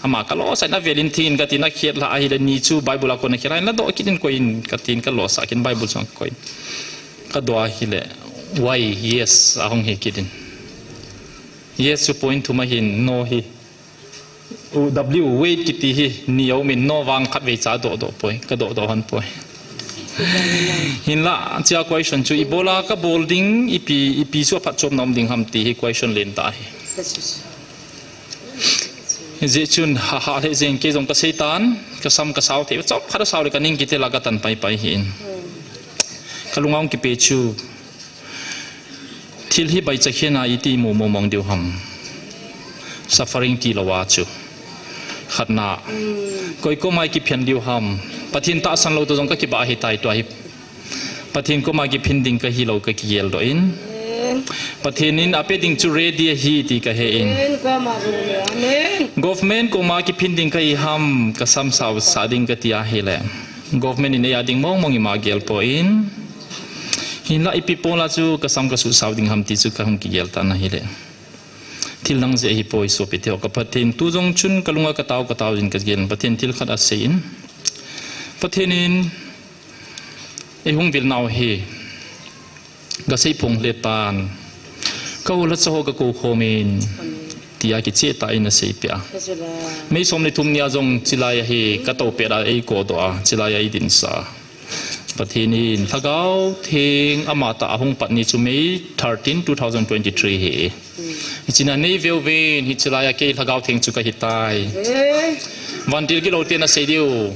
Ama ka losah in avel in thing in ka tin, akhet lha ahile ni chu Bible a kon akhet lha in la do kit in koi in ka tin, ka losah kit in Bible chu ka koi in. Ka do ahile, Y, yes, ahung hi kit in. Yes chu point thum ahin, no hi. W, wait kiti hi, ni aum in, no vang khatvei cha do do poi, ka do do hon poi. Hinla, chia question chu, ibola ka bol ding, ipi, ipi chu aphatchomna um ding ham ti hi question len tah hi. Hijeh chun, ha, ha, le jeng kei jong ka sei tan, ka sam ka sao thei, chomkhat asao le ka ning kitel a ka tan pai pai hi in. Ka lung a hung kipe chu, thil hi baicha khen a iti mu mong mong diu ham. Suffering tilou a chu. Khatna. Koi koma i kiphin diu ham. Pathen tahsan lou toh jong ka kibah ahitai tua hi. Pathen koma kiphin ding ka hilou ka kigel doh in. Pathen in ape ding chu ready ahi ti ka he in. Amen. Government koma kiphin ding ka hi ham, ka sam sao sah ding ka ti ahile. Government in eia ding mong mong ima gel poi in. Hinla ipi bola chu ka sam ka su sao ding ham ti chu ka hung kigel tan ahile. Thil dang jeh hi poi sopite ho, ka Pathen tu jong chun ka lunga ka tao, ka tao jin ka gel, Pathen thil khat asei in. Pathen in eihung vil nau hi. Ka sei phong le tan. Ka houlacha ho ka kou khom in. Tia kicheh tah in asei peh a. May som le thum nia jong chilai ahi ka to pet a ei kou doh a, chilai a ei dinsa. Pathen in Lhagao Theng ama tah ahung pat ni chu May thirteen, two thousand twenty-three hi. Hichea nei veu vin, hichilai a kei Lhagao Theng chu ka hitai. Vantil gilou ten asei diu.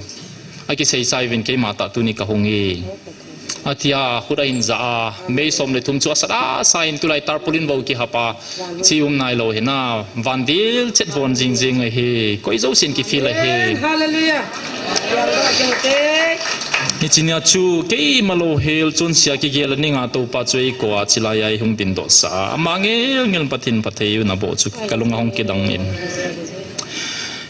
Akisei sai vin keima tah tuni ka hung e. Atia, khut ahin ja a, May som le thum chu asat a sa in tulai tarpaulin bou kihap a, chi um nailou hi na, vantil chet von jing jing ahi, koi jousen kifil ahi. Amen. Hallelujah. Hichea chu keima lou hel chun sia kigel a ninga Toupa chu ei kou a chilai a ei hung din doh sa a, ama ngel ngel Pathen phatthei u na boh chu ka lung a hung kidang in.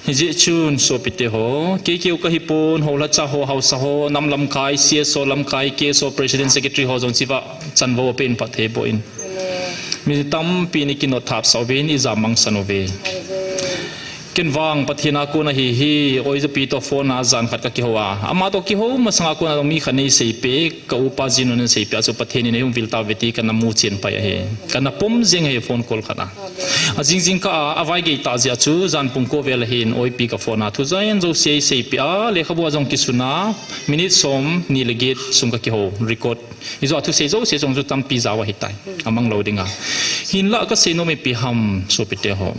Hijeh chun sopite ho, kei keu ka hi pon, houlacha ho, haosa ho, nam lamkai, C S O lamkai, K S O President Secretary ho jong chiva chanvo pen phatthei boh in. Mi tampi ni kinot thap sa uvin, i jam mangsan uve. Ken vang Pathen a kon ahi hi, oi japi toh phone a jan khat ka kihou a. Ama toh kihou masang a kon a jong mi khat nei sei peh, ka upa jinu nei sei peh a chu Pathen in eihung vil tauve ti ka na mu chen pai ahi. Ka na pom jeng ahi phone call khat a. Ajing jingkah a, avai gei tah jeh a chu, jan pung ko vel ahin, oipi ka phone a, thu jan jouse ei seipeh a, lekhabu a jong kisun a, minute som ni le get sung ka kihou, record. Ijou a thusei jouse jong chu tampi jao ahitai, amang lou ding a. Hinlah ka seinom ipi ham, sopite ho.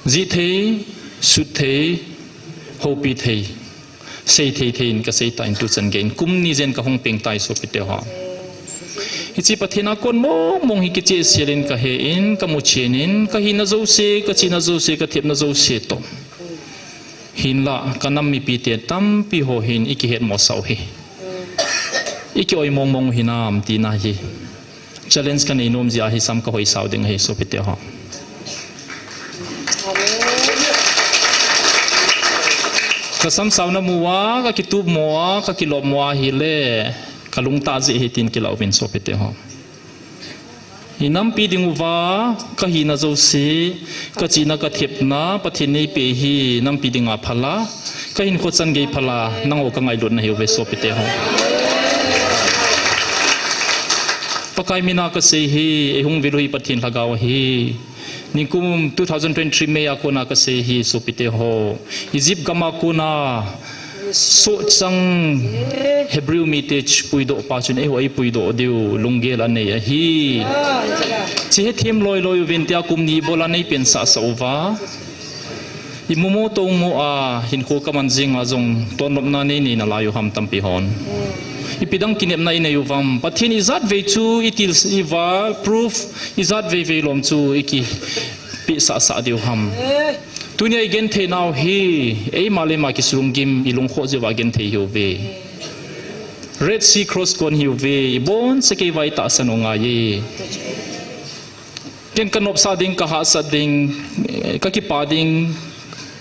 Jih thei, sut thei, houpi thei. Sei thei thei in ka sei tan tuchan gei in kum ni jen ka hung peng tai sopite ho. Hiche Pathen a kon mong mong hi kicheh sel in ka he in, ka mu chen in, ka hina jouse, ka chihna jouse, ka thepna jouse toh. Hinlah, ka nam mipi te tampi ho hin i kihet mosah u hi. I ki-oi mong mong u hinam tina hi. Challenge ka nei nom jeh a hi sam ka hoi sao ding ahi sopite ho. Ka sam sao na mu a, ka kitup mo a, ka kilop mo a hile, ka lungtah jeh ahi tin kilah uvin sopite ho. I nampi ding uva, ka hina jouse, ka chihna ka thepna, Pathen in eipeh hi nampi dinga phal a, ka hinkho chan gei phal a, nangho ka ngailutna ahiuve sopite ho. Pakai mina ka sei hi, eihung vil u hi Pathen lhagao ahi. Nikum two thousand twenty-three May a kona ka sei hi sopite ho. Egypt gam a kona sohchang Hebrew mite puidoh pa chun eiho eipuidoh diu lunggel anei ahi. Hiche hethem loi loi uvin tia kum ni bol a nei pensah sah uva. I mumo tomo a hinkho ka man jing a jong tonlopna nei nei nalai u ham tampi hon. Ipi dang kinepna i nei uvam. Pathen ijat vei chu i til uva proof ijat vei vei lom chu i ki pehsah sah diu ham. Tunia i genthei nau hi, eima le eima kisulunggim, i lungkhoh jeh uva genthei hiuve. Red Sea Cross kon hiuve, i bonchauva i tahsan u ngai e. Ken ka nopsah ding, ka hahsat ding, eh, ka kipah ding,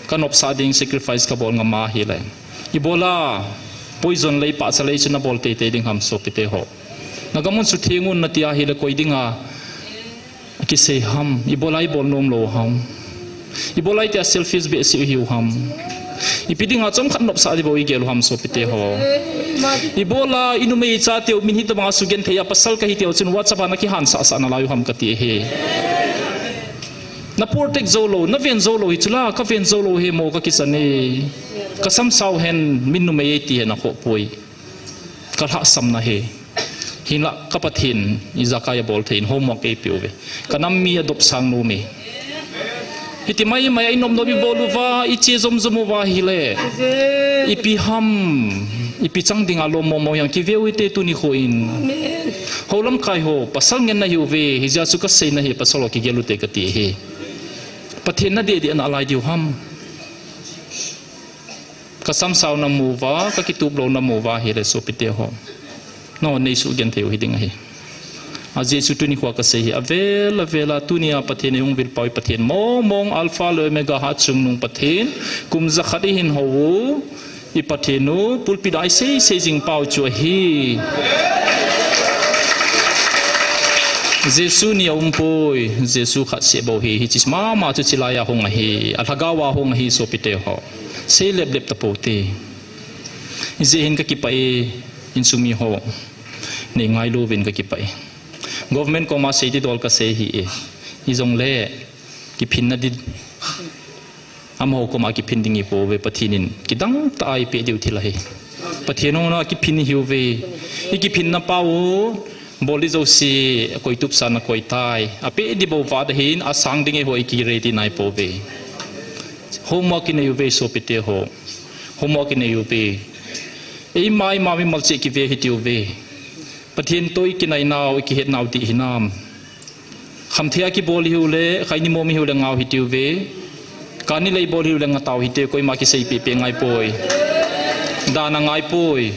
ka nopsah ding, sacrifice ka bol ngam ahile. Ibola poison lei pahcha lei chu na bol teitei ding ham sopite ho. Na gam un sutheng un na ti ahile koi dinga kisei ham, ibola i bol nom lou ham. Ibola i tia selfish behseh u hiu ham. Ipi dinga chomkhat nopsah ding bou i gel u ham sopite ho. Ibola i numei i chateu min hitobanga sugenthei a pasal ka hiteu chun WhatsApp a na kihansah sah nalai u ham ka ti ahi. Na protect jou lou, na ven jou lou hi chula, ka ven jou lou hi mo ka kichan e. Ka samsau hen, min numei e ti hen a khoh poi. Ka lhahsamna hi. Hinlah ka Pathen in ijakai abol thei in homework eipeh uve. Ka nam mi adop sang nom e. Hiti maimai a i nopnop i bol uva, i che jomjom uva ahile. Ipi ham, ipi chang dinga lom momo hiam kive u hite tuni kho in. Hou lamkai ho, pasal ngen na hiuve, hijeh chun ka seina hi pasal ho kigel u hite ka ti ahi. Pathen na deh deh a na lai diu ham. Ka samsau na mu uva, ka kitup lou na mu uva ahile sopite ho. Nangho nei sugenthei u hiding ahi. Ajeh chu tuni khoa ka sei hi. Avel, avel a tunia Pathen eihung vil pau i Pathen mong mong Alpha le Omega hatchungnung Pathen. Kum jakhat i hin hou u. I Pathen u, pulpit a i sei sei jing pau chu ahi. Jesu ni a um poi, Jesu khat seh bou hi, hiche mama chu chilai a hung ahi, a lhagao a hung ahi sopite ho. Sei lep lep tapou te. Hijeh hin ka kipah e, insung mi ho. Nei ngailu uvin ka kipah e. Government koma sei didol ka sei hi e. Hijongle, kiphinna di. Amaho koma kiphin ding i pouve, Pathen in kidang tah a eipeh diu thil ahi. Pathen hung na kiphin i hiuve. I kiphinna pau u, bol di jouse, koi tupsa na koi tai. Apeh di bou vah ahin, asang ding eiho i ki ready nai pouve. Homework i nei uve sopite ho. Homework i nei uve. Eima, eima mimal cheh kive hitiuve. Pathen toh i kinai nau, i kihet nau dih hinam. Khamthei a kibol hiu le, khaini mom hiu le ngau hitiuve. Kani lei bol hiu le ngatau hite, koima kisei pehpeh ngai poi. Dan a ngai poi.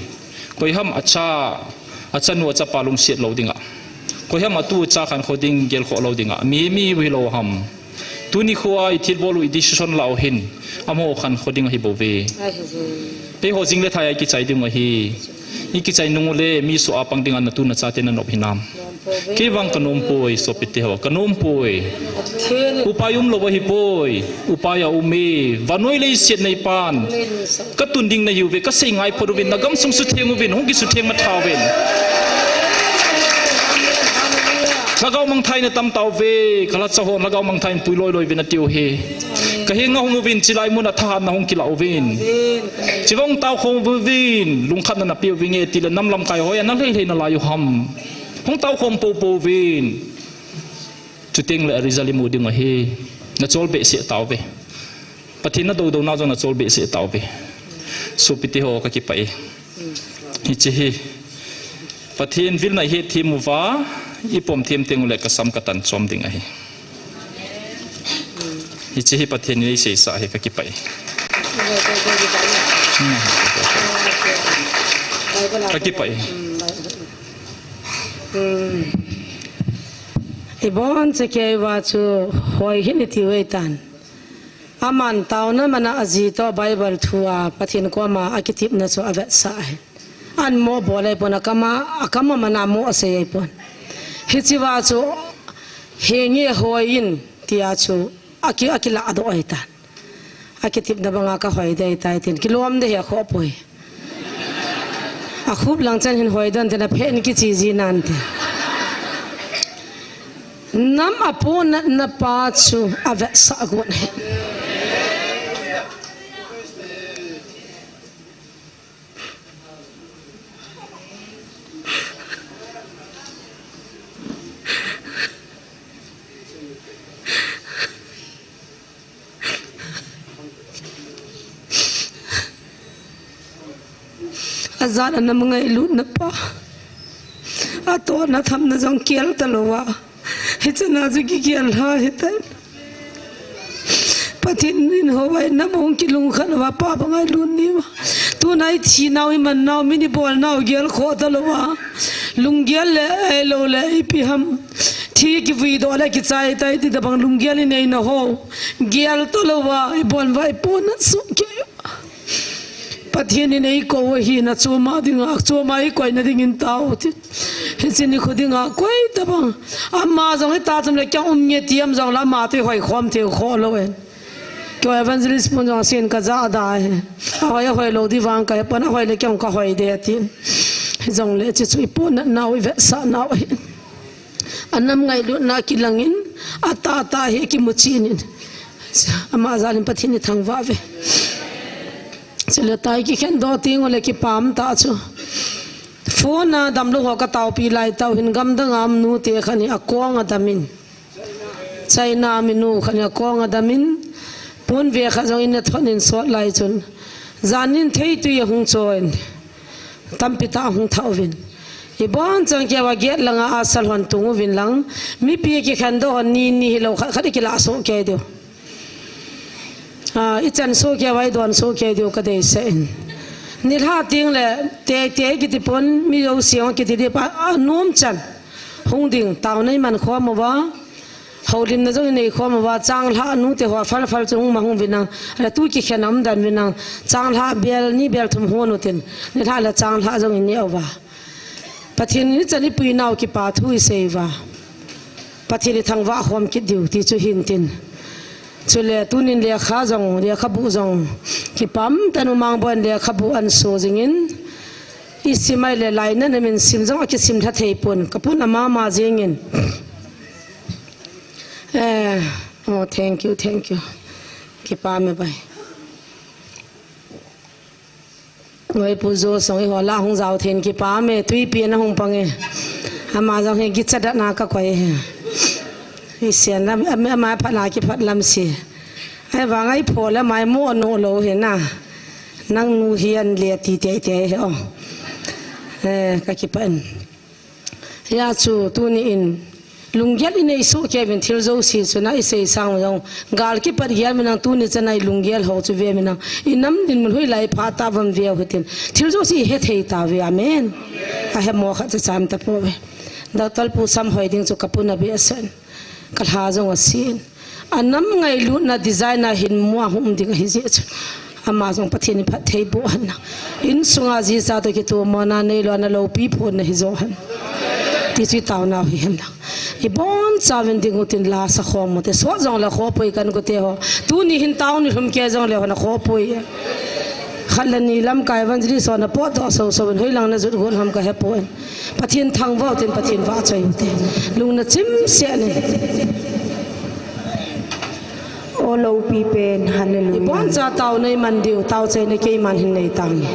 Koi ham acha, achanu achapa lungset lou dinga. Koi ham atu acha khankho ding gelkhoh lou dinga. Mi, mi hiu hilou ham. Tuni khoa i thilbol u i decision la u hin. Amaho khankho ding ahi bouve. Eiho jing le thai a i kichai ding u ahi. I kichai nung u le mi soh a pang dinga natu nachate nanop hinam. Kei vang ka nom poi, sopite ho, ka nom poi. Upai um lou ahi poi, upai a um e, vannoi leiset neipan. Ka tun ding na hiuve, ka sei ngai phot uvin, na gamsung sutheng uvin, hung kisutheng matha uvin. Lhagao mangthah in atam tauve, ka lhacha hon lhagao mangthah in pui loi loi uvin atiu hi. Ka henga hung uvin, chilai mun a thahatna hung kila uvin. Chivang tao khom uvin, lungkhatna na pe uvinge, tile nam lamkai hoi a na lhei lhei nalai u ham. Hung tao khom pou pou uvin. Chuteng le a result i mu ding u ahi. Na chol behseh tauve. Pathen na dou dou na jong na chol behseh tauve. Sopite ho ka kipah e. Hiche hi. Pathen vil na i hetthem uva, i pom them teng u le ka sam ka tan chom ding ahi. Hiche hi Pathen in ei seisah hi ka kipah e. Ka kipah e. Ibon chekei uva chu hoi hih in iti uve tan. Aman taona mana aji toh Bible thu a Pathen koma akitepna chu avetsah ahi. An mo bol ahipon akam a, akam a mana mo asei ahipon. Hichea chu henge hoi in tia chu aki, akiladoh ahitan. Akitepna banga kahoi ding ahitai tin kilom ding hi akhoh poi. Akhup lang chan hin hoi dan tin aphen kichi ji nan tin. Nam apo natna pa chu avetsah got ahi. Ajat a nam ngailutna pa. Atohna thamna jong kel talouva. Hichana chu kikel lha hitan. Pathen in houva, nam hung kilungkhat uva, pa banga ilut ni uva. Tuna ithi nau, iman nau, min ibol nau, gel khoh talou va. Lunggel le, ahilou le, ipi ham. Thi kivui doh le, kichai tai ti tabang lunggel inei nau ho. Gel talou va, ibon uva, iponat soh kei uva. Pathen in eikou ahi na, choma dinga, choma ikoina dingin tao tin. Hiche nikho dinga, koi tabang. Ama jong hita chom le kei um nge ti ham jong le ama te hoi khom thei kho lou en. Kei evangelist pun jong sin kaja da he. Ahoi, ahoi lou di vang kahe pon, ahoi le kei kahoi de tin. Hijongle hiche chu iponat nau, ivetsah nau ahi. Anam ngailutna kilangin, atah tah hi kimu chen in. Ama jalin Pathen ithangvah uve. Chule tai kikhen doh teng ule kipah tah chu. Phone a damlou ho kataopi lai tao hin gamdang a um nute khat hi akong adamin. China mi nu khat hi akong adamin. Pon ve khat jong in athon in sot lai chun. Janin theitui ahung chon. Tampi tah ahung thah uvin. Ibon chang kei uva gate langa asal hon tung uvin lang. Mipi kikhen doh hon ni ni hilou khat khat ikilah soh kei diu. Ah, ichan soh kei uva idon soh kei diu kadeisah in. Nilhah teng le, tei tei kiti pon, mi jouse jong kiti di pa, anom chan. Hung ding, taona iman khom uva. Houlimna jong inei khom uva, changlhah nute ho phal phal chu hung mang hung uvin lang. Ala tu kikhen a um dan uvin lang. Changlhah bel ni bel thum hon utin. Nilhah le changlhah jong inei uva. Pathen in ichan ipui nau kipa thu isei uva. Pathen ithangvah khom kit diu ti chu hin tin. Chule tunin lekha jong, lekhabu jong. Kipah tah in U Mangboi in lekhabu ahin so jingin. Isim a ahile lainat in sim jong akisim lha thei pon. Kapon ama ma jingin. Eh, oh, thank you, thank you. Kipah e bai. Oi, Pu Jo song iho la hung jao thei in kipah e, tuipi ana hung pang e. Ama jong hi kichat dan a kakoi e. Isen lam, ama, ama phat na kiphat lam si. Ahivang a ipho le mai mo no lou hi na. Nangnu hi an le ti tei tei hi o. Eh, kakipah in. Hia chu tuni in lunggel inei soh kei uvin thil jouse chu na isei sang jong. Gal kipat gel mi nang tuni chan a ilunggel ho chu ve mi nang. Inam dinmun hoilai pha tah uvam veu hitin. Thil jouse ihe thei tauve. Amen. Ahemo khat cha cham tapouve. Doctor pu Samhoi ding chu kapun abeh asan. Kalha jong asin. Anam ngailutna design a hin mu a hung um ding ahi jeh chun. Ama jong Pathen in phatthei boh hen lang. Insunga jicha toh kitomona neilona loupi phonna hijo hen. Ti chu itaona u hihen lang. Ibon chauvin ding utin la sa khom ute. Sot jongle khopoi kan kote ho. Tuni hin tao ni lhum kei jongle hona khopoi. Khat le ni lamkai evangelist hona potdoh soso in hoilang najot got ham kahepon. Pathen thangvah ute, Pathen vahchoi ute. Lungna chimseh in. O loupi pen, hallelujah. Iboncha taona iman diu, taochaina keiman hin nei tange.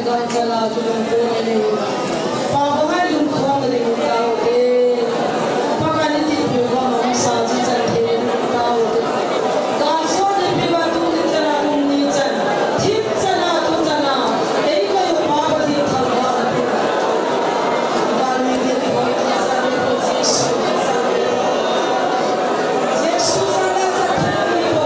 Gangchala tu lungput nei. Papa hai lungkham nei tao te. Pakai ni ti pi ba ma sa ji chan the tao te. Gangso ni pi ba tu ni chana um ni chan. Thim chana tu chana. Ei ko yo pa ba thi thal ba. Ba ni ti ko ti sa ni ko Jesu. Jesu sa la sa thal ni ko.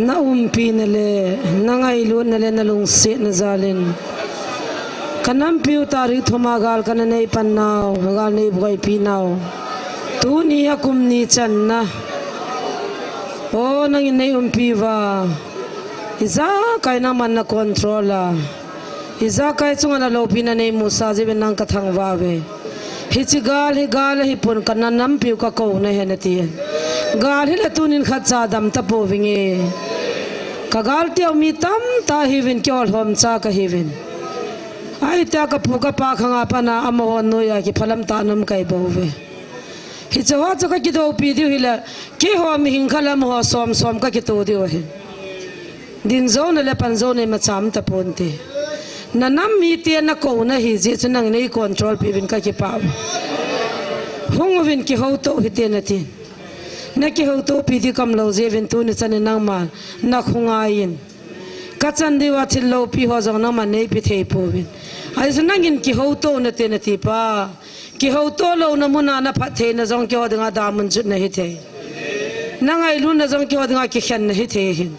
Na umpina le, na ngailutna le, na lungsetna jalin. Ka nampiu tarik thuma gal kana nei pan nau, gal nei buaipi nau. Tuni a kum ni channa. O, nangin nei umpi uva. Ijakai nangman na control a. Ijakai chunga na loupina nei musa jeh in nang ka thangvah uve. Hiche gal hi gal ahi pon, ka na nampiu ka kouna ahi nati. Gal hi le tunin khatcha dam tapou vinge. Ka galteu mi tamtah ahiuvin, kiholhom cha ka hiuvin. Ahi tia ka pu ka pa khanga pat a amaho noiya kiphalam tah a um ka hi bou ve. Hiche ho chu ka kidoupi diu hile, keiho mihem khat le amaho som som ka kito diu ahi. Ding jouna le pan jouna imacha um taponte. Na nam mite na kouna ahi jeh chun nangin nei control piuvin ka kipah uve. Hung uvin kihouto u hite nati. Na kihoutopi di ka um lou jeh uvin tuni chanin nangma na khongai in. Ka chan diuva thil loupi ho jong nangman nei pe thei pouvin. Ahi chu nangin kihouto u nate nati pa. Kihouto louna muna na phattheina jong keiho dinga damun jutna hithei. Na ngailutna jong keiho dinga kikhenna hithei hin.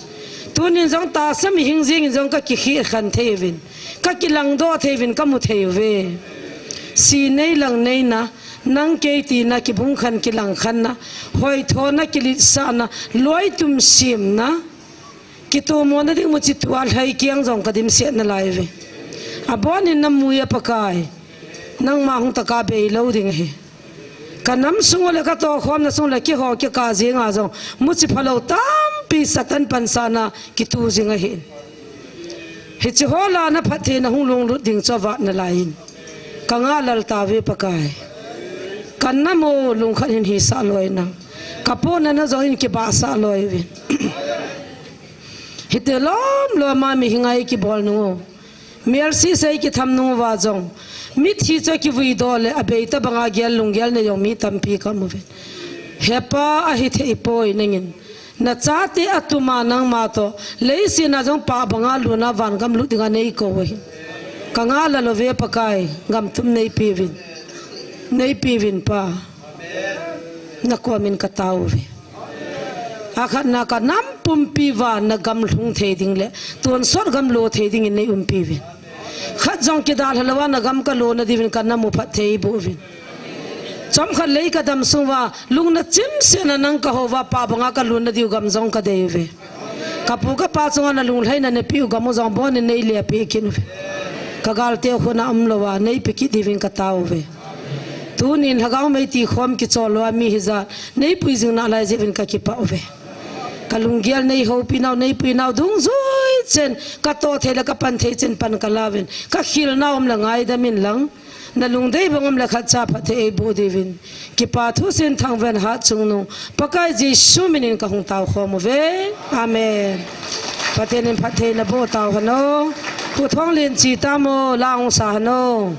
Tunin jong tahsa mihem jengin jong ka kikhel khen thei uvin. Ka kilangdoh thei uvin ka mu thei uve. Si nei lang neina, nang kei tina kibung khen kilang khenna, hoithona kiletsahna, loitum semna. Kitomona ding muchi tua lhai kiang jong ka dimset nalai uve. Abonin na mui a Pakai. Nangma hung tah a bei lou ding ahi. Ka nam sung u le ka tohkhomna sung le keiho kikah jenga jong muchi phalou tampi Satan pansan a kitu jing ahi. Hiche ho lah a na phattheina hung lunglut ding chu avat nalai in. Ka ngah lal tauve Pakai. Ka nam u lungkhat hin hisah loi nang. Ka pona na jong in kibahsah loi uvin. Hite lom lom a mihem a i kibol nung u. Mel sese i kitham nung uva jong. Mithi chu kivui doh le abei tabanga gel lunggel nei jong mi tampi ka um uvin. He Pa ahithei poi nangin. Na chate atuma nangma toh. Leiset a jong pah banga luna van gam lut dinga nei kou u ahi. Ka ngah lal uve Pakai. Gam tum nei peuvin. Nei peuvin Pa. Na komin ka tao uve. Akhatna ka nam pumpi uva na gam lhung thei ding le, tonsot gam lo thei dingin nei umpi uvin. Khat jong kidalha louva na gam ka lona diuvin ka nam u phatthei boh uvin. Chomkhat lei ka dam sung uva, lungna chimsetna nang ka houva, pah banga ka lutna diu gam jong ka dei uve. Ka pu ka pa chunga na lunglhaina na peh u gam u jong bonin nei le peh kit uve. Ka galte khut a um louva, nei pe kit diuvin ka tao uve. Tunin lhagao mei tikhom kichol louva mi hijat, nei pui jing nalai jeh uvin ka kipah uve. Ka lunggel nei houpi nau, nei pui nau dungjui chen, ka toh thei le ka pan thei chen pan ka la uvin, ka khel nau um le ngaidam in lang, na lungdei bang um le khatcha phatthei ei boh diuvin. Kipa thusim thangvah in hatchungnung, Pakai Jesu minin ka hung tao khom uve. Amen. Pathen in phattheina boh tao hen o. Pu Thonglen chi tamo, la hung sa hen o.